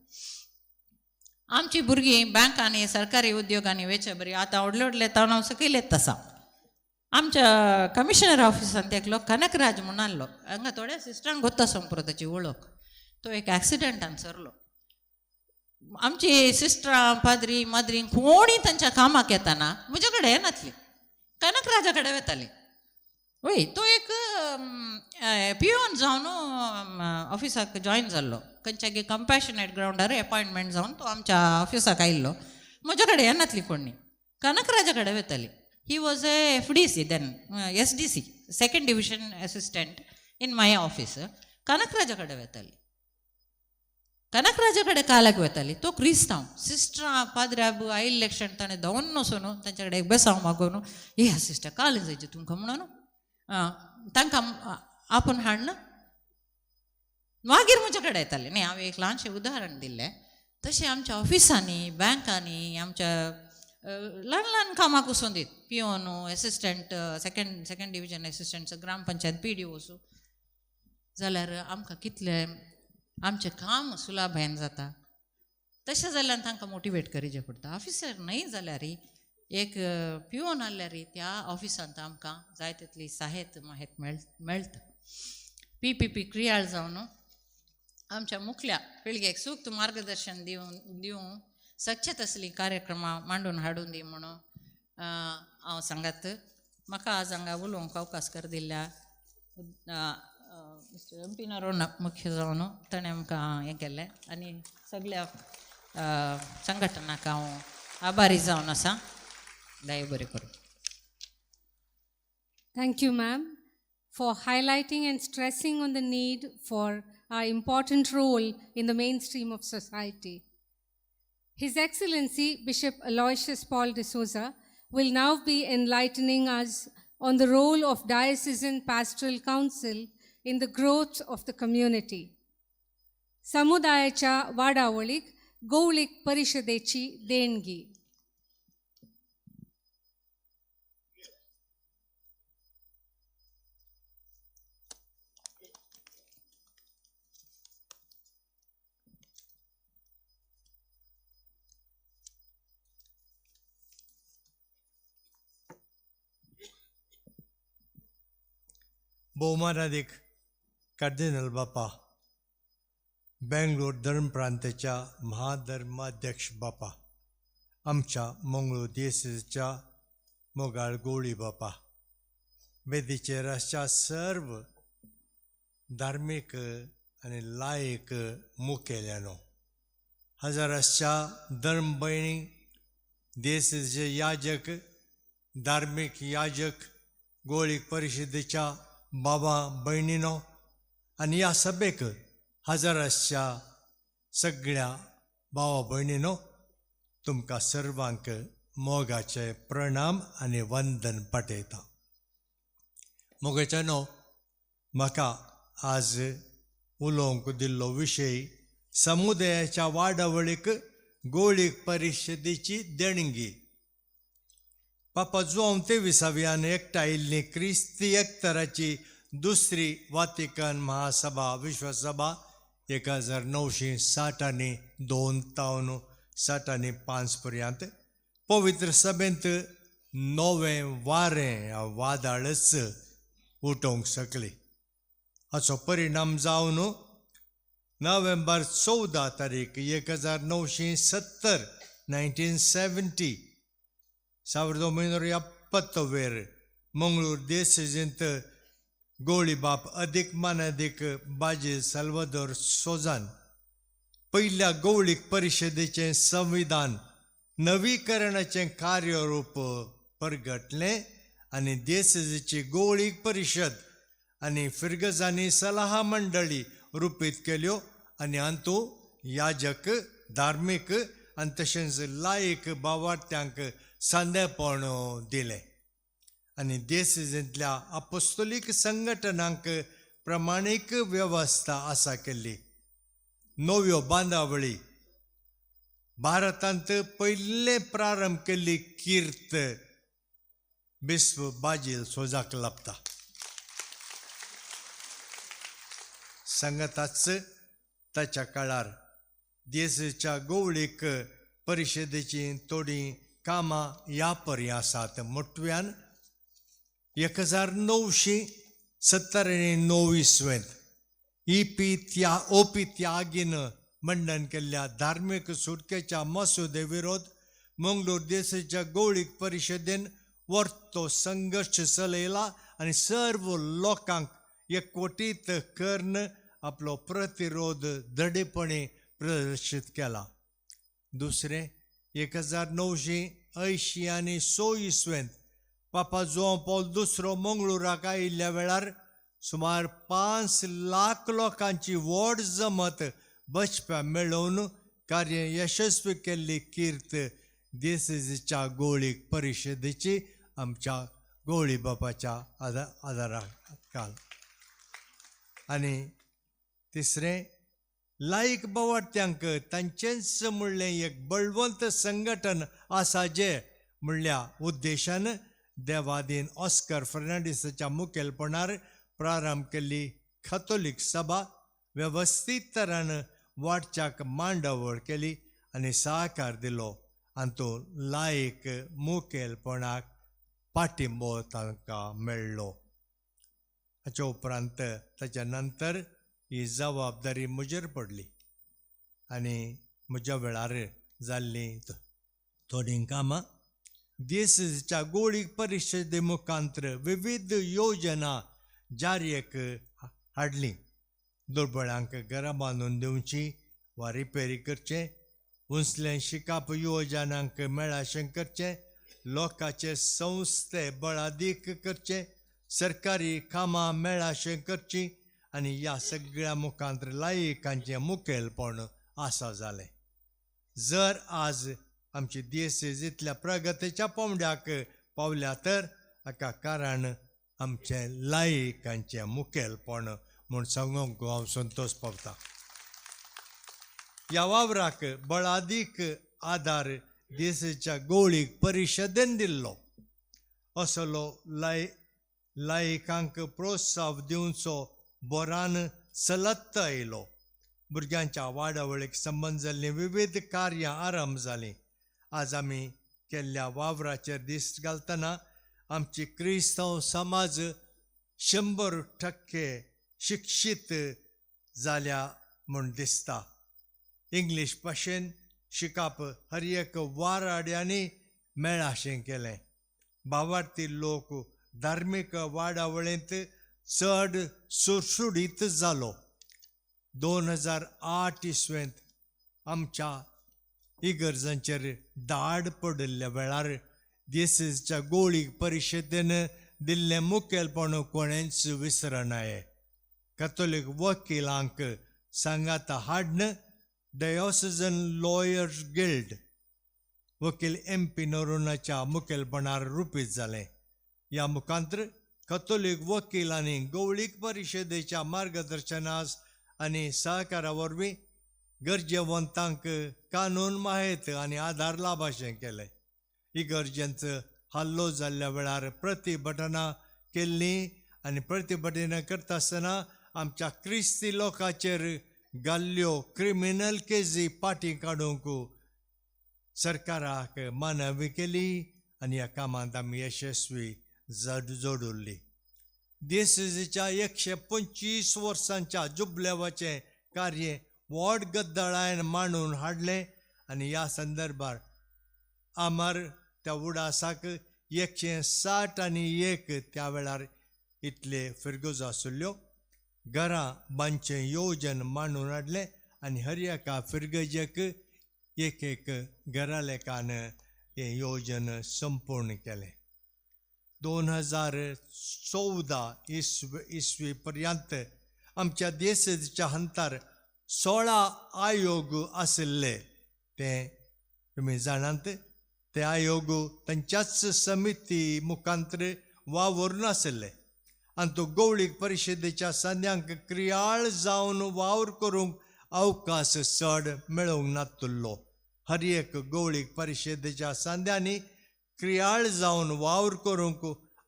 आमची भुरगीं बँकांनी, सरकारी उद्योगांनी वेचे बरी आतां व्हडले व्हडले तणाव सकयल येत आसा. आमच्या कमिशनर ऑफिसांत एकलो कनकराज म्हणून आहलो, हांगा थोड्या सिस्टरांक गोत्ता संपुरो ताची वळख. तो एक एक्सिडंटान सरलो. आमची सिस्टरां, पाद्री, माद्री कोणी तांच्या कामाक येताना म्हज्या कडेन येनातली, कनकराजा कडेन वताली. वय तो एक पियोन जावन ऑफिसाक जॉयन जाल्लो, खंयच्या कंपॅशनेट ग्रावंडार एपॉयंटमेंट जावन तो आमच्या ऑफिसाक आयिल्लो. म्हज्या कडेन येनातली कोणी, कनकराजा कडेन वताली. He was a FDC then SDC, second division assistant in my office. कनकराजा कडेन वताली, कनकराजा कडेन कालाक वताली. तो क्रिस्तांव सिस्टरां पाद्र्याब आयिल्ले क्षण ताणें धांवन वचून तांच्या कडेन बेसांव मागोवन, हे सिस्टर काल जायचे तुमकां म्हणून तांकां आपूण हाडन मागीर म्हज्या कडेन येताले. न्ही, हांवें एक ल्हानशें उदाहरण दिल्लें. तशें आमच्या ऑफिसांनी, बँकांनी, आमच्या ल्हान ल्हान कामाक वचून दीत peon, assistant, second division assistant, gram panchayat PDO वचूं जाल्यार आमकां कितलें आमचें काम सुलाभायन जाता. तशें जाल्यार तांकां मोटिवेट करीचें पडटा. ऑफिसर न्हय जाल्यार एक पियोन आहल्यार त्या ऑफिसांत आमकां जाय तितली साहेत माहेत मेळटा. PPP क्रियाळ जावन आमच्या मुखल्या पिळगेक सूक्त मार्गदर्शन दिवन सच्चे तसलीं कार्यक्रमां मांडून हाडून दी म्हणून हांव सांगात. म्हाका आज हांगा उलोवंक अवकाश कर दिल्ल्या मिस्टर एम पी नरोना मुख्य जावन ताणें आमकां हें केल्लें आनी सगळ्या संघटनाक हांव आभारी जावन आसा. देव बरें करूं. Thank you, ma'am, for highlighting and stressing on the need for our important role in the mainstream of society. His Excellency Bishop Aloysius Paul D'Souza will now be enlightening us on the role of Diocesan Pastoral Council in the growth of the community. समुदायाच्या वाडावळीक गौळीक परिषदेची देणगी. भोवमानादीक कार्दिनल बापा, बेंगलोर धर्म प्रांताच्या महाधर्माध्यक्ष बापा, आमच्या मंगळूर दियेसीच्या मोगाळ गोळी बापा, वेदीचेर आसच्या सर्व धार्मीक आनी लायक मुखेल्यानो, हजर आसच्या धर्म भयणी, दियेसीचे याजक, धार्मीक याजक, गोळीक परिशदेच्या बाबा भयणीनो आनी ह्या सभेक हजर आसच्या सगळ्या भावा भयणीनो, तुमकां सर्वांक मोगाचे प्रणाम आनी वंदन पाठयता. मोगाच्यानो, म्हाका आज उलोवंक दिल्लो विशय समुदायाच्या वाडावळीक गोळीक परिशदेची देणगी. पापा जुआंव तेविसाव्यान एकठांयिल्ली क्रिस्ती एकतराची दुसरी वातिकन महासभा विश्वसभा 1960 आनी 2 तावन 60 आनी 5 पर्यंत पवित्र सभेंत नवें वारें वादळच उठोवंक शकली. हाचो परिणाम जावन नोव्हेंबर 14 तारीख 1970 1970 1970 मंगळूर देसेजींत गोळीबाप अदीक मानादीक बाजी साल्वादोर सोजान पयल्या गौळीक परिशदेचें संविधान नवीकरणाचें कार्यरूप परगटलें आनी देसेजीची गौळीक परिशद आनी फिर्गजांनी सलाहा मंडळी रुपीत केल्यो आनी हातूंत याजक, धार्मीक आनी तशेंच लायक बावार्थ्यांक सांदेपण दिलें आनी देसेजींतल्या आपोस्तोलीक संघटनांक प्रमाणीक वेवस्था आसा केल्ली. नव्यो बांदावळी भारतांत पयलें प्रारंभ केल्ली कीर्त बिस्व बाजील सोजाक लाभता. सांगताच ताच्या काळार देसेच्या गौळीक परिशदेची थोडीं कामां ह्या परी आसात. मोटव्यान 1979 इसवेंत ओ पी त्यागीन मंडन केल्ल्या धार्मीक सुटकेच्या मसुदे विरोध मंगळूर देसेच्या गौळीक परिशदेन वर्तो संघर्श चलयला आनी सर्व लोकांक एकवटीत करून आपलो प्रतिरोध दृढपणे प्रदर्शीत केला. दुसरें 1980 आनी 100 इसवेंत पापा जुआंव पॉल दुसरो मंगळुराक आयिल्ल्या वेळार सुमार 5 लाख लोकांची व्हड जमत बचप्या मेळोवन कार्य यशस्वी केल्ली कीर्त देसेजीच्या गोळीक परिशदेची आमच्या गोळी बापाच्या आदाराकाल. आनी तिसरें लायक बावार्थ्यांक तांचेंच म्हणलें एक बळवंत संघटन आसा जें म्हणल्या उद्देशान देवादीन ऑस्कर फर्नांडीसाच्या मुखेलपणार प्रारंभ केल्ली कथोलीक सभा वेवस्थीत तरान वाडच्याक मांडावळ केली आनी सहकार दिलो आनी तो लायक मुखेलपणाक पाठिंबो तांकां मेळ्ळो. हाच्या उपरांत ताच्या नंतर ही जबाबदारी म्हजेर पडली आनी म्हज्या वेळार जाल्लीं थोडीं कामां. दियेसेजीच्या गोळीक परिशदे मुखांतर विविध योजना जारीक हाडली. दुर्बळांक घरां बांदून दिवची वा रिपेरी करचें, उंचलें शिकाप युवजनांक मेळाशें करचें, लोकांचे संस्थे बळादीक करचें, सरकारी कामां मेळाशें करचीं आनी ह्या सगळ्या मुखांतर लायकांचें मुखेलपण आसा जालें. जर आज आमची दियेसेज इतल्या प्रगतीच्या पावंड्याक पावल्या तर हाका कारण आमचें लायकांचें मुखेलपण म्हूण सांगूंक हांव संतोश पावता. ह्या वावराक बळादीक आदार दियेसेजीच्या गोळीक परिशदेन दिल्लो. असलो लायकांक प्रोत्साहन दिवचो बोरान चलत आयलो. भुरग्यांच्या वाडावळीक संबंद जाल्लीं विविध कार्यां आरंभ जालीं. आज आमी केल्ल्या वावराचेर दिश्ट घालतना आमची क्रिस्तांव समाज 100% शिक्षीत जाल्या म्हूण दिसता. इंग्लीश भाशेन शिकप हर एक वाराड्यांनी मेळाशें केलें. भावार्थी लोक धार्मीक वाडावळींत चड सुडसुडीत जालो. 2008 इसवेंत आमच्या इगर्जांचेर दाड पडिल्ल्या वेळार दियेसेजीच्या गोळीक परिशदेन दिल्लें मुखेलपण कोणेंच विसरनाये. कॅथोलीक वकिलांक सांगाता हाडन डायोसिजन लॉयर्स गिल्ड वकील एम.पी. नोरोनाच्या मुखेलपणार रुपीत जालें. ह्या मुखांतर कॅथोलीक वकिलांनी गवळीक परिशदेच्या मार्गदर्शनास आनी सहकारा वरवीं गरजेवंतांक कानून माहेत आनी आदार लाभाशें केलें. इगर्जेंत हल्लो जाल्ल्या वेळार प्रतिभटनां केल्लीं आनी प्रतिभटनां करता आसतना आमच्या क्रिस्ती लोकांचेर घाल्ल्यो क्रिमिनल केजी फाटीं काडूंक सरकाराक मानवी केली आनी ह्या कामांत आमी यशस्वी जोडुल्ली. दियेसेजीच्या 125 वर्सांच्या जुबलेवाचें कार्य व्हड गद्दळायन मांडून हाडलें आनी ह्या संदर्भार आमर त्या उडासाक 161 त्या वेळार इतले फिरगोज आशिल्ल्यो घरां बांदचें योजन मांडून हाडलें आनी हर एका फिरगजेक एक एक घरा लेखान हें योजन संपूर्ण केलें. 2014 इसवी पर्यंत आमच्या दियेसेजीच्या हंतार 16 आयोग आशिल्ले. ते तुमी जाणात, ते आयोग तांच्याच समिती मुखांतर वावरून आशिल्ले आनी तो गवळीक परिशदेच्या सांद्यांक क्रियाळ जावन वावर करूंक अवकाश चड मेळोवंक नातुल्लो. हर एक गवळीक परिशदेच्या सांद्यांनी क्रियाळ जावन वावर करूंक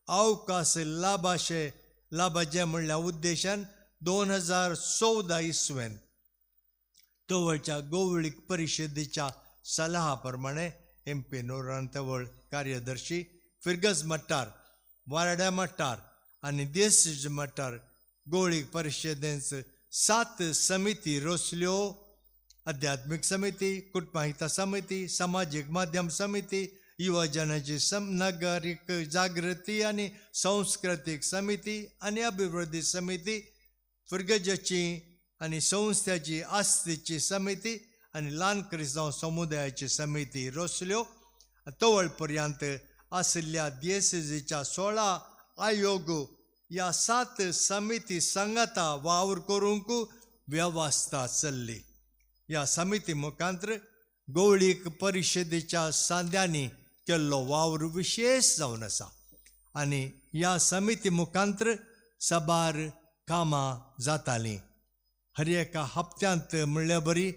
अवकाश लाभाशे लाभाचे म्हणल्या उद्देशान 2014 इसवेन तवळच्या गवळीक परिशदेच्या सलाहा प्रमाणे एम.पी. नोरान तवळ कार्यदर्शी फिरगज मट्टार, वाराड्या मट्टार आनी दियेसेज मट्टार गवळीक परिशदेंत 7 समिती रचल्यो. आध्यात्मीक समिती, कुटुंबहिता समिती, समाजीक माध्यम समिती, युवजनाची नागरीक जागृती आनी सांस्कृतीक समिती आनी अभिवृद्धी समिती, फिरगजाची आनी संस्थेची आस्तीची समिती आनी ल्हान क्रिस्तांव समुदायाची समिती रचल्यो. तवळ पर्यंत आशिल्ल्या दियेसेजीच्या 16 आयोग ह्या 7 समिती सांगाता वावर करूंक वेवस्था चल्ली. ह्या समिती मुखांतर गवळीक परिशदेच्या सांद्यांनी केल्लो वावर विशेश जावन आसा आनी ह्या समिती मुखांतर साबार कामां जातालीं. हर एका हप्त्यांत म्हणल्यार बरी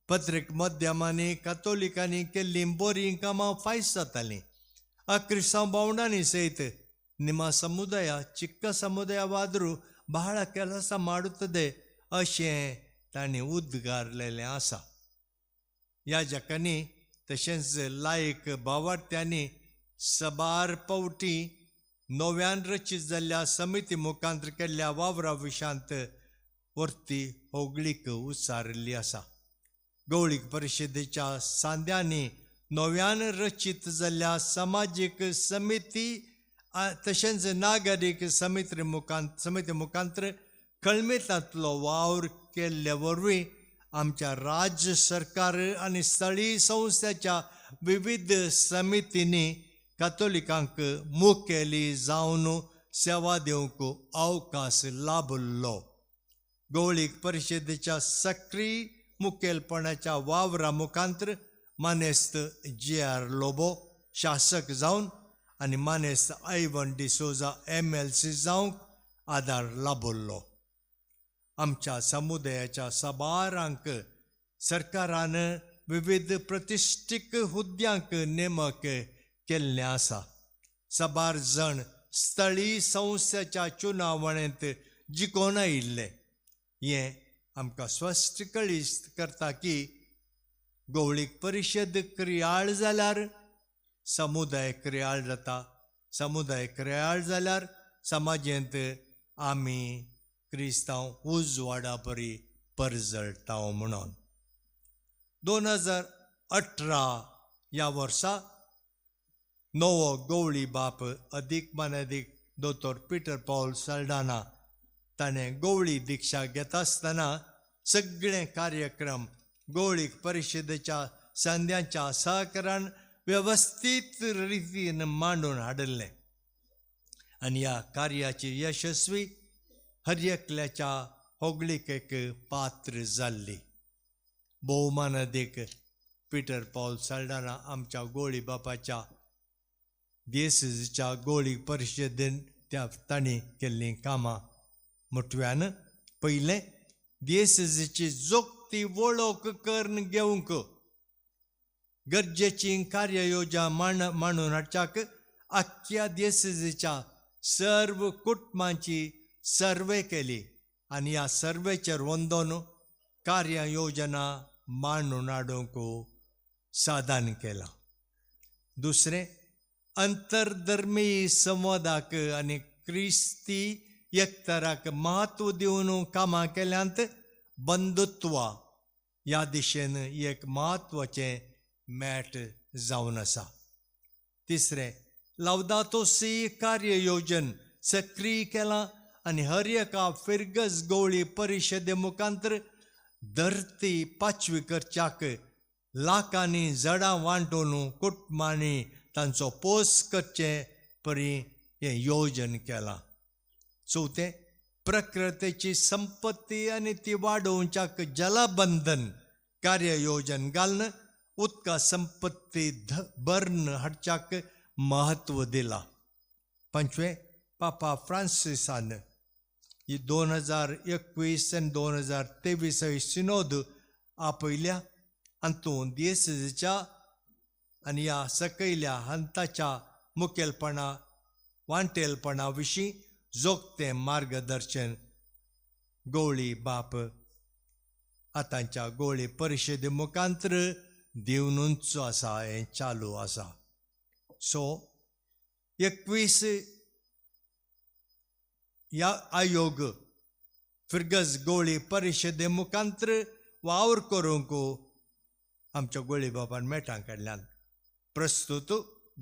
पत्रिक माध्यमांनी कातोलिकांनी केल्लीं बरीं कामां फायस जातालीं. क्रिस्तांव भावंडांनी सयत ನಿಮ್ಮ ಸಮುದಾಯ ಚಿಕ್ಕ ಸಮುದಾಯವಾದರೂ ಬಹಳ ಕೆಲಸ ಮಾಡುತ್ತದೆ अशें तांणी उद्गारलेलें आसा. याजकांनी तशेंच लायक भावार्थ्यांनी सबार पावटी नव्यान रचीत जाल्ल्या समिती मुखांतर केल्ल्या वावरा विशांत वरती होगळीक उच्चारिल्ली आसा. गवळीक परिशदेच्या सांद्यांनी नव्यान रचीत जाल्ल्या समाजीक समिती तशेंच नागरीक समिती मुखांतर कळमेतांतलो वावर केल्ले वरवीं आमच्या राज्य सरकार आनी स्थळीय संस्थेच्या विविध समितींनी कातोलिकांक मुखेली जावन सेवा दिवंक अवकाश लाभलो. गवळीक परिशदेच्या सक्रीय मुखेलपणाच्या वावरा मुखांतर मानेस्त जे आर लोबो शासक जावन आनी मानेस्त आयवन डिसोजा MLC जावंक आदार लाभलो. आमच्या समुदायाच्या साबारांक सरकारान विविध प्रतिश्ठीक हुद्द्यांक नेमक केल्लें आसा. साबार जण स्थळीय संस्थेच्या चुनावणेंत जिखून आयिल्ले. हें आमकां स्पश्ट कळीत करता की गवळीक परिशद क्रियाळ जाल्यार समुदाय क्रियाळ जाता, समुदाय क्रियाळ जाल्यार समाजेंत आमी क्रिस्तांव उजवाडा परी परजळटा म्हणून. 2018 ह्या वर्सा नवो गवळी बाप अदीक मानादीक दोतोर पिटर पावल साल्डाना ताणें गवळी दिक्षा घेता आसतना सगळे कार्यक्रम गवळीक परिशदेच्या संद्यांच्या सहकारान वेवस्थीत रितीन मांडून हाडिल्लें आनी ह्या कार्याची यशस्वी हर एकल्याच्या होगळिकेक पात्र जाल्ली. भोवमानादीक पिटर पावल साल्डाना आमच्या गोळी बापाच्या देसीच्या गोळी परिशदेन त्या तांणी केल्लीं कामां मोटव्यान पयलें देसीची जोगती वळख करून घेवंक गरजेची कार्ययोजना मांडून हाडच्याक आख्ख्या देसीच्या सर्व कुटुंबांची सर्वे केली आनी ह्या सर्वेचेर वंदोन कार्ययोजना मांडून हाडूंक साधन केलां. दुसरें, अंतरधर्मीय संवादाक आनी क्रिस्ती एकताराक म्हत्व दिवन कामां केल्यांत बंधुत्व ह्या दिशेन एक म्हत्वाचें मॅट जावन आसा. तिसरें, लावदातो सी कार्ययोजन सक्रीय केलां आनी हर एका फिरगज गवळी परिशदे मुखांतर धरती पाचवी करच्याक लाखांनी झाडां वांटून कुटुंबांनी तांचो पोस करचे परी हें योजन केलां. चवथें, प्रकृतीची संपत्ती आनी ती वाडोवच्याक जलबंधन कार्ययोजन घालून उदका संपत्ती भरून हाडच्याक म्हत्व दिलां. पांचवें, पापा फ्रांसिसान ही 2021 आनी 2023 सिनोद आपयल्या हातूंत देसीच्या आनी ह्या सकयल्या हंताच्या मुखेलपणा वांटेलपणा विशीं जोगतें मार्गदर्शन गवळी बाप आतांच्या गवळी परिशदे मुखांतर दिवनूच आसा, हें चालू आसा. सो 21 ह्या आयोग फिरगज गवळी परिशदे मुखांतर वावर करूंक आमच्या गवळी बाबान मेटां कडल्यान प्रस्तुत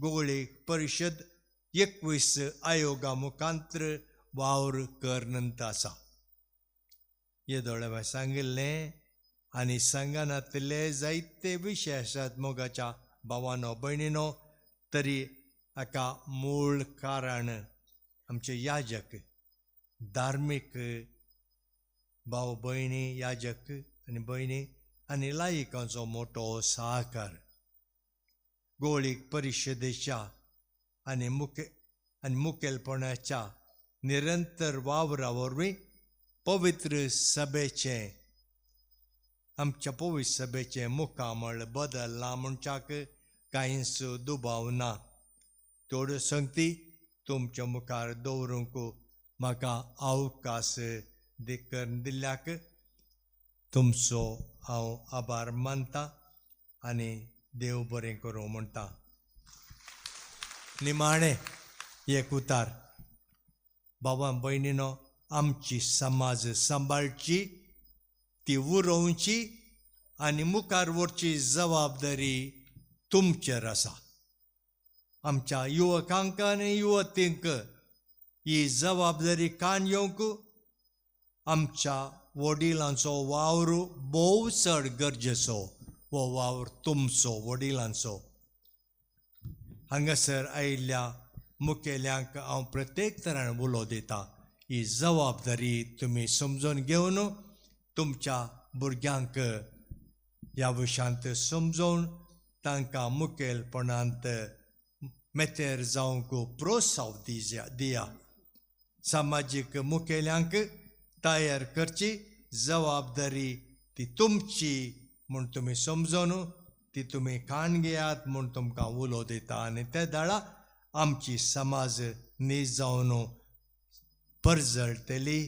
गवळी परिशद 21 आयोगा मुखांतर वावर करनंत आसा. येदोळे सांगिल्लें आनी सांगनातले जायते विशय आसात मोगाच्या भावानो भयणीनो, तरी हाका मूळ कारण आमचे याजक धार्मीक भाव भयणी याजक आनी भयणी आनी लायिकांचो मोटो सहकार गवळीक परिशदेच्या आनी मुखेलपणाच्या निरंतर वावरा वरवीं पवित्र सभेचें आमच्या पवित्र सभेचें मुखामळ बदल्लां म्हणच्याक कांयच दुबाव ना. थोड्यो संगती तुमच्या मुखार दवरूंक म्हाका अवकाश करून दिल्ल्याक तुमचो हांव आभार मानता आनी देव बरें करूं म्हणटा. निमाणें एक उतार, बाबा भयणीनो, आमची समाज सांबाळची, ती उरोवची आनी मुखार व्हरची जबाबदारी तुमचेर आसा. आमच्या युवकांक आनी युवतींक ही जबाबदारी कान येवंक आमच्या वडिलांचो वावर भोव चड गरजेचो. हो वावर तुमचो वडिलांचो. हांगासर आयिल्ल्या मुखेल्यांक हांव प्रत्येक तरान उलो दिता, ही जबाबदारी तुमी समजून घेवन तुमच्या भुरग्यांक ह्या विशयांत समजोवन तांकां मुखेलपणांत मेतेर जावंक प्रोत्साव दिया. सामाजीक मुखेल्यांक तयार करची जबाबदारी ती तुमची म्हूण तुमी समजून ती तुमी कान घेयात म्हूण तुमकां उलो दिता. आनी ते दाळा आमची समाज नीज जावन परजळटली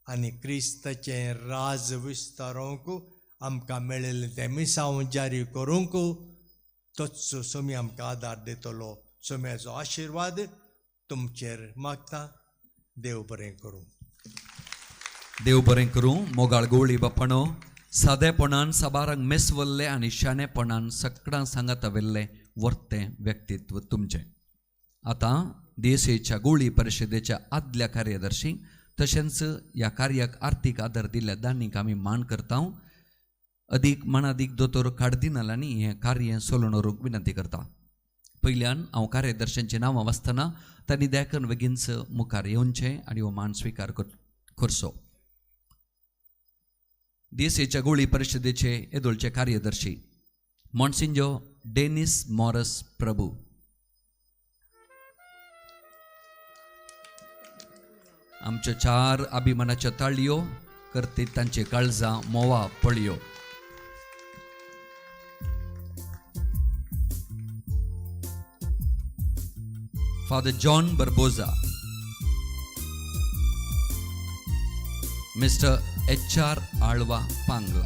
आनी क्रिस्ताचें राज विस्तारोवंक आमकां मेळिल्लें तें मिसांव जारी करूंक तोच सोमी आमकां आदार दितलो. सोम्याचो आशिर्वाद तुमचेर मागता. देव बरें करूं. देव बरें करूं. मोगाळ गोवळी बापाणो, सादेपणान साबारांक मेसवल्लें आनी शाणेपणान सगळ्यां सांगाता वेल्लें वर्तें व्यक्तित्व तुमचें. आतां देशेच्या गोवळी परिशदेच्या आदल्या कार्यदर्शी तशेंच ह्या कार्याक आर्थीक आदार दिल्ल्या दानीक आमी मान करता. अदीक मानादीक दोतोर काडदिनालांनी हें कार्य सोलून व्हरूंक विनंती करता. पयल्यान हांव कार्यदर्शांचीं नांवां वाचतना तांणी देखून बेगीनच मुखार येवचें आनी हो मान स्विकार करचो. देशेच्या गोळी परिशदेचे येदोळचे कार्यदर्शी मॉन्सिंजो डेनिस मॉरस प्रभू, आमच्यो चार अभिमानाच्यो ताळयो करतीत तांचे काळजां मोवा पळयो. Father John Barboza, mister H R Alva Pangla,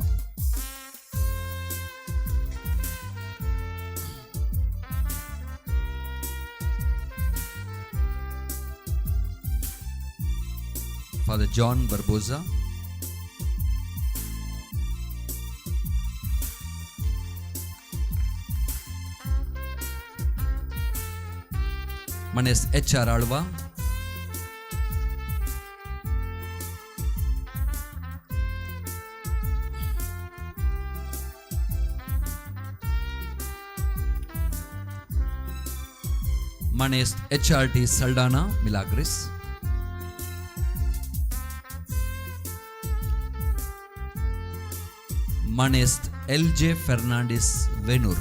Father John Barboza, Manes H R Alva, Manes H R T Saldanha Milagres, Manest L J Fernandes Venur,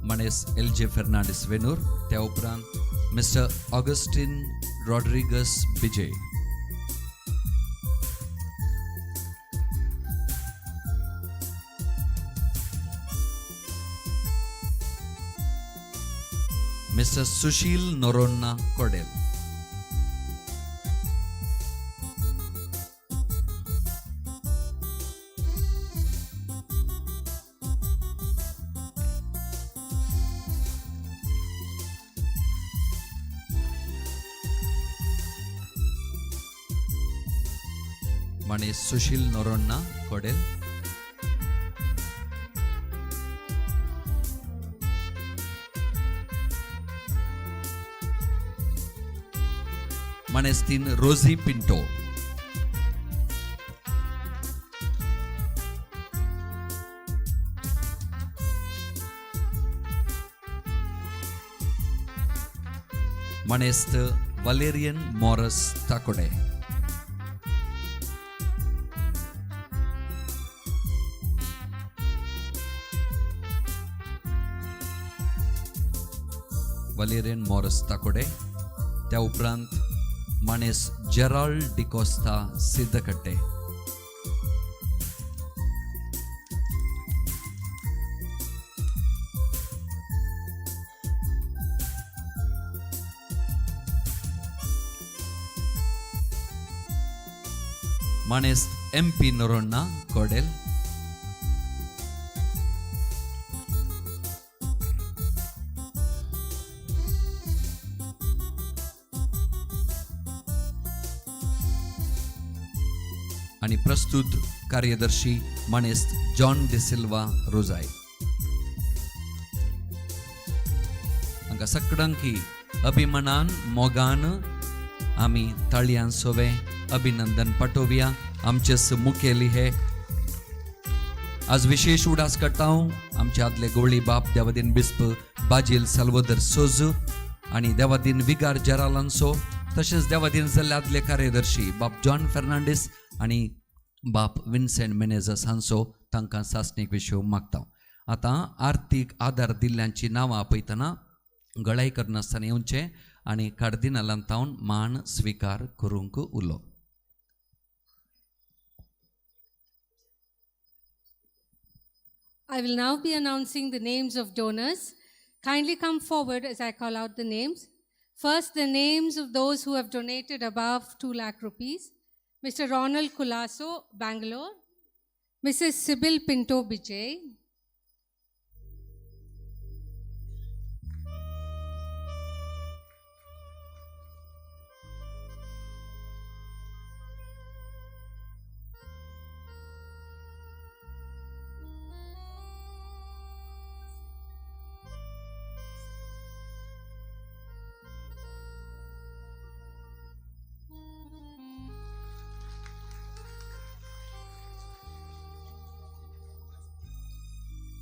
Manes L J Fernandes Venur. त्या उपरांत mister Augustine Rodrigues बिजय, mister Sushil Noronha कोडेल, माने Sushil Noronha कोडेल, मानेस्तीन rosy Pinto, मानेस्त Valerian मॉरस ताकोडे, Valerian मॉरस ताकोडे. त्या उपरांत मानेस Gerald D'Costa सिद्धकट्टे, मानेस M P नोरोन्ना कोडेल, आनी प्रस्तुत कार्यदर्शी मानेस्त जॉन डिसिल्वा रोजाय. हांकां सगळ्यांकी अभिमानान मोगान आमी ताळयान सोवे अभिनंदन पाठोवया. आमचेच मुखेली हे आज विशेष उडास करता आमचे आदले गोळी बाप देवादीन बिस्प बाजील साल्वदर सोज आनी देवादीन विगार जेरालांसो, तशेंच देवादीन जाल्ले आदले कार्यदर्शी बाप जॉन फेर्नांडीस आनी बाप विन्सेंट मेनेजस हांचो तांकां सासणीक विशय मागता. आतां आर्थीक आदार दिल्ल्यांची नांवां आपयतना गळाय करनासतना येवचें आनी कार्दिनालान तावन मान स्विकार करूंक उलो. I will now be announcing the names of donors. Kindly come forward as I call out the names. First, the names of those who have donated above 2 lakh rupees. Mr. Ronald Colaso, Bangalore. Mrs. Sybil Pinto Bijay.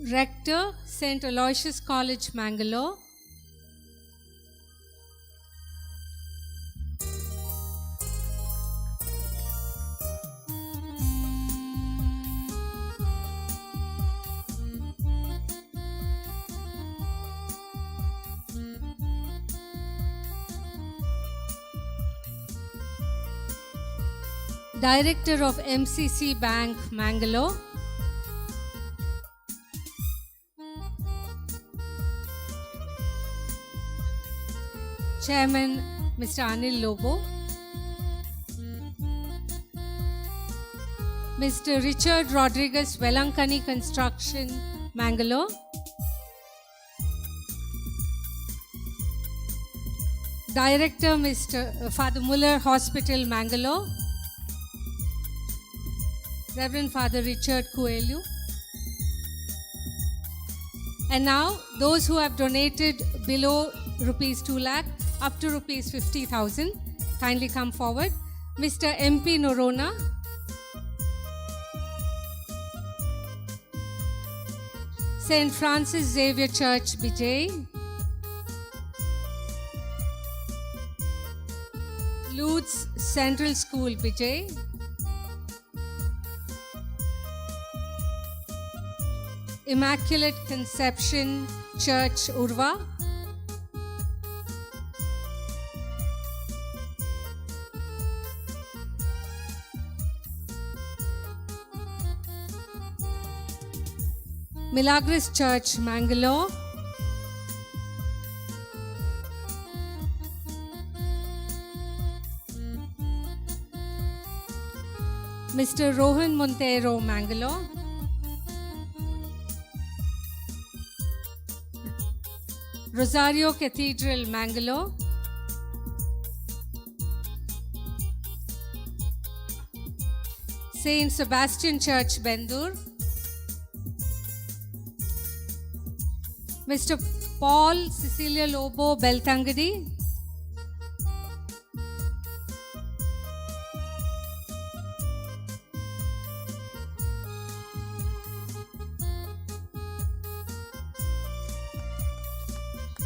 Rector, St. Aloysius College, Mangalore. Director of MCC Bank, Mangalore. Chairman, Mr. Anil Lobo. Mr. Richard Rodriguez, Velankani Construction, Mangalore. Director, Mr. Father Muller Hospital, Mangalore. Reverend Father Richard Coelho. And now, those who have donated below rupees 2 lakh up to rupees 50,000, kindly come forward. Mr. M.P. Norona. St. Francis Xavier Church, Bijay. Lourdes Central School, Bijay. Immaculate Conception Church, Urva. Milagres Church, Mangalore. Mr. Rohan Montero, Mangalore. Rosario Cathedral, Mangalore. St. Sebastian Church, Bendur. Mr. Paul Cecilia Lobo, Belthangady.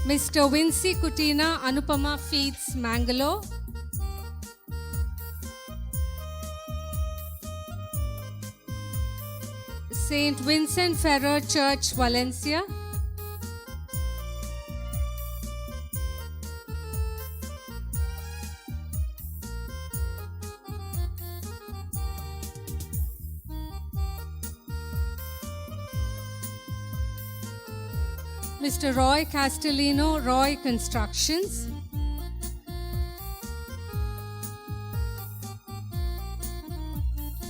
Mr. Vinci Kutina, Anupama Feeds, Mangalore. St. Vincent Ferrer Church, Valencia. Mr. Roy Castellino, Roy Constructions.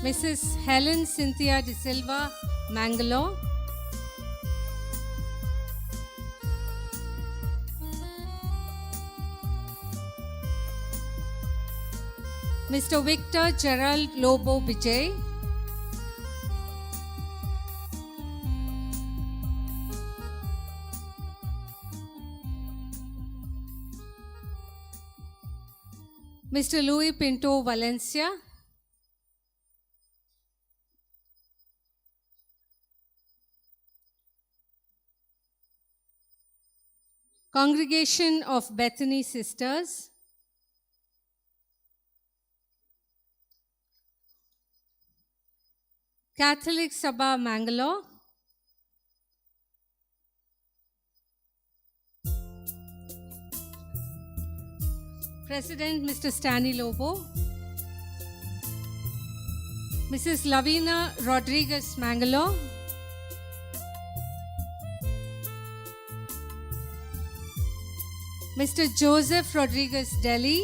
Mrs. Helen Cynthia De Silva, Mangalore. Mr. Victor Gerald Lobo Vijay, Mr. Louis Pinto Valencia, Congregation of Bethany Sisters, Catholic Sabha Mangalore, President Mr. Stanley Lobo, Mrs. Lavina Rodriguez Mangalore, Mr. Joseph Rodriguez Delhi,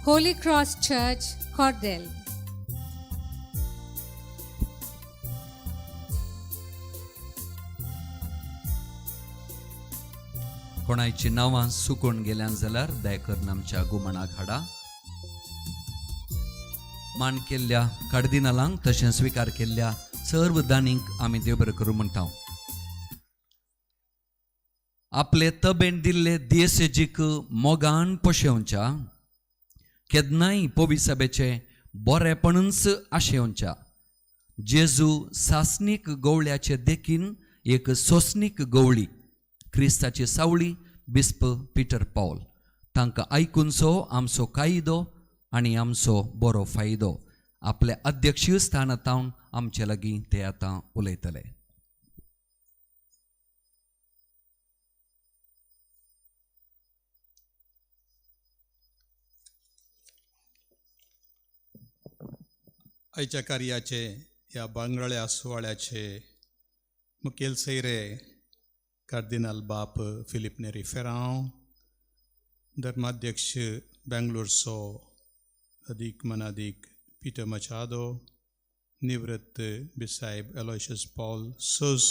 Holy Cross Church, Cordell. कोणायची नांवां सुकून गेल्यान जाल्यार दया करून आमच्या गुमणाक हाडा. मान केल्ल्या कार्दिनालांक तशें स्विकार केल्ल्या सर्व दानींक आमी देव बरें करूं म्हणटा. आपले तबेन दिल्ले दियेसेजीक मोगान पोशेवच्या, केन्नाय पोविसभेचें बरेपणूच आशेवच्या. जेजू सासणीक गवळ्याचे देखीन एक सोसणीक गवळी, क्रिस्ताची सावळी बिस्प पिटर पावल. तांकां आयकुनचो आमचो कायदो आनी आमचो बरो फायदो. आपल्या अध्यक्षीय स्थानांत आमचे लागीं ते आतां उलयतले. आयच्या कार्याचे ह्या भांगराळ्या सुवाळ्याचे मुखेल सैरे कार्दिनाल बाप फिलीप नेरी फेरांव, धर्माध्यक्ष बेंगलोरचो अदीक मनादीक पीटर मचादो, निवृत्त बिसाहेब एलोयशियस पॉल सोज,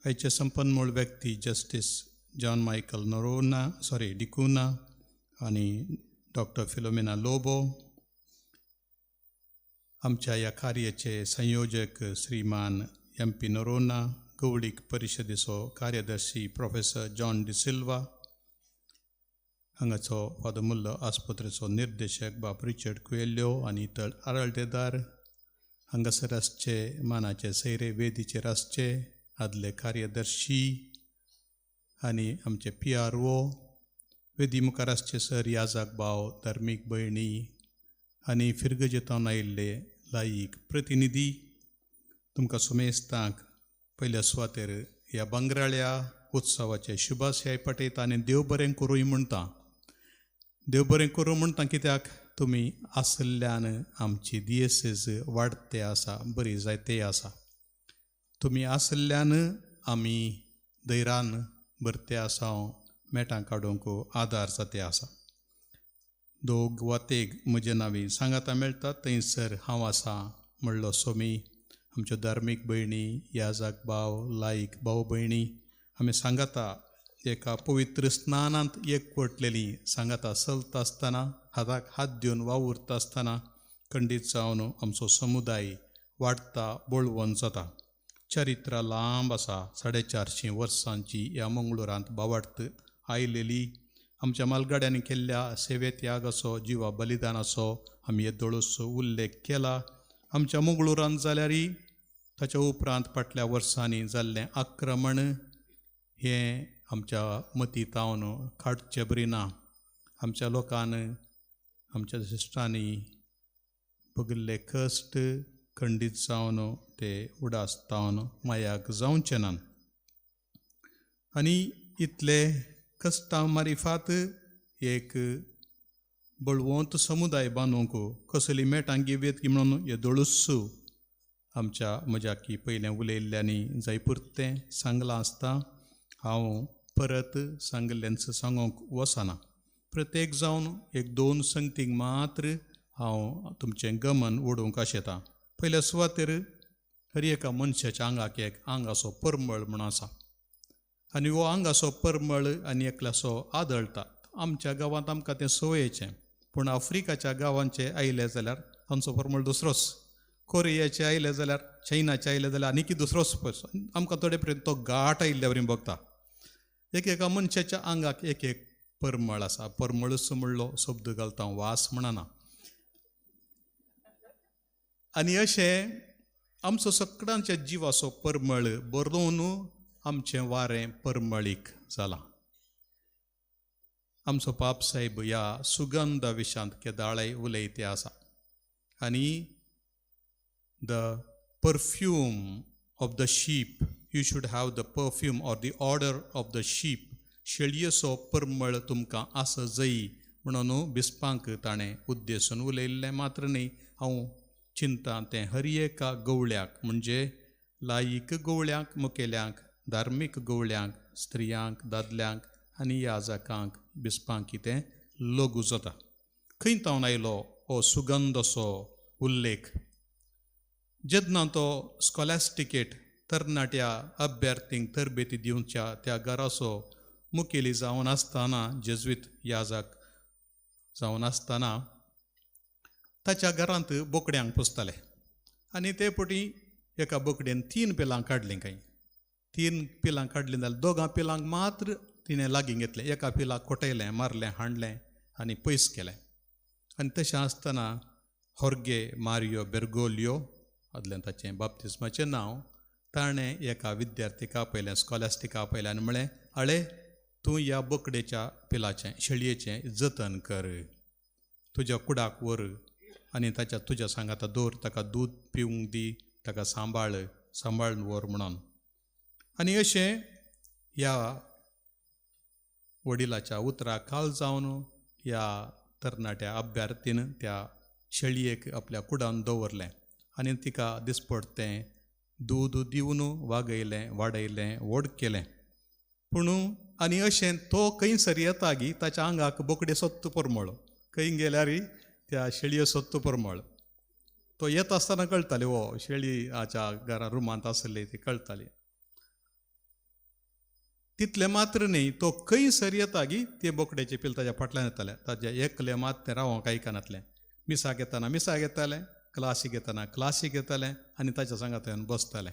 आयचे संपन्मूळ व्यक्ती justice John Michael Noronha sorry D'Cunha आनी डॉक्टर फिलोमिना लोबो, आमच्या ह्या कार्याचे संयोजक श्रीमान एम पी नोरोना, गवळीक परिशदेचो कार्यदर्शी प्रोफेसर जॉन डिसिल्वा, हांगाचो फादर मुल्लो आस्पत्रेचो निर्देशक बाप रिचर्ड कुएल्यो आनी इतर आरळटेदार, हांगासर आसचे मानाचे सैरे वेदीचेर आसचे आदले कार्यदर्शी आनी आमचे PRO, वेदी मुखार आसचे सर याजाक भाव, धार्मीक भयणी आनी फिरगजेतावन आयिल्ले लायक प्रतिनिधी, तुमकां सुमेस्तांक पयल्या सुवातेर ह्या भांगराळ्या उत्सवाचे शुभाशय पटयता आनी देव बरें करूय म्हणटा. देव बरें करूं म्हणटा कित्याक तुमी आसल्यान आमची दियेसेज वाडते आसा, बरी जायते आसा. तुमी आसल्यान आमी धैरान भरते आसा, मेटां काडूंक आदार जाते आसा. दोग वा तेग म्हजे नांवी सांगाता मेळटा थंयसर हांव आसा म्हणलो सोमी आमच्यो धार्मीक भयणी, याजाक भाव, लायक भाव भयणी आमी सांगाता एका पवित्र स्नानांत एकवटलेली सांगाता चलता आसतना, हाताक हात दिवन वावुरता आसतना खंडीत जावन आमचो समुदाय वाडटा, बळवंत जाता. चरित्र लांब आसा, 450 वर्सांची ह्या मंगळुरांत बावाडत आयलेली. आमच्या मालगाड्यांनी केल्ल्या सेवे त्यागाचो, जिवा बलिदानाचो आमी येदोळचो उल्लेख केला. आमच्या मंगळुरांत जाल्यारय ताच्या उपरांत फाटल्या वर्सांनी जाल्लें आक्रमण हें आमच्या मतींत काडचें बरी ना. आमच्या लोकान, आमच्या सिस्टरांनी भोगिल्ले कश्ट खंडीत जावन ते उडास तावन मायाक जावचे ना. आनी इतले कश्टां मारिफात एक बळवंत समुदाय बांदूंक कसली मेटां घेवयेत की म्हणून येदोळूच आमच्या म्हज्या की पयलें उलयल्ल्यांनी जाय पुरतें सांगलां आसता. हांव परत सांगिल्ल्यांच सांगूंक वचना. प्रत्येक जावन एक दोन संगतींक मात्र हांव तुमचें गमन ओडूंक आशेतां. पयल्या सुवातेर हर एका मनशाच्या आंगाक एक आंगाचो परमळ म्हूण आसा आनी हो आंगाचो परमळ आनी एकल्याचो आदळटा. आमच्या गांवांत आमकां तें संवयेचें, पूण आफ्रिकाच्या गांवांचे आयले जाल्यार तांचो परमळ दुसरोच, कोरियाचे आयले जाल्यार, चायनाचे आयले जाल्यार आनीक दुसरोच पयसो आमकां थोडे पर्यंत तो गाठ आयिल्ल्या वरी भोगता. एक एका मनशाच्या आंगाक एक एक परमळ आसा. परमळूच म्हणलो शब्द घालता, वास म्हणना. आनी अशें आमचो सगळ्यांच्या जिवाचो परमळ बरोवन आमचें वारें परमळीक जालां. आमचो पाप साहेब ह्या सुगंधा विशांत केदाळाय उलयते आसा. आनी the perfume of the sheep, you should have the perfume or the odour of the sheep, शेळयेचो परमळ तुमकां आसा जय म्हणून बिस्पांक ताणें उद्देशून उलयल्लें मात्र न्ही. हांव चिंता तें हर एका गवळ्याक, म्हणजे लायक गवळ्यांक, मुखेल्यांक, धार्मीक गवळ्यांक, स्त्रियांक, दादल्यांक आनी याजकांक, बिस्पांक कितें लागू जाता. खंय तावन आयलो हो सुगंधाचो उल्लेख? जेन्ना तो स्कॉलास्टिकेट तरणाट्या अभ्यार्थींक तरबेती दिवच्या त्या घराचो मुखेली जावन आसतना, जेज्वीत याजक जावन आसतना ताच्या घरांत बोकड्यांक पोसताले. आनी ते पटी एका बोकडेन 3 पिलां काडलीं. कांय 3 पिलां काडलीं जाल्यार 2 पिलांक मात्र तिणें लागीं घेतलें, एका पिलाक कोटयलें, मारलें, हाणलें आनी पयस केलें. आनी तशें आसतना होर्गे मारियो बेर्गोलियो आदलें ताचें बाप्तिस्माचें नांव, ताणें एका विद्यार्थीक आपयलें, स्कॉलास्टीक आपयलें आनी म्हळें, आळे तूं ह्या बोकडेच्या पिलाचें, शेळयेचें जतन कर, तुज्या कुडाक व्हर आनी ताच्या तुज्या सांगाता दवर, ताका दूद पिवंक दी, ताका सांबाळ, सांबाळून व्हर म्हणून. आनी अशें ह्या वडिलाच्या उतराक काल जावन ह्या तरणाट्या अभ्यार्थीन त्या शेळयेक आपल्या कुडान दवरलें आनी तिका दिसपडतें दूद दिवन वागयलें, वाडयलें, व्हड केलें. पूण आनी अशें तो खंयसर येता गी ताच्या आंगाक बोकडे सोत्त परमळ, खंय गेल्यार त्या शेळये सोत्त परमळ. तो येता आसतना कळटाली, हो शेळी हाच्या घरा रुमांत आसली ती कळटाली. तितलें मात्र न्ही, तो खंयसर येता गी ते बोकड्याचे पिल ताज्या फाटल्यान येतालें. ताज्या एकलें मात तें रावोंक आयकनातलें. मिसाक येताना मिसाक येतालें, क्लासीक येताना क्लासीक येतालें आनी ताच्या सांगात येवन बसतालें.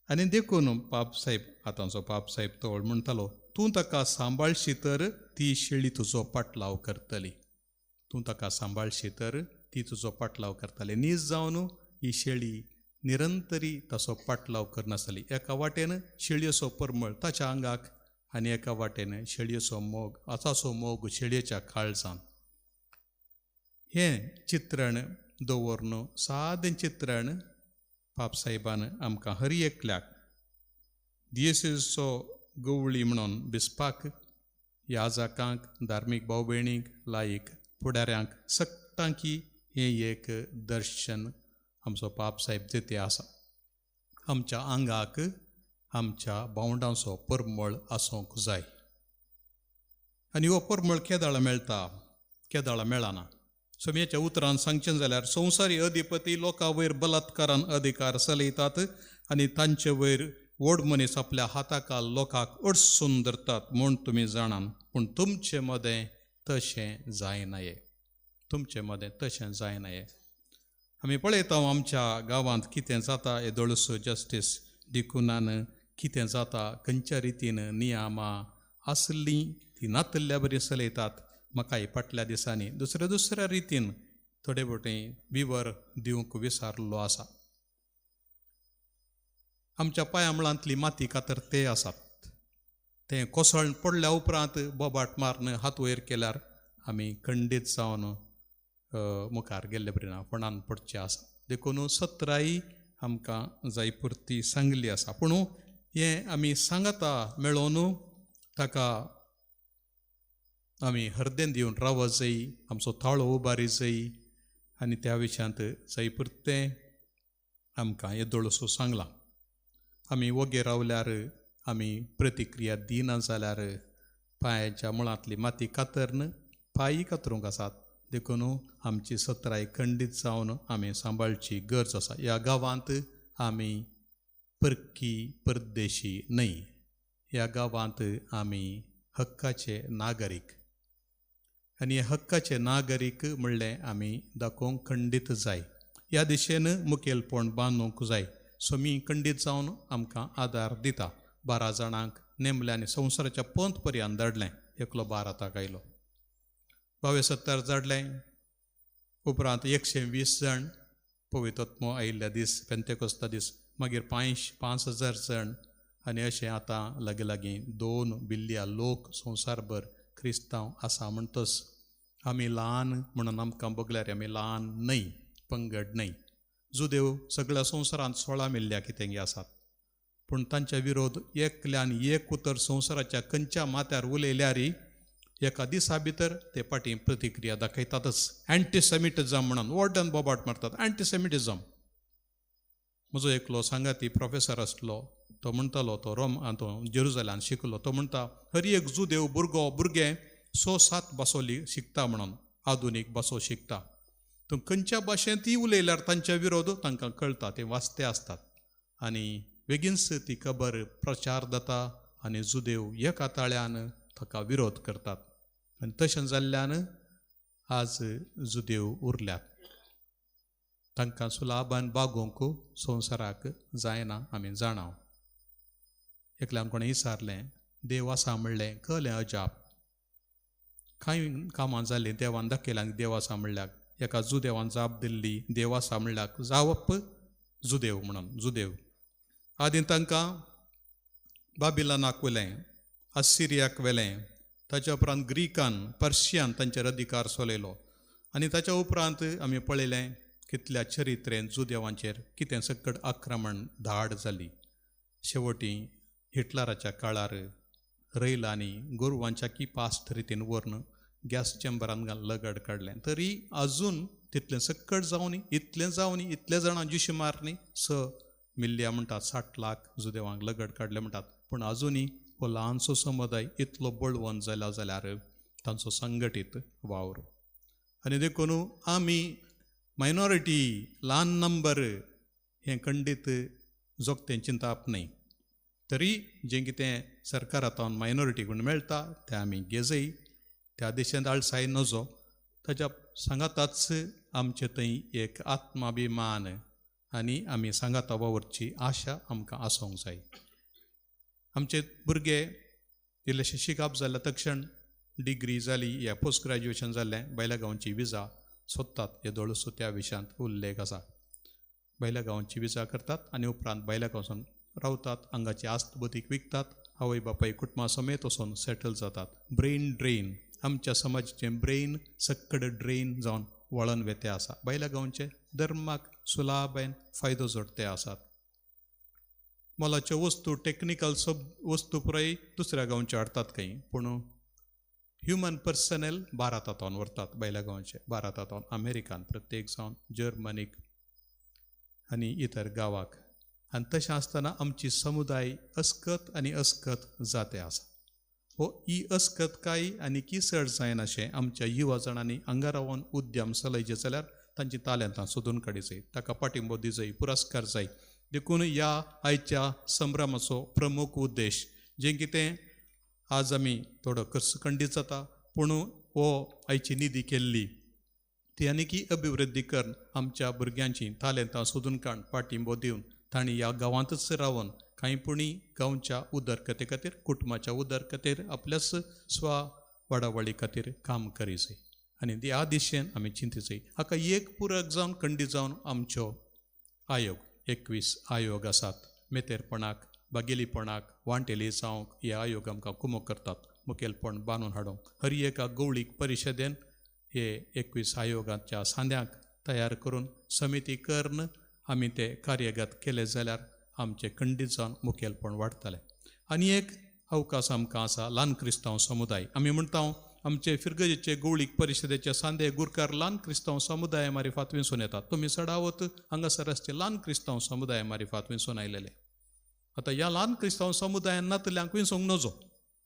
आनी देखून पाप साहेब, आतांचो पाप साहेब तवळ म्हणटालो, तूं ताका सांबाळशी तर ती शेळी तुजो पाटलाव करतली, तूं ताका सांबाळशी तर ती तुजो पाटलाव करताली. नीज जावन ही शेळी निरंतरी ताचो पाटलाव करनासली. एका वाटेन शेळयेचो परमळ ताच्या आंगाक आनी एका वाटेन शेळयेचो मोग, आताचो मोग शेळयेच्या काळजान. हें चित्रण दवरून सादें चित्रण पापसाहेबान आमकां हर एकल्याक दियेसेचो गवळी म्हणून बिस्पाक, याजकांक, धार्मीक भाव भयणींक, लायक फुडाऱ्यांक सगटांकी हें एक दर्शन आमचो पापसाहेब दिते आसा. आमच्या आंगाक आमच्या भावंडांचो परमळ आसूंक जाय. आनी हो परमळ केदाळा मेळटा, केदाळा मेळना. सोम्याच्या उतरान सांगचें जाल्यार संवसारी अधिपती लोकां वयर बलात्कारान अधिकार चलयतात आनी तांचे वयर व्हड मनीस आपल्या हाताकाल लोकांक अडसून धरतात म्हूण तुमी जाणात, पूण तुमचे मदें तशें जायनाये, तुमचे मदें तशें जायनाये. आमी पळयता आमच्या गांवांत कितें जाता, येदोळसो जस्टीस डिकुनान कितें जाता, खंयच्या रितीन नियमां आसलीं ती नातल्ल्या बरी चलयतात. म्हाकाय फाटल्या दिसांनी दुसऱ्या दुसऱ्या रितीन थोडे भोवटी विवर दिवंक विसारलो आसा. आमच्या पांया मुळांतली माती कातर ते आसात, तें कोसळून पडल्या उपरांत बोबाट मारून हात वयर केल्यार आमी खंडीत जावन मुखार गेल्ले बरी ना, फोंडान पडचें आसा. देखून सत्राय आमकां जाय पुरती सांगली आसा. पूण हें आमी सांगता मेळोवन ताका आमी हरदेन दिवन राव जाय, आमचो ताळो उबारी जाय आनी त्या विशयांत जाय पुरतें आमकां येदोळसो सांगलां. आमी वोगे रावल्यार, आमी प्रतिक्रिया दिना जाल्यार पांयाच्या मुळांतली माती कातरन पांय कातरूंक आसात. देखून आमची सत्राय खंडीत जावन आमी सांबाळची गरज आसा. ह्या गांवांत आमी परकी परदेशी न्हय, ह्या गांवांत आमी हक्काचे नागरीक आनी हे हक्काचे नागरीक म्हणलें आमी दाखोवंक खंडीत जाय. ह्या दिशेन मुखेलपण बांदूंक जाय. स्वामी खंडीत जावन आमकां आदार दिता. 12 जाणांक नेमलें आनी संवसाराच्या पंत पर्यंत धाडलें. एकलो 12 आयलो, 22 धाडलें. उपरांत 120 जाण पवित्रत्मो आयिल्ल्या दीस, पेंतेकोस्ता दीस, मागीर 5,000 जाण आनी अशें आतां लागीं लागीं 2 बिल्ल्या लोक संवसारभर क्रिस्तांव आसा. म्हणटच आमी ल्हान म्हणून आमकां बगल्यार आमी ल्हान न्हय, पंगड न्हय. जुदेव सगळ्या संवसारांत 16 मिल्ल्या कितेंगी आसात, पूण तांच्या विरोध एकल्यान एक उतर संवसाराच्या खंयच्या माथ्यार उलयल्यारय एका दिसा भितर ते फाटीं प्रतिक्रिया दाखयतातच. अँटीसेमिटिझम म्हणून व्हडल्यान बोबाट मारतात, अँटीसेमिटिझम. म्हजो एकलो सांगाती प्रोफेसर आसलो, तो म्हणटालो, तो रोम तो जेरुजलान शिकलो, तो म्हणटा हर एक जुदेव भुरगो भुरगें 6-7 भासो शिकता म्हणून, आधुनीक भासो शिकता. तूं खंयच्या भाशेंतूय उलयल्यार तांच्या विरोध तांकां कळटा, ते वाचते आसतात आनी बेगीनच ती खबर प्रचार जाता आनी जुदेव एका ताळ्यान ताका विरोध करतात. आनी तशें जाल्ल्यान आज जुदेव उरल्यात. तांकां सुलाबान बागोवंक संवसाराक जायना आमी जाणा. एकल्यान कोणें विचारलें, देव आसा म्हणलें, कळ्ळें अजाप. कांय कामां जालीं देवान दाखयलें आनी देव आसा म्हणल्यार एका जुदेवान जाप दिल्ली, देव आसा म्हणल्यार जावप जुदेव म्हणून. जुदेव आदीं तांकां बाबिलानाक व्हेलें, असिरियाक व्हेलें, ताच्या उपरांत ग्रीकान, पर्शियान तांचेर अधिकार चलयलो आनी ताच्या उपरांत आमी पळयलें कितल्या चरित्रेन जुदेवांचेर कितें सकट आक्रमण धाड जाली. शेवटी हिटलराच्या काळार रैलांनी गोरवांच्या की पास्ट रितीन व्हरून गॅस चेंबरान लगड काडलें. तरी अजून तितलें सकट जावन इतलें जावन इतले जाणां जिशी मारली 6 मिल्ल्या म्हणटात, 60 लाख जुदेवांक लगड काडलें म्हणटात. पूण अजुनूय हो ल्हानसो समुदाय इतलो बळवंत जाला जाल्यार तांचो संघटीत वावर. आनी देखून आमी मायनॉरिटी ल्हान नंबर हें खंडीत जोगतें चिंताप न्हय. तरी जें कितें सरकारांतल्यान मायनॉरिटी म्हूण मेळटा तें आमी घेजय, त्या देशांत आळसाय नजो. ताच्या सांगाताच आमचे थंय एक आत्माभिमान आनी आमी सांगाता वावरची आशा आमकां आसूंक जाय. आमचे भुरगे इल्लेशें शिकप जाल्या तक्षण डिग्री जाली या पोस्ट ग्रॅज्युएशन जाल्लें भायल्या गांवची विजा सोदतात. येदोळसो त्या विशयांत उल्लेख आसा. भायल्या गांवची विजा करतात आनी उपरांत भायल्या गांवसून रावतात, हांगाची आस्त बदीक विकतात, आवय बापाय कुटुंबा समेत वचून सेटल जातात. ब्रेन ड्रेन, आमच्या समाजाचें ब्रेन सक्कड ड्रेन जावन वळण वेते आसा. भायल्या गांवचे धर्माक सुलाबायन फायदो जोडते आसात. मोलाच्यो वस्तू, टॅक्निकल सब वस्तू पुराय दुसऱ्या गांवच्यो हाडटात खंय, पूण ह्युमन पर्सनल भारतांतल्यान व्हरतात. भायल्या गांवचे भारतांतल्यान, अमेरिकान, प्रत्येक जावन जर्मनीक आनी इतर गांवाक. आनी तशें आसतना आमची समुदाय अस्कत आनी अस्कत जाते आसा. हो ही अस्कतकाय आनी की चड जायनाशें आमच्या युवा जाणांनी हांगा रावन उद्यम चलयचे जाल्यार तांची तालेंतां सोदून काडीजाय, ताका पाठिंबो दिजाय, पुरस्कार जाय. देखून ह्या आयच्या संभ्रमाचो प्रमुख उद्देश जें कितें आज आमी थोडो खर्च खंडीत जाता, पूण हो आयची निधी केल्ली ती आनी की अभिवृद्धी करून आमच्या भुरग्यांची तालेंतां सोदून काडून पाठिंबो दिवन तांणी ह्या गांवांतच रावन कांय पुणी गांवच्या उदरगते खातीर, कुटुंबाच्या उदरगतेर, आपल्याच स्व वाडावळी खातीर काम करीजाय. आनी ह्या दिशेन आमी चिंतीजाय. हाका एक पुरक जावन खंडीत जावन आमच्यो आयोग 21 आयोग आसात. मेतेरपणाक, बागेलीपणाक, वांटेली जावंक हे आयोग आमकां कुमक करतात, मुखेलपण बांदून हाडूंक. हर एका गवळीक परिशदेन हे 21 आयोगाच्या सांद्यांक तयार करून समिती करून आमी ते कार्यगत केले जाल्यार आमचे खंडीत जावन मुखेलपण वाडटलें. आनी एक अवकाश आमकां आसा, ल्हान क्रिस्तांव समुदाय. आमी म्हणटा आमचे फिरगजेचे गवळीक परिशदेचे सांदे गुरकार ल्हान क्रिस्तांव समुदाय मारिफात विंचून येतात. तुमी चडावत हांगासर आसचे ल्हान क्रिस्तांव समुदाय मारिफात विंचून आयलेले. आतां ह्या ल्हान क्रिस्तांव समुदायान नातल्यांक विंचूंक नजो.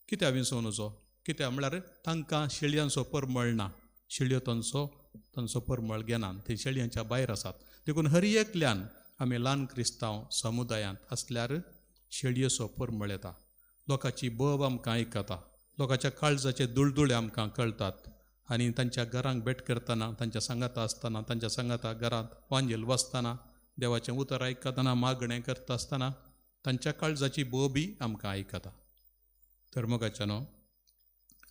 कित्याक विंचूंक नजो? कित्याक म्हळ्यार तांकां शेळयांचो परमळ ना, शेळयो तांचो परमळ घेनात, ते शेळयांच्या भायर आसात. देखून हर एकल्यान आमी ल्हान क्रिस्तांव समुदायांत आसल्यार शेळयेचो परमळ येता, लोकांची बोब आमकां आयकता, लोकांच्या काळजाचे दुळदुळे आमकां कळटात आनी तांच्या घरांक भेट करतना, तांच्या सांगाता आसतना, तांच्या सांगाता घरांत वांजेल वाचतना, देवाचें उतर आयकतना, मागणें करता आसतना तांच्या काळजाची बोबी आमकां आयकता. तर मोगाच्यानो,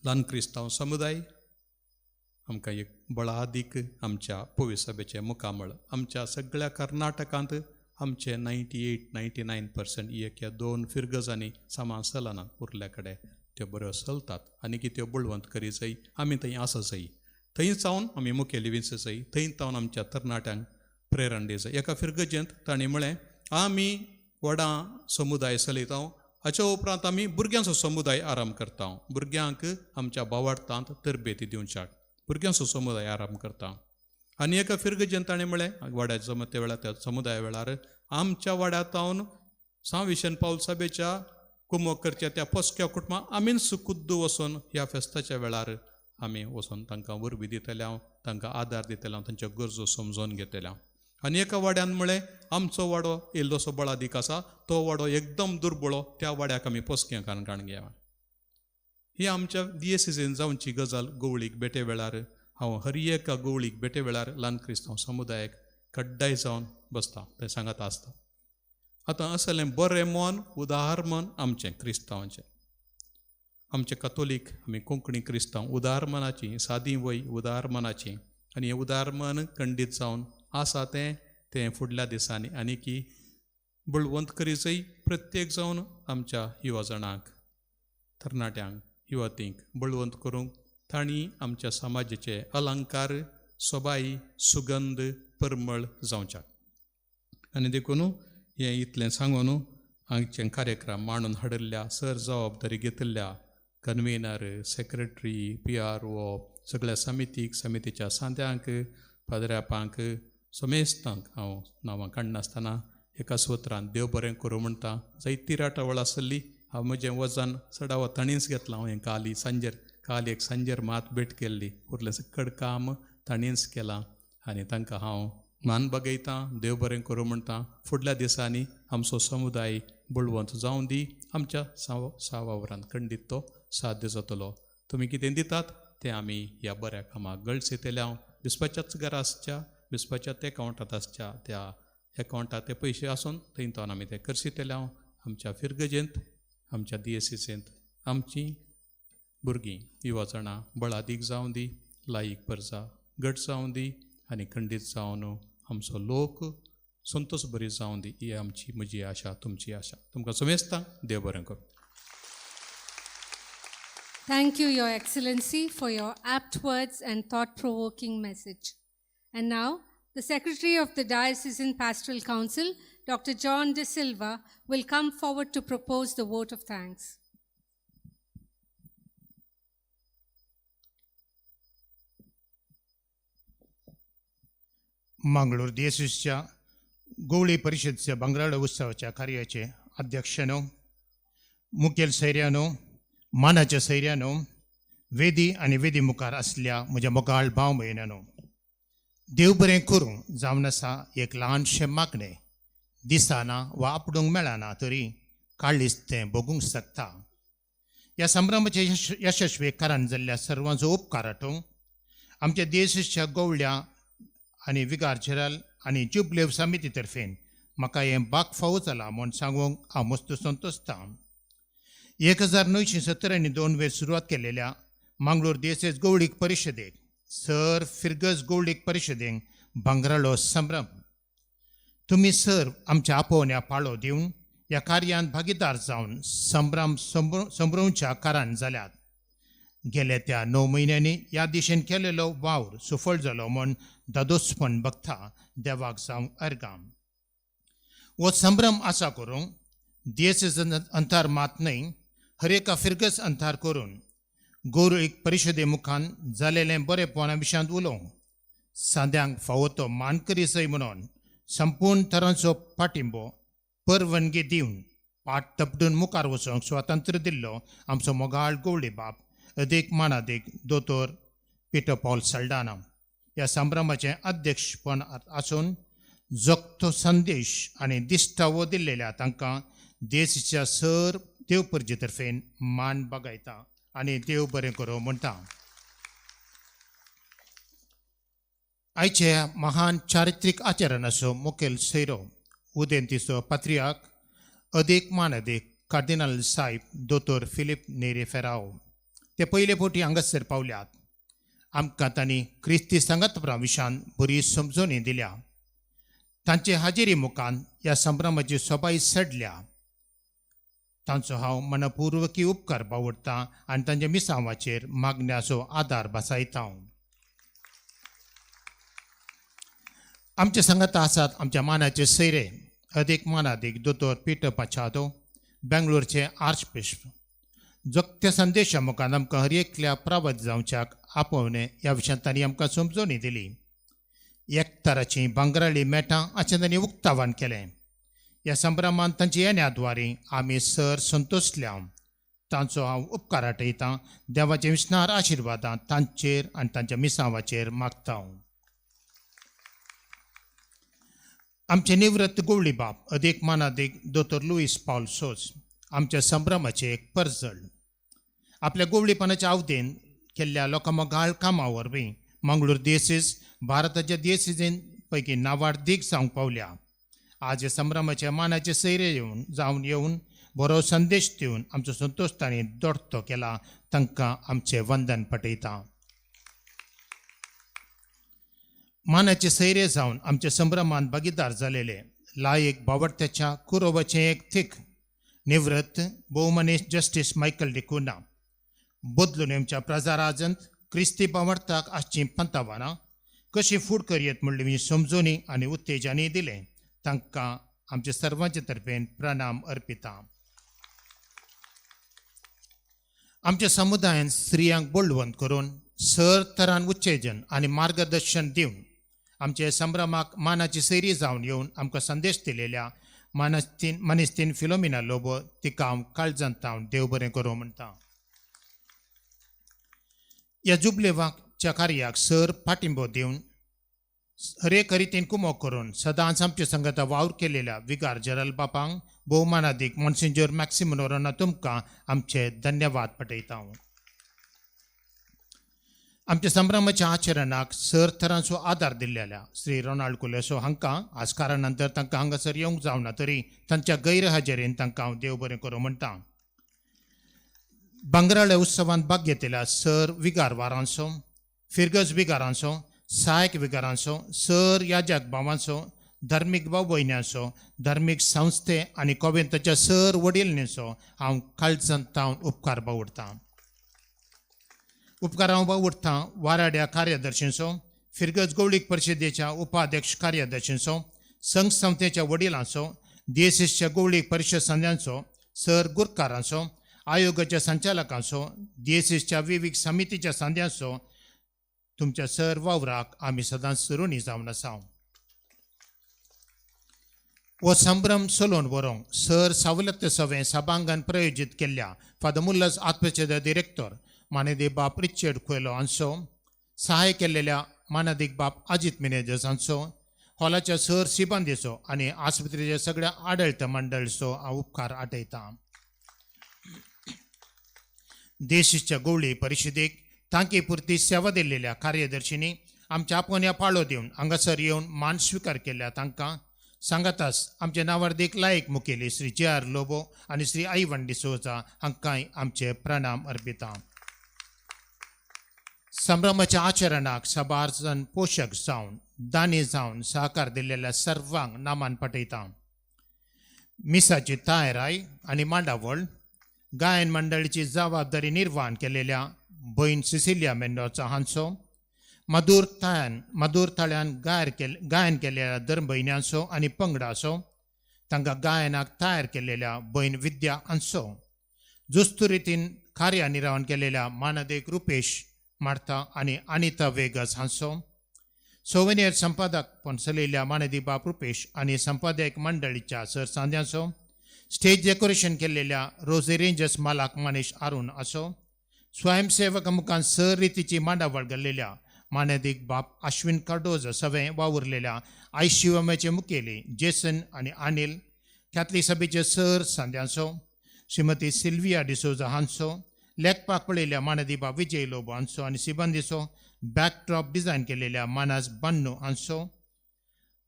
ल्हान क्रिस्तांव समुदाय आमकां एक बळादीक आमच्या पवित्र सभेचें मुखामळ. आमच्या सगळ्या कर्नाटकांत आमचे 98-99% एक या दोन फिरगजांनी सामान चलना, उरल्या कडेन त्यो बऱ्यो चलतात आनी की त्यो बळवंत करी जाय. आमी थंय आसा जाय, थंय जावन आमी मुखेली विंच जाय, थंय जावन आमच्या तरणाट्यांक प्रेरण दी जाय. एका फिरगजेंत तांणी म्हळें, आमी व्हडां समुदाय चलयता, हाच्या उपरांत आमी भुरग्यांचो समुदाय आराम करता, भुरग्यांक आमच्या भावार्थांत तरबेती दिवच्याक भुरग्यांचो समुदाय आराम करता. आनी एका फिरगजेन ताणें म्हळें, वाड्याच्या जमते वेळार त्या समुदाया वेळार आमच्या वाड्यातावन सांव विशन पावल सभेच्या कुमोक करच्या त्या पोसक्या कुटुंबां आमीच खुद्द वचून ह्या फेस्ताच्या वेळार आमी वचून तांकां वरबी दितले हांव, तांकां आदार दितले हांव, तांच्यो गरजो समजोन घेतले हांव. आनी एका वाड्यान म्हळें, आमचो वाडो इल्लोसो बळादीक आसा, तो वाडो एकदम दुर्बळो, त्या वाड्याक आमी पोसक्यां काणकाण घेया. ही आमच्या दियेसीन जावची गजाल. गोवळीक भेटे वेळार हांव हर एका गोवळीक भेटे वेळार ल्हान क्रिस्तांव समुदायाक कड्डाय जावन बसता, थंय सांगाता आसता. आतां असलें बरें मन, उदार मन आमचें क्रिस्तांवाचें, आमचें कतोलीक आमी कोंकणी क्रिस्तांव उदार मनाची, सादी वय उदार मनाची, आनी हें उदार मन खंडीत जावन आसा तें तें फुडल्या दिसांनी आनी की बळवंत करीजय. प्रत्येक जावन आमच्या युवा जाणांक, तरणाट्यांक, युवतींक बळवंत करूंक तांणी आमच्या समाजाचे अलंकार, सोबाई, सुगंध, परमळ जावच्याक. आनी देखून हें इतलें सांगून हांगचे कार्यक्रम मांडून हाडिल्ल्या सर जबाबदारी घेतिल्ल्या कन्वेनर, सेक्रेटरी, PRO, सगळ्या समितीक, समितीच्या सांद्यांक, पाद्र्यापांक, समेस्तांक हांव नांवां काडनासतना एका सोत्रान देव बरें करूं म्हणटा. जायती राटावळ आसली, हांव म्हजें वजन चडावत ताणीच घेतलां. हांवें काली सांजेर, काल एक सांजेर मात भेट केल्ली, उरलें सकड काम ताणीच केलां आनी तांकां हांव मान बगयतां, देव बरें करूं म्हणटा. फुडल्या दिसांनी आमचो समुदाय बळवंत जावं दी, आमच्या सावावरान खंडीत तो साध्य जातलो. तुमी कितें दितात तें आमी ह्या बऱ्या कामाक गळसेतले. हांव बिस्पाच्याच घरा आसच्या, बिस्पाच्याच एकावंटांत आसच्या त्या एकावंटांत ते पयशे आसून थंय तावन आमी ते करसितले. हांव आमच्या फिरगजेंत, आमच्या दियेसीसेंत आमची भुरगीं युवा जाणां बळादीक जावं दी, लायक परजा घट जावं दी आनी खंडीत जावन आमचो लोक संतोष बरी जावं दी. ही आमची म्हजी आशा, तुमची आशा. तुमकां समेस्तांक देव बरें करूं. Thank you, Your Excellency, for your apt words and thought-provoking message. And now, the Secretary of the Diocesan Pastoral Council, Dr. John De Silva, will come forward to propose the vote of thanks. Mangalore दियेसीसच्या गोवळी परिशदेच्या भांगराळ उत्सवाच्या कार्याचे अध्यक्षांनो, मुखेल सैर्यानो, मानाच्या सैर्यानो, वेदी आनी वेदी मुखार आसल्या म्हज्या मोगाळ भाव भयणांनो, देव बरें करूं जावन आसा एक ल्हानशें मागणें, दिसना वा आपडूंक मेळना तरी काळीज तें भोगूंक शकता. ह्या संभ्रमाचे यशस्वी कारण जाल्ल्या सर्वांचो उपकार आठोवंक आमच्या देशाच्या गोवळ्या आनी विगार जेनरल आनी जुबलेव समिती तर्फेन म्हाका हें बाग फावो जाला म्हूण सांगूंक हांव मस्त संतोशता. 1972 वेर सुरवात केलेल्या मांगलोर देसेस गौळीक परिशदेक सर फिरगज गौळीक परिशदेक भांगराळो संभ्रम. तुमी सर आमच्या आपोवण्या पाळो दिवन ह्या कार्यांत भागीदार जावन संभ्रम संभ्रमच्या कारण जाल्यात. गेल्या त्या 9 म्हयन्यांनी ह्या दिशेन केलेलो वावर सुफळ जालो म्हूण दादोसपण बघता देवाक जावंक अर्गाम. हो संभ्रम आसा करूंक देश अंतार मात न्हय, हर एका फिरगज अंतार करून गौरवीक परिशदे मुखान जालेलें बरेपणा विशयांत उलोवंक सांद्यांक फावो तो मान करी सय म्हणून संपूर्ण तरांचो पाठिंबो परवानगी दिवन पाट तपडून मुखार वचोंक स्वातंत्र्य दिल्लो आमचो मोगाळ गवळी बाप अदीक मानादीक दोतोर पिटर पॉल सल्डाना ह्या संभ्रमाचें अध्यक्षपण आसून जोगतो संदेश आनी दिश्टावो दिल्लेल्या तांकां देशाच्या सर देवपर्जे तर्फेन मान बगायता आनी देव बरें करूं म्हणटा. आयचे महान चारित्रीक आचरणाचो मुखेल सैरो उदेंतीचो पात्रियाक अदीक मानादीक कार्दिनाल साहेब दोतोर फिलीप नेरी फेराओ ते पयले फावटी हांगासर पावल्यात. आमकां तांणी क्रिस्ती सांगातपरा विशान बरी समजोणी दिल्या. तांचे हाजेरी मुखान ह्या संभ्रमाची सोबाय सडल्या. तांचो हांव मनपूर्वकी उपकार बावडटा आनी तांच्या मिसांवाचेर मागण्याचो आदार बसायता. आमचे सांगाता आसात आमच्या मानाचे सैरे अदीक मानादीक दोतोर पीटर पाचादो बेंगलोरचे आर्चबिशप जोगत्या संदेशा मुखार आमकां हर एकल्या प्रावत जावच्याक आपोवणें ह्या विशयांत तांणी आमकां समजोवणी दिली. एकताराचीं भांगराळी मेटां हाचें तांणी उक्तावण केलें. ह्या संभ्रमान तांच्या येण्या द्वारे आमी सर संतोशल्या. तांचो हांव उपकार आठयतां. देवाचे विस्नार आशिर्वादां तांचेर आनी तांच्या मिसांवाचेर मागता. आमचे निवृत्त गोवळी बाप अदीक मानादीक दोतोर लुईस पावल सोज आमच्या संभ्रमाचें एक परजळ. आपल्या गोवळीपणाच्या आवदेन केल्ल्या लोकां मोगाळ कामां वरवीं मंगळूर दियेसीस भारताच्या दियेसीन पैकी नावाडदीक जावंक पावल्या. आज संभ्रमाच्या मानाचे सैरे येवन जावन येवन बरो संदेश दिवन आमचो संतोश तांणी दोडतो केला. तांकां आमचें वंदन पटयता. मानाचे सैरे जावन आमच्या संभ्रमान भागीदार जालेले लायक बावडत्याच्या कुरोबाचें एक थीक निवृत्त भोवमानेश जस्टीस मायकल डिकुना बदलून आमच्या प्रजाराजंत क्रिस्ती बावडताक आसचीं पंतावानां कशी फूड करयत म्हणली समजोनी आनी उत्तेजनय दिलें. तांकां आमच्या सर्वांचे तर्फेन प्रणाम अर्पिता. आमच्या समुदायान स्त्रियांक बळवंत करून सर तरान उत्तेजन आनी मार्गदर्शन दिवन आमचे संभ्रमाक मानाची सैरी जावन येवन आमकां संदेश दिलेल्या मानेस्तीन फिलोमिना लोबो तिका हांव काळजांत हांव देव बरें करूं म्हणटा. ह्या जुबलेवाच्या कार्याक सर पाठिंबो दिवन हरेक रितीन कुमोक करून सदांच आमच्या संगता वावर केलेल्या विगार जेरल बापांक भोवमानादीक मॉन्सिंजोर मॅक्सिम नोरोना तुमकां आमचे धन्यवाद पटयता. आमच्या संभ्रमाच्या आचरणाक सर थरांचो आदार दिल्लेल्या श्री रोनाल्ड कुलेसो हांकां आज कारा नंतर तांकां हांगासर येवंक जावना तरी तांच्या गैरहाजेरीन तांकां हांव देव बरें करूं म्हणटा. भांगराळ्या उत्सवांत भाग घेतलेल्या सर विगार वारांचो फिरगज विगारांचो सहायक विगारांचो सर याजक भावांचो धार्मीक भाव भयण्यांचो धार्मीक संस्थे आनी कोवेंताच्या सर वडिलांचो हांव काळजांत हांव उपकार बावडटा. उपकार हांव बावडटा वाराड्या कार्यदर्शींचो फिरगज गौळीक परिशदेच्या उपाध्यक्ष कार्यदर्शींचो संघ संस्थेच्या वडिलांचो दियेसीसच्या गौळीक परिशद संद्यांचो सर गुरकारांचो आयोगाच्या संचालकांचो दियेसीसच्या विवीक समितीच्या सांद्यांचो तुमच्या सर वावराक आमी सदांच ऋणी जावन आसा. हो संभ्रम चलोवन व्हरूंक सर सवलत सवें सभांगण प्रयोजीत केल्ल्या फादर मुल्लस आत्मचेद डिरेक्टर मानेदी बाप रिचर्ड कुएलो हांचो सहाय केल्लेल्या मानादीक बाप अजीत मिनेजस हांचो हॉलाच्या सर सिबांदीचो आनी आस्पत्रेच्या सगळ्या आडळत मंडळचो हांव उपकार आठयता. देशीच्या गोवळी परिशदेक तांकी पुरती सेवा दिल्लेल्या कार्यदर्शींनी आमच्या आपोवण्या पाळो दिवन हांगासर येवन मान स्विकार केल्ल्या तांकां सांगातास आमचे नावार्दीक लायक मुखेली श्री जे आर लोबो आनी श्री आयवन डिसोजा हांकांय आमचे प्रणाम अर्पिता. संभ्रमाच्या आचरणाक साबार जण पोशक जावन दानी जावन सहकार दिल्लेल्या सर्वांक नामान पटयता. मिसाची तयाराय आनी मांडावळ गायन मंडळीची जबाबदारी निर्वाहन केलेल्या भयण सिसिलिया मेंडोचा हांचो मधूर ताळ्यान गायन केलेल्या धर्म भयण्यांचो आनी पंगडाचो तांकां गायनाक तयार केलेल्या भयण विद्या हांचो जुस्तू रितीन कार्य निर्वाहन केलेल्या मानादेक रुपेश मार्था आनी अनिता वेगस हांचो सोवेनियर संपादक पण चलयल्ल्या मानादी बाप रुपेश आनी संपादक मंडळीच्या सर सांद्यांचो स्टेज डेकोरेशन केलेल्या रोजे रेंजर्स मालाक मानेश अरुण असो स्वयंसेवक मुखान सर रितीची मांडावळ घाल्लेल्या मानादीक बाप अश्विन कार्डोज सवें वावुरलेल्या आयशिवमाचे मुखेली जेसन आनी अनिल कॅथलीक सभेचे सर सांद्यांचो श्रीमती सिल्विया डिसोजा हांचो लेखपाक पळयल्या मानदीबा विजय लोबो हांचो आनी सिबंदीचो, बॅकड्रॉप डिझायन केलेल्या मानास बन्नू हांचो,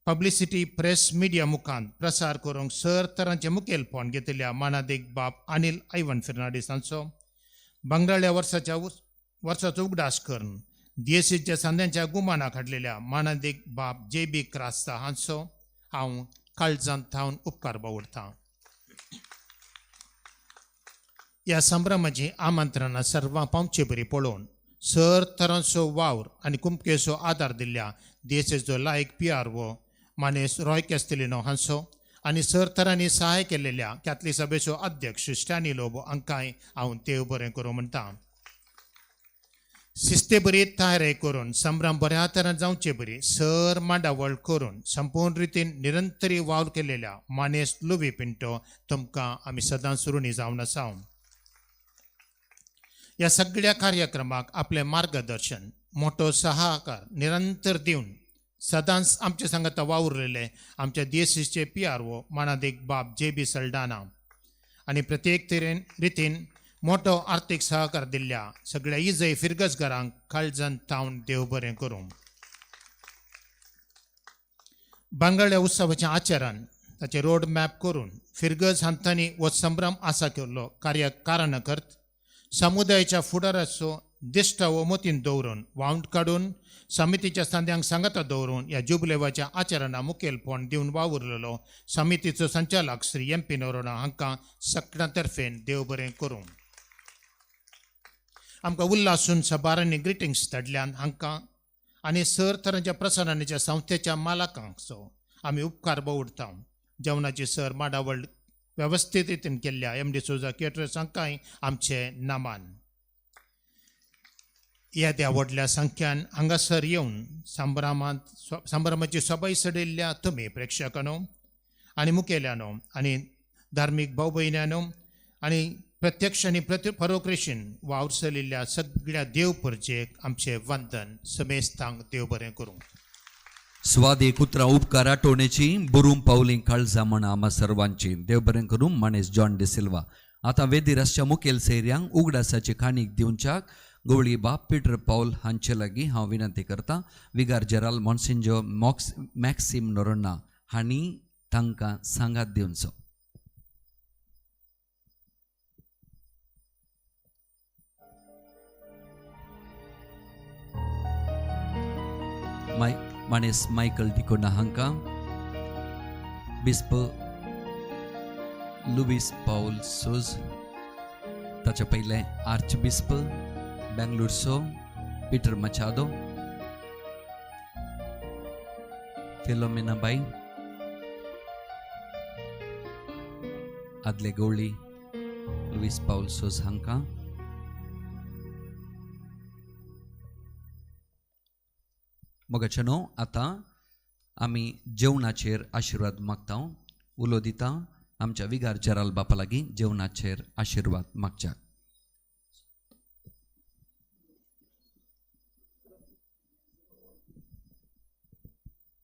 पब्लिसिटी प्रेस मिडिया मुखान प्रसार करूंक सर तरांचे मुखेलपण घेतिल्ल्या मानादीक बाब अनिल आयवन फेर्नांडीस हांचो, बंगाळ्या वर्साच्या वर्साचो उगडास करून दियेसीच्या सांद्यांच्या गुमानाक हाडलेल्या मानादीक बाब जे बी क्रास्ता हांचो हांव काळजांत थावन उपकार बावडतां. ह्या संभ्रमाची आमंत्रणां सर्वां पावचे बरी पळोवन सर तरांचो वावर आनी कुमकेचो आदार दिल्ल्या देसेचो लायक पी आर ओ मानेस रॉय कॅस्तेलिनो हांचो आनी सर तरांनी सहाय केलेल्या कॅथलीक सभेचो अध्यक्ष स्टॅनी लोबो हांकांय हांव देव बरें करूं म्हणटा. शिस्ते बरी तयारी करून संभ्रम बऱ्या तरान जावचे बरी सर मांडावळ करून संपूर्ण रितीन निरंतरी वावर केलेल्या मानेस लुवी पिंटो तुमकां आमी सदांच ऋणी जावन आसा. ह्या सगळ्या कार्यक्रमाक आपलें मार्गदर्शन मोठो सहाकार निरंतर दिवन सदांच आमचे सांगाता वावुरलेले आमच्या डीएससीचे पी आर ओ मानादीक बाब जे बी सल्डाना आनी प्रत्येक तरेन रितीन मोठो आर्थीक सहकार दिल्ल्या सगळ्या इजय फिरगजगारांक काळजान तावन देव बरें करूं. बांगड्या उत्सवाच्या आचरण ताचें रोड मॅप करून फिरगज हांतांनी हो संभ्रम आसा केल्लो कार्य कारण करत समुदायाच्या फुडाराचो दिश्टावो मतीन दवरून वावंट काडून समितीच्या सांद्यांक सांगाता दवरून ह्या जुबलेवाच्या आचरणा मुखेलपण दिवन वावुरलेलो समितीचो संचालक श्री एम पी नोरोना हांकां सगळ्यां तर्फेन देव बरें करूं. आमकां उल्हासून सबारांनी ग्रिटिंग्स धाडल्यान हांकां आनी सर तरांच्या प्रसारणाच्या संस्थेच्या मालकांचो आमी उपकार बावडता. जेवणाची सर माडावळ वेवस्थीत रितीन केल्ल्या एम डी सोजा केटरर्स हांकांय आमचें नामान. येद्या व्हडल्या संख्यान हांगासर येवन संभ्रमांत संभ्रमाची सबाय चडयल्ल्या तुमी प्रेक्षकांनो आनी मुखेल्यानो आनी धार्मीक भाव भयण्यानो आनी प्रत्यक्ष आनी परोक्रेशीन वावर चलिल्ल्या सगळ्या देव परजेक आमचें वंदन. समेस्तांक देव बरें करूं. स्वादी कुत्रा उपकार आठवणेची बुरूम पावली काळजा म्हणा आमा सर्वांची. देव बरें करूं. मानेस जॉन डिसिल्वा आतां वेदीर आसच्या मुखेल सैऱ्यांक उगडासाची काणीक दिवच्याक गवळी बाप पिटर पावल हांचे लागीं हांव विनंती करतां. विगार जेराल मॉन्सिंजो मॉक्स मॅक्सीम नोरोन्ना हांणी तांकां सांगात दिवचो. मानेस मायकल डिकोना हांकां, बिस्प लुवीस पावल सोज, ताच्या पयलें आर्च बिस्प बेंगलोरचो पीटर मचादो, फिलोमिना बाई, आदले गवळी लुवीस पावल सोज हांकां, मोगाच्यानो आतां आमी जेवणाचेर आशिर्वाद मागता. उलो दिता आमच्या विगार जेराल बापा लागीं जेवणाचेर आशिर्वाद मागच्याक.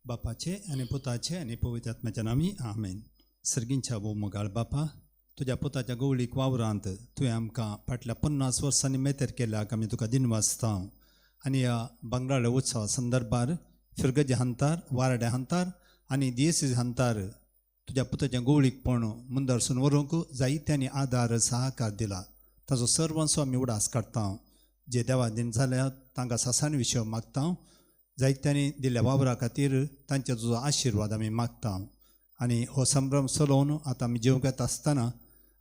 बापाचे आनी पुताचे आनी पवित्र आत्म्याच्या नामी आमेन. सर्गींच्या भोव मोगाळ बापा, तुज्या पुताच्या गवळीक वावरांत तुवें आमकां फाटल्या 50 वर्सांनी मेतेर केल्याक आमी तुका दिनवासता. आनी ह्या बांगराळ्या उत्सवा संदर्भार फिरगजी हांतार, वारड्या हांतार आनी दियेसीज हांतार तुज्या पुताच्या गवळीकपण मुंदरसून व्हरूंक जायत्यांनी आदार सहकार दिला. ताचो सर्वांचो आमी उडास काडटा. जे देवा दिन जाल्यात तांकां सासान विशय मागता. जायत्यांनी दिल्ल्या वावरा खातीर तांचे तुजो आशिर्वाद आमी मागता. आनी हो संभ्रम चलोवन आतां आमी जेवंक येता आसतना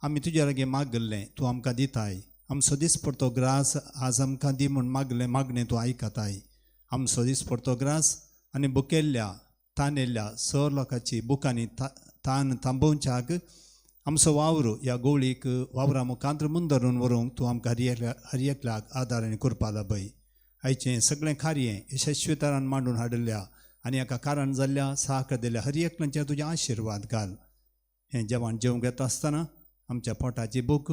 आमी तुज्या लागीं मागल्लें तूं आमकां दिताय. आमचो दिसपडतो ग्रास आज आमकां दी म्हूण मागलें मागणें तूं आयकताय. आमचो दिसपडतो ग्रास आनी बुकेल्ल्या तानेल्ल्या सर लोकांची बुकांनी तान थांबोवच्याक आमचो वावर ह्या गोळीक वावरा मुखांत मुंदरून व्हरूंक तूं आमकां हर एकल्याक आदार आनी कृपा लाभय. आयचें सगळें कार्य यशस्वी तरान मांडून हाडिल्ल्या आनी हाका कारण जाल्ल्या सहकार दिल्ल्या हर एकल्याचेर तुजे आशिर्वाद घाल. हें जेवण जेवंक येता आसतना आमच्या पोटाची भूक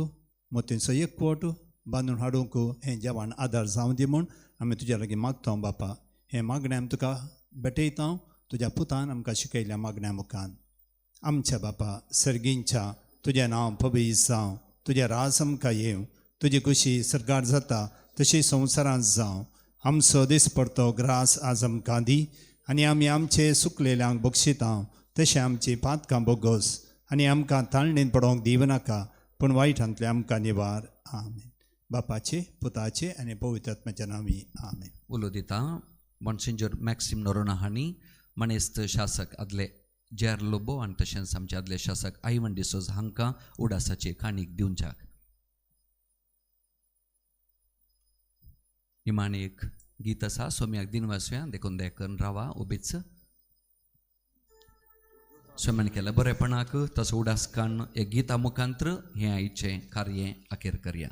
मोतींचो एकवट बांदून हाडूंक हें जेवण आदार जावं दी म्हूण आमी तुज्या लागीं मागता बापा. हें मागणें आमी तुका भेटयता तुज्या पुतान आमकां शिकयल्या मागण्या मुखान. आमच्या बापा सर्गींच्या, तुजें नांव पवित्र जावं, तुजें राज आमकां येवं, तुजी खुशी सरकार जाता तशी संवसारांत जावं. आमचो दिसपडतो ग्रास आज आमकां दी आनी आमी आमचे सुकलेल्यांक बक्षिता तशें आमची पातकां बोगोस आनी आमकां ताळणीन पडोवंक दिवं नाका पूण वायटांतलें आमकां निवार. आमेन. बापाचे पुताचे आनी पवित्र आत्म्याच्या नांवी आमेन. उलो दिता मॉन्सिंजोर मॅक्सिम नोरोना हांणी मानेस्त शासक आदले जेर लोबो आनी तशेंच आमचे आदले शासक आयवन डिसोज हांकां उडासाची काणीक दिवच्याक. निमाणें एक गीत आसा सोम्याक दिनवासुया देखून देखून रावा उबीच. सोम्यान केल्या बरेपणाक तसो उडास काडून एक गीता मुखांत्र हें आयचें कार्य अखेर करया.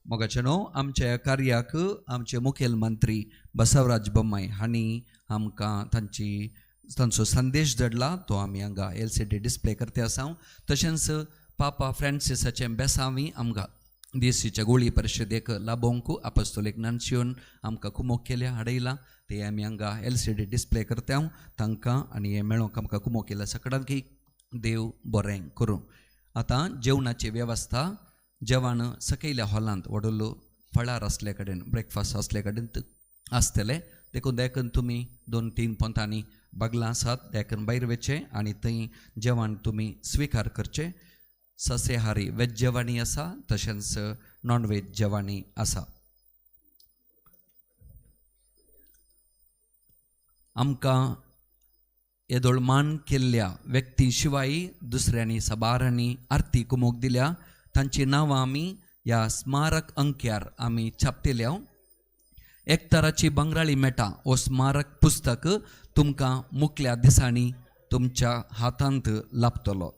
मोगाचेनो आमच्या कार्याक आमचे मुखेल मंत्री बसवराज बोम्माई हांणी आमकां तांचो संदेश धाडला तो आमी हांगा LCD display करते आसा. तशेंच पापा फ्रांसिसाचें बेसांवी आमकां देसीच्या गोळी परिशदेक लाबोवंक आपस्तोलीक नानशियोन आमकां कुमोक केल्या हाडयला ते आमी हांगा LCD display करता. तांकां आनी हें मेळोवंक आमकां कुमोक केल्या सगळ्यांक देव बरें करूं. आतां जेवणाची वेवस्था जेवण सकयल्या हॉलांत व्हडलो फळार आसले कडेन ब्रेकफास्ट आसले कडेन आसतलें देखून देखून तुमी 2-3 पोंतांनी बागलां आसात देखून भायर वचचें आनी थंय जेवण तुमी स्विकार करचें. सस्याहारी वेज जेवणी आसा तशेंच नॉन वेज जेवणी आसा. आमकां येदोळ मान केल्ल्या व्यक्ती शिवाय दुसऱ्यांनी साबारांनी आरती कुमोक दिल्या तांची नांवां आमी ह्या स्मारक अंक्यार आमी छापतल्या. एकताराची बंगराळी मेटा हो स्मारक पुस्तक तुमकां मुखल्या दिसांनी तुमच्या हातांत लाभतलो.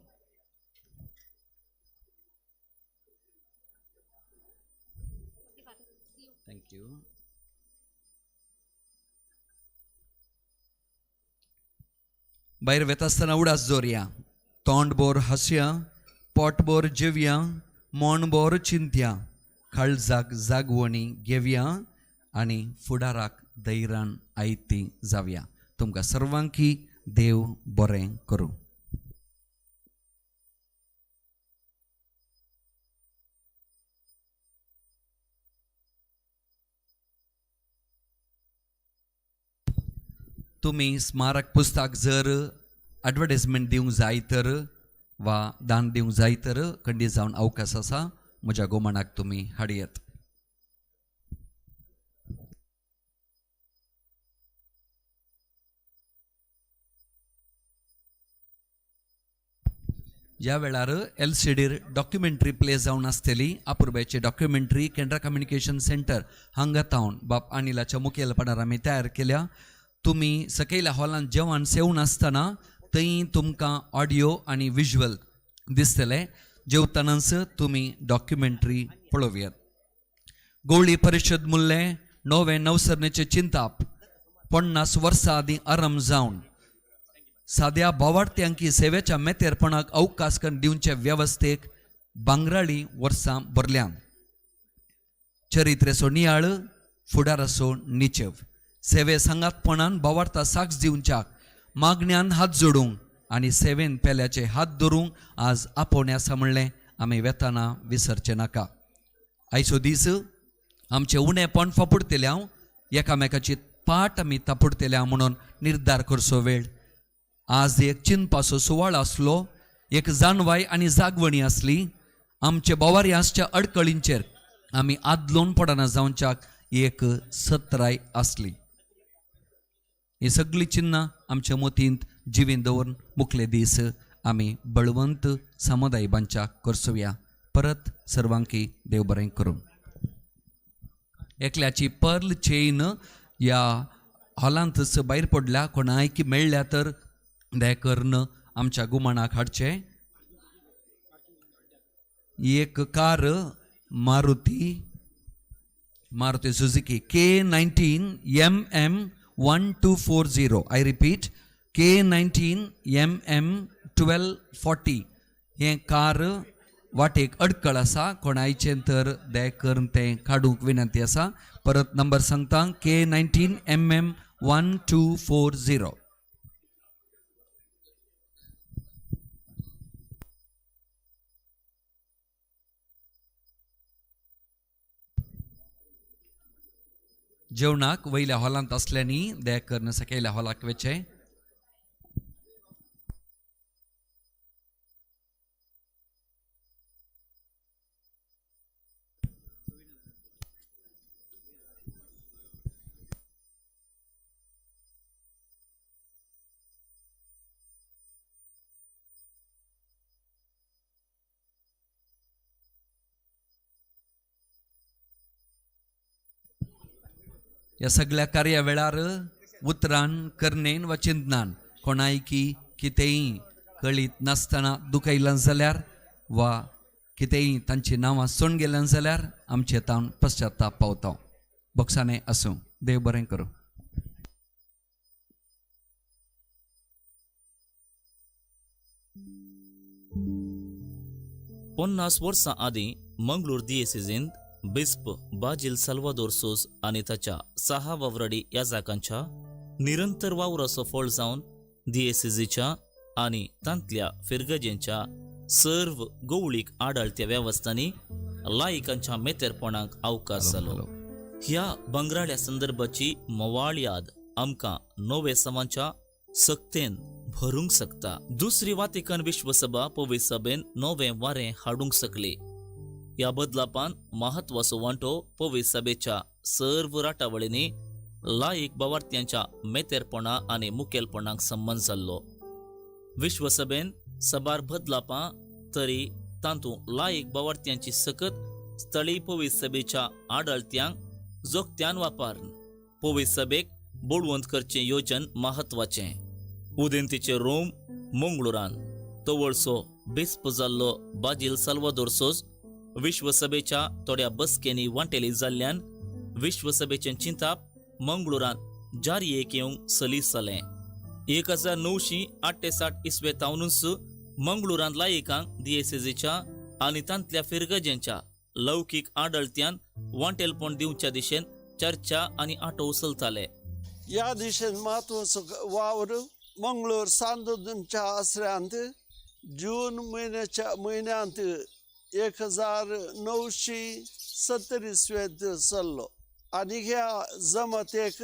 Thank you. भायर वेता आसतना उडास दवरया. तोंडभर हांसया, पोटभर जेवया, मनभर चिंत्या, काळजाक जागवणी घेवया आनी फुडाराक धैर्यान आयती जावया. तुमकां सर्वांकी देव बरें करूं. तुमी स्मारक पुस्तक जर एडवर्टायजमेंट दिवंक जाय तर वा दान दिवंक जाय तर खंडीत जावन अवकाश आसा म्हज्या गोमणाक तुमी हाडयत. ह्या वेळार LCD documentary play जावन आसतली. अपुरबायची डॉक्युमेंट्री केंद्रा कम्युनिकेशन सेंटर हांगा तावन बाप अनिलाच्या मुखेलपणार आमी तयार केल्या. तुमी सकयल्या हॉलांत जेवण सेवन आसतना थंय तुमकां ऑडियो आनी विज्युअल दिसतले. जेवतनाच तुमी डॉक्युमेंट्री पळोवयात. गोवळी परिशद मुल्लें नवें नवसरणेचें चिंताप 50 वर्सां आदीं आरंभ जावन साद्या बोवार्त्यांकी सेवेच्या मेतेरपणाक अवकाश करून दिवचे वेवस्थेक बांगराळी वर्सां भरल्यान. चरित्रेचो नियाळ फुडाराचो निचेव. सेवे सांगातपणान भावार्था साक्ष दिवच्याक, मागण्यान हात जोडूंक आनी सेवेन पेल्याचे हात धरूंक आज आपोवणें आसा म्हणलें आमी वेताना विसरचें नाका. आयचो दीस आमचें उणेपण फापुडटले हांव, एकामेकाची पाट आमी तापुडटले म्हणून निर्धार करचो वेळ. आज एक चिंतपाचो सुवाळो आसलो, एक जाणवाय आनी जागवणी आसली. आमचे बोवारी आसच्या अडकळींचेर आमी आदलोन पडना जावच्याक एक सत्राय आसली. ही सगळीं चिन्नां आमच्या मतींत जिवीन दवरून मुखले दीस आमी बळवंत समुदाय बांदच्याक करसुया. परत सर्वांकी देव बरें करूं. एकल्याची पर्ल चेन ह्या हॉलांतच भायर पडल्या, कोणायकी मेळ्ळ्या तर दया करून आमच्या गुमाणाक हाडचें. एक car Maruti Suzuki K19 MM 1240, I repeat K19 MM 1240 हें कार वाटेक अडकळ आसा, कोणायचें तर दया करून तें काडूंक विनंती आसा. परत नंबर सांगता K19 MM 1240. जेवणाक वयल्या हॉलांत आसल्यांनी दया करून सकयल्या हॉलाक वचचें. ह्या सगळ्या कार्या वेळार उतरान, करणेन वा चिंतनान कोणायकी कितेंय कळीत नासतना दुखयलां जाल्यार वा कितेंय तांची नांवां सोण गेल्यान जाल्यार आमचे तावन पश्चाताप पावता. बोक्साने आसूं. देव बरें करूं. 50 वर्सां आदीं मंगळूर दियेसेजींत बिस्प बाजील साल्वादोर सोज आनी ताच्या 6 वावराडी याजाकांच्या निरंतर वावराचो फळ जावन दियेसेजीच्या आनी तांतल्या फिरगजेंच्या सर्व गोवळीक आडाळत्या वेवस्थांनी लायकांच्या मेतेरपणाक अवकाश जालो. ह्या बंगराळ्या संदर्भाची मोवाळ याद आमकां नवे समांच्या सक्तेन भरूंक शकता. दुसरी वातिकन विश्वसभा पवी सभेन नवें वारें हाडूंक शकली. ह्या बदलापान महत्वाचो वांटो पवी सभेच्या सर्व राटावळींनी लायक बावार्थ्यांच्या मेतेरपणा आनी मुखेलपणाक संबंद जाल्लो. विश्वसभेन सबार बदलापां तरी तातूंत लायक बावार्थ्यांची सकत स्थळी पवी सभेच्या आडळत्यांक जोगत्यान वापरून पवी सभेक बळवंत करचें योजन महत्वाचें. उदेंतीचे रोम मंगळुरान तवळसो बिस्प जाल्लो बाजील साल्वादोर सोज विश्वसभेच्या थोड्या बसकेंनी वांटेली जाल्ल्यान विश्वसभेचें चिंताप मंगळुरांत जारयेक येवंक सलीस जालें. 1968 इसवे तावनूच मंगळुरांत लायकांक दियेसेजीच्या आनी तांतल्या फिरगजेंच्या लौकीक आडळत्यान वांटेलपण दिवच्या दिशेन चर्चा आनी आटो चलताले. ह्या दिशेन म्हत्वाचो वावर मंगळूर सांदोदनच्या आसऱ्यांत जून म्हयन्यांत 1970 इसवेंत चल्लो आनी ह्या जमातेक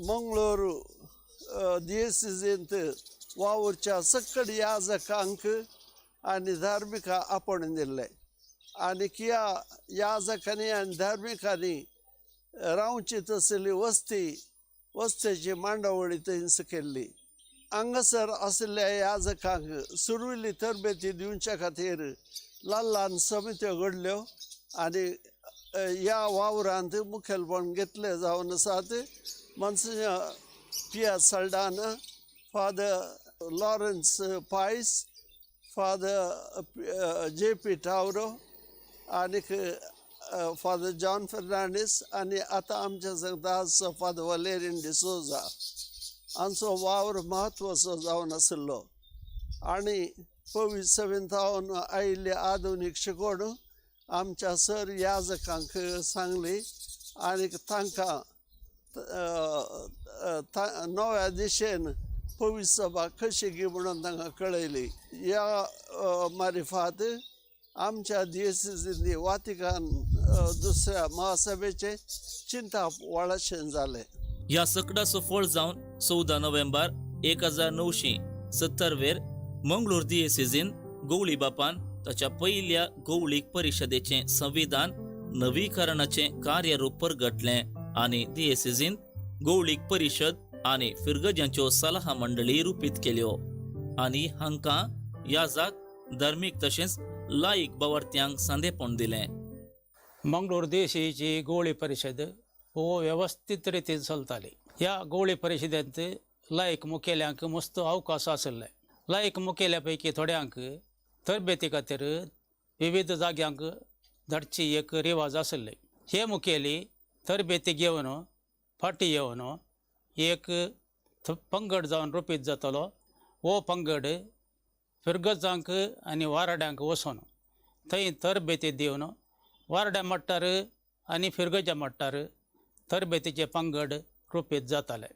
मंगळूर दियेसेजींत वावुरच्या सकड याजकांक आनी धार्मिका आपोवणें दिल्लें आनी ह्या याजकांनी आनी धार्मिकांनी रावची तसली वस्तेची मांडावळी थंयस केल्ली. हांगासर आशिल्ल्या याजकांक सुरवेली तरबेती दिवच्या खातीर ल्हान ल्हान समित्यो घडल्यो आनी ह्या वावरांत मुखेलपण घेतलें जावन आसात Monsignor Pierre Saldanha, Father Lawrence Pais, Father J P. Tauro आनीक फादर जॉन फर्नांडीस आनी आतां आमच्या सांगता आसा फादर वलेरीन डिसोजा हांचो वावर म्हत्वाचो जावन आशिल्लो. आनी पवी सभेंत आयिल्ली आधुनीक शिकवण आमच्या सर याजकांक सांगली आनी तांकां नव्या दिशेन पवित्र सभा कशी गी म्हणून तांकां कळयली. ह्या मारिफात आमच्या दियेसेजींनी वातिकान दुसऱ्या महासभेचें चिंताप व्हडशें जालें. ह्या सकडाचो फळ जावन 14 नोव्हेंबर 1970 वेर मंगळूर दियेसेजीन गोवळी बापान ताच्या पयल्या गोवळीक परिशदेचें संविधान नवीकरणाचें कार्यरूप परगटलें आनी दियेसेजीन गोवळीक परिशद आनी फिरगजांच्यो सलाहा मंडळी रुपीत केल्यो आनी हांकां याजाक धार्मीक तशेंच लायक बावर्त्यांक सांदेपण दिलें. मंगळूर देशीची गोवळी परिशद हो वेवस्थीत रितीन चलताली. ह्या गोवळी परिशदेंत लायक मुखेल्यांक मस्त अवकाश आशिल्ले. लायक मुखेल्या पैकी थोड्यांक तरबेती खातीर विविध जाग्यांक धाडची एक रिवाज आशिल्ले. हे मुखेली तरबेती घेवन फाटी येवन एक पंगड जावन रुपीत जातलो. हो पंगड फिरगजांक आनी वाराड्यांक वचून थंय तरबेती दिवन वारड्या मट्टार आनी फिरगजा मट्टार तरबेतीचे पंगड रुपीत जाताले.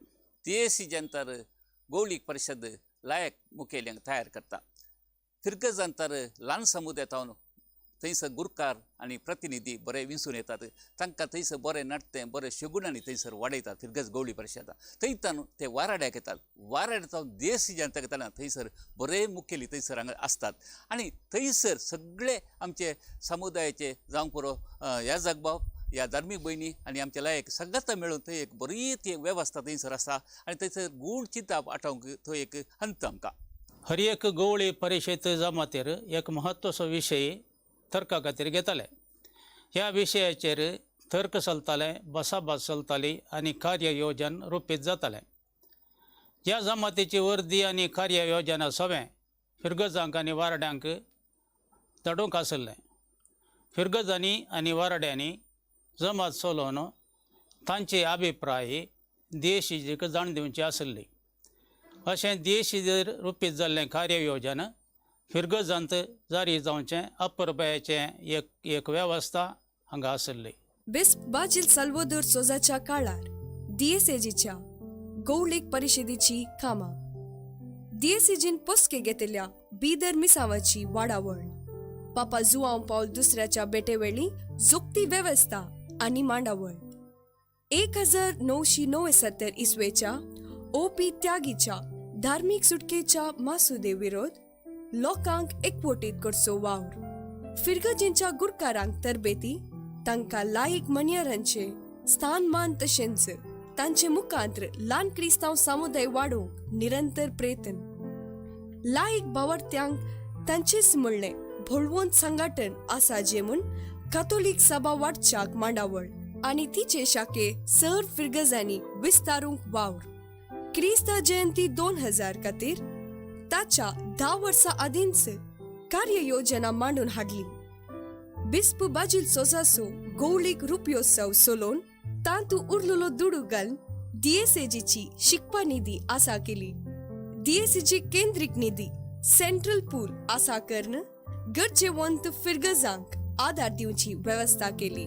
दियेसी जनतर गोवळीक परिशद लायक मुखेल्यांक तयार करता. फिरगजांतर ल्हान समुदाय जावन थंयसर गुरकार आनी प्रतिनिधी बरे विंचून येतात. तांकां थंयसर बरें नडतें बरें शगुणांनी थंयसर वाडयतात फिरगज गवळी परिशदा. थंयतान ते वाराड्याक येतात. वाराड्या जावन देश जनता येताना थंयसर बरे मुखेली थंयसर हांगा आसतात आनी थंयसर सगळे आमचे समुदायाचे जावंक पुरो ह्या जगबाब ह्या धार्मीक भयणी आनी आमचे लायक सगळ्यांत मेळून थंय एक बरी ती वेवस्था थंयसर आसा आनी थंयसर गूढ चिंताप आठोवंक थंय एक हंत आमकां. हर एक गवळी परिशद जमातीर एक म्हत्वाचो विशय तर्का खातीर घेताले. ह्या विशयाचेर तर्क चलताले, बसाभास चलताली आनी कार्ययोजन रुपीत जातालें. ह्या जमातीची वर्दी आनी कार्ययोजना सवें फिरगजांक आनी वारड्यांक धाडूंक आशिल्लें. फिरगजांनी आनी वारड्यांनी जमात चलोवन तांचे अभिप्राय देशीक जाण दिवची आशिल्ली. अशें देशीचेर रुपीत जाल्लें कार्ययोजन फिरगजांत जारी जावचें अपुरबायेचें एक एक वेवस्था हांगा आशिल्ली. बिस्प बाजील साल्वादोर सोजाच्या काळार दियेसेजीच्या गौळीक परिशदेची कामां, दियेसेजीन पोसके घेतिल्ल्या बिदर मिसावाची वाडावळ, पापा जुआंव पावल दुसऱ्याच्या बेटेवेळी जोखती वेवस्था आनी मांडावळ, 1979 इसवेच्या ओ.पी. त्यागीच्या धार्मीक सुटकेच्या मासुदे विरोध लोकांक एकवटीत करचो वावर, फिरगजींच्या गुरकारांक तरबेती, तांकां लायक मन्यरांचे स्थानमान तशेंच तांचे मुखांत्र ल्हान क्रिस्तांव समुदाय वाडोवंक निरंतर प्रयत्न, लायक बावर्त्यांक तांचेच म्हणलें भोळवंत संघटन आसा जे म्हूण कातोलीक सभा वाडच्याक मांडावळ आनी तिचे शाखे सर फिरगजांनी विस्तारूंक वावर. क्रिस्ता जयंती 2000 खातीर ताच्या 10 वर्सां आदींच कार्ययोजना मांडून हाडली. बिस्प बाजील सोजासो गौळीक रुपयोत्सव सोलोवन तांतू उरलेलो दुडू घालून दियेसेजीची शिकपा निधी आसा केली. दियेसेजी केंद्रीक निधी सेंट्रल पूल आसा करून गरजेवंत फिरगजांक आदार दिवची वेवस्था केली.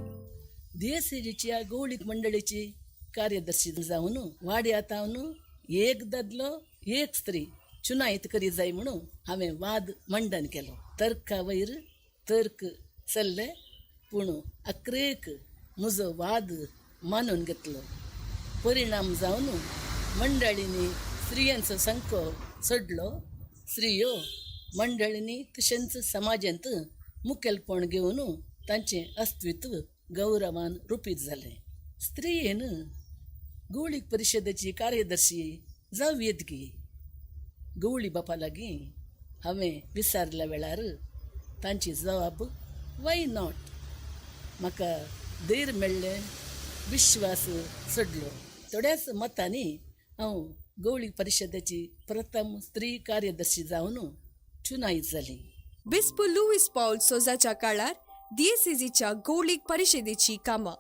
दियेसेजीच्या गौळीक मंडळीची कार्यदर्शी जावन वाड्या तावन एक दादलो एक स्त्री चुनायत करी जाय म्हणून हांवें वाद मंडन केलो. तर्का वयर तर्क चल्ले पूण अक्रेक म्हजो वाद मानून घेतलो. परिणाम जावन मंडळींनी स्त्रियांचो संको चडलो. स्त्रियो मंडळींनी तशेंच समाजांत मुखेलपण घेवन तांचें अस्तित्व गौरवान रुपीत जालें. स्त्रियेन गौळीक परिशदेची कार्यदर्शी जावं येत गी गवळी बापा लागीं हांवें विचारल्या वेळार तांची जवाब why not. म्हाका धैर्य मेळ्ळें, विश्वास चडलो. थोड्याच मतांनी हांव गवळी परिशदेची प्रथम स्त्री कार्यदर्शी जावन चुनायत जाली. बिस्प लुईस पावल सोजाच्या काळार दियेसेजीच्या गौळीक परिशदेची कामां.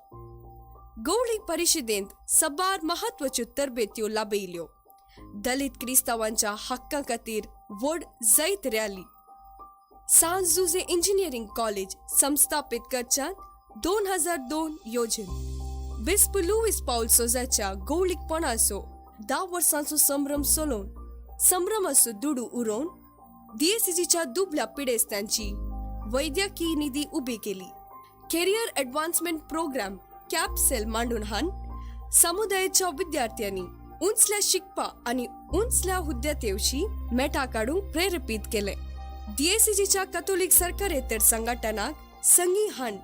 गौळीक परिशदेंत सबार म्हत्वाच्यो तरबेत्यो लाभयल्यो. दलित क्रिस्तांवांच्या हक्कां खातीर व्हड जैत रॅली, सांत जुझे इंजिनियरींग कॉलेज संस्थापीत करच्यान 2002 योजन, बिस्प लुईस पावल सोजाच्या गवळीकपणाचो 10 वर्सांचो संभ्रम चलोवन संभ्रमाचो दुडू उरोवन दियेसीजीच्या दुबल्या पिडेस्तांची वैद्यकीय निधी उबी केली. Career advancement programme CAP cell मांडून हान समुदायाच्या विद्यार्थ्यांनी उंचल्या शिकपा आनी उंचल्या हुद्द्या तेवशी मेटा काडूंक प्रेरेपीत केले. दियेसीजीच्या कथोलीक सरकारेतर संघटनाक संगी हान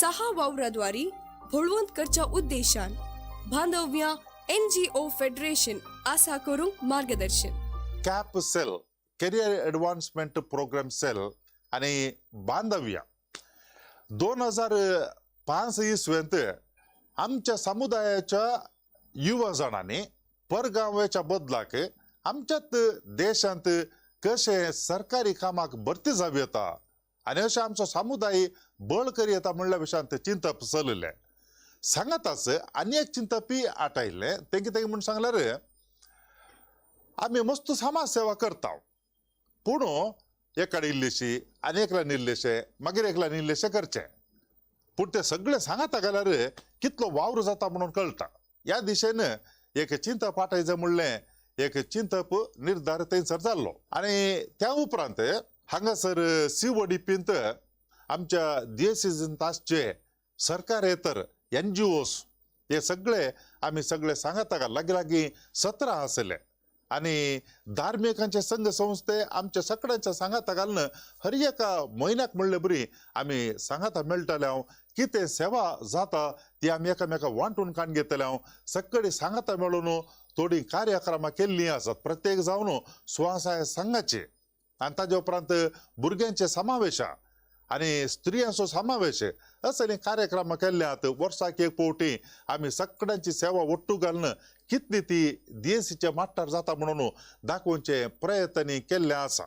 6 वावराद्वारी भोळवंत करच्या उद्देशान बांधव्या NGO federation आसा करूंक मार्गदर्शन. CAP cell, career advancement programme cell आनी बांधव्या 2005 इसवेंत आमच्या समुदायाच्या युवा जाणांनी परगांवाच्या बदलाक आमच्यात देशांत कशें सरकारी कामाक भरती जावं येता आनी अशें आमचो समुदाय बळ करी येता म्हणल्या विशयांत चिंतप चललें. सांगाताच आनी एक चिंतपी आटायलें तें कितें म्हूण सांगल्यार आमी मस्त समाज सेवा करता पूण एकाडे इल्लेशी आनी एकल्यान इल्लेशें मागीर एकल्यान इल्लेशें करचें पूण तें सगळें सांगाता घाल्यार कितलो वावर जाता म्हणून कळटा. ह्या दिशेन एक चिंतप आटायचें म्हणलें एक चिंतप निर्धार थंयसर जाल्लो आनी त्या उपरांत हांगासर सीओडीपींत आमच्या दियेसीजींत आसचे सरकारेतर NGOs हे सगळे आमी सगळे सांगाता लागीं लागीं 17 आसले आनी धार्मिकांचे संघ संस्थे आमच्या सगळ्यांच्या सांगाता घालून हर एका म्हयन्याक म्हणले बरी आमी सांगाता मेळटले हांव कितें सेवा जाता ती आमी एकामेका वांटून काडून घेतले हांव सगळीं सांगाता मेळून थोडीं कार्यक्रमां केल्लीं आसात प्रत्येक जावन स्वसहाय संघाचे आनी ताजे उपरांत भुरग्यांचे समावेश आनी स्त्रियांचो समावेश असले कार्यक्रम केल्ले आसात. वर्साक एक फावटी आमी सगळ्यांची सेवा ಒಟ್ಟು घालून कितली ती दियेसीच्या माट्टार जाता म्हणून दाखोवचे प्रयत्न केल्ले आसा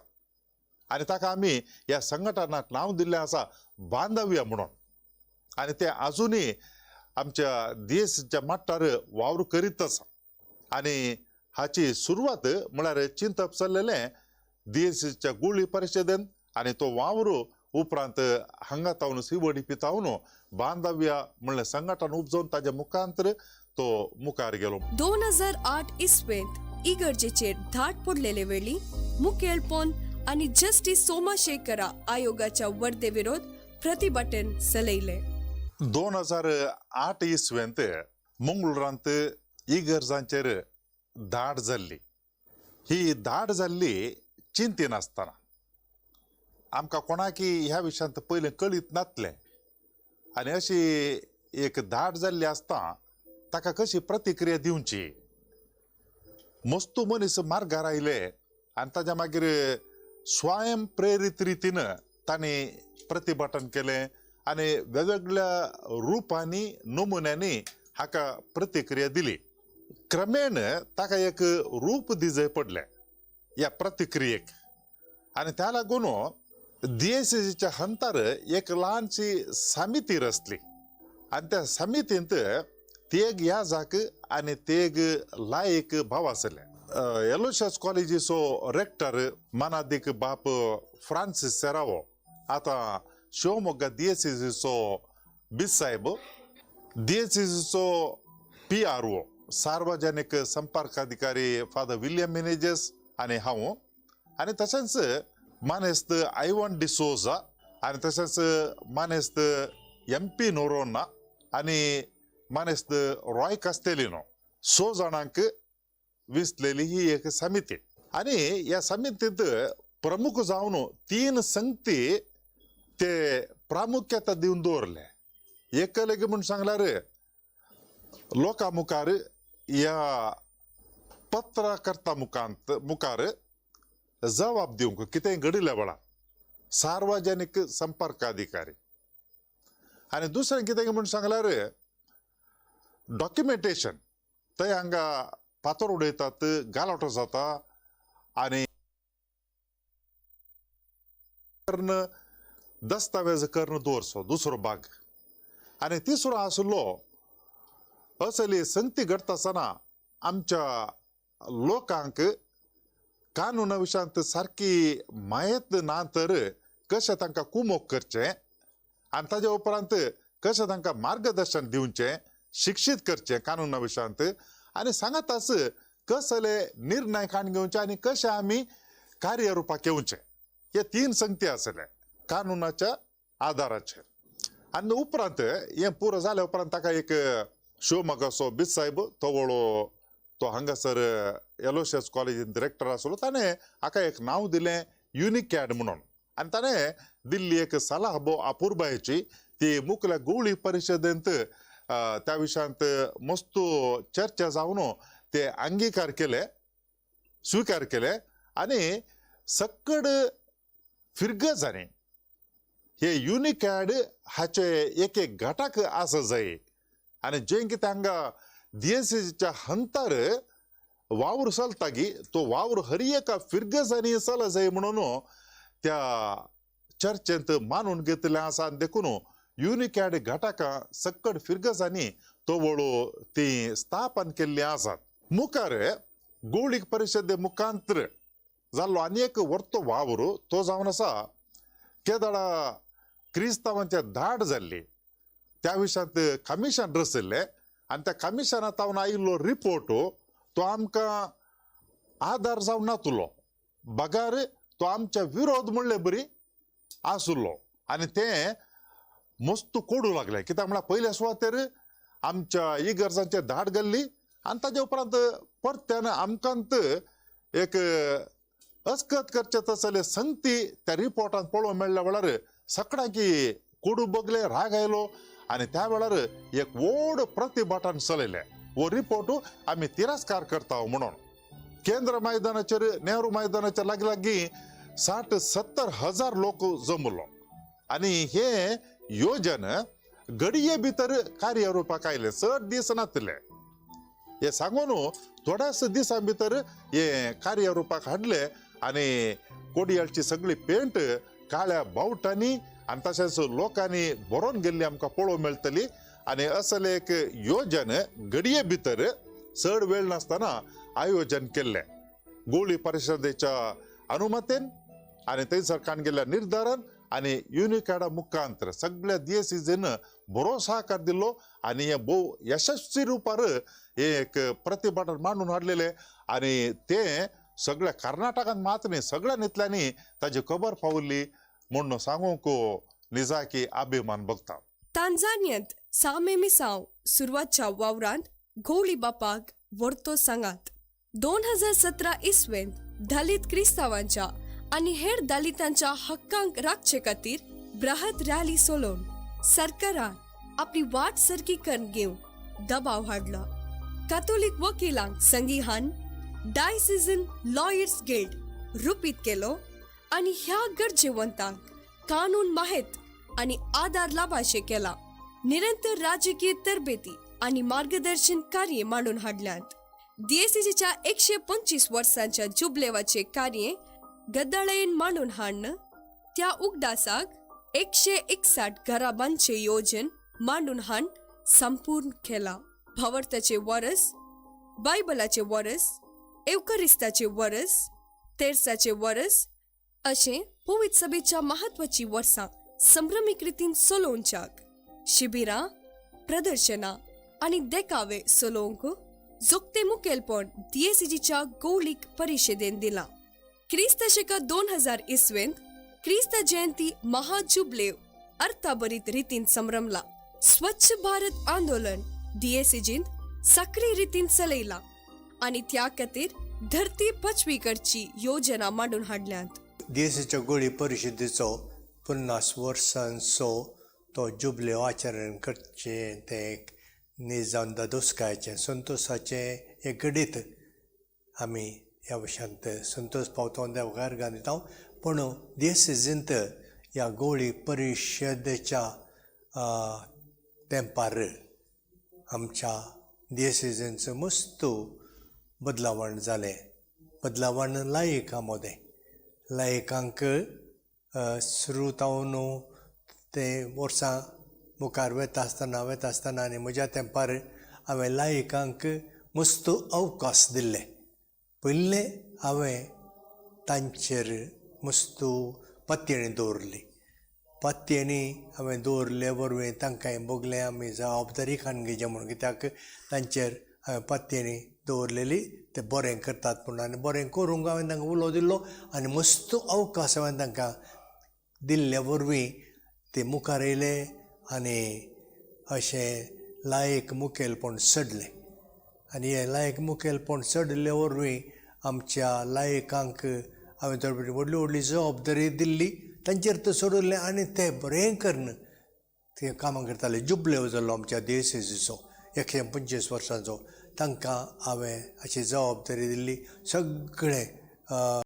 आनी ताका आमी ह्या संघटनाक नांव दिल्लें आसा बांधव्य म्हणून आनी ते आजुनूय आमच्या दियेसीच्या माट्टार वावर करीत आसा. आनी हाची सुरवात म्हळ्यार चिंतप चल्लेलें दियेसीच्या गुळी परिशदेन आनी तो वावर उपरांत हांगा तावन सीओडीपी तावन बांधव्या म्हणलें संघटन उपजोवन ताज्या मुखांतर तो मुखार गेलो. 2008 इसवेंत इगर्जेचेर धाड पडलेले वेळी मुखेलपण आनी जस्टीस सोमाशेखरा आयोगाच्या वर्दे विरोध प्रतिभटन चलयले. 2008 इसवेंत मंगळुरांत इगर्जांचेर धाड जाल्ली. ही धाड जाल्ली चिंतिनासतना आमकां कोणाकी ह्या विशयांत पयलें कळीत नातलें आनी अशी एक धाड जाल्ली आसता ताका कशी प्रतिक्रिया दिवची. मस्तू मनीस मार्गार आयले आनी ताज्या मागीर स्वयं प्रेरीत रितीन तांणी प्रतिभटन केलें आनी वेगवेगळ्या रुपांनी नमुन्यांनी हाका प्रतिक्रिया दिली. क्रमेण ताका एक रूप दिजय पडलें ह्या प्रतिक्रियेक आनी त्या लागून दियेसीच्या हंतार एक ल्हानशी समिती रचली आनी त्या समितींत तेग याजाक आनी तेग लायक भाव आसले. एलोशियस कॉलेजीचो रेक्टर मानादीक बाप फ्रांसीस सेरावो आतां शिवमोग्गा दियेसीचो बीस साहेब, दियेसीचो PRO सार्वजनीक संपर्क अधिकारी फादर विलियम मिनेजेस आनी हांव आनी तशेंच मानेस्त आयवन डिसोजा आनी तशेंच मानेस्त MP Noronha आनी मानेस्त रॉय कास्तेलिनो 6 जाणांक विसलेली ही एक समिती. आनी ह्या समितींत प्रमुख जावन 3 संगती ते प्रामुख्यता दिवन दवरले. एक लेगीत म्हूण सांगल्यार लोकां मुखार ह्या पत्रकर्ता मुखार जबाब दिवंक कितें घडिल्ल्या वेळार सार्वजनीक संपर्क अधिकारी आनी दुसरें कितें म्हूण सांगल्यार डॉक्युमेंटेशन थंय हांगा फातर उडयतात गालोटो जाता आनी दस्तावेज करून दवरचो दुसरो भाग. आनी तिसरो आसलो असली संगती घडटा आसतना आमच्या लोकांक कानुना विशयांत सारकी म्हायत ना तर कशें तांकां कुमोक करचें आनी ताजे उपरांत कशें तांकां मार्गदर्शन दिवचें शिक्षीत करचें कानुना विशयांत आनी सांगाताच कसले निर्णय काण घेवचे आनी कशें आमी कार्यरुपाक येवचें. हे 3 संगती आसले कानुनाच्या आदाराचेर. आनी उपरांत हें पुरो जाल्या उपरांत ताका एक शिवमोगाचो बीच साहेब तवळो तो हांगासर एलोशियस कॉलेजीन डिरेक्टर आसलो, ताणें हाका एक नांव दिलें युनिकॅड म्हणून. आनी ताणें दिल्ली एक सलाह भोव अपुरबायेची, ती मुखल्या गोवळी परिशदेंत त्या विशयांत मस्त चर्चा जावन ते अंगीकार केले, स्विकार केले आनी सक्कड फिरगजांनी हे युनिकॅड हाचे एक एक घटक आसा जाय आनी जें कितें हांगा दियेसीच्या हंतार वावर चलता गी तो वावर हर एका फिरगजांनी चल जाय म्हणून त्या चर्चेंत मानून घेतिल्लें आसा. आनी देखून युनिकॅड घटकां सक्कड फिरगजांनी तवळो ती स्थापन केल्लीं आसात. मुखार गोवळीक परिशदे मुखांत्र जाल्लो आनी एक व्हडलो वावर तो जावन आसा केदळा क्रिस्तांवांचे धाड जाल्ली त्या विशयांत कमिशन रचिल्लें आनी त्या कमिशना तावन आयिल्लो रिपोर्ट तो आमकां आदार जावन नातलो, बगार तो आमच्या विरोध म्हणले बरी आसलो आनी तें मस्त कोडू लागलें. कित्याक म्हळ्यार पयल्या सुवातेर आमच्या इगर्जांचे धाड घाल्ली आनी ताजे उपरांत परत्यान आमकांत एक अस्कत करचें तसले संगती त्या रिपोर्टांत पळोवंक मेळ्ळ्या वेळार सगळ्यांकी कोडू बगले, राग आयलो आनी त्या वेळार एक व्हड प्रतिभाटान चलयलें हो रिपोर्ट आमी तिरस्कार करता म्हणून. केंद्र मैदानाचेर नेहरू मैदानाचेर लागीं लागीं 60-70 हजार लोक जमलो आनी हे योजन घडये भितर कार्यरुपाक आयलें, चड दीस नातले. हे सांगून थोड्याच दिसां भितर हे कार्यरुपाक हाडले आनी कोडियाळची सगळी पेंट काळ्या बावटांनी आनी तशेंच लोकांनी भरोन गेल्ली आमकां पळोवंक मेळटली. आनी असले एक योजन घडये भितर चड वेळ नासतना आयोजन केल्लें गोवळी परिशदेच्या अनुमतेन आनी थंयसर काण गेल्ल्या निर्धारान आनी युनिकॅडा मुखांतर सगळ्या दियेसीन बरो सहकार दिल्लो आनी हें भोव यशस्वी रुपार हें एक प्रतिभाटान मांडून हाडलेलें आनी तें सगळ्या कर्नाटकांत मात न्ही सगळ्या नितल्यांनी ताजी खबर पावली म्हूण सांगूंक निजाकी अभिमान भोगता. तांजानियांत सामे मिसांव सुरवातच्या वावरांत गोवळी बापाक वर्तो सांगात. 2017 इसवेंत दलित क्रिस्तांवांच्या आनी हेर दलितांच्या हक्कांक राखचे खातीर बृहत रॅली सोलोवन सरकारान आपली वाट सारकी करून घेवंक दबाव हाडला. कातोलीक वकिलांक संगिहान डायसिजन लॉयर्स गिल्ड रुपीत केलो आनी ह्या गरजेवंतांक कानून माहेत आनी आदार लाभाशें केला. निरंतर राजकीय तरबेती आनी मार्गदर्शन कार्य मांडून हाडल्यांत. डीएसीजीच्या 125 वर्सांच्या जुबलेवाचे कार्य गद्दाळेन मांडून हाडन त्या उगडासाक 161 घरां बांदचे योजन मांडून हाड संपूर्ण केला. भावार्थाचे वरस, बायबलाचे वरस, एवकरिस्ताचे वरस, तेर्साचे वरस अशें पवित्र सभेच्या म्हत्वाची वर्सां संभ्रमीक रितीन चलोवच्याक शिबिरां, प्रदर्शनां आनी देखावे चलोवंक जोगते मुखेलपण डीएसीजीच्या गौळीक परिशदेन दिलां. क्रिस्त शक 2000 इसवेंत क्रिस्त जयंती महाजुबलेव अर्थाभरीत रितीन संभ्रमला. स्वच्छ भारत आंदोलन डीएसीजीन सक्रीय रितीन चलयला आनी त्या खातीर धरती पचवी करची योजना मांडून हाडल्यांत. डीएसीच्या गोळी परिशदेचो 50 वर्सांचो तो जुबलेव आचरण करचें तें एक नीज जावन दादोसकायेचें संतोशाचें एक घडीत आमी ह्या विशयांत संतोश पावता देवाक अर्गां दिता. पूण डीएसीजींत ह्या गोळी परिशदेच्या तेंपार आमच्या डीएसीजींचो मस्त बदलावण जालें. बदलावण लायकां मदें लायकांक सुरू जावन ते वर्सां मुखार वता आसतना आनी म्हज्या तेंपार हांवें लायकांक मस्त अवकाश दिल्ले. पयलें हांवें तांचेर मस्त पातयेणी दवरली. पातयेंनी हांवें दवरले वरवीं तांकां भोगलें आमी जबाबदारी खाण घेवचें म्हणून, कित्याक तांचेर हांवें पातयेंनी दवरलेली ते बरें करतात म्हणून. आनी बरें करूंक हांवें तांकां उलो दिल्लो आनी मस्त अवकाश हांवें तांकां दिल्ले वरवीं ते मुखार येयले आनी अशें लायक मुखेलपण चडलें. आनी हें लायक मुखेलपण चडिल्ले वरवीं आमच्या लायकांक हांवें थोडे व्हडली व्हडली जबाबदारी दिल्ली, तांचेर तें सोडलें आनी ते बरें करून ते कामां करताले. जुबलेव जाल्लो आमच्या दियेसेजीचो 125 वर्सांचो, तांकां हांवें अशी जबाबदारी दिल्ली. सगळें